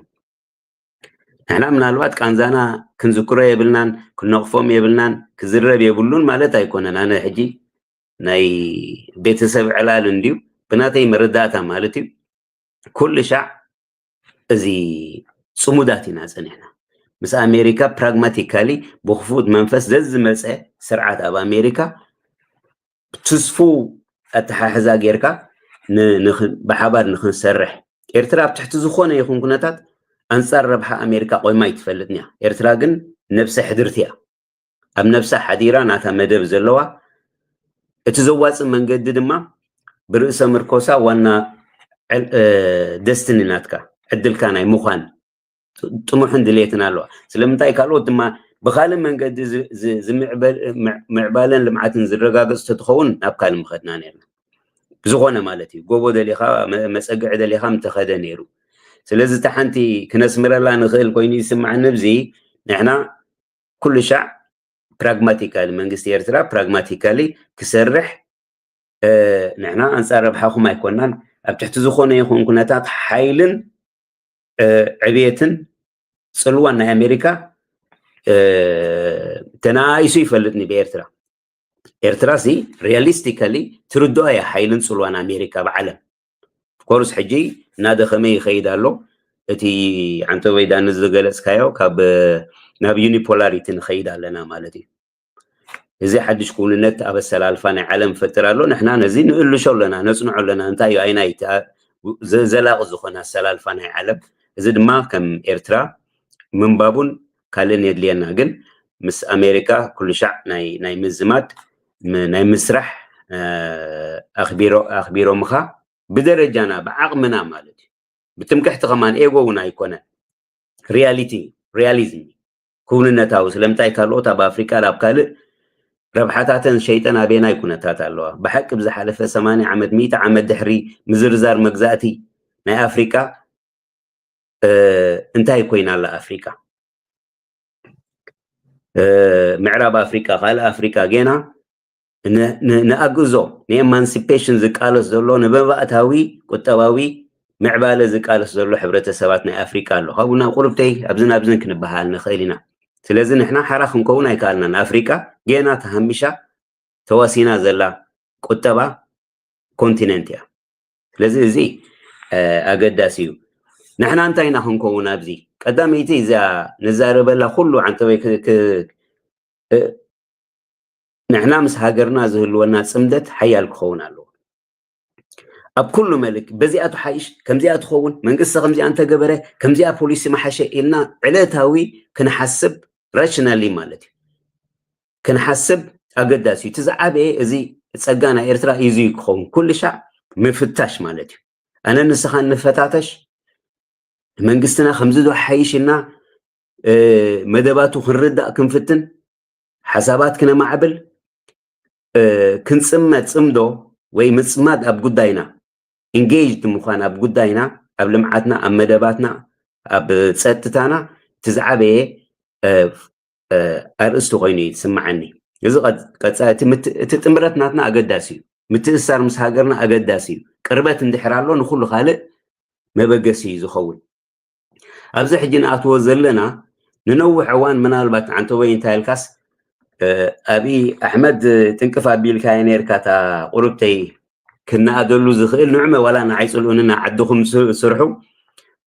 ንሕና ምናልባት ቃንዛና ክንዝክሮ የብልናን ክነቕፎም የብልናን ክዝረብ የብሉን ማለት ኣይኮነን። ኣነ ሕጂ ናይ ቤተሰብ ዕላል እንድዩ ብናተይ መረዳእታ ማለት እዩ። ኩሉ ሻዕ እዚ ጽሙዳት ኢና ጸኒሕና። ምስ ኣሜሪካ ፕራግማቲካሊ ብክፉት መንፈስ ዘዝመጸ ስርዓት ኣብ ኣሜሪካ ትስፉ ኣተሓሕዛ ጌርካ ብሓባር ንክንሰርሕ ኤርትራ ኣብ ትሕቲ ዝኾነ ይኹን ኩነታት ኣንጻር ረብሓ ኣሜሪካ ቆይማ ኣይትፈልጥን እያ። ኤርትራ ግን ነብሰ ሕድርቲ እያ። ኣብ ነብሳ ሓዲራ ናታ መደብ ዘለዋ እቲ ዘዋፅእ መንገዲ ድማ ብርእሰ ምርኮሳ ዋና ደስትኒ ናትካ ዕድልካ ናይ ምዃን ጥሙሕን ድሌትን ኣለዋ። ስለምንታይ ካልኦት ድማ ብካልእ መንገዲ ምዕባለን ልምዓትን ዝረጋገፅ ተትኸውን ናብ ካልእ ምኸድና ነርና። ብዝኾነ ማለት እዩ ጎቦ ደሊኻ መፀግዒ ደሊኻ ምተኸደ ነይሩ። ስለዚ እታ ሓንቲ ክነስምረላ ንኽእል ኮይኑ ይስምዓኒ። ኣብዚ ንሕና ኩሉ ሻዕ ፕራግማቲካሊ፣ መንግስቲ ኤርትራ ፕራግማቲካሊ ክሰርሕ፣ ንሕና ኣንጻር ረብሓኹም ኣይኮናን፣ ኣብ ትሕቲ ዝኾነ ይኹን ኩነታት ሓይልን ዕብየትን ጽልዋን ናይ ኣሜሪካ ተናኢሱ ይፈልጥኒ ብኤርትራ። ኤርትራ ሲ ሪያሊስቲካሊ ትርድኦ እያ ሓይልን ጽልዋን ኣሜሪካ ብዓለም። ኮርስ ሕጂ እናደኸመ ይኸይድ ኣሎ። እቲ ዓንተበይ ዳኒ ዝገለጽካዮ ካብ ናብ ዩኒፖላሪቲ ንኸይድ ኣለና ማለት እዩ። እዚ ሓድሽ ክውንነት ኣብ ኣሰላልፋ ናይ ዓለም ፈጥር ኣሎ። ንሕና ነዚ ንእልሾ ኣለና፣ ነጽንዖ ኣለና። እንታይ እዩ ኣይናይ ዘላቂ ዝኾነ ኣሰላልፋ ናይ ዓለም። እዚ ድማ ከም ኤርትራ ምንባቡን ካልእን የድልየና። ግን ምስ ኣሜሪካ ኩሉ ሻዕ ናይ ምዝማድ ናይ ምስራሕ ኣኽቢሮምኻ ብደረጃና ብዓቕምና ማለት እዩ። ብትምክሕቲ ከማን ኤጎ እውን ኣይኮነን። ሪያሊቲ ሪያሊዝም ክውንነታዊ። ስለምንታይ ካልኦት ኣብ ኣፍሪቃ ኣብ ካልእ ረብሓታተን ሸይጠን ኣበየናይ ኩነታት ኣለዋ? ብሓቂ ብዝሓለፈ ሰማንያ ዓመት፣ ሚእቲ ዓመት ድሕሪ ምዝርዛር መግዛእቲ ናይ ኣፍሪቃ እንታይ ኮይና ኣላ ኣፍሪቃ? ምዕራብ ኣፍሪቃ፣ ካልእ ኣፍሪቃ ጌና ንኣግዞ ንኤማንሲፔሽን ዝቃለስ ዘሎ፣ ንመባእታዊ ቁጠባዊ ምዕባለ ዝቃለስ ዘሎ ሕብረተሰባት ናይ ኣፍሪቃ ኣሎ። ካብኡ ናብ ቁርብተይ ኣብዝን ኣብዝን ክንበሃል ንኽእል ኢና። ስለዚ ንሕና ሓራ ክንከውን ኣይከኣልናን። ኣፍሪቃ ጌና ተሃሚሻ ተዋሲና ዘላ ቁጠባ ኮንቲነንት እያ። ስለዚ እዚ ኣገዳሲ እዩ። ንሕና እንታይ ኢና ክንከውን ኣብዚ? ቀዳመይቲ እዚኣ ንዛረበላ ኩሉ ዓንተበይ ንሕና ምስ ሃገርና ዝህልወና ጽምደት ሓያል ክኸውን ኣለዎ። ኣብ ኩሉ መልክ በዚኣ ትሓይሽ፣ ከምዚኣ ትኸውን፣ መንግስቲ ከምዚኣ እንተገበረ፣ ከምዚኣ ፖሊሲ መሓሸ ኢልና ዕለታዊ ክንሓስብ ራሽናሊ ማለት እዩ። ክንሓስብ ኣገዳሲ እዩ። እቲ ዝዓበየ እዚ ጸጋ ናይ ኤርትራ እዩ ክኸውን ኩሉ ሻዕ ምፍታሽ ማለት እዩ። ኣነ ንስኻ ንፈታተሽ፣ መንግስትና ከምዚ ዶ ሓይሽ ኢልና መደባቱ ክንርዳእ ክንፍትን፣ ሓሳባት ክነማዕብል፣ ክንጽመድ ጽምዶ ወይ ምጽማድ ኣብ ጉዳይና፣ ኢንጌጅድ ምዃን ኣብ ጉዳይና፣ ኣብ ልምዓትና፣ ኣብ መደባትና፣ ኣብ ጸጥታና እቲ ዝዓበየ ኣርእስቲ ኮይኑ እዩ ዝስምዓኒ። እዚ ቀጻ እቲ ጥምረት ናትና ኣገዳሲ እዩ። ምትእስሳር ምስ ሃገርና ኣገዳሲ እዩ። ቅርበት እንድሕር ኣሎ ንኹሉ ካልእ መበገሲ እዩ ዝኸውን። ኣብዚ ሕጂ ንኣትዎ ዘለና ንነዊሕ እዋን ምናልባት ዓንተወይ እንታይ ኢልካስ ኣብይ ኣሕመድ ጥንቅፍ ኣቢልካዮ ነርካ እታ ቁርብተይ ክነኣደሉ ዝኽእል ንዕመ ዋላ ንዓይ ጽልኡንና ዓድኹም ስርሑ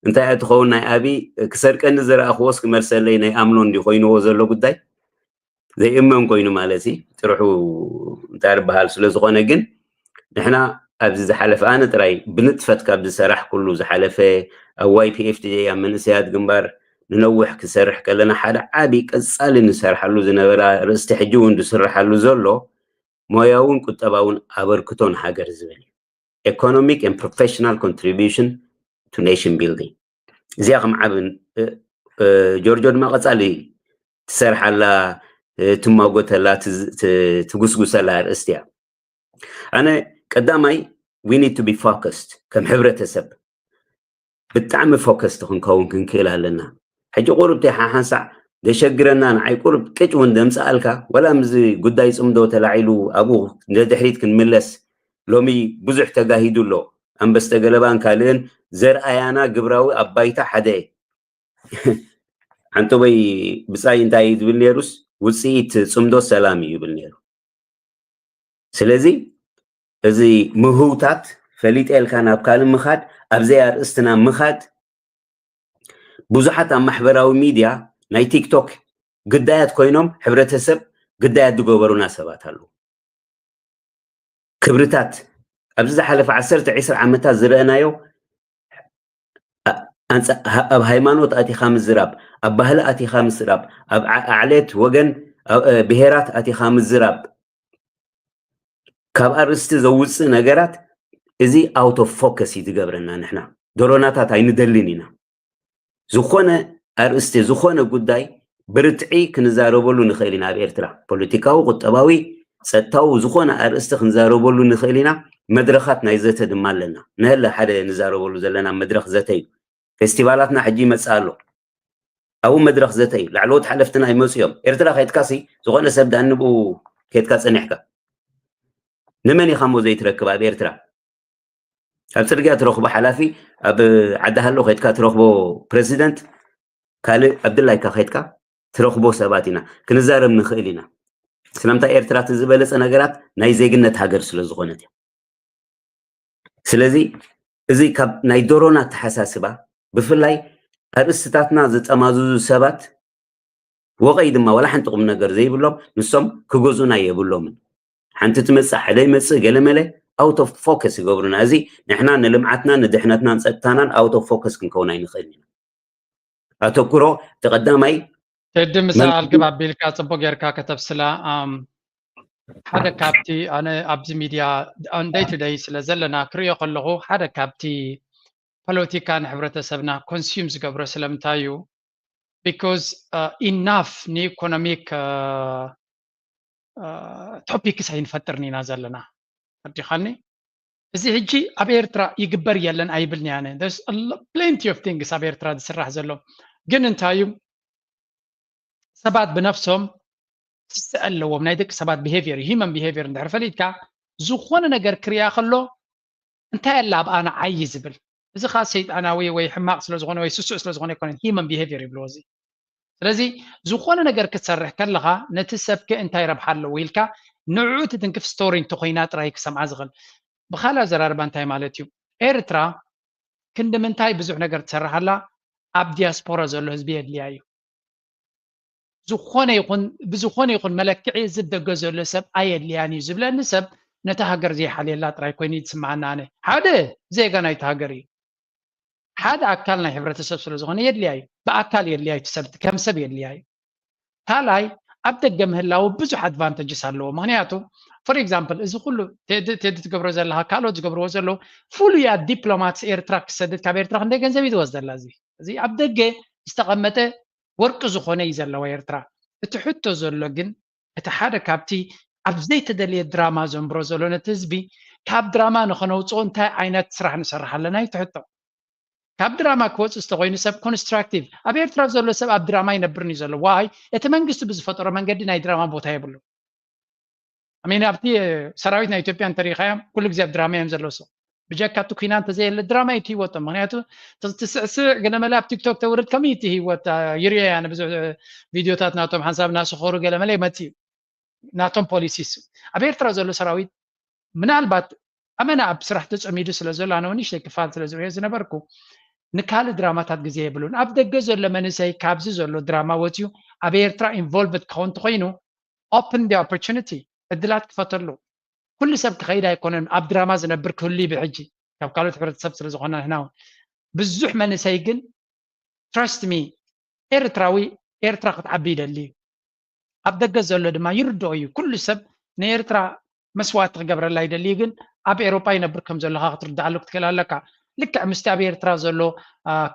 እንታይ እያ ትኸውን ናይ ኣብይ ክሰርቀኒ ዝረኣኽዎስ ክመልሰለይ ናይ ኣምኖ እንዲ ኮይንዎ ዘሎ ጉዳይ ዘይእመን ኮይኑ ማለት ሲ ጥርሑ እንታይ ዝበሃል ስለ ዝኾነ ግን ንሕና ኣብዚ ዝሓለፈ ኣነ ጥራይ ብንጥፈት ካብ ዝሰራሕ ኩሉ ዝሓለፈ ኣብ ዋይፒኤፍቲጀ ኣብ መንእሰያት ግንባር ንነዊሕ ክሰርሕ ከለና ሓደ ዓቢ ቀጻሊ ንሰርሓሉ ዝነበረ ኣርእስቲ ሕጂ እውን ዝስርሓሉ ዘሎ ሞያውን ቁጠባውን ኣበርክቶ ንሃገር ዝብል እዩ። Economic and professional contribution to nation building። እዚኣ ከም ዓብን ጆርጆ ድማ ቀጻሊ ትሰርሓላ ትማጎተላ ትጉስጉሰላ ኣርእስቲ እያ። ኣነ ቀዳማይ we need to be focused ከም ሕብረተሰብ ብጣዕሚ ፎከስት ክንከውን ክንክእል ኣለና። ሕጂ ቁርብ ተይ ሓሓንሳዕ ዘሸግረና ንዓይ ቁርብ ቅጭ እውን ደምፅኣልካ ወላ ምዚ ጉዳይ ፅምዶ ተላዒሉ ኣብኡ ንድሕሪት ክንምለስ ሎሚ ብዙሕ ተጋሂዱ ኣሎ። ኣንበስተ ገለባን ካልእን ዘርኣያና ግብራዊ ኣብ ባይታ ሓደ ዓንተቦይ ብፃይ እንታይ እዩ ዝብል ነይሩስ ውፅኢት ፅምዶ ሰላም እዩ ይብል ነይሩ። ስለዚ እዚ ምህውታት ፈሊጠ ኢልካ ናብ ካልእ ምኻድ ኣብዘይ ኣርእስትና ምኻድ ብዙሓት ኣብ ማሕበራዊ ሚድያ ናይ ቲክቶክ ግዳያት ኮይኖም ሕብረተሰብ ግዳያት ዝገበሩና ሰባት ኣለዉ። ክብርታት ኣብዚ ዝሓለፈ ዓሰርተ ዒስራ ዓመታት ዝረአናዮ ኣብ ሃይማኖት ኣቲኻ ምዝራብ፣ ኣብ ባህሊ ኣቲኻ ምዝራብ፣ ኣብ ዓዕሌት ወገን ብሄራት ኣቲኻ ምዝራብ ካብ ኣርእስቲ ዘውፅእ ነገራት እዚ ኣውቶ ፎከስ እዩ ዝገብረና። ንሕና ዶሮናታት ኣይንደልን ኢና። ዝኾነ ኣርእስቲ ዝኾነ ጉዳይ ብርትዒ ክንዛረበሉ ንኽእል ኢና። ኣብ ኤርትራ ፖለቲካዊ፣ ቁጠባዊ፣ ጸጥታዊ ዝኾነ ኣርእስቲ ክንዛረበሉ ንኽእል ኢና። መድረኻት ናይ ዘተ ድማ ኣለና። ንህለ ሓደ ንዛረበሉ ዘለና መድረኽ ዘተ እዩ። ፌስቲቫላትና ሕጂ ይመፅእ ኣሎ። ኣብኡ መድረኽ ዘተ እዩ። ላዕለዎት ሓለፍትና ይመፁ እዮም። ኤርትራ ከድካሲ ዝኾነ ሰብ ዳንብኡ ከድካ ፀኒሕካ ንመን ኢኻ እሞ ዘይትረክብ? ኣብ ኤርትራ ኣብ ፅርግያ ትረኽቦ ሓላፊ፣ ኣብ ዓዲ ሃሎ ከድካ ትረኽቦ ፕረዚደንት፣ ካልእ ኣብ ድላይካ ከድካ ትረኽቦ ሰባት ኢና ክንዛረብ ንኽእል ኢና። ስለምንታይ? ኤርትራ እቲ ዝበለፀ ነገራት ናይ ዜግነት ሃገር ስለ ዝኾነት እያ። ስለዚ እዚ ካብ ናይ ዶሮና ኣተሓሳስባ ብፍላይ ኣርእስትታትና ዝጠማዝዙ ሰባት ወቐይ ድማ ዋላ ሓንቲ ቁም ነገር ዘይብሎም ንሶም ክገዙና የብሎምን። ሓንቲ ትመፅእ ሓደ ይመፅእ ገለመለ out of focus ይገብሩና። እዚ ንሕና ንልምዓትና ንድሕነትናን ፀጥታናን out of focus ክንከውን ኣይንኽእል ኢና። ኣተኩሮ እቲ ቀዳማይ ቅድም ምስ ኣልግብ ኣቢልካ ፅቡቅ ጌርካ ከተብስላ ሓደ ካብቲ ኣነ ኣብዚ ሚድያ day to day ስለ ዘለና ክሪኦ ከለኹ ሓደ ካብቲ ፖለቲካ ንሕብረተሰብና consume ዝገብሮ ስለምንታይ እዩ because enough ንኢኮኖሚክ topics ኣይንፈጥርን ኢና ዘለና ኣዲኻኒ እዚ ሕጂ ኣብ ኤርትራ ይግበር የለን ኣይብልን ያነ plenty of things ኣብ ኤርትራ ዝስራሕ ዘሎ ግን እንታይ እዩ ሰባት ብነፍሶም ትስእ ኣለዎም ናይ ደቂ ሰባት behavior human behavior እንድሕር ፈሊጥካ ዝኾነ ነገር ክርያ ከሎ እንታይ ኣላ ኣብ ኣነ ዓይ ዝብል እዚ ካ ሰይጣናዊ ወይ ሕማቕ ስለዝኾነ ወይ ስሱዕ ስለዝኾነ ኣይኮነን human behavior ይብልዎ እዚ ስለዚ ዝኾነ ነገር ክትሰርሕ ከለኻ ነቲ ሰብከ እንታይ ረብሓ ኣለዎ ኢልካ ንዕኡ ትትንክፍ story እንተኮይና ጥራይ ክሰምዓ ዝኽእል ብኻልእ ኣዘራርባ እንታይ ማለት እዩ ኤርትራ ክንዲ ምንታይ ብዙሕ ነገር ትሰርሕ ኣላ ኣብ ዲያስፖራ ዘሎ ህዝቢ የድልያ እዩ ዝኾነ ይኹን ብዝኾነ ይኹን መለክዒ ዝደገ ዘሎ ሰብ ኣየድልያን እዩ ዝብለኒ ሰብ ነታ ሃገር ዘይሓልየላ ጥራይ ኮይኑ ይስምዓና ኣነ ሓደ ዜጋ ናይቲ ሃገር እዩ ሓደ ኣካል ናይ ሕብረተሰብ ስለ ዝኾነ የድልያ እዩ ብኣካል የድልያ እዩ ሰብ ከም ሰብ የድልያ እዩ ካልኣይ ኣብ ደገ ምህላው ብዙሕ advantages ኣለዎ ምክንያቱ for example እዚ ኩሉ ቴዲ ትገብሮ ዘለካ ካልኦት ዝገብርዎ ዘለዉ ፍሉያት diplomats ኤርትራ ክሰድድ ካብ ኤርትራ ክንደይ ገንዘብ እዩ ዝወስደላ እዚ እዚ ኣብ ደገ ዝተቐመጠ ወርቂ ዝኾነ እዩ ዘለዋ ኤርትራ እቲ ሕቶ ዘሎ ግን እቲ ሓደ ካብቲ ኣብ ዘይተደልየ ድራማ ዘንብሮ ዘሎ ነቲ ህዝቢ ካብ ድራማ ንኸነውፅኦ እንታይ ዓይነት ስራሕ ንሰርሕ ኣለና እዩ እቲ ሕቶ ካብ ድራማ ክወፅእ ዝተኮይኑ ሰብ constructive ኣብ ኤርትራ ዘሎ ሰብ ኣብ ድራማ ይነብርን እዩ ዘሎ ዋይ እቲ መንግስቲ ብዝፈጠሮ መንገዲ ናይ ድራማ ቦታ የብሉ ኣሜን ኣብቲ ሰራዊት ናይ ኢትዮጵያ እንተሪኢኻዮም ኩሉ ግዜ ኣብ ድራማ እዮም ዘለዉ ሰብ ብጀካ እቲ ኩና እንተዘየለ ድራማ እዩ ህይወቶም ምክንያቱ ትስዕስዕ ገለመለ ኣብ ቲክቶክ ተውርድ ከመይ እቲ ህይወት ይርዮ ኣነ ብዙሕ ቪድዮታት ናቶም ሓንሳብ እናሰኸሩ ገለመለ ይመፅእ እዩ ናቶም policies ኣብ ኤርትራ ዘሎ ሰራዊት ምናልባት ኣመና ኣብ ስራሕ ተፀሚዱ ስለ ዘሎ ኣነ ንእሽተይ ክፋል ስለ ዝሪኦ ዝነበርኩ ንካልእ ድራማታት ግዜ የብሉን ኣብ ደገ ዘሎ መንእሰይ ካብዚ ዘሎ ድራማ ወፅዩ ኣብ ኤርትራ involved ክኸውን እንተኮይኑ open the opportunity ዕድላት ክፈተሉ ኩሉ ሰብ ክኸይድ ኣይኮነን ኣብ ድራማ ዝነብር ክህሉ ብሕጂ ካብ ካልኦት ሕብረተሰብ ስለ ዝኾነ ንሕና እውን ብዙሕ መንእሰይ ግን trust me ኤርትራዊ ኤርትራ ክትዓቢ ይደሊ እዩ ኣብ ደገ ዘሎ ድማ ይርድኦ እዩ ኩሉ ሰብ ንኤርትራ መስዋእቲ ክገብረላ ይደሊ እዩ ግን ኣብ ኤሮጳ ይነብር ከም ዘለካ ክትርድኣሉ ክትክእል ኣለካ ልክዕ ምስቲ ኣብ ኤርትራ ዘሎ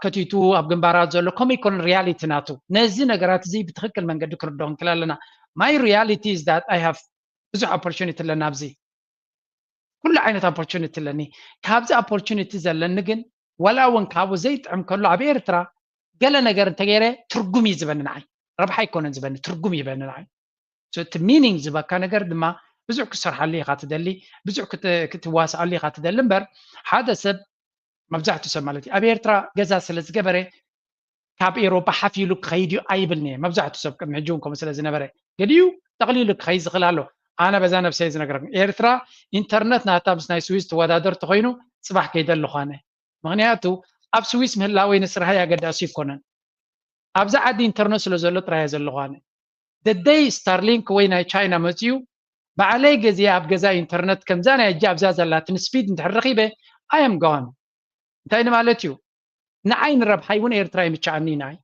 ከቲቱ ኣብ ግንባራት ዘሎ ከምኡ ይኮን reality ናቱ ነዚ ነገራት እዚ ብትክክል መንገዲ ክንርድኦ ክንክእል ኣለና my reality is that I have ብዙሕ opportunity ኣለና ኣብዚ ኩሉ ዓይነት opportunity ኣለኒ ካብዚ opportunity ዘለኒ ግን ዋላ እውን ካብኡ ዘይጥዕም ከሎ ኣብ ኤርትራ ገለ ነገር እንተገይረ ትርጉም እዩ ዝበኒ ንዓይ ረብሓ ኣይኮነን ዝበኒ ትርጉም እዩ በኒ ንዓይ እቲ meaning ዝበካ ነገር ድማ ብዙሕ ክሰርሓሉ ኢኻ ትደሊ ብዙሕ ክትዋስኣሉ ኢኻ ትደሊ እምበር ሓደ ሰብ መብዛሕትኡ ሰብ ማለት እዩ ኣብ ኤርትራ ገዛ ስለ ዝገበረ ካብ ኤሮጳ ሓፍ ኢሉ ክኸይድ እዩ ኣይብልን እየ መብዛሕትኡ ሰብ ቅድሚ ሕጂ እውን ከምኡ ስለ ዝነበረ ገሊኡ ጠቕሊሉ ክኸይድ ዝኽእል ኣሎ ኣነ በዛ ነብሰይ ዝነግረኩም ኤርትራ ኢንተርነት ናታ ምስ ናይ ስዊስ ትወዳደር ተኮይኑ ፅባሕ ከይደ ኣለኹ ኣነ ምክንያቱ ኣብ ስዊስ ምህላወይ ንስራሐይ ኣገዳሲ ይኮነን ኣብዚ ዓዲ ኢንተርነት ስለ ዘሎ ጥራይ እየ ዘለኹ ኣነ ደደይ ስታርሊንክ ወይ ናይ ቻይና መፅዩ ባዕለይ ገዚአ ኣብ ገዛ ኢንተርነት ከምዛ ናይ ሕጂ ኣብዛ ዘላትን ስፒድ እንድሕር ረኺበ ኣየም ጋዋን እንታይ ንማለት እዩ ንዓይ ንረብሓይ እውን ኤርትራ ይምችኣኒ ናይ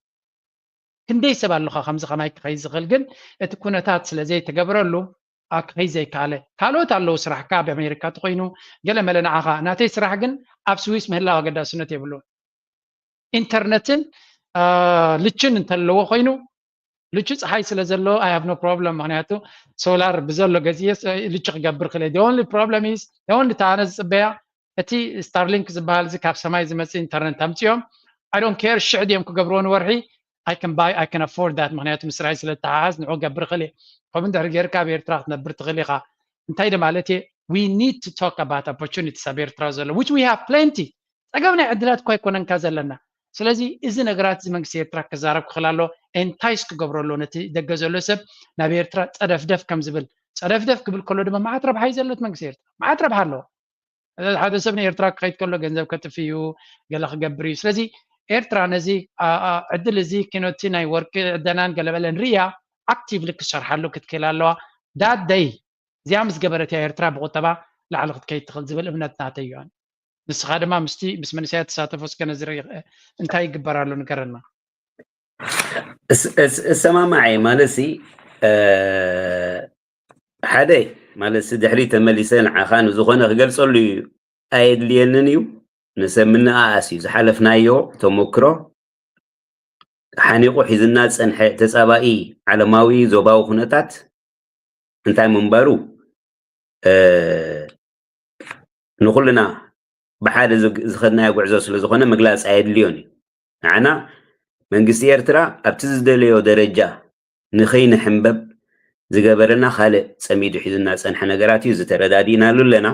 ክንደይ ሰብ ኣለኻ ከምዚ ከማይ ክኸይ ዝኽእል ግን እቲ ኩነታት ስለ ዘይተገብረሉ ክኸይ ዘይከኣለ ካልኦት ኣለዉ ስራሕካ ኣብ ኣሜሪካ ተኮይኑ ገለ መለ ንዓኻ ናተይ ስራሕ ግን ኣብ ስዊስ ምህላው ኣገዳስነት የብሉን ኢንተርነትን ልችን እንተለዎ ኮይኑ ልቹ ፀሓይ ስለ ዘሎ I have no problem ምክንያቱ ሶላር ብዘሎ ገዚኤ ልቹ ክገብር ክለ the only problem is the only ኣነ ዝፅበያ እቲ ስታርሊንክ ዝበሃል እዚ ካብ ሰማይ ዝመፅእ ኢንተርነት ኣምፅኦም I don't care ሽሕ ድዮም ክገብርዎ ንወርሒ I can buy I can afford that ምክንያቱ ምስ ስራይ ስለ ተሓሓዝ ንዑ ገብር ክእል እየ ከምኡ እንድሕር ጌርካ ኣብ ኤርትራ ክትነብር ትኽእል ኢኻ እንታይ ደ ማለት እየ we need to talk about opportunities ኣብ ኤርትራ ዘሎ which we have plenty ጸገብ ናይ ዕድላት እኳ ኣይኮነንካ ዘለና ስለዚ እዚ ነገራት እዚ መንግስቲ ኤርትራ ክዛረብ ክኽእል ኣሎ entice ክገብሮ ኣሎ ነቲ ደገ ዘሎ ሰብ ናብ ኤርትራ ጸደፍደፍ ከም ዝብል ጸደፍደፍ ክብል ከሎ ድማ መዓት ረብሓ እዩ ዘሎ እቲ መንግስቲ ኤርትራ መዓት ረብሓ ኣለዎ ሓደ ሰብ ንኤርትራ ክኸይድ ከሎ ገንዘብ ከጥፍ እዩ ገለ ክገብር እዩ ስለዚ ኤርትራ ነዚ ዕድል እዚ ኪኖቲ ናይ ወርቂ ዕደናን ገለበለን ርእያ actively ክትሰርሓሉ ክትክእል ኣለዋ that day እዚኣ ምስ ገበረት እያ ኤርትራ ብቁጠባ ላዕሊ ክትከይድ ትኽእል ዝብል እምነት ናተይ እዩ ንስኻ ድማ ምስቲ ምስ መንእሰያት ትሳተፎ እስከ ነዚ እንታይ ይግበር ኣሎ ንገረና እሰማማዕ እየ ማለት ሓደ ማለት ድሕሪ ተመሊሰ ንዓኻ ንዝኾነ ክገልፀሉ እዩ ኣየድልየንን እዩ ንሰብ ምንኣኣስ እዩ ዝሓለፍናዮ ተሞክሮ ሓኒቑ ሒዝና ዝፀንሐ ተፃባኢ ዓለማዊ ዞባዊ ኩነታት እንታይ ምንባሩ ንኹልና ብሓደ ዝኸድናዮ ጉዕዞ ስለ ዝኾነ ምግላፅ ኣየድልዮን እዩ ንዓና መንግስቲ ኤርትራ ኣብቲ ዝደለዮ ደረጃ ንኸይንሕንበብ ዝገበረና ካልእ ጸሚዱ ሒዙና ዝጸንሐ ነገራት እዩ ዝተረዳዲእናሉ ኣለና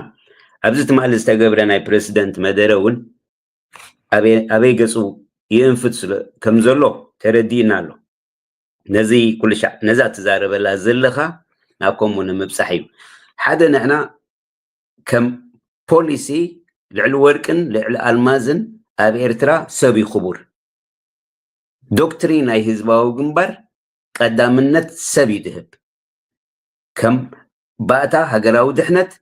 ኣብዚ ትማሊ ዝተገብረ ናይ ፕረሲደንት መደረ እውን ኣበይ ገጹ ይእንፍት ስለ ከም ዘሎ ተረዲእና ኣሎ ነዚ ኩልሻዕ ነዛ ትዛረበላ ዘለኻ ናብ ከምኡ ንምብጻሕ እዩ ሓደ ንሕና ከም ፖሊሲ ልዕሊ ወርቅን ልዕሊ ኣልማዝን ኣብ ኤርትራ ሰብ እዩ ክቡር ዶክትሪን ናይ ህዝባዊ ግንባር ቀዳምነት ሰብ እዩ ዝህብ ከም ባእታ ሃገራዊ ድሕነት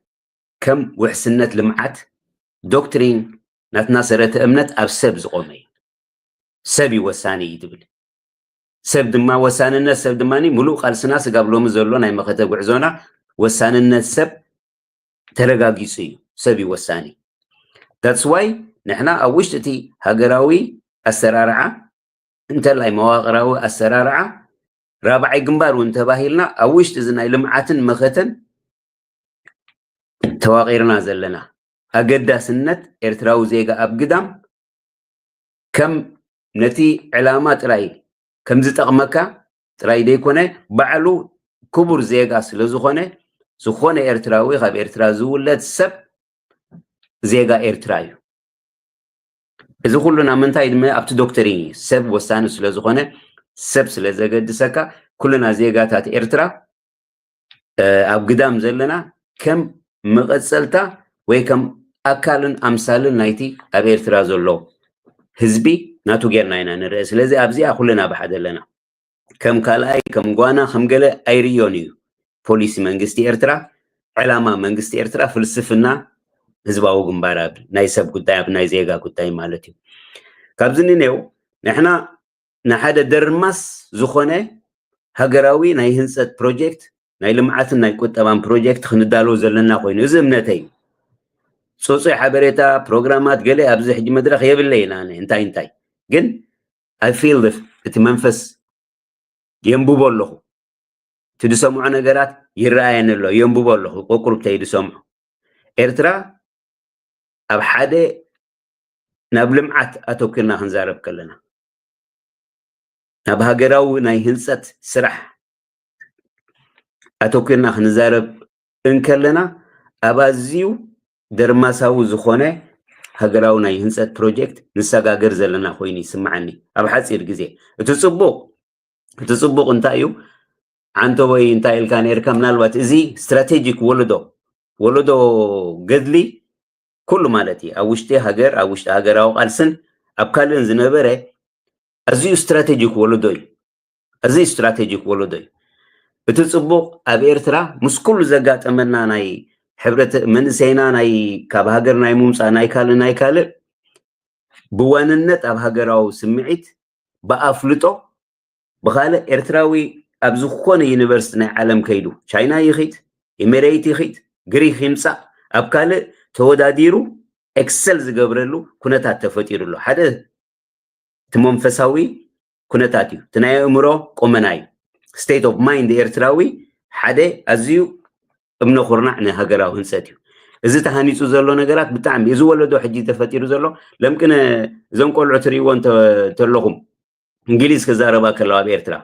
ከም ውሕስነት ልምዓት ዶክትሪን ናትና ሰረተ እምነት ኣብ ሰብ ዝቆመ እዩ ሰብ እዩ ወሳኒ እዩ ትብል ሰብ ድማ ወሳንነት ሰብ ድማ ሙሉእ ቃልስና ስጋብ ሎሚ ዘሎ ናይ መኸተ ጉዕዞና ወሳንነት ሰብ ተረጋጊፁ እዩ ሰብ እዩ ወሳኒ that's why ንሕና ኣብ ውሽጢ እቲ ሃገራዊ ኣሰራርዓ እንተላይ መዋቅራዊ ኣሰራርዓ ራብዓይ ግንባር እውን ተባሂልና ኣብ ውሽጢ እዚ ናይ ልምዓትን መኸተን ተዋቒርና ዘለና ኣገዳስነት ኤርትራዊ ዜጋ ኣብ ግዳም ከም ነቲ ዕላማ ጥራይ ከም ዝጠቕመካ ጥራይ ዘይኮነ ባዕሉ ክቡር ዜጋ ስለ ዝኾነ ዝኾነ ኤርትራዊ ካብ ኤርትራ ዝውለድ ሰብ ዜጋ ኤርትራ እዩ እዚ ኩሉ ናብ ምንታይ ድማ ኣብቲ ዶክተሪን እዩ ሰብ ወሳኒ ስለ ዝኾነ ሰብ ስለ ዘገድሰካ ኩልና ዜጋታት ኤርትራ ኣብ ግዳም ዘለና ከም መቐፀልታ ወይ ከም ኣካልን ኣምሳልን ናይቲ ኣብ ኤርትራ ዘሎ ህዝቢ ናቱ ጌርና ኢና ንርአ ስለዚ ኣብዚኣ ኩልና ብሓደ ኣለና ከም ካልኣይ ከም ጓና ከም ገለ ኣይርእዮን እዩ ፖሊሲ መንግስቲ ኤርትራ ዕላማ መንግስቲ ኤርትራ ፍልስፍና ህዝባዊ ግንባር ኣብ ናይ ሰብ ጉዳይ ኣብ ናይ ዜጋ ጉዳይ ማለት እዩ ካብዚ ንኔው ንሕና ንሓደ ደርማስ ዝኾነ ሃገራዊ ናይ ህንፀት ፕሮጀክት ናይ ልምዓትን ናይ ቁጠባን ፕሮጀክት ክንዳለዎ ዘለና ኮይኑ እዚ እምነተይ እዩ ፅፁይ ሓበሬታ ፕሮግራማት ገለ ኣብዚ ሕጂ መድረክ የብለይ ኢና እንታይ እንታይ ግን I feel እቲ መንፈስ የንብቦ ኣለኹ እቲ ዝሰምዖ ነገራት ይረኣየኒ ኣሎ የንብቦ ኣለኹ ቆቁርብተይ ዝሰምዖ ኤርትራ ኣብ ሓደ ናብ ልምዓት ኣተኩርና ክንዛረብ ከለና ናብ ሃገራዊ ናይ ህንፀት ስራሕ ኣተኩርና ክንዛረብ እንከለና ኣብ ኣዝዩ ደርማሳዊ ዝኾነ ሃገራዊ ናይ ህንፀት ፕሮጀክት ንሰጋገር ዘለና ኮይኑ ይስምዓኒ ኣብ ሓፂር ግዜ እቲ ፅቡቕ እቲ ፅቡቕ እንታይ እዩ ዓንተቦይ እንታይ ኢልካ ነርካ ምናልባት እዚ ስትራቴጂክ ወለዶ ወለዶ ገድሊ ኩሉ ማለት እዩ ኣብ ውሽጢ ሃገር ኣብ ውሽጢ ሃገራዊ ቃልስን ኣብ ካልእን ዝነበረ ኣዝዩ ስትራቴጂክ ወለዶ እዩ ኣዝዩ ስትራቴጂክ ወለዶ እዩ እቲ ፅቡቕ ኣብ ኤርትራ ምስ ኩሉ ዘጋጠመና ናይ ሕብረት መንእሰይና ናይ ካብ ሃገር ናይ ምምፃእ ናይ ካልእ ናይ ካልእ ብዋንነት ኣብ ሃገራዊ ስምዒት ብኣፍልጦ ብኻልእ ኤርትራዊ ኣብ ዝኾነ ዩኒቨርሲቲ ናይ ዓለም ከይዱ ቻይና ይኺድ ኢሜሬት ይኺድ ግሪክ ይምፃእ ኣብ ካልእ ተወዳዲሩ ኤክሰል ዝገብረሉ ኩነታት ተፈጢሩ ኣሎ ሓደ እቲ መንፈሳዊ ኩነታት እዩ እቲ ናይ ኣእምሮ ቁመና እዩ state of mind ኤርትራዊ ሓደ ኣዝዩ እምነ ኩርናዕ ንሃገራዊ ህንፀት እዩ እዚ ተሃኒፁ ዘሎ ነገራት ብጣዕሚ፣ እዚ ወለዶ ሕጂ ተፈጢሩ ዘሎ፣ ለምቅነ እዞም ቆልዑ ትርእይዎ እንተ- እንተለኹም፣ እንግሊዝ ክዛረባ ከለዋ ኣብ ኤርትራ፣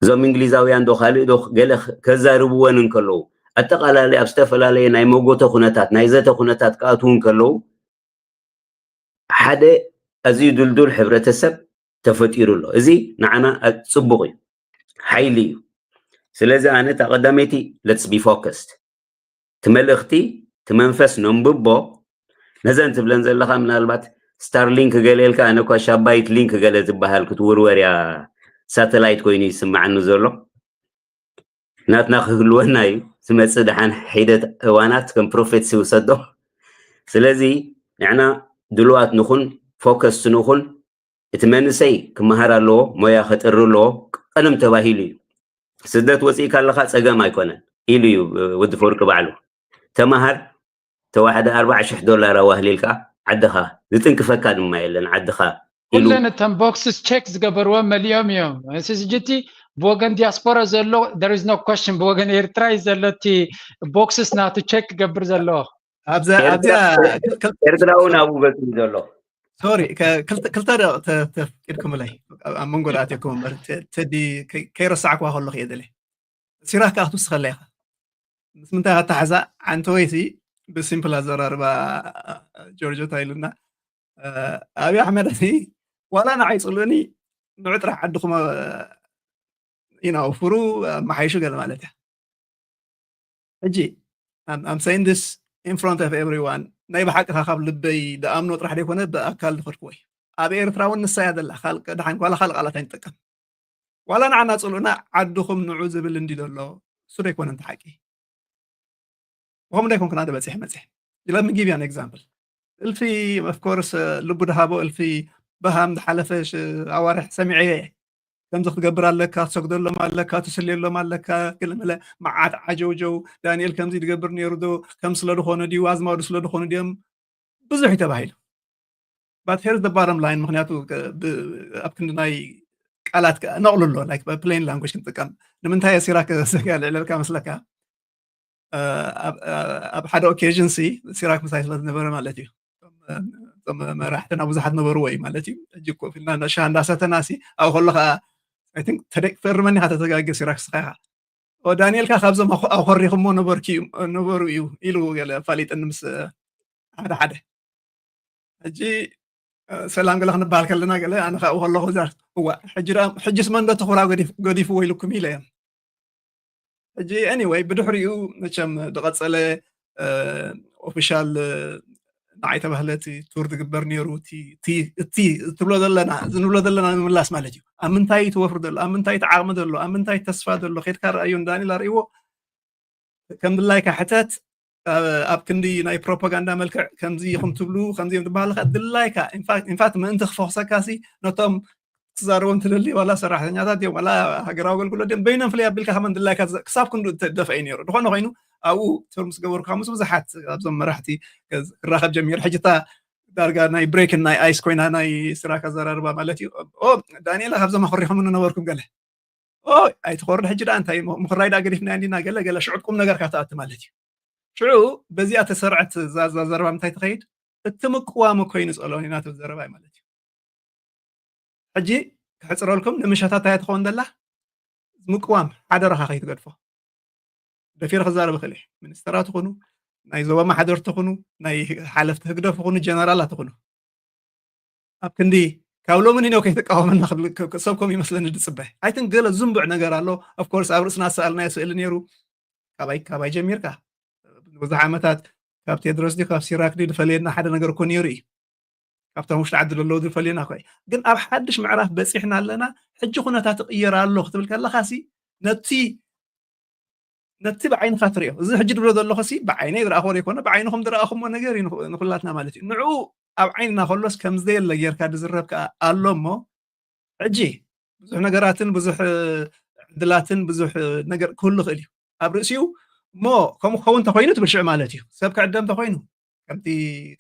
እዞም እንግሊዛውያን ዶ ካልእ ዶ ገለ ከዛርብወን እንከለዉ፣ ኣጠቓላሊ ኣብ ዝተፈላለየ ናይ መጎተ ኩነታት፣ ናይ ዘተ ኩነታት ክኣትዉ እንከለዉ፣ ሓደ ኣዝዩ ድልዱል ሕብረተሰብ ተፈጢሩ ኣሎ። እዚ ንዓና ኣ- ጽቡቕ እዩ፣ ሓይሊ እዩ። ስለዚ ኣነ እታ ቀዳመይቲ፣ let's be focused፣ እቲ መልእኽቲ፣ እቲ መንፈስ ነንብቦ። ነዘን ትብለን ዘለኻ ምናልባት ስታርሊንክ ገለ ኢልካ፣ ኣነ እኳ ሻባይት ሊንክ ገለ ዝበሃል ክትውርወር እያ፣ ሳተላይት ኮይኑ ይስምዓኒ ዘሎ። ናትና ክህልወና እዩ፣ ዝመጽእ ደሓን ሒደት እዋናት ከም ፕሮፌት ይውሰዶ። ስለዚ ንሕና ድልዋት ንኹን፣ ፎከስ ንኹን። እቲ መንእሰይ ክመሃር ኣለዎ፣ ሞያ ከጥሪ ኣለዎ። ቀደም ተባሂሉ እዩ፣ ስደት ወፂእካ ኣለኻ ጸገም ኣይኮነን ኢሉ እዩ ወዲ ፈወርቂ ባዕሉ። ተመሃር፣ ተዋሕደ ኣርባዓ ሽሕ ዶላር ኣዋህሊልካ ዓድኻ፣ ዝጥንክፈካ ድማ የለን ዓድኻ ኢሉ። ኩለን እተን ቦክስስ ቸክ ዝገበርዎ መሊኦም እዮም። ስስጅቲ ብወገን ዲያስፖራ ዘሎ there is no question፣ ብወገን ኤርትራ እዩ ዘሎ እቲ ቦክስስ ናቱ ቸክ ክገብር ዘለዎ። ኣብዚኣ ኣብዚኣ ክል- ክል- ኤርትራ እውን ኣብኡ በፂሑ ዘሎ። ሶሪ፣ ከ- ክልተ ክልተ ደቂቕ ተ- ተፍቂድኩምለይ፣ ኣብ ኣብ መንጎ ኣትየኩም እምበር፣ ተ- ተዲ ከይ- ከይረሳዕኩዋ ከለኹ እየ ደለ። ሲራክ ከኣ ክትውስኸለይ ኢኻ። ምስ ምንታይ ኣተሓዛ? ዓንተወይሲ ብሲምፕል ኣዘራርባ ጆርጆ እንታይ ኢሉና፣ እ፣ ኣብይ ኣሕመድ ሲ ዋላ ንዓይ ጽልእኒ፣ ንዑ ጥራሕ ዓድኹም፣ እ፣ ይናውፍሩ፣ ኣመሓይሹ ገለ ማለት እያ። ሕጂ I'm, I'm saying this in front of everyone። ናይ ብሓቂ ካብ ልበይ ደኣምኖ ጥራሕ ደይኮነ ብኣካል ዝኸድክዎ እዩ። ኣብ ኤርትራ እውን ንሳ እያ ዘላ። ካልእ ደሓን ዋላ ካልእ ቃላት ኣይንጥቀም። ዋላ ንዓና ጽልኡና ዓድኹም ንዑ ዝብል እንዲ ዘሎ እሱ ደይኮነ እንተ ሓቂ። ከምኡ ደይኮንኩ ናደ በጺሕ መጺሕ። Let me give you an example። እልፊ of course ልቡ ድሃቦ እልፊ በሃም ዝሓለፈ ሽ- ኣዋርሕ ሰሚዐ እየ። ከምዚ ክትገብር ኣለካ፣ ትሰግደሎም ኣለካ፣ ትስልየሎም ኣለካ፣ ገለመለ መዓት ዓጀውጀው። ዳንኤል ከምዚ ትገብር ነይሩ ዶ፣ ከም ስለ ዝኾነ ድዩ፣ ኣዝማዱ ስለ ዝኾኑ ድዮም፣ ብዙሕ እዩ ተባሂሉ። But here's the bottom line። ምክንያቱ ከ- ብ- ኣብ ክንዲ ናይ ቃላት ከ- ነቕሉ ኣሎ፣ like plain language ክንጥቀም። ንምንታይ እየ ሲራክ ዘጋ ልዕለልካ መስለካ? እ፣ ኣብ እ፣ ኣብ ሓደ ኦኬዥን ሲ ሲራክ ምሳይ ስለ ዝነበረ ማለት እዩ። እቶም እ፣ እቶም መራሕትና ብዙሓት ነበርዎ እዩ ማለት እዩ። ሕጂ ኮፍ ኢልና እንዳ ሻሂ እንዳሰተና ሲ ኣብኡ ከሎ ከዓ I think ተደቂ ፈርመኒ ኢኻ ተተጋግር ሲራክ ስኻ ኢኻ። ኦ ዳንኤልካ ካብዞም ኣኮ- ኣኮሪኹሞ ነበርኪ እዩ ነበሩ እዩ ኢሉ ገለ ኣፋሊጥኒ ምስ እ፣ ሓደ ሓደ። ሕጂ እ፣ ሰላም ገለ ክንበሃል ከለና ገለ ኣነ ካብኡ ከለኹ እዛ እዋ ሕጂ ደኣ ሕጂስ መን ዶ ተኹራ ገዲፍ- ገዲፍዎ ኢልኩም ኢለ እዮም። ሕጂ anyway ብድሕሪኡ መቸም ዝቐጸለ ኦፊሻል ንዓይ ተባህለ እቲ ቱር ዝግበር ነይሩ። እቲ- እቲ እቲ ትብሎ ዘለና እዚ ንብሎ ዘለና ንምምላስ ማለት እዩ። ኣብ ምንታይ እዩ ትወፍር ዘሎ፣ ኣብ ምንታይ እቲ ዓቕሚ ዘሎ፣ ኣብ ምንታይ ተስፋ ዘሎ ኬድካ ረኣዩ። ንዳንኤል ኣርእይዎ፣ ከም ድላይካ ሕተት። ኣብ- ኣብ ክንዲ ናይ ፕሮፓጋንዳ መልክዕ ከምዚ ኢኹም ትብሉ ከምዚ እዮም ትበሃል። ድላይካ ኢንፋክት ምእንቲ ክፈኽሰካ ሲ ነቶም ትዛረቦም ትደሊ ዋላ ሰራሕተኛታት እዮም ዋላ ሃገራዊ ኣገልግሎት እዮም በይኖም ፍለይ ኣቢልካ ከመን ድላይካ ትዘ- ክሳብ ክንዱ ተደፍአ እዩ ነይሩ። ዝኾነ ኮይኑ ኣብኡ ቱር ምስ ገበርኩ ምስ ብዙሓት ኣብዞም መራሕቲ ክራኸብ ጀሚሩ። ሕጂ እታ ዳርጋ ናይ ብሬክን ናይ ኣይስ ኮይና ናይ ስራክ ኣዘራርባ ማለት እዩ። ኦ ዳንኤላ ካብዞም ኣኮሪኹም ነበርኩም ገለ ኦ ኣይትኾርድ ሕጂ ደኣ እንታይ ሞ- ምኽራይ ደኣ ገዲፍና እንዲና ገለ ገለ ሽዑ ቁም ነገር ካብ ትኣቲ ማለት እዩ። ሽዑ በዚኣ ተሰርዐት እዛ እዛ ዘረባ ምንታይ ትኸይድ እቲ ምቅዋም እኮ እዩ ንጸሎኒ ናትብል ዘረባ እዩ ማለት እዩ። ሕጂ ክሕፅረልኩም ንምሸታ እንታይ ትኸውን ዘላ ምቅዋም ሓደራኻ ከይትገድፎ ደፊረ ክዛረብ ይኽእል እየ። ሚኒስተራት ይኹኑ ናይ ዞባ ማሕደርቲ ይኹኑ ናይ ሓለፍቲ ህግደፍ ይኹኑ ጀነራላት ይኹኑ ኣብ ክንዲ ካብ ሎሚ ንነው ከይትቃወመና ክብል ክ- ክ- ሰብ ከም ይመስለኒ ዝፅበ ኣይትን ገለ ዝንቡዕ ነገር ኣሎ። ኦፍኮርስ ኣብ ርእስና ዝሰኣልናዮ ስእሊ ነይሩ። ካባይ ካባይ ጀሚርካ ብዙሕ ዓመታት ካብ ቴድሮስ ድዩ ካብ ሲራክ ድዩ ዝፈልየና ሓደ ነገር እኮ ነይሩ እዩ። ካብቶም ውሽጢ ዓዲ ዘለዉ ዝፈልየና እኮ እዩ። ግን ኣብ ሓድሽ ምዕራፍ በፂሕና ኣለና። ሕጂ ኩነታት ይቕየር ኣሎ ክትብል ከለኻ ሲ ነቲ ነቲ ብዓይንኻ ትሪኦ እዚ ሕጂ ድብሎ ዘለኹ ሲ ብዓይነይ ዝረኣኹዎ ዘይኮነ ብዓይንኹም ዝረኣኹምዎ ነገር እዩ ንኹ- ንኹላትና ማለት እዩ። ንዕኡ ኣብ ዓይንና ከሎስ ከም ዘየለ ጌርካ ዝዝረብ ከኣ ኣሎ እሞ ሕጂ ብዙሕ ነገራትን ብዙሕ ዕድላትን ብዙሕ ነገር ክህሉ ይኽእል እዩ ኣብ ርእሲኡ እሞ ከምኡ ክኸውን እንተኮይኑ ትብል ሽዑ ማለት እዩ ሰብ ክዕደም እንተኮይኑ ከምቲ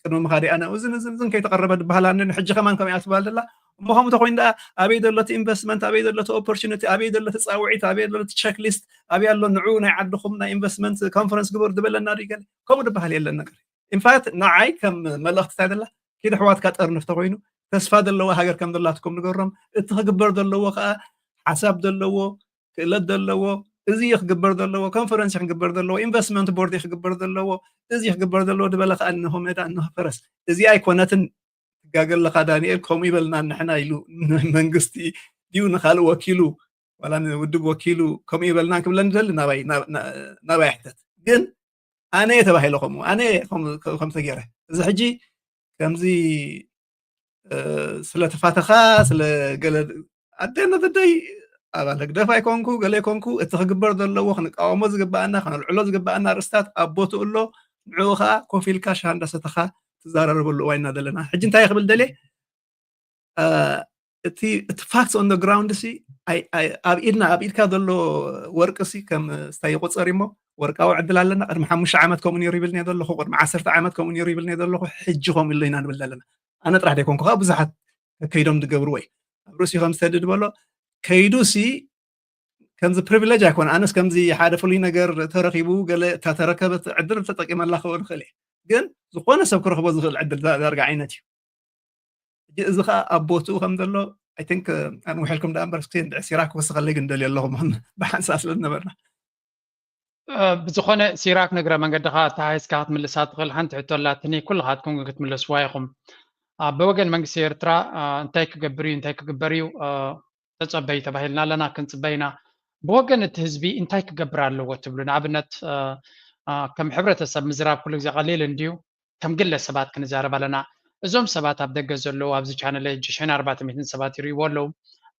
ቅድሚ ምኻዲ ኣነ እዝን እዝን እዝን ከይተቐረበ ዝበሃል ኣነ ንሕጂ ከማን ከምኡ እያ ትበሃል ዘላ እሞ ከምኡ ተኮይኑ ደኣ ኣበይ ዘሎ እቲ ኢንቨስትመንት፣ ኣበይ ዘሎ እቲ ኦፖርቹኒቲ፣ ኣበይ ዘሎ እቲ ፃውዒት፣ ኣበይ ዘሎ እቲ ቸክሊስት፣ ኣበይ ኣሎ ንዑ ናይ ዓድኹም ናይ ኢንቨስትመንት ኮንፈረንስ ግበሩ ዝበለና ዶ ይገለ? ከምኡ ዝበሃል የለን ነገር። ኢንፋክት ንዓይ ከም መልእኽቲ እንታይ ደላ፣ ኪድ ኣሕዋትካ ጠርንፍ ተኮይኑ ተስፋ ዘለዎ ሃገር ከም ዘላትኩም ንገሮም። እቲ ክግበር ዘለዎ ከዓ ሓሳብ ዘለዎ፣ ክእለት ዘለዎ፣ እዚ እዩ ክግበር ዘለዎ፣ ኮንፈረንስ እዩ ክግበር ዘለዎ፣ ኢንቨስትመንት ቦርድ እዩ ክግበር ዘለዎ፣ እዚ እዩ ክግበር ዘለዎ ዝበለ ከዓ እንሆ ሜዳ እንሆ ፈረስ። እዚ ኣይኮነትን። ትጋገ ኣለኻ ዳንኤል። ከምኡ ይበልና ንሕና ኢሉ መንግስቲ ድዩ ንካልእ ወኪሉ ዋላ ንውድብ ወኪሉ ከምኡ ይበልና ክብለኒ ደሊ ናባይ ሕተት። ግን ኣነ እየ ተባሂለ ከምኡ ኣነ ከም ተገይረ እዚ ሕጂ ከምዚ ስለተፋተኻ ስለ ገለ ኣደነ ደደይ ኣባል ህግደፍ ኣይኮንኩ ገለ ኣይኮንኩ እቲ ክግበር ዘለዎ ክንቃወሞ ዝግባኣና ከነልዕሎ ዝግባኣና ርእስታት ኣብ ቦትኡ ኣሎ። ንዕኡ ከዓ ኮፍ ኢልካ ሻሃ እንዳሰተኻ ትዛረረበሉ እዋን ኢና ዘለና። ሕጂ እንታይ ክብል ደልየ እቲ እቲ ፋክት ኦን ግራውንድ ሲ ኣብ ኢድና ኣብ ኢድካ ዘሎ ወርቂ ሲ ከም ስታይ ይቆፀር እሞ ወርቃዊ ዕድል ኣለና። ቅድሚ ሓሙሽተ ዓመት ከምኡ ነይሩ ይብል እየ ዘለኹ፣ ቅድሚ ዓሰርተ ዓመት ከምኡ ነይሩ ይብል እየ ዘለኹ፣ ሕጂ ከምኡ ኢሎ ኢና ንብል ዘለና። ኣነ ጥራሕ ዘይኮንኩ ከዓ ብዙሓት ከይዶም ዝገብርዎ እዩ። ኣብ ርእሲ ከም ዝተድድ በሎ ከይዱ ሲ ከምዚ ፕሪቪሌጅ ኣይኮነ። ኣነስ ከምዚ ሓደ ፍሉይ ነገር ተረኪቡ ገለ እታ ተረከበት ዕድል ተጠቂመላ ክብል ክእል እየ፣ ግን ዝኾነ ሰብ ክረክቦ ዝኽእል ዕድል ዳርጋ ዓይነት እዩ። እዚ ከዓ ኣብ ቦትኡ ከም ዘሎ ኣይ ቲንክ ኣንውሐልኩም ደኣ እምበር እስኪ እንድዒ ሲራክ ክወስኸለይ ግን ደልዮ ኣለኹ ብሓንሳእ ስለ ዝነበርና። ብዝኾነ ሲራክ ንግረ መንገድኻ ተሓይስካ ክትምልሳ ትኽእል ሓንቲ ሕቶ ኣላትኒ፣ ኩልኻትኩም ክትምለስዋ ኢኹም። ብወገን መንግስቲ ኤርትራ እንታይ ክገብር እዩ እንታይ ክግበር እዩ ተጸበዩ ተባሂልና ኣለና፣ ክንጽበ ኢና። ብወገን እቲ ህዝቢ እንታይ ክገብር ኣለዎ ትብሉ? ንኣብነት ከም ሕብረተሰብ ምዝራብ ኩሉ ግዜ ቀሊል እንድዩ፣ ከም ግለ ሰባት ክንዛረብ ኣለና። እዞም ሰባት ኣብ ደገ ዘለዉ ኣብዚ ቻነል ሸን ኣርባዕተ ሚእትን ሰባት ይርእይዎ ኣለዉ።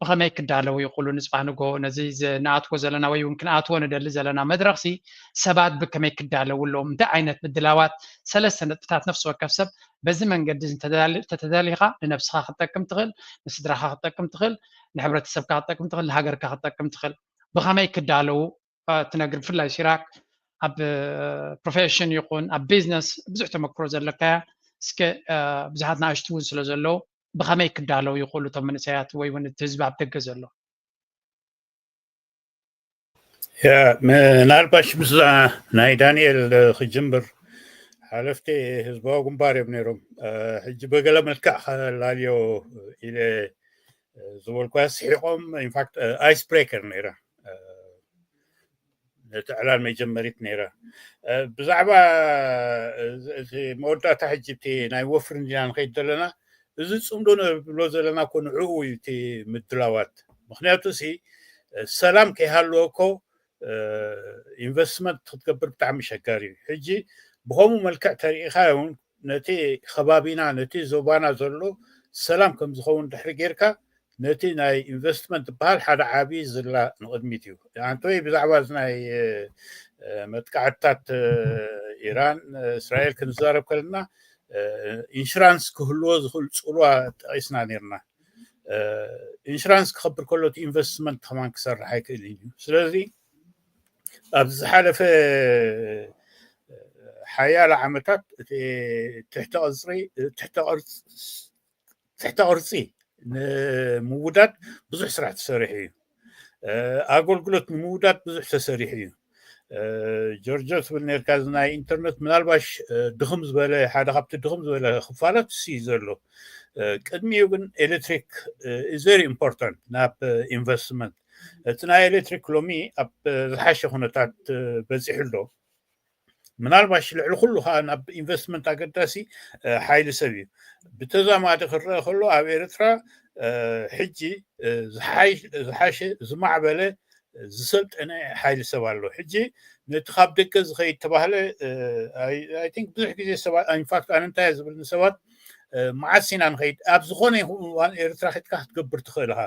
ብኸመይ ክዳለዉ ይኽእሉ? ንጽባሕ ንጎ ነዚ ንኣትዎ ዘለና ወይ እውን ክንኣትዎ ንደሊ ዘለና መድረኽሲ ሰባት ብከመይ ክዳለዉ ኣለዎም? እንታይ ዓይነት ምድላዋት ሰለስተ ነጥብታት ነፍሲ ወከፍ ሰብ በዚ መንገዲ ተተዳሊኻ ንነብስኻ ክትጠቅም ትኽእል፣ ንስድራኻ ክትጠቅም ትኽእል፣ ንሕብረተሰብካ ክትጠቅም ትኽእል፣ ንሃገርካ ክትጠቅም ትኽእል። ብኸመይ ክዳለዉ ትነግር ብፍላይ ሲራክ ኣብ ፕሮፌሽን ይኹን ኣብ ቢዝነስ ብዙሕ ተመክሮ ዘለካያ እስከ ብዙሓት ንኣሽቱ እውን ስለ ዘለዉ ብኸመይ ክዳለዉ ይኽእሉ እቶም መንእሰያት ወይ እውን እቲ ህዝቢ ኣብ ደገ ዘሎ? ምናልባሽ ምስዛ ናይ ዳንኤል ክጅምር ሓለፍቲ ህዝባዊ ግንባር እዮም ነይሮም። ሕጂ በገለ መልክዕ ከላልዮ ኢለ ዝበልኳ ስሒቆም ኢንፋክት ኣይስ ብሬከር ነይራ ነቲ ዕላል መጀመሪት ነይራ። ብዛዕባ እቲ መወዳእታ ሕጂ እቲ ናይ ወፍሪ እንዲና ንኸይድ ዘለና እዚ ፅምዶ ንብሎ ዘለና እኮ ንዕኡ እዩ እቲ ምድላዋት። ምክንያቱ ሲ ሰላም ከይሃለወ እኮ ኢንቨስትመንት ክትገብር ብጣዕሚ ሸጋሪ እዩ። ሕጂ ብከምኡ መልክዕ ተሪኢኻ እውን ነቲ ከባቢና ነቲ ዞባና ዘሎ ሰላም ከም ዝኸውን ድሕሪ ጌርካ ነቲ ናይ ኢንቨስትመንት ዝበሃል ሓደ ዓብዪ ዝላ ንቕድሚት እዩ። ኣንቶይ ብዛዕባ እዚ ናይ መጥቃዕትታት ኢራን እስራኤል ክንዛረብ ከለና ኢንሹራንስ ክህልዎ ዝኽእል ፅልዋ ጠቒስና ነርና። ኢንሹራንስ ክኸብር ከሎ እቲ ኢንቨስትመንት ከማን ክሰርሕ ኣይክእልን እዩ። ስለዚ ኣብዚ ዝሓለፈ ሓያለ ዓመታት እቲ ትሕተ ቅርፂ ትሕተ ቅርፂ ትሕተ ቅርፂ ንምውዳድ ብዙሕ ስራሕ ተሰሪሑ እዩ። ኣገልግሎት ንምውዳድ ብዙሕ ተሰሪሑ እዩ። ጆርጆ ትብል ነርካ እዚ ናይ ኢንተርነት ምናልባሽ ድኽም ዝበለ ሓደ ካብቲ ድኽም ዝበለ ክፋላት እሱ እዩ ዘሎ። ቅድሚኡ ግን ኤሌክትሪክ ኢዝ ቨሪ ኢምፖርታንት ናብ ኢንቨስትመንት። እቲ ናይ ኤሌክትሪክ ሎሚ ኣብ ዝሓሸ ኩነታት በፂሑ ኣሎ። ምናልባሽ ልዕሊ ኩሉ ከዓ ናብ ኢንቨስትመንት ኣገዳሲ ሓይሊ ሰብ እዩ። ብተዛማዲ ክረአ ከሎ ኣብ ኤርትራ ሕጂ ዝሓሸ ዝማዕበለ ዝሰልጠነ ሓይሊ ሰብ ኣሎ። ሕጂ ነቲ ካብ ደገ ዝኸይድ ተባህለ ኣይ ቲንክ ብዙሕ ግዜ ሰባት ኢንፋክት ኣነ እንታይ ዝብል ንሰባት መዓስ ኢና ንኸይድ ኣብ ዝኾነ ይኹን እዋን ኤርትራ ከድካ ክትገብር ትኽእል ኢኻ።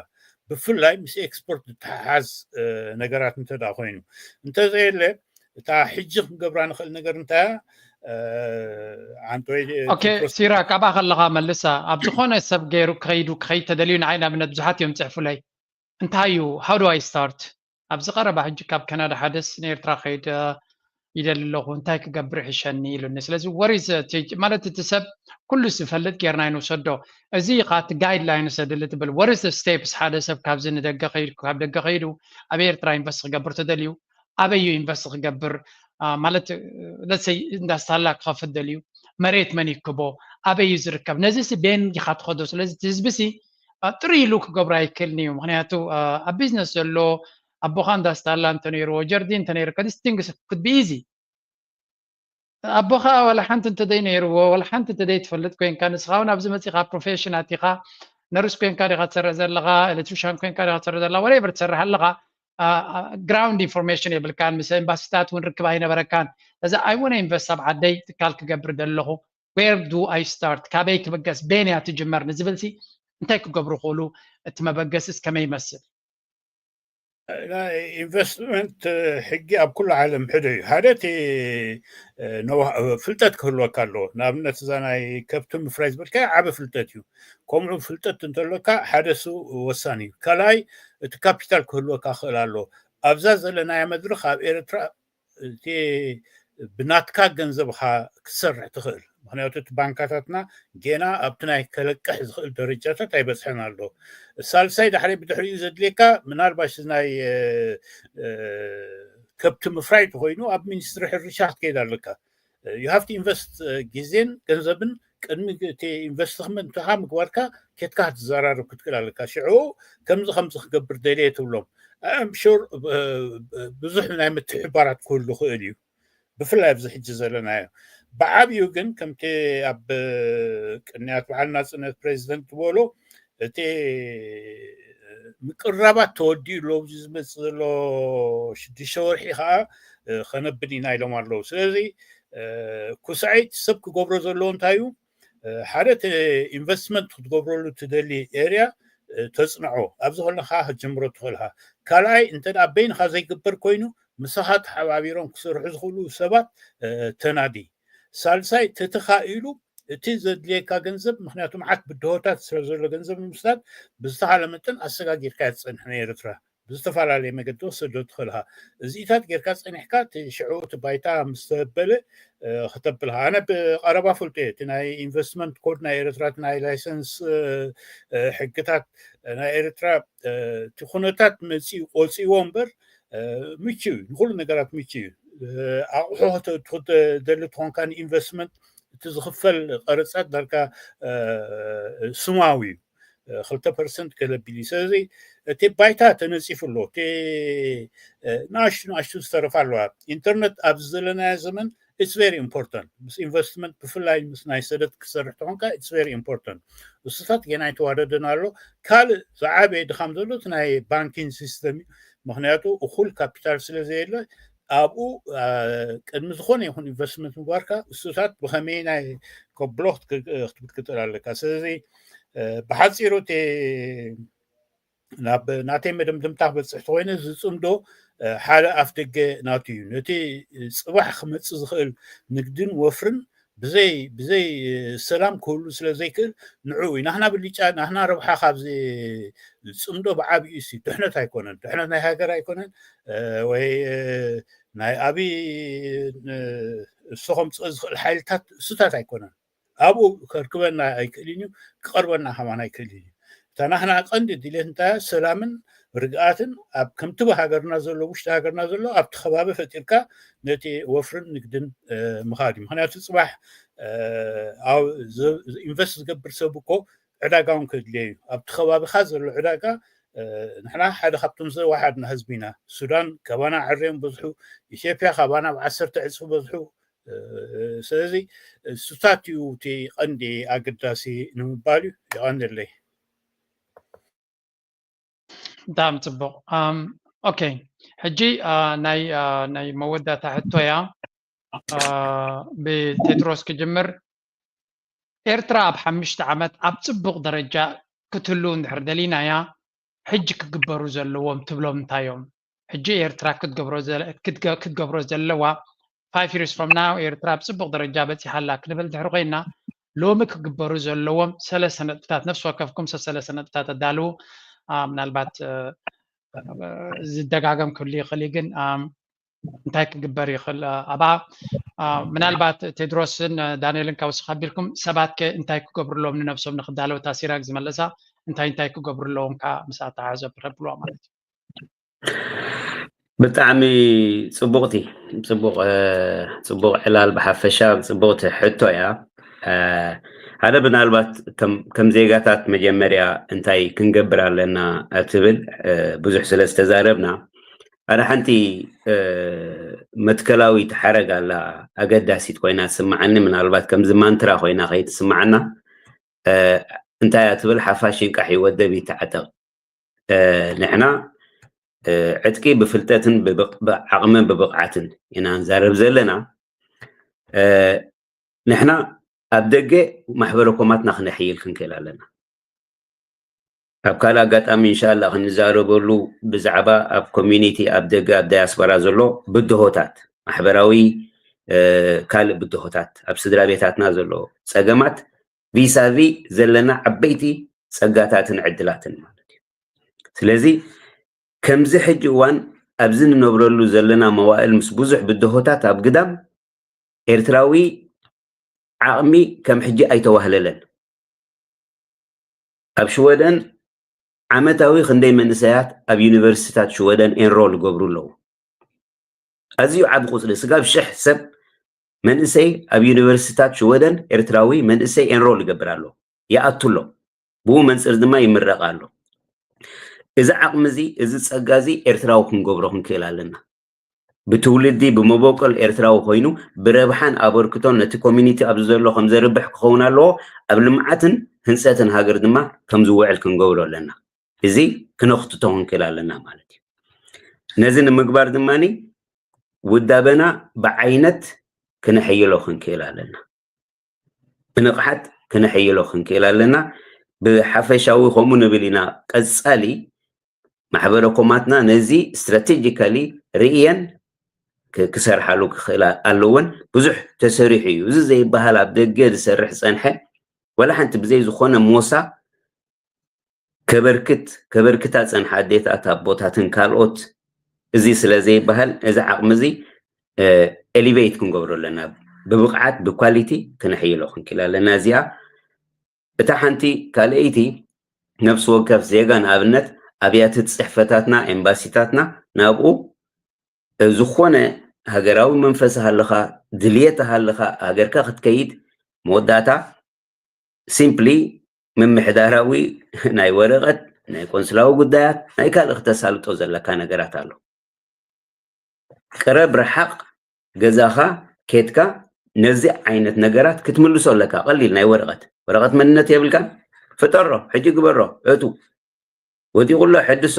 ብፍላይ ምስ ኤክስፖርት ዝተሓሓዝ ነገራት እንተ ኮይኑ እንተዘየለ እታ ሕጂ ክንገብራ ንኽእል ነገር እንታይ ዓንተ ወይ ሲራክ ኣብኣ ከለኻ መልሳ ኣብ ዝኾነ ሰብ ገይሩ ክኸይዱ ክኸይድ ተደልዩ ንዓይ ንኣብነት ብዙሓት እዮም ፅሕፉለይ እንታይ እዩ how do I start ኣብዚ ቀረባ ሕጂ ካብ ካናዳ ሓደስ ንኤርትራ ከይድ ይደሊ ኣለኹ፣ እንታይ ክገብር ይሕሸኒ ኢሉኒ። ስለዚ what is the teach ማለት እቲ ሰብ ኩሉ ዝፈልጥ ጌርና ይንውሰዶ። እዚ ኻ እቲ guidelines ዘድሊ ትብል what is the steps ሓደ ሰብ ካብዚ ንደገ ከይዱ ካብ ደገ ከይዱ ኣብ ኤርትራ ኢንቨስት ክገብር ተደልዩ ኣበይ እዩ ኢንቨስት ክገብር ማለት ለሰይ እንዳስታላ ክኸፍት ደልዩ መሬት መን ይክቦ ኣበይ እዩ ዝርከብ ነዚ ሲ ቤን ዲኻ ትኸዶ ስለዚ ህዝቢ ሲ ጥሩ ኢሉ ክገብሮ ኣይክእልን እዩ ምክንያቱ ኣብ ቢዝነስ ዘሎ ኣቦኻ እንዳስታላ እንተነይርዎ ጀርዲ እንተነይሩ ከዲስ ቲንግስ ክድቢ ኢዚ ኣቦኻ ዋላ ሓንቲ እንተደይ ነይርዎ ዋላ ሓንቲ እንተደይ ትፈልጥ ኮይንካ ንስኻ እውን ኣብዚ መፂኻ ፕሮፌሽን ኣቲኻ ነርስ ኮይንካ ዲኻ ትሰርሕ ዘለኻ ኤሌክትሪሻን ኮይንካ ዲኻ ትሰርሕ ዘለኻ ወሬቨር ትሰርሕ ኣለኻ ግራውንድ ኢንፎርሜሽን የብልካን ምስ ኤምባሲታት እውን ርክብ ኣይነበረካን እዚ I wanna invest ኣብ ዓደይ ትካል ክገብር ደለኹ where do I start ካበይ ክብገስ ቤንያ ትጅመር ንዝብል ሲ እንታይ ክገብሩ ክእሉ እቲ መበገሲ እስከመይ ይመስል ኢንቨስትመንት ሕጊ ኣብ ኩሉ ዓለም ሕደ እዩ ሓደ እቲ ፍልጠት ክህልወካ ኣለዎ ንኣብነት እዛ ናይ ከብቲ ምፍራይ ዝበልካ ዓበ ፍልጠት እዩ ከምኡ ፍልጠት እንተሎካ ሓደ ሱ ወሳኒ እዩ ካልኣይ እቲ ካፒታል ክህልወካ ክእል ኣለዎ ኣብዛ ዘለናያ መድረክ ኣብ ኤርትራ እቲ ብናትካ ገንዘብካ ክትሰርሕ ትኽእል ምክንያቱ እቲ ባንካታትና ጌና ኣብቲ ናይ ከለቅሕ ዝኽእል ደረጃታት ኣይበፅሐን ኣሎ ሳልሳይ ዳሕሪ ብድሕሪኡ ዘድልየካ ምናልባሽ ናይ ከብቲ ምፍራይ ተኮይኑ ኣብ ሚኒስትሪ ሕርሻ ክትከይድ ኣለካ you have to invest ግዜን ገንዘብን ቅድሚ እቲ ኢንቨስትመንትካ ምግባርካ ኬትካ ክትዘራረብ ክትክእል ኣለካ ሽዑ ከምዚ ከምዚ ክገብር ደልየ ትብሎም I'm sure ብዙሕ ናይ ምትሕባራት ክህሉ ክእል እዩ ብፍላይ ኣብዚ ሕጂ ዘለናዮ ብዓብዩ ግን ከምቲ ኣብ ቅንያት በዓል ናፅነት ፕሬዚደንት ዝበሎ እቲ ምቅራባት ተወዲኡ ኣሎ ኣብዚ ዝመፅእ ዘሎ ሽዱሽተ ወርሒ ከዓ ከነብን ኢና ኢሎም ኣለዉ ስለዚ ኩስዐይ ሰብ ክገብሮ ዘለዎ እንታይ እዩ ሓደ ኢንቨስትመንት ክትገብረሉ ትደሊ ኤርያ ተፅንዖ ኣብዚ ከለካ ክትጀምሮ ትኽእልካ ካልኣይ እንተ በይንካ ዘይግበር ኮይኑ ምሳኻ ተሓባቢሮም ክሰርሑ ዝኽእሉ ሰባት ተናዲ ሳልሳይ ተተኻኢሉ እቲ ዘድልየካ ገንዘብ ምክንያቱ መዓት ብድሆታት ስለ ዘሎ ገንዘብ ንምስታት ብዝተኻለ መጠን ኣሰጋጊርካ ትፀንሕ ናይ ኤርትራ ብዝተፈላለየ መገዲ ወሰዶ ትኽእልካ እዚኢታት ጌርካ ፀኒሕካ ሽዑ እቲ ባይታ ምስ ተበለ ክተብልካ ኣነ ብቀረባ ፈልጦ እየ እቲ ናይ ኢንቨስትመንት ኮድ ናይ ኤርትራ ናይ ላይሰንስ ሕግታት ናይ ኤርትራ እቲ ኩነታት መፂኡ ቆፂዎ እምበር ምቹ እዩ ንኩሉ ነገራት ምቹ እዩ ኣቑሑ ክትደሊ ትኾንካ ንኢንቨስትመንት እቲ ዝኽፈል ቀረፃት ዳርካ ስማዊ እዩ ክልተ ፐርሰንት ገለ ቢል እዩ ስለዚ እቲ ባይታ ተነፂፉ ኣሎ እቲ ንኣሽቱ ንኣሽቱ ዝተረፋ ኣለዋ ኢንተርነት ኣብዚ ዘለናዮ ዘመን it's very important ምስ ኢንቨስትመንት ብፍላይ ምስ ናይ ሰደት ክሰርሕ ተኾንካ it's very important እሱታት ጌና ኣይተዋደደን ኣሎ ካልእ ዝዓበየ ድኻም ዘሎ እቲ ናይ ባንኪንግ ሲስተም እዩ ምክንያቱ እኩል ካፒታል ስለ ዘየለ ኣብኡ ቅድሚ ዝኾነ ይኹን ኢንቨስትመንት ምግባርካ እሱታት ብኸመይ ናይ ከብሎ ክትብል ክትእል ኣለካ ስለዚ ብሓፂሩ እቲ ናብ ናተይ መደምደምታ ክበፅሕ ተኮይነ ዝፅምዶ ሓደ ኣፍ ደገ ናቱ እዩ ነቲ ፅባሕ ክመፅእ ዝኽእል ንግድን ወፍርን ብዘይ ብዘይ ሰላም ክህሉ ስለ ዘይክእል ንዑ እዩ ናህና ብልጫ ናህና ረብሓ ካብዚ ፅምዶ ብዓብዩ ሲ ድሕነት ኣይኮነን ድሕነት ናይ ሃገር ኣይኮነን ወይ ናይ ኣብይ እሱ ከምፅኦ ዝኽእል ሓይልታት እሱታት ኣይኮነን ኣብኡ ከርክበና ኣይክእልን እዩ ክቐርበና ከማን ኣይክእልን እዩ እታ ናህና ቀንዲ ድሌት እንታይ ሰላምን ርግኣትን ኣብ ከምቲ ሃገርና ዘሎ ውሽጢ ሃገርና ዘሎ ኣብቲ ከባቢ ፈጢርካ ነቲ ወፍርን ንግድን ምኻድ እዩ ምክንያቱ ፅባሕ ኢንቨስት ዝገብር ሰብ እኮ ዕዳጋ እውን ከድልዮ እዩ ኣብቲ ከባቢካ ዘሎ ዕዳጋ ንሕና ሓደ ካብቶም ዘዋሓድና ህዝቢ ኢና ሱዳን ካባና ዕርዮም በዝሑ ኢትዮጵያ ካባና ብ ዓሰርተ ዕፅፊ በዝሑ ስለዚ እሱታት እዩ እቲ ቀንዲ ኣገዳሲ ንምባል እዩ የቐንለይ ብጣዕሚ ፅቡቕ ኦኬ ሕጂ ናይ ናይ መወዳእታ ሕቶ እያ ብቴድሮስ ክጅምር ኤርትራ ኣብ ሓሙሽተ ዓመት ኣብ ፅቡቕ ደረጃ ክትህሉ እንድሕር ደሊናያ ሕጂ ክግበሩ ዘለዎም ትብሎም እንታይ እዮም ሕጂ ኤርትራ ክትገብሮ ዘለዋ five years from now ኤርትራ ኣብ ፅቡቕ ደረጃ በፂሓ ኣላ ክንብል ድሕሪ ኮይና ሎሚ ክግበሩ ዘለዎም ሰለስተ ነጥብታት ነፍሲ ወከፍኩም ሰለስተ ነጥብታት ኣዳልዉ ምናልባት ዝደጋገም ክህሉ ይኽእል እዩ ግን እንታይ ክግበር ይኽእል? ኣባ ምናልባት ቴድሮስን ዳንኤልን ካብ ወስኽ ኣቢልኩም ሰባት ከ እንታይ ክገብሩ ኣለዎም ንነብሶም ንክዳለዉ እታ ሲራክ ዝመለሳ እንታይ እንታይ ክገብሩ ኣለዎም? ካብ ምስ ኣተሓሕዞ ክረብልዋ ማለት እዩ። ብጣዕሚ ጽቡቕቲ ጽቡቕ ጽቡቕ ዕላል ብሓፈሻ ጽቡቕቲ ሕቶ እያ። ሓደ ምናልባት ከም ዜጋታት መጀመርያ እንታይ ክንገብር ኣለና ትብል ብዙሕ ስለ ዝተዛረብና ኣነ ሓንቲ መትከላዊት ሓረግ ኣላ ኣገዳሲት ኮይና ትስምዓኒ። ምናልባት ከምዚ ማንትራ ኮይና ከይትስምዓና እንታይ እያ ትብል ሓፋሽ ይንቃሕ እዩ ወደብ ይተዓጠቕ። ንሕና ዕጥቂ ብፍልጠትን ብዓቕምን ብብቕዓትን ኢና ንዛረብ ዘለና። ንሕና ኣብ ደገ ማሕበረ ኮማትና ክነሕይል ክንክእል ኣለና። ኣብ ካልእ ኣጋጣሚ እንሻላ ክንዛረበሉ ብዛዕባ ኣብ ኮሚኒቲ ኣብ ደገ ኣብ ዳያስፖራ ዘሎ ብድሆታት ማሕበራዊ ካልእ ብድሆታት ኣብ ስድራ ቤታትና ዘሎ ጸገማት ቪሳቪ ዘለና ዓበይቲ ጸጋታትን ዕድላትን ማለት እዩ። ስለዚ ከምዚ ሕጂ እዋን ኣብዚ ንነብረሉ ዘለና መዋእል ምስ ብዙሕ ብድሆታት ኣብ ግዳም ኤርትራዊ ዓቕሚ ከም ሕጂ ኣይተዋህለለን። ኣብ ሽወደን ዓመታዊ ክንደይ መንእሰያት ኣብ ዩኒቨርሲቲታት ሽወደን ኤንሮል ይገብሩ ኣለዉ? ኣዝዩ ዓቢ ቁጽሪ፣ ስጋብ ሽሕ ሰብ መንእሰይ ኣብ ዩኒቨርሲቲታት ሽወደን ኤርትራዊ መንእሰይ ኤንሮል ይገብር ኣሎ፣ ይኣቱ ኣሎ። ብኡ መንጽር ድማ ይምረቕ ኣሎ። እዚ ዓቕሚ እዚ፣ እዚ ጸጋ እዚ ኤርትራዊ ክንገብሮ ክንክእል ኣለና። ብትውልዲ ብመበቆል ኤርትራዊ ኮይኑ ብረብሓን ኣበርክቶን ነቲ ኮሚኒቲ ኣብዚ ዘሎ ከም ዘርብሕ ክኸውን ኣለዎ። ኣብ ልምዓትን ህንፀትን ሃገር ድማ ከም ዝውዕል ክንገብሮ ኣለና። እዚ ክነኽትቶ ክንክእል ኣለና ማለት እዩ። ነዚ ንምግባር ድማ ውዳበና ብዓይነት ክነሐይሎ ክንክእል ኣለና። ብንቕሓት ክነሐይሎ ክንክእል ኣለና። ብሓፈሻዊ ከምኡ ንብል ኢና። ቀጻሊ ማሕበረ ኮማትና ነዚ ስትራቴጂካሊ ርእየን ክሰርሓሉ ክኽእላ ኣለወን። ብዙሕ ተሰሪሑ እዩ። እዚ ዘይበሃል ኣብ ደገ ዝሰርሕ ዝጸንሐ ዋላ ሓንቲ ብዘይ ዝኾነ ሞሳ ከበርክት ከበርክታ ጸንሐ ኣዴታት ኣቦታትን ካልኦት እዚ ስለ ዘይበሃል እዚ ዓቕሚ እዚ ኤሊቬት ክንገብሮ ኣለና። ብብቕዓት ብኳሊቲ ክነሕይሎ ክንክእል ኣለና። እዚኣ እታ ሓንቲ ካልኣይቲ ነፍሲ ወከፍ ዜጋ ንኣብነት ኣብያተ ጽሕፈታትና ኤምባሲታትና ናብኡ ዝኾነ ሃገራዊ መንፈስ ሃለኻ ድልየት ሃለኻ ሃገርካ ክትከይድ መወዳእታ ሲምፕሊ ምምሕዳራዊ ናይ ወረቐት ናይ ቆንስላዊ ጉዳያት ናይ ካልእ ክተሳልጦ ዘለካ ነገራት ኣሎ። ቅረብ ርሓቕ ገዛኻ ኬድካ ነዚ ዓይነት ነገራት ክትምልሶ ኣለካ። ቀሊል ናይ ወረቐት ወረቐት መንነት የብልካን ፍጠሮ ሕጂ ግበሮ እቱ ወዲቑ ኣሎ ሕድሶ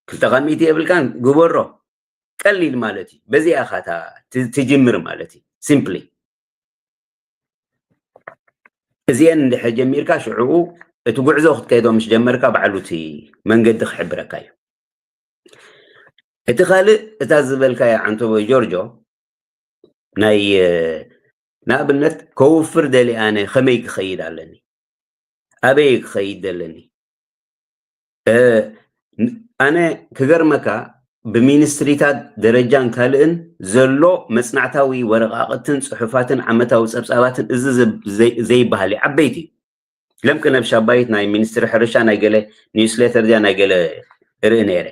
ክልተ ካብ ሚእቲ የብልካን ግበሮ ቀሊል ማለት እዩ። በዚኣ ኢኻ ትጅምር ማለት እዩ። ሲምፕሊ እዚአን እንድሕር ጀሚርካ ሽዕኡ እቲ ጉዕዞ ክትከይዶ ምስ ጀመርካ ባዕሉ እቲ መንገዲ ክሕብረካ እዩ። እቲ ካልእ እታ ዝበልካዮ ዓንተቦ ጆርጆ ናይ ንኣብነት ከውፍር ደሊ ኣነ ከመይ ክኸይድ ኣለኒ ኣበይ ክኸይድ ደለኒ ኣነ ክገርመካ ብሚኒስትሪታት ደረጃን ካልእን ዘሎ መጽናዕታዊ ወረቃቅትን ጽሑፋትን ዓመታዊ ጸብጻባትን እዚ ዘይበሃል እዩ ዓበይቲ እዩ። ለምቅነ ኣብ ሻባይት ናይ ሚኒስትሪ ሕርሻ ናይ ገለ ኒውስሌተር እዚኣ ናይ ገለ እርኢ ነይረ።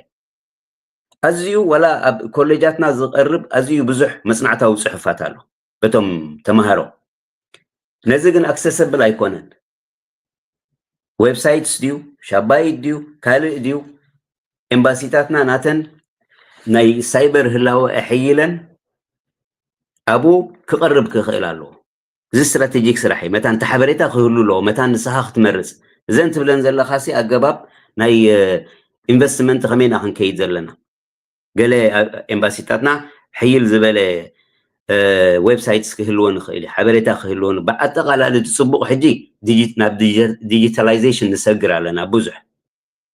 ኣዝዩ ዋላ ኣብ ኮሌጃትና ዝቐርብ ኣዝዩ ብዙሕ መጽናዕታዊ ጽሑፋት ኣሎ በቶም ተማሃሮ። ነዚ ግን ኣክሰሰብል ኣይኮነን። ዌብሳይትስ ድዩ ሻባይት ድዩ ካልእ ድዩ ኤምባሲታትና ናተን ናይ ሳይበር ህላወ ኣሐይለን ኣብኡ ክቐርብ ክኽእል ኣለዎ። እዚ ስትራቴጂክ ስራሕ እዩ። መታን እቲ ሓበሬታ ክህሉ ኣለዎ። መታን ንስኻ ክትመርፅ እዘን ትብለን ዘለኻሲ ኣገባብ ናይ ኢንቨስትመንት ከመይና ክንከይድ ዘለና ገለ ኤምባሲታትና ሕይል ዝበለ ዌብሳይትስ ክህልዎ ንኽእል እዩ። ሓበሬታ ክህልዎ ብኣጠቃላሊ እቲ ፅቡቕ ሕጂ ናብ ዲጂታላይዜሽን ንሰግር ኣለና። ብዙሕ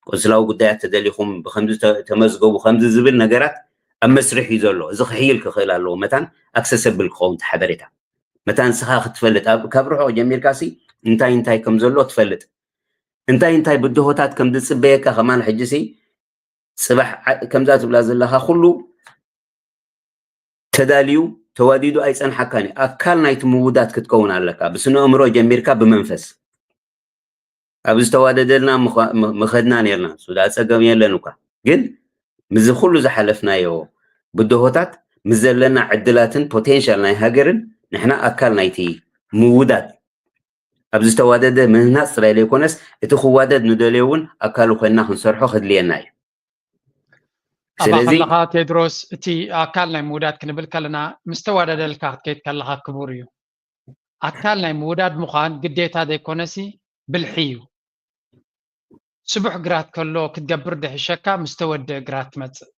ቆንስላዊ ጉዳያት ተደሊኹም ብከምዚ ተመዝገቡ ከምዚ ዝብል ነገራት ኣብ መስርሕ እዩ ዘሎ። እዚ ክሕይል ክኽእል ኣለዎ። መታን ኣክሰሰብል ክኸውን ሓበሬታ መታን ንስኻ ክትፈልጥ ካብ ርሑቕ ጀሚርካ ሲ እንታይ እንታይ ከም ዘሎ ትፈልጥ እንታይ እንታይ ብድሆታት ከም ዝፅበየካ ከማን ሕጂ ሲ ፅባሕ ከምዛ ትብላ ዘለኻ ኩሉ ተዳልዩ ተዋዲዱ ኣይጸንሓካን እዩ። ኣካል ናይቲ ምውዳድ ክትከውን ኣለካ፣ ብስነ ኣእምሮ ጀሚርካ ብመንፈስ። ኣብ ዝተዋደደልና ምኸድና ነርና፣ ሱዳ ጸገም የለን እኳ። ግን ምዚ ኩሉ ዝሓለፍናዮ ብድሆታት፣ ምስ ዘለና ዕድላትን ፖቴንሻል ናይ ሃገርን፣ ንሕና ኣካል ናይቲ ምውዳድ፣ ኣብ ዝተዋደደ ምህናጽ ጥራይ ዘይኮነስ፣ እቲ ክዋደድ ንደልዮ እውን ኣካሉ ኮይንና ክንሰርሖ ከድልየና እዩ። ኣባ ከለኻ ቴድሮስ፣ እቲ ኣካል ናይ ምውዳድ ክንብል ከለና፣ ምስ ተዋደደልካ ክትከይድ ከለኻ ክቡር እዩ። ኣካል ናይ ምውዳድ ምዃን ግዴታ ዘይኮነሲ ብልሒ እዩ። ስቡሕ ግራት ከሎ ክትገብር ድሕሸካ ምስ ተወደአ ግራት ትመጽእ።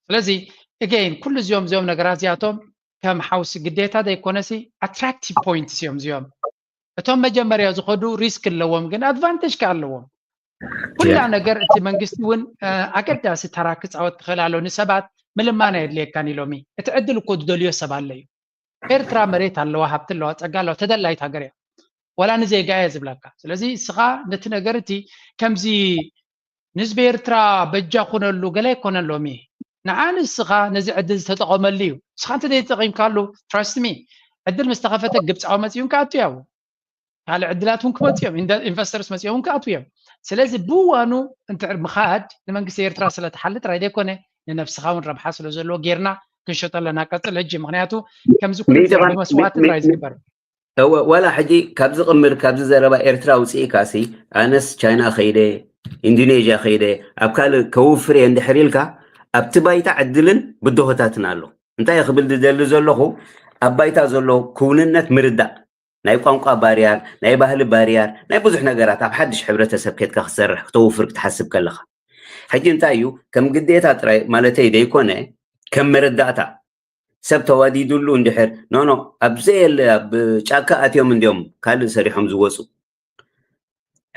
ስለዚ እገይን ኩሉ እዚኦም እዚኦም ነገራት እዚኣቶም ከም ሓውሲ ግዴታ ዘይኮነሲ ኣትራክቲቭ ፖይንትስ እዮም እዚኦም። እቶም መጀመርያ ዝኸዱ ሪስክ ኣለዎም፣ ግን ኣድቫንቴጅ ከ ኣለዎም። ኩላ ነገር እቲ መንግስቲ እውን ኣገዳሲ ተራ ክፃወት ክኽእል ኣሎ። ንሰባት ምልማን ኣየድልየካን ኢሎሚ። እቲ ዕድል እኮ ዝደልዮ ሰብ ኣሎ እዩ። ኤርትራ መሬት ኣለዋ፣ ሃብቲ ኣለዋ፣ ፀጋ ኣለዋ፣ ተደላይት ሃገር እያ። ዋላ ንዜጋ እየ ዝብለካ። ስለዚ እስኻ ነቲ ነገር እቲ ከምዚ ንህዝቢ ኤርትራ በጃ ኩነሉ ገለ ኣይኮነን ሎሚ። ንዓ ንስኻ ነዚ ዕድል ዝተጠቐመሉ እዩ። ንስኻ እንተ ዘይተጠቒምካሉ፣ ትራስት ሚ፣ ዕድል ምስ ተኸፈተ ግብፃዊ መፂኡ ክኣቱ እዩ። ካልእ ዕድላት እውን ክመፁ እዮም። ኢንቨስተርስ መፂኦም እውን ክኣትዉ እዮም። ስለዚ ብዋኑ እንተ ምኻድ ንመንግስቲ ኤርትራ ስለትሓሊ ጥራይ ዘይኮነ ንነብስኻ እውን ረብሓ ስለ ዘለዎ ጌርና ክንሸጦ ኣለና። ቀፅል ሕጂ፣ ምክንያቱ ከምዚ ኩሉ መስዋዕቲ ጥራይ ዝግበር ዋላ ሕጂ ካብዚ ቅምር ካብዚ ዘረባ ኤርትራ ውፅኢካ ሲ ኣነስ ቻይና ከይደ ኢንዶኔዥያ ከይደ ኣብ ካልእ ከውፍር እየ እንድሕር ኢልካ ኣብቲ ባይታ ዕድልን ብድሆታትን ኣሎ። እንታይ ክብል ዝደሊ ዘለኹ ኣብ ባይታ ዘሎ ክውንነት ምርዳእ ናይ ቋንቋ ባርያር ናይ ባህሊ ባርያር ናይ ብዙሕ ነገራት ኣብ ሓድሽ ሕብረተሰብ ኬድካ ክትሰርሕ ክተውፍር ክትሓስብ ከለኻ ሕጂ እንታይ እዩ ከም ግዴታ ጥራይ ማለተይ ዘይኮነ ከም መረዳእታ ሰብ ተዋዲዱሉ እንድሕር ኖኖ ኣብ ዘየለ ኣብ ጫካ ኣትዮም እንዲዮም ካልእ ሰሪሖም ዝወፁ።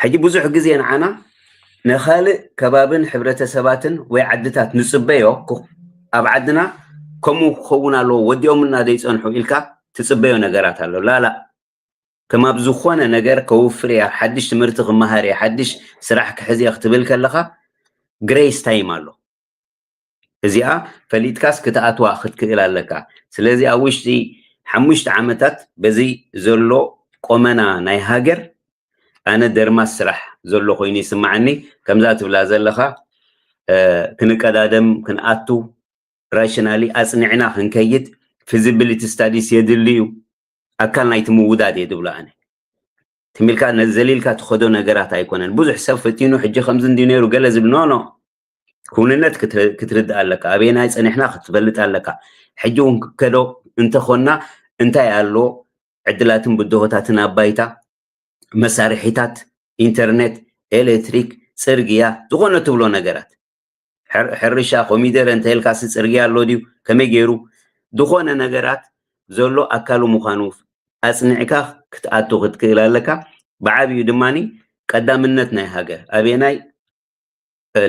ሕጂ ብዙሕ ግዜ ንዓና ንኻልእ ከባብን ሕብረተሰባትን ወይ ዓድታት ንፅበዮ ኣብ ዓድና ከምኡ ክኸውን ኣለዎ ወዲኦምና ዘይፀንሑ ኢልካ ትፅበዮ ነገራት ኣሎ። ላላ ከም ኣብ ዝኾነ ነገር ከውፍር እየ፣ ሓድሽ ትምህርቲ ክመሃር እየ፣ ሓድሽ ስራሕ ክሕዝ እየ ክትብል ከለኻ ግሬስ ታይም ኣሎ። እዚኣ ፈሊጥካስ ክትኣትዋ ክትክእል ኣለካ። ስለዚ ኣብ ውሽጢ ሓሙሽተ ዓመታት በዚ ዘሎ ቆመና ናይ ሃገር ኣነ ደርማስ ስራሕ ዘሎ ኮይኑ ይስማዓኒ። ከምዛ ትብላ ዘለኻ ክንቀዳደም ክንኣቱ ራሽናሊ ኣፅኒዕና ክንከይድ ፊዚቢሊቲ ስታዲስ የድሊ እዩ። ኣካል ናይቲ ምውዳድ እየ ዝብሎ ኣነ። ትሚልካ ዘሊልካ ትኸዶ ነገራት ኣይኮነን። ብዙሕ ሰብ ፈቲኑ ሕጂ ከምዚ እንዲ ነይሩ ገለ ዝብል ኖ ኖ ክውንነት ክትርዳእ ኣለካ። ኣበየናይ ፀኒሕና ክትፈልጥ ኣለካ። ሕጂ እውን ክከዶ እንተኾንና እንታይ ኣሎ ዕድላትን ብድሆታትን ኣብ ባይታ መሳርሒታት ኢንተርኔት ኤሌክትሪክ ፅርግያ ዝኾነ ትብሎ ነገራት ሕርሻ ኮሚደረ እንተልካሲ ፅርግያ ኣሎ ድዩ ከመይ ገይሩ ዝኾነ ነገራት ዘሎ ኣካሉ ምዃኑ ኣፅኒዕካ ክትኣቱ ክትክእል ኣለካ። ብዓብዩ ድማ ቀዳምነት ናይ ሃገር ኣበየናይ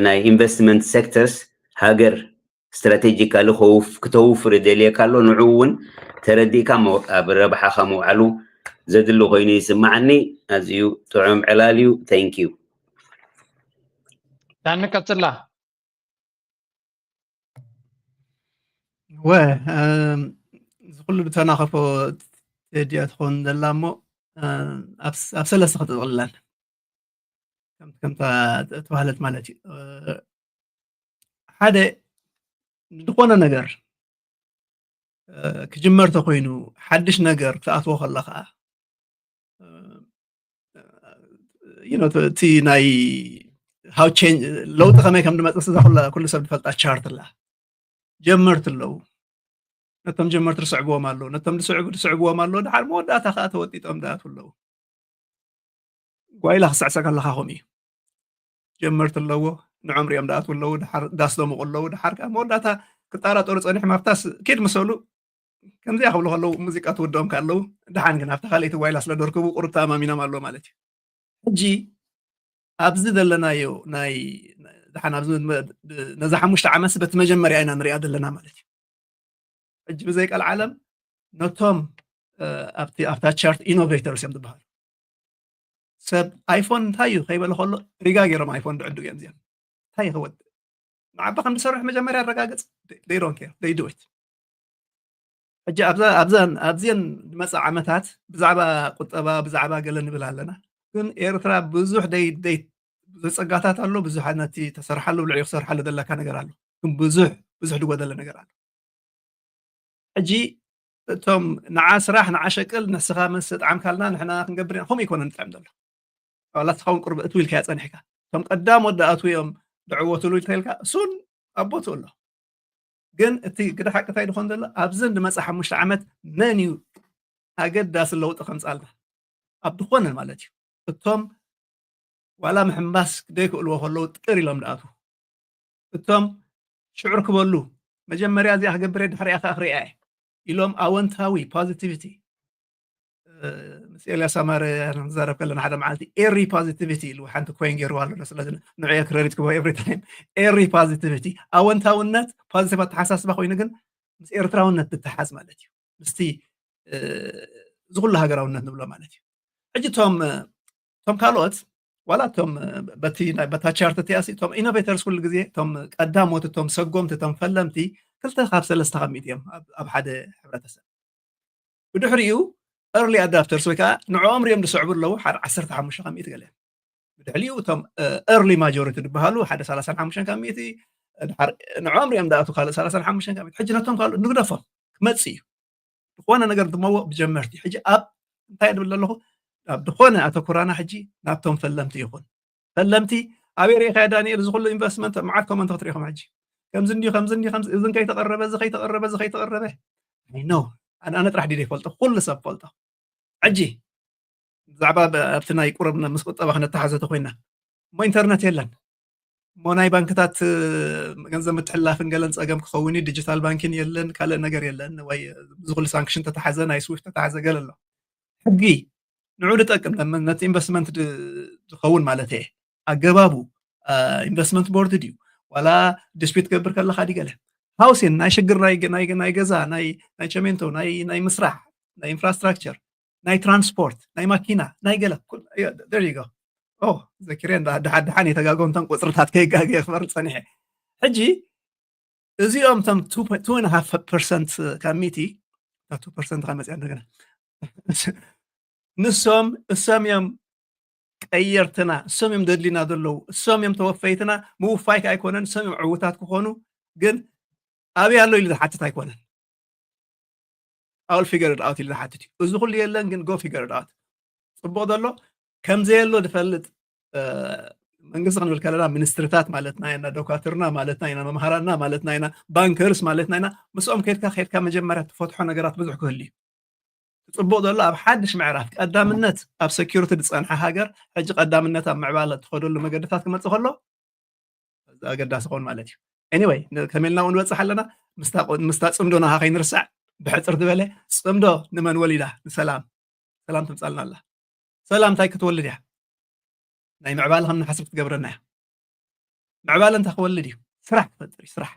ናይ ኢንቨስትመንት ሴክተርስ ሃገር ስትራቴጂካሊ ክተውፍር ይደልየካ ኣሎ። ንዑ እውን ተረዲእካ ኣብ ረብሓኻ ምውዓሉ ዘድሊ ኮይኑ ይስማዓኒ። ኣዝዩ ጥዑም ዕላል እዩ። Thank you። ዳኒ ቀጽላ። ወ እዚ ኩሉ ብተናኸፎ ቴድያ ትኸውን ዘላ እሞ ኣብ ሰለስተ ክጥቕልላን ከምቲ ከምታ ተባህለት ማለት እዩ። ሓደ ዝኾነ ነገር ክጅመር ተኮይኑ ሓድሽ ነገር ክትኣትዎ ከለካ እቲ ናይ how change ለውጢ ከመይ ከም ዝመፅእ እዛ ኩሉ ሰብ ዝፈልጣ ቻርት ኣላ። ጀመርቲ ኣለዉ። ነቶም ጀመርቲ ዝስዕብዎም ኣለዉ፣ ነቶም ዝስዕቡ ዝስዕብዎም ኣለዉ። ድሓር መወዳእታ ከዓ ተወጢጦም ዝኣትዉ ኣለዉ። ጓይላ ክስዕሰ ከለካ ከምኡ እዩ። ጀመርቲ ኣለዎ፣ ንዖም ሪኦም ዝኣትዉ ኣለዉ፣ ድሓር ዳስ ዘሙቑ ኣለዉ። ድሓር ከዓ መወዳእታ ክጠራጠሩ ፀኒሖም ኣብታስ ኪድ ምሰሉ ከምዚኣ ክብሉ ከለዉ ሙዚቃ ትውድኦም ከለዉ ድሓን ግን ኣብታ ካልኣይቲ ጓይላ ስለ ደርክቡ ቁሩብ ተኣማሚኖም ኣለዉ ማለት እዩ። ሕጂ ኣብዚ ዘለናዮ ናይ ድሓን ኣብዚ ነዛ ሓሙሽተ ዓመት በቲ መጀመርያ ኢና ንሪኣ ዘለና ማለት እዩ። ሕጂ ብዘይ ቀልዓለም ነቶም ኣብቲ ኣብታ ቻርት ኢኖቬተርስ እዮም ዝበሃሉ። ሰብ ኣይፎን እንታይ እዩ ከይበለ ከሎ ሪጋ ገይሮም ኣይፎን ድዕዱ እዮም እዚኦም። እንታይ ክወድእ ንዓባ ከም ዝሰርሕ መጀመርያ ኣረጋግፅ። They don't care, they do it። ሕጂ ኣብዘን ዝመፃ ዓመታት ብዛዕባ ቁጠባ ብዛዕባ ገለ ንብል ኣለና። ግን ኤርትራ ብዙሕ ደይ ደይ ብዙሕ ፀጋታት ኣሎ። ብዙሕ ነቲ ተሰርሓሉ ልዕሊ ክሰርሓሉ ዘለካ ነገር ኣሎ። ግን ብዙሕ ብዙሕ ዝጎደለ ነገር ኣሎ። ሕጂ እቶም ንዓ ስራሕ ንዓ ሸቅል ንስኻ መስ ጣዕምካልና ንሕና ክንገብር ኢና ከምኡ ይኮነን ዝጥዕም ዘሎ። ዋላ እስኻ እውን ቁርብ እትው ኢልካዮ ጸኒሕካ እቶም ቀዳሞት ዝኣትዉ እዮም ዝዕወትሉ ኢልካ ኢልካ እሱን ኣብ ቦትኡ ኣሎ። ግን እቲ ግደ ሓቂ እንታይ ድኾን ዘሎ ኣብዘን ዝመጻ ሓሙሽተ ዓመት መን እዩ ኣገዳሲ ለውጢ ከምጻልና ኣብ ዝኾነ ማለት እዩ እቶም ዋላ ምሕምባስ ደይክእልዎ ከለዉ ጥር ኢሎም ዝኣትዉ እቶም ሽዑር ክበሉ መጀመርያ እዚኣ ክገብር እየ ድሕሪኣ ከዓ ክሪኣ እየ ኢሎም ኣወንታዊ positivity ምስ ኤልያስ ኣማረ ንዛረብ ከለና ሓደ መዓልቲ ኤሪ positivity ኢሉ ሓንቲ ኮይን ገይርዋ ኣሎ። ስለዚ ንዕዮ ክረዲት ክቦ every time ኤሪ positivity ኣወንታውነት positive ኣተሓሳስባ ኮይኑ ግን ምስ ኤርትራውነት ብተሓዝ ማለት እዩ ምስቲ እዚ ኩሉ ሃገራውነት ንብሎ ማለት እዩ። ሕጂ እቶም እቶም ካልኦት ዋላ እቶም በቲ በታ ቻርት እቲኣ እቶም ኢኖቬተርስ ኩሉ ግዜ እቶም ቀዳሞት እቶም ሰጎምቲ እቶም ፈለምቲ ክልተ ካብ ሰለስተ ካብ ሚእቲ እዮም ኣብ ሓደ ሕብረተሰብ። ብድሕሪኡ early adapters ወይ ከዓ ንዕኦም ሪኦም ዝስዕቡ ኣለዉ ሓደ ዓሰርተ ሓሙሽተ ካብ ሚእቲ ገለ ብድሕሪኡ እቶም early majority ዝበሃሉ ሓደ ሰላሳ ሓሙሽተ ካብ ሚእቲ ንዕኦም ሪኦም ዝኣቱ ካልእ ሰላሳ ሓሙሽተ ካብ ሚእቲ ሕጂ ነቶም ካልኦት ንግደፎም ክመጽእ እዩ ዝኾነ ነገር እንትመወቕ ብጀመርቲ ሕጂ ኣብ እንታይ ድብል ኣለኹ ኣብ ዝኾነ ኣተኩራና ሕጂ ናብቶም ፈለምቲ ይኹን ፈለምቲ ኣበይ ርኢኻዮ ዳንኤል እዚ ኩሉ ኢንቨስትመንት መዓት ኮመንት ክትሪኢኹም ሕጂ ከምዚ እንዲዩ ከምዚ እንዲዩ ከምዚ እዚ ከይተቐረበ እዚ ከይተቐረበ እዚ ከይተቐረበ ኣይ ነው ኣነ ጥራሕ ድየ ይፈልጦ ኩሉ ሰብ ፈልጦ ሕጂ ብዛዕባ ኣብቲ ናይ ቁረብ ምስ ቁጠባ ክነተሓዘ ተኮይና እሞ ኢንተርነት የለን እሞ ናይ ባንክታት ገንዘብ ምትሕልላፍን ገለን ፀገም ክኸውን እዩ ዲጂታል ባንኪን የለን ካልእ ነገር የለን ወይ ዝኩሉ ሳንክሽን ተተሓዘ ናይ ስዊፍት ተተሓዘ ገለ ኣሎ ሕጊ ንዑ ዝጠቅም ነቲ ኢንቨስትመንት ዝኸውን ማለት እየ ኣገባቡ ኢንቨስትመንት ቦርድ ድዩ ዋላ ዲስፒት ትገብር ከለካ ድገለ ሃውሲን ናይ ሽግር ናይ ገዛ ናይ ቸሜንቶ ናይ ምስራሕ ናይ ኢንፍራስትራክቸር ናይ ትራንስፖርት ናይ ማኪና ናይ ገለ ዘኪረ ድሓን የተጋጎምተን ቁፅርታት ከይጋገ ክፈር ፀኒሐ ሕጂ እዚኦም ቶም ቱ ፐርሰንት ካብ ሚእቲ ቱ ፐርሰንት ካብ መፅያ እንደገና ንሶም እሶም እዮም ቀየርትና እሶም እዮም ደድሊና ዘለዉ እሶም እዮም ተወፈይትና ምውፋይ ኣይኮነን እሶም እዮም ዕውታት ክኾኑ ግን ኣበይ ኣሎ ኢሉ ዝሓትት ኣይኮነን ኣውል ፊገር ኣውት ኢሉ ዝሓትት እዩ እዚ ኩሉ የለን ግን ጎ ፊገር ኣውት ፅቡቅ ዘሎ ከምዘየሎ ዝፈልጥ መንግስቲ ክንብል ከለና ሚኒስትርታት ማለትና ኢና ዶካትርና ማለትና ኢና መምሃራና ማለትና ኢና ባንከርስ ማለትና ኢና ምስኦም ከድካ ከድካ መጀመርያ ትፈትሖ ነገራት ብዙሕ ክህሉ እዩ ትፅቡቅ ዘሎ ኣብ ሓድሽ ምዕራፍ ቀዳምነት ኣብ ሰኪሪቲ ዝፀንሐ ሃገር ሕጂ ቀዳምነት ኣብ ምዕባለ ትኸደሉ መገድታት ክመፅእ ከሎ ኣገዳሲ ክኸውን ማለት እዩ anyway ከመልና እውን ንበፅሕ ኣለና ምስታ ፅምዶ ናሃ ከይንርሳዕ ብሕፅር ዝበለ ፅምዶ ንመን ወሊዳ ንሰላም ሰላም ትምፃልና ኣላ ሰላም እንታይ ክትወልድ እያ ናይ ምዕባለ ከም ንሓስብ ክትገብረና እያ ምዕባለ እንታይ ክወልድ እዩ ስራሕ ክፈጥር እዩ ስራሕ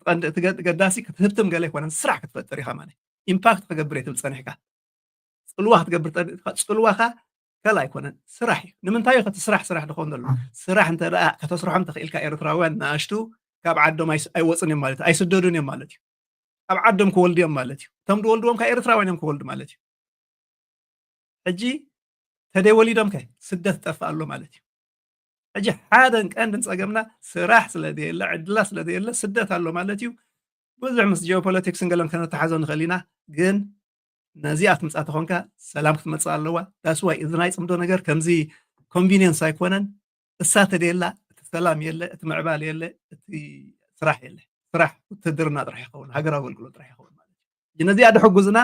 ቀንዲ እቲ ገዳሲ ክትህብትም ገለ ኣይኮነን ስራሕ ክትፈጥር ኢኻ ማለት ኢምፓክት ክገብር እየ ትብል ፀኒሕካ ፅልዋ ክትገብር ፀኒሕካ ፅልዋኻ ከል ኣይኮነን ስራሕ እዩ ንምንታይ እዩ ከቲ ስራሕ ስራሕ ዝኸውን ዘሎ ስራሕ እንተ ከተስርሖም ተኽኢልካ ኤርትራውያን ንኣሽቱ ካብ ዓዶም ኣይወፅን እዮም ማለት ኣይስደዱን እዮም ማለት እዩ ኣብ ዓዶም ክወልዱ እዮም ማለት እዩ እቶም ዝወልድዎም ካብ ኤርትራውያን እዮም ክወልዱ ማለት እዩ ሕጂ ተደይወሊዶም ከ ስደት ጠፍእ ኣሎ ማለት እዩ ሕጂ ሓደን ቀንድን ፀገምና ስራሕ ስለዘየለ ዕድላት ስለዘየለ ስደት ኣሎ ማለት እዩ ብዙሕ ምስ ጂኦፖለቲክስን ገለን ከነተሓዞ ንኽእል ኢና ግን ነዚኣ ትምፃ ተኾንካ ሰላም ክትመፅእ ኣለዋ that's why እዚ ናይ ፅምዶ ነገር ከምዚ ኮንቪኒየንስ ኣይኮነን እሳ ተደየላ እቲ ሰላም የለ እቲ ምዕባል የለ እቲ ስራሕ የለ ስራሕ ውትድርና ጥራሕ ይኸውን ሃገር ኣገልግሎት ጥራሕ ይኸውን ማለት እዩ ነዚኣ ድሕጉዝና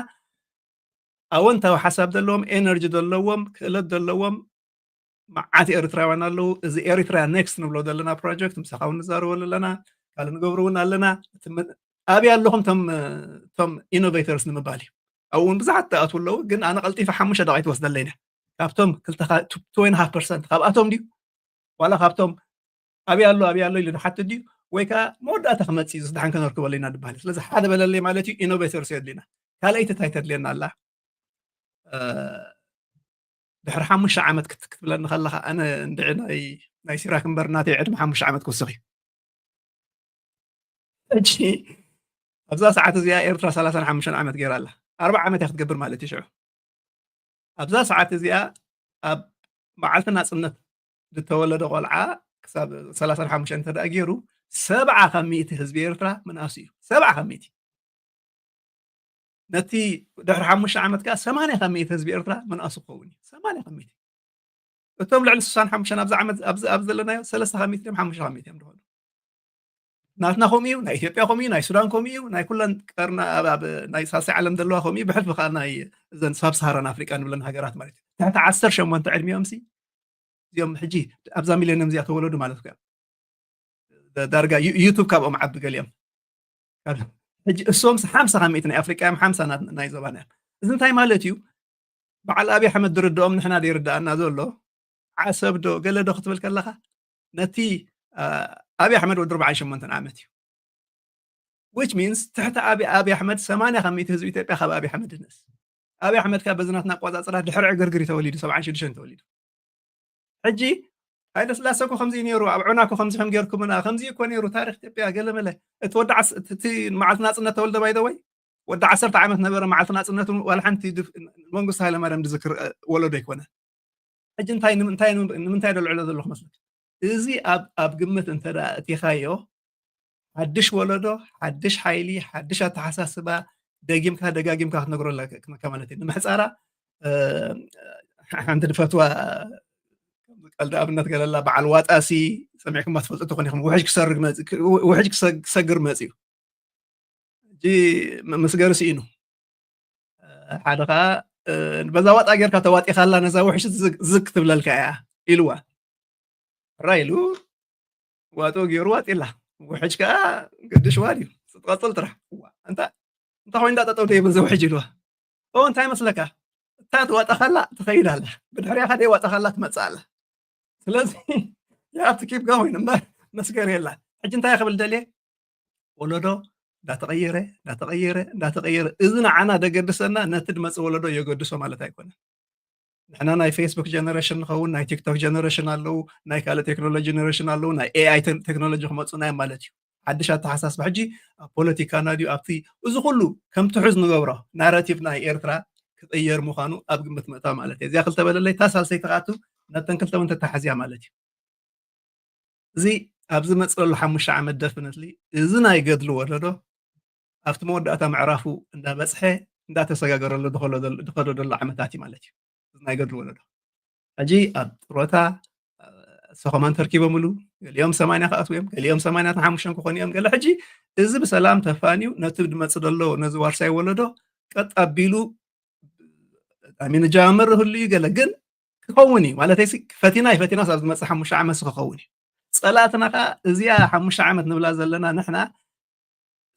ኣወንታዊ ሓሳብ ዘለዎም ኤነርጂ ዘለዎም ክእለት ዘለዎም መዓት ኤርትራውያን ኣለዉ እዚ ኤሪትራ ኔክስት ንብሎ ዘለና ፕሮጀክት ምሳኻ እውን ንዛረበሉ ኣለና ካልእ ንገብሩ እውን ኣለና ኣብይ ኣለኹም ቶም ኢኖቬተርስ ንምባል እዩ ኣብኡ እውን ብዙሓት ተኣትዉ ኣለዉ ግን ኣነ ቀልጢፈ ሓሙሽተ ደቂቅ ትወስደለይ ካብቶም ክልተ ፐርሰንት ካብኣቶም ድዩ ዋላ ካብቶም ኣብይ ኣሎ ኣብይ ኣሎ ኢሉ ንሓትት ድዩ ወይ ከዓ መወዳእታ ክመፅእ እዩ ዝድሓን ከነርክበሉ ኢና ዝበሃል ስለዚ ሓደ በለለይ ማለት እዩ ኢኖቬተርስ የድልዩና ካልኣይቲ እንታይ ተድልየና ኣላ ድሕሪ ሓሙሽተ ዓመት ክትብለኒ ከለካ ኣነ እንድዒ ናይ ሲራክ እምበር ናተይ ዕድመ ሓሙሽተ ዓመት ክውስኽ እዩ ሕጂ ኣብዛ ሰዓት እዚኣ ኤርትራ ሰላሳን ሓሙሽተን ዓመት ገይራ ኣላ። ኣርብዓ ዓመት እያ ክትገብር ማለት እዩ። ሽዑ ኣብዛ ሰዓት እዚኣ ኣብ መዓልቲ ናጽነት ዝተወለደ ቆልዓ ክሳብ ሰላሳን ሓሙሽተን እንተ ደኣ ገይሩ፣ ሰብዓ ካብ ሚእቲ ህዝቢ ኤርትራ ምንኣሱ እዩ። ሰብዓ ካብ ሚእቲ። ነቲ ድሕሪ ሓሙሽተ ዓመት ከኣ ሰማንያ ካብ ሚእቲ ህዝቢ ኤርትራ ምንኣሱ ክኸውን እዩ። ሰማንያ ካብ ሚእቲ። እቶም ልዕሊ ስሳን ሓሙሽተን ኣብዚ ዓመት ኣብዚ ኣብዚ ዘለናዮ ሰለስተ ካብ ሚእቲ እዮም፣ ሓሙሽተ ካብ ሚእቲ እዮም ዝኾኑ። ናትና ከምኡ እዩ፣ ናይ ኢትዮጵያ ከምኡ እዩ፣ ናይ ሱዳን ከምኡ እዩ፣ ናይ ኩለን ቀርና ኣብ ኣብ ናይ ሳልሳይ ዓለም ዘለዋ ከምኡ እዩ፣ ብሕልፊ ከኣ ናይ እዘን ሳብ ሰሃራን ኣፍሪቃ ንብለን ሃገራት ማለት እዩ። ትሕቲ ዓሰርተ ሸሞንተ ዕድሚኦም ሲ እዚኦም ሕጂ ኣብዛ ሚሊዮን እዚኣ ተወለዱ ማለት እዩ። ዳ- ዳርጋ ዩ- ዩቱብ ካብኦም ዓቢ ገሊኦም። ካብ- ሕጂ እሶምስ ሓምሳ ካብ ሚእቲ ናይ ኣፍሪቃ እዮም፣ ሓምሳ ና- ናይ ዞባና እዮም። እዚ እንታይ ማለት እዩ? በዓል ኣብይ ኣሕመድ ዝርድኦም ንሕና ዶ ይርድኣና ዘሎ? ዓሰብ ዶ ገለ ዶ ክትብል ከለኻ ነቲ ኣ፣ ኣብይ ኣሕመድ ወዲ ኣርባዓን ሸሞንተን ዓመት እዩ። Which means ትሕቲ ኣብይ ኣብይ ኣሕመድ ሰማንያ ካብ ሚእቲ ህዝቢ ኢትዮጵያ ካብ ኣብይ ኣሕመድ ይንእስ። ኣብይ ኣሕመድ ካብ በዚ ናትና ኣቆጻጽራ ድሕሪ ዕግርግር እዩ ተወሊዱ፣ ሰብዓን ሽዱሽተን ተወሊዱ። ሕጂ ሃይለ ስላሴ እኮ ከምዚ እዩ ነይሩ፣ ኣብ ዑና እኮ ከምዚ ከም ጌርኩምና፣ ከምዚ እኮ ነይሩ ታሪኽ ኢትዮጵያ ገለ መለ። እቲ ወዲ ዓስ- እቲ እቲ መዓልቲ ናጽነት ተወልደ ባይደወይ ወዲ ዓሰርተ ዓመት ነበረ መዓልቲ ናጽነቱ፣ ዋላ ሓንቲ ድፍ- መንግስቱ ሃይለማርያም ዝዝክር እ፣ ወለዶ ኣይኮነ። ሕጂ እንታይ ንም- እንታይ ንም- ንምንታይ ዶ ልዕሎ ዘለኹ መስለክ? እዚ ኣብ ኣብ ግምት እንተ ደኣ እቲኻዮ ሓድሽ ወለዶ፣ ሓድሽ ሓይሊ፣ ሓድሽ ኣተሓሳስባ ደጊምካ ደጋጊምካ ክትነግሮ ኣለካ ማለት እዩ። ንምሕጻራ እ፣ ሓንቲ ድፈትዋ ቀልዲ ኣብነት ገለላ በዓል ዋጣሲ ሰሚዕኩማ ትፈልጡ ትኾን ኢኹም። ውሕጅ ክሰርግ መጽ- ውሕጅ ክሰግ- ክሰግር መጽዩ ሕጂ ም- ምስገር ስኢኑ ሓደ ከዓ እ፣ በዛ ዋጣ ጌርካ ተዋጢኻላ ነዛ ውሕጅ ዝግ- ዝግ ትብለልካ እያ ኢልዋ። ሕራ ኢሉ ዋጦ ገይሩ ዋጢላ። ውሕጅ ከዓ ግድሽ ዋል እዩ። ትቐፅል ጥራሕ። እዋ፣ እንታ እንታ ኮይንዳ ጠጠው ደይብል ዘውሕጅ ኢልዋ። ኦ እንታይ መስለካ? እታ ትዋጣኻላ ትኸይድ ኣላ፣ ብድሕሪያ ከደ ዋጣኻላ ትመፅእ ኣላ። ስለዚ you have to keep going እምበር መስገር የላ። ሕጂ እንታይ ክብል ደልየ? ወለዶ እንዳተቐየረ እንዳተቐየረ እንዳተቐየረ፣ እዚ ንዓና ደገድሰና ነቲ ድመፅእ ወለዶ የገድሶ ማለት ኣይኮነን። ንሕና ናይ ፌስቡክ ጀነሬሽን ንኸውን፣ ናይ ቲክቶክ ጀነሬሽን ኣለዉ፣ ናይ ካልእ ቴክኖሎጂ ጀነሬሽን ኣለዉ፣ ናይ ኤኣይ ቴክኖሎጂ ክመፁና እዮም ማለት እዩ። ሓድሽ ኣተሓሳስባ ሕጂ ኣብ ፖለቲካና ድዩ ኣብቲ እዚ ኩሉ ከም ትሑዝ ንገብሮ ናራቲቭ ናይ ኤርትራ ክቕየር ምዃኑ ኣብ ግምት ምእታው ማለት እዩ። እዚኣ ክልተ በለለይ እታ ሳልሰይቲ ከኣቱ ነተን ክልተ እውን ተተሓዝያ ማለት እዩ። እዚ ኣብዚ መፅእ ዘሎ ሓሙሽተ ዓመት ደፍነትሊ እዚ ናይ ገድሊ ወለዶ ኣብቲ መወዳእታ ምዕራፉ እንዳበፅሐ እንዳተሰጋገረሉ ዝኸሎ ዘሎ- ዝኸዶ ዘሎ ዓመታት እዩ ማለት እዩ። እዚ ናይ ገድሊ ወለዶ ሕጂ ኣብ ጥሮታ ሰኸማን ተርኪቦምሉ፣ ገሊኦም ሰማንያ ክኣትዉ እዮም፣ ገሊኦም ሰማንያ ሓሙሽተን ክኾኑ እዮም። ገለ ሕጂ እዚ ብሰላም ተፋንዩ ነቲ ድመፅ ዘሎ ነዚ ዋርሳይ ወለዶ ቀጥ ኣቢሉ ኣሚን ጃምር ህሉ እዩ። ገለ ግን ክኸውን እዩ ማለት ሲ ፈቲና ይፈቲና ኣብ ዝመፅእ ሓሙሽተ ዓመት ክኸውን እዩ። ፀላእትና ከዓ እዚኣ ሓሙሽተ ዓመት ንብላ ዘለና ንሕና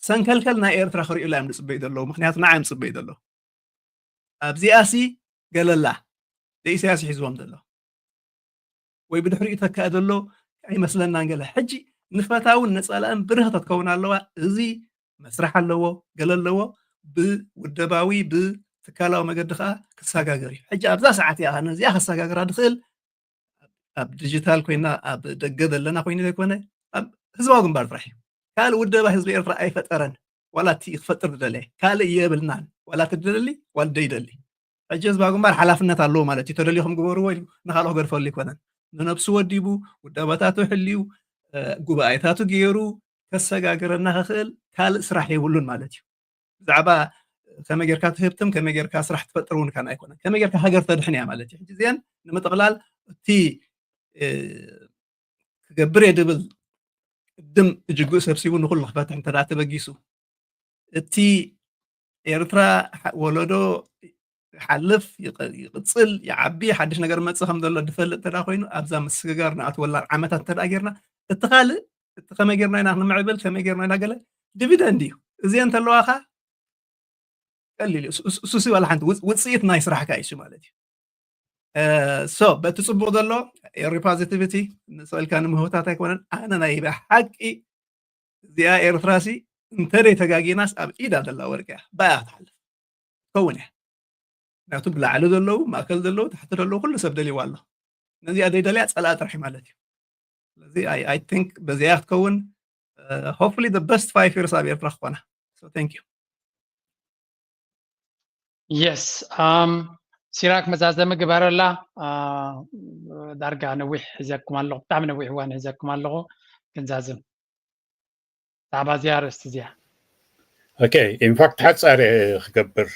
ሰንከልከል ናይ ኤርትራ ክርእዩላ እዮም ዝፅበዩ ዘለዉ። ምክንያቱ ንዓ እዮም ዝፅበዩ ዘለዉ። ኣብዚኣ ሲ ገለላ ኢሳያስ ሒዝዎም ዘሎ ወይ ብድሕሪኡ ተካእ ዘሎ ኣይመስለናን። ገለ ሕጂ ንፈታውን ንጸላእን ብርህ ተትከውን ኣለዋ። እዚ መስራሕ ኣለዎ፣ ገለ ኣለዎ። ብውደባዊ ብትካላዊ መገዲ ከዓ ክሰጋገር እዩ። ሕጂ ኣብዛ ሰዓት እያ ነዚኣ ከሰጋግራ ድኽእል ኣብ ዲጂታል ኮይና ኣብ ደገ ዘለና ኮይኑ ዘይኮነ ኣብ ህዝባዊ ግንባር ጥራሕ እዩ። ካልእ ውደባ ህዝቢ ኤርትራ ኣይፈጠረን። ዋላ እቲ ክፈጥር ዝደለየ ካልእ የብልናን። ዋላ እቲ ዝደሊ ዋላ ዘይደሊ ሕጂ ህዝባዊ ግንባር ሓላፍነት ኣለዎ ማለት እዩ። ተደሊኹም ግበርዎ ኢሉ ንካልኦ ክገድፈሉ ኣይኮነን። ንነብሱ ወዲቡ ውዳበታቱ ሕልዩ ጉባኤታቱ ገይሩ ከሰጋግረና ክኽእል ካልእ ስራሕ የብሉን ማለት እዩ። ብዛዕባ ከመይ ጌርካ ትህብትም ከመይ ጌርካ ስራሕ ትፈጥር እውን ካን ኣይኮነን። ከመይ ጌርካ ሃገር ተድሕን እያ ማለት እዩ። ሕጂ እዚአን ንምጥቕላል እቲ ክገብር እየ ድብል ቅድም እጅግኡ ሰብሲቡ ንኩሉ ክፈትሕ እንተ ተበጊሱ እቲ ኤርትራ ወለዶ ይሓልፍ ይቕፅል ይዓቢ ሓድሽ ነገር መፅእ ከም ዘሎ ድፈልጥ እንተ ኮይኑ ኣብዛ ምስግጋር ንኣትወላ ዓመታት እንተ ጌርና እቲ ካልእ እቲ ከመይ ጌርና ኢና ክንምዕብል ከመይ ጌርና ኢና ገለ ዲቪደንድ እዩ። እዚ እንተለዋካ ቀሊል እዩ። እሱሲ ዋላ ሓንቲ ውፅኢት ናይ ስራሕካ እዩ ማለት እዩ። ሶ በቲ ፅቡቅ ዘሎ ኤሪ ፖዚቲቪቲ ንስእልካ ንምህውታት ኣይኮነን። ኣነ ናይ ብሓቂ እዚኣ ኤርትራ ሲ እንተደይ ተጋጊናስ ኣብ ኢዳ ዘላ ወርቂ እያ ባያ ክትሓልፍ ትኸውን እያ። ምክንያቱ ብላዕሊ ዘለዉ ማእከል ዘለዉ ታሕቲ ዘለዉ ኩሉ ሰብ ደልይዋ ኣሎ። ነዚኣ ዘይደልያ ፀላእ ጥራሕ ማለት እዩ። ስለዚ I think በዚኣ ክትከውን hopefully the best five years ኣብ ኤርትራ ክኾና So thank you. Yes. Um, ሲራክ መዛዘሚ ግበረላ። ዳርጋ ነዊሕ ሒዘኩም ኣለኹ፣ ብጣዕሚ ነዊሕ እዋን ሒዘኩም ኣለኹ። ክንዛዝም ብዛዕባ እዚኣ ኣርእስቲ እዚኣ። Okay, in fact ሓፃሪ ክገብር፣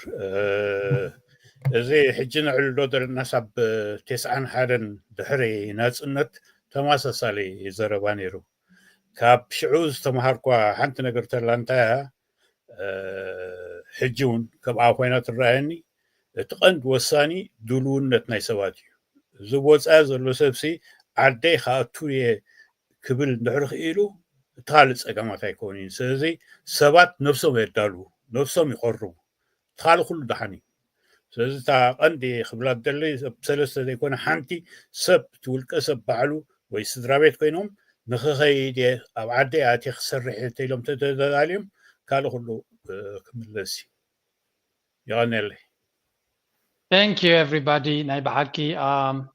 እዚ ሕጂ ነዕልሎ ዘለና ሳብ ተስዓን ሓደን ድሕሪ ናፅነት ተመሳሳሊ ዘረባ ነይሩ። ካብ ሽዑ ዝተምሃርኳ ሓንቲ ነገር ተላ እንታይ እያ? ሕጂ እውን ከምኣ ኮይና ትረኣየኒ። እቲ ቀንዲ ወሳኒ ድልውነት ናይ ሰባት እዩ። እዚ ወፃኢ ዘሎ ሰብሲ ዓደይ ክኣቱ እየ ክብል እንድሕር ክኢሉ እቲ ካልእ ፀገማት ኣይከውን እዩ። ስለዚ ሰባት ነብሶም የዳልዉ፣ ነብሶም ይቐርቡ፣ እቲ ካልእ ኩሉ ደሓን እዩ። ስለዚ እታ ቀንዲ ክብላ ደሊ ሰለስተ ዘይኮነ ሓንቲ ሰብ እቲ ውልቀ ሰብ ባዕሉ ወይ ስድራ ቤት ኮይኖም ንክኸይድ እየ ኣብ ዓደይ ኣትየ ክሰርሕ እየ ተኢሎም ተተዳልዮም ካልእ ኩሉ ክምለስ እዩ። ይቐንየለይ። Thank you everybody። ናይ ብሓቂ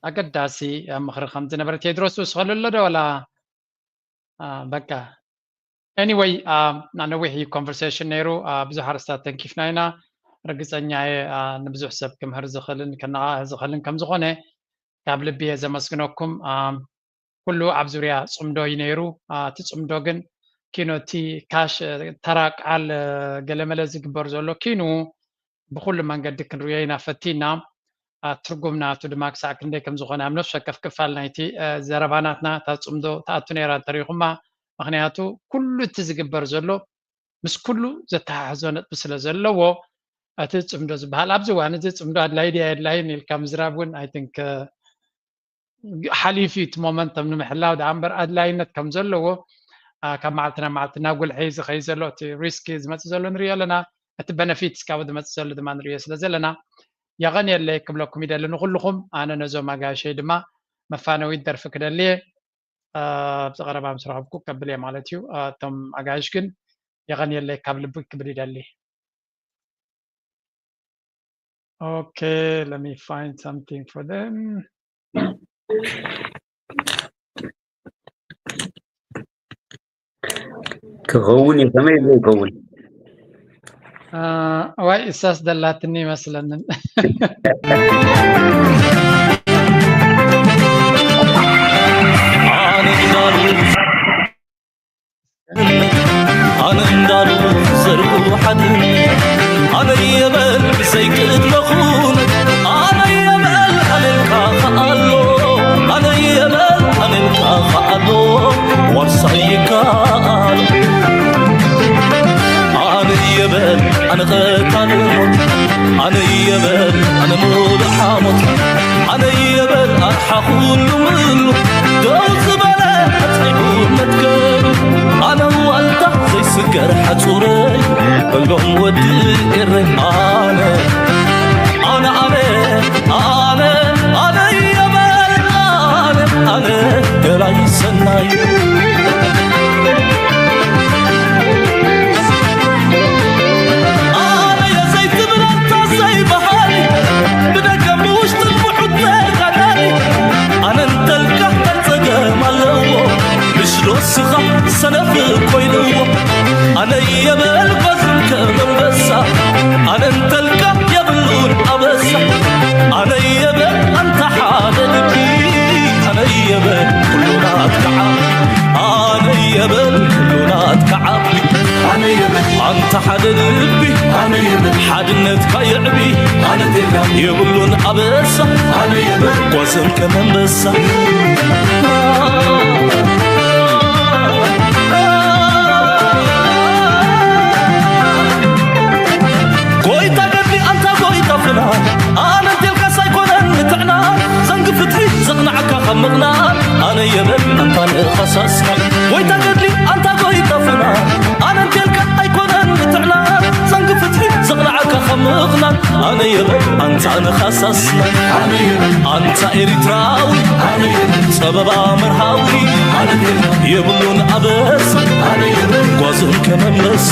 ኣገዳሲ ምኽሪ ከም ዝነበረ ቴድሮስ ውስኸሉ ኣሎ ዶ ወላ በቃ? Anyway፣ ነዊሕ እዩ conversation ነይሩ። ብዙሕ ኣርስታት ተንኪፍና ኢና። ርግፀኛ እየ ንብዙሕ ሰብ ክምህር ዝኽእልን ከነቓቕሕ ዝኽእልን ከም ዝኾነ ካብ ልቢ እየ ዘመስግነኩም። ኩሉ ኣብ ዙርያ ፅምዶ እዩ ነይሩ። እቲ ፅምዶ ግን ኪኖ እቲ ካሽ ተራ ቃል ገለመለ ዝግበር ዘሎ ኪኑ ብኩሉ መንገዲ ክንርእዮ ኢና ፈቲና። ትርጉም ናቱ ድማ ክሳዕ ክንደይ ከም ዝኾነ ኣብ ነፍሲ ወከፍ ክፋል ናይቲ ዘረባ ናትና እታ ፅምዶ ትኣቱ ነይራ እንተሪኹማ። ምክንያቱ ኩሉ እቲ ዝግበር ዘሎ ምስ ኩሉ ዘተሓሕዞ ነጥቢ ስለ ዘለዎ እቲ ፅምዶ ዝበሃል ኣብዚ እዋን እዚ ፅምዶ ኣድላይ ድያ የድላይን ኢልካ ምዝራብ እውን I think ሓሊፉ እቲ momentum ንምሕላው ደኣ እምበር ኣድላይነት ከም ዘለዎ ካብ መዓልቲ ናብ መዓልቲ ናብ ጉልሒ ዝኸይ ዘሎ እቲ risk ዝመፅእ ዘሎ ንሪኦ ኣለና። እቲ benefits ካብኡ ዝመፅእ ዘሎ ድማ ንሪኦ ስለ ዘለና የቐንየለይ ክብለኩም ይደሊ ንኩልኹም። ኣነ ነዞም ኣጋይሸይ ድማ መፋነዊት ደርፊ ክደልየ ኣብዚ ቀረባ ምስ ረኸብኩ ከብል እየ ማለት እዩ። እቶም ኣጋይሽ ግን የቐንየለይ ካብ ልቢ ክብል ይደሊ። Okay, let me find something for them. ክኸውን እዩ ከመይ ዘይከውን ዋይ እሳስ ደላትኒ ይመስለንን። ኣነ እንዳሉ ዘርኡ ሓድን ኣነ የበል ብዘይቅድመኹን ኣነ የበል ኣነልካ ከኣሎ ኣነ የበል ኣነልካ ከኣሎ ዋርሳይ ይከኣል ኣነ የበል ኣነ ቐታሊ ሞት ኣነ የበል ኣነ ሙሉእ ሓሞት ኣነ የበል ኣርሓ ኩሉ ምሉ ደው ዝበለ ኣፅኒዑ መትከሉ ኣነ ዋልታ ዘይስገር ሓፁረይ በሎም ወዲ ኤረይ ኣነ ኣነ ኣነ ኣነ ኣነ የበል ኣነ ኣነ ገላይ ሰናይ ኣነ የዘይትብል ኣንታ ዘይበሃል ብደገ ብውሽጢ ብሑተ ካዳሪ ኣነ እንተልካ ጸገም ኣለዎ ምሽ ዶ ስኻ ሰነፍ ኮይንዎ ኣነ የበል ጓዝም ከም ኣንበሳ ኣነ እንተልካ የብሉን ኣበሳ ኣነ የበል ኣንታ ሓደ ልቢ ኣነ የበል ኩሉ ናትካ ዓቢ ኣነ የበል ኩሉ ናትካ ዓቢ ኣነ የበል ኣንታ ሓደ ልቢ ኣነ የበል ሓድነትካ የዕቢ ኣነ ቴጋ የብሉን ኣበሳ ኣነ የበል ጓዝም ከም ኣንበሳ ጎይታ ገድሊ ኣንታ ጎይታ ፍና ኣነ እንቴልካስ ኣይኮነን ንጥዕና ዘንጊ ፍትሒ ዘቕንዓካ ካብ ምቕናን ኣነ የበል ኣንታ ንኸሳስካ ጎይታ ገድሊ ኣንታ ጎይታ ፍና ኣነ እንቴልካ ኣይኮነን ንጥዕና ዘንጊ ፍትሒ ዘቕንዓካ ካብ ምቕናን ኣነ የበል ኣንታ ንኸሳስና ኣንታ ኤሪትራዊ ጸበባ መርሃዊ የብሉን ኣበሳ ጓዝም ከመመሳ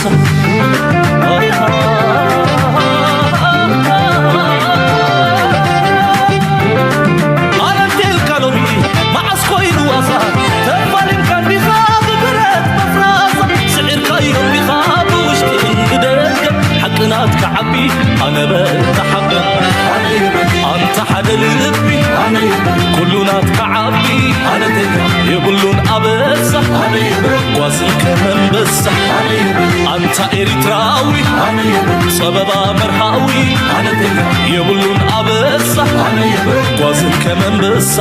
ኣነንቴልካ ሎሚ መዓስ ኮይኑ ዋሳ ተፋሊምካ እንዲኻ ብብረት መፍራሳ ስዒርካዮ እንዲኻ ብውሽጢ እንግደ ዓቢ ኣነ በል ተሓበን ኣንታ ሓደ ልቢ ኩሉ ናትካ ዓቢ የብሉን ኣበሳ ጓዝን ከመንበሳ ኣንታ ኤሪትራዊ ጸበባ መርሃዊ የብሉን ኣበሳ ጓዝን ከመንበሳ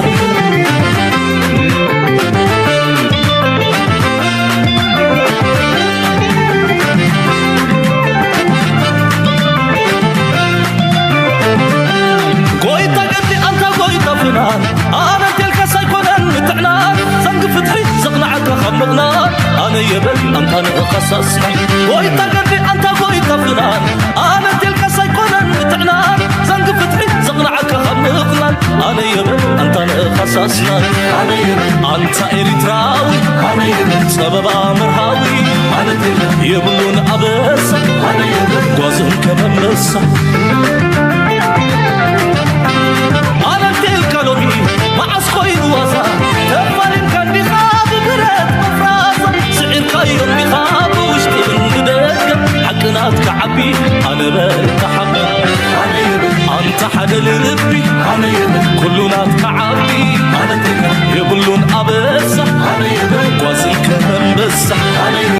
ጎይታ ገድሊ ኣንታ ጎይታ ፍናን ኣነ እንቴልካስ ኣይኮነን ምትዕናን ዘንጊ ፍትሒ ዘቕንዓካ ካብ ምቕናን ኣነ የበል ኣንታ ንእኻሳስናን ጎይታ ገድሊ ኣንታ ጎይታ ፍናን ኣነ እንቴልካስ ኣይኮነን ምትዕናን ዘንጊ ፍትሒ ዘቕንዓካ ካብ ምቕናን ኣነ የበል ኣንታ ንእኻሳስናን ኣንታ ኤሪትራዊ ጸበባ መርሃዊ የብሉን ኣበሳ ጓዝን ከመንበሳ ኣነ እንቴልካ ሎሚ መዓስ ኮይኑ ዋዛ ተፋሊምካ እንዲኻ ብብረት መፍራሳ ስዒርካዮ እንዲኻ ብውሽጥን ብደገ ሓቂ ናትካ ዓቢ ኣነ በል ተሓበን ኣንታ ሓደ ልቢ ኩሉ ናትካ ዓቢ የብሉን ኣበሳ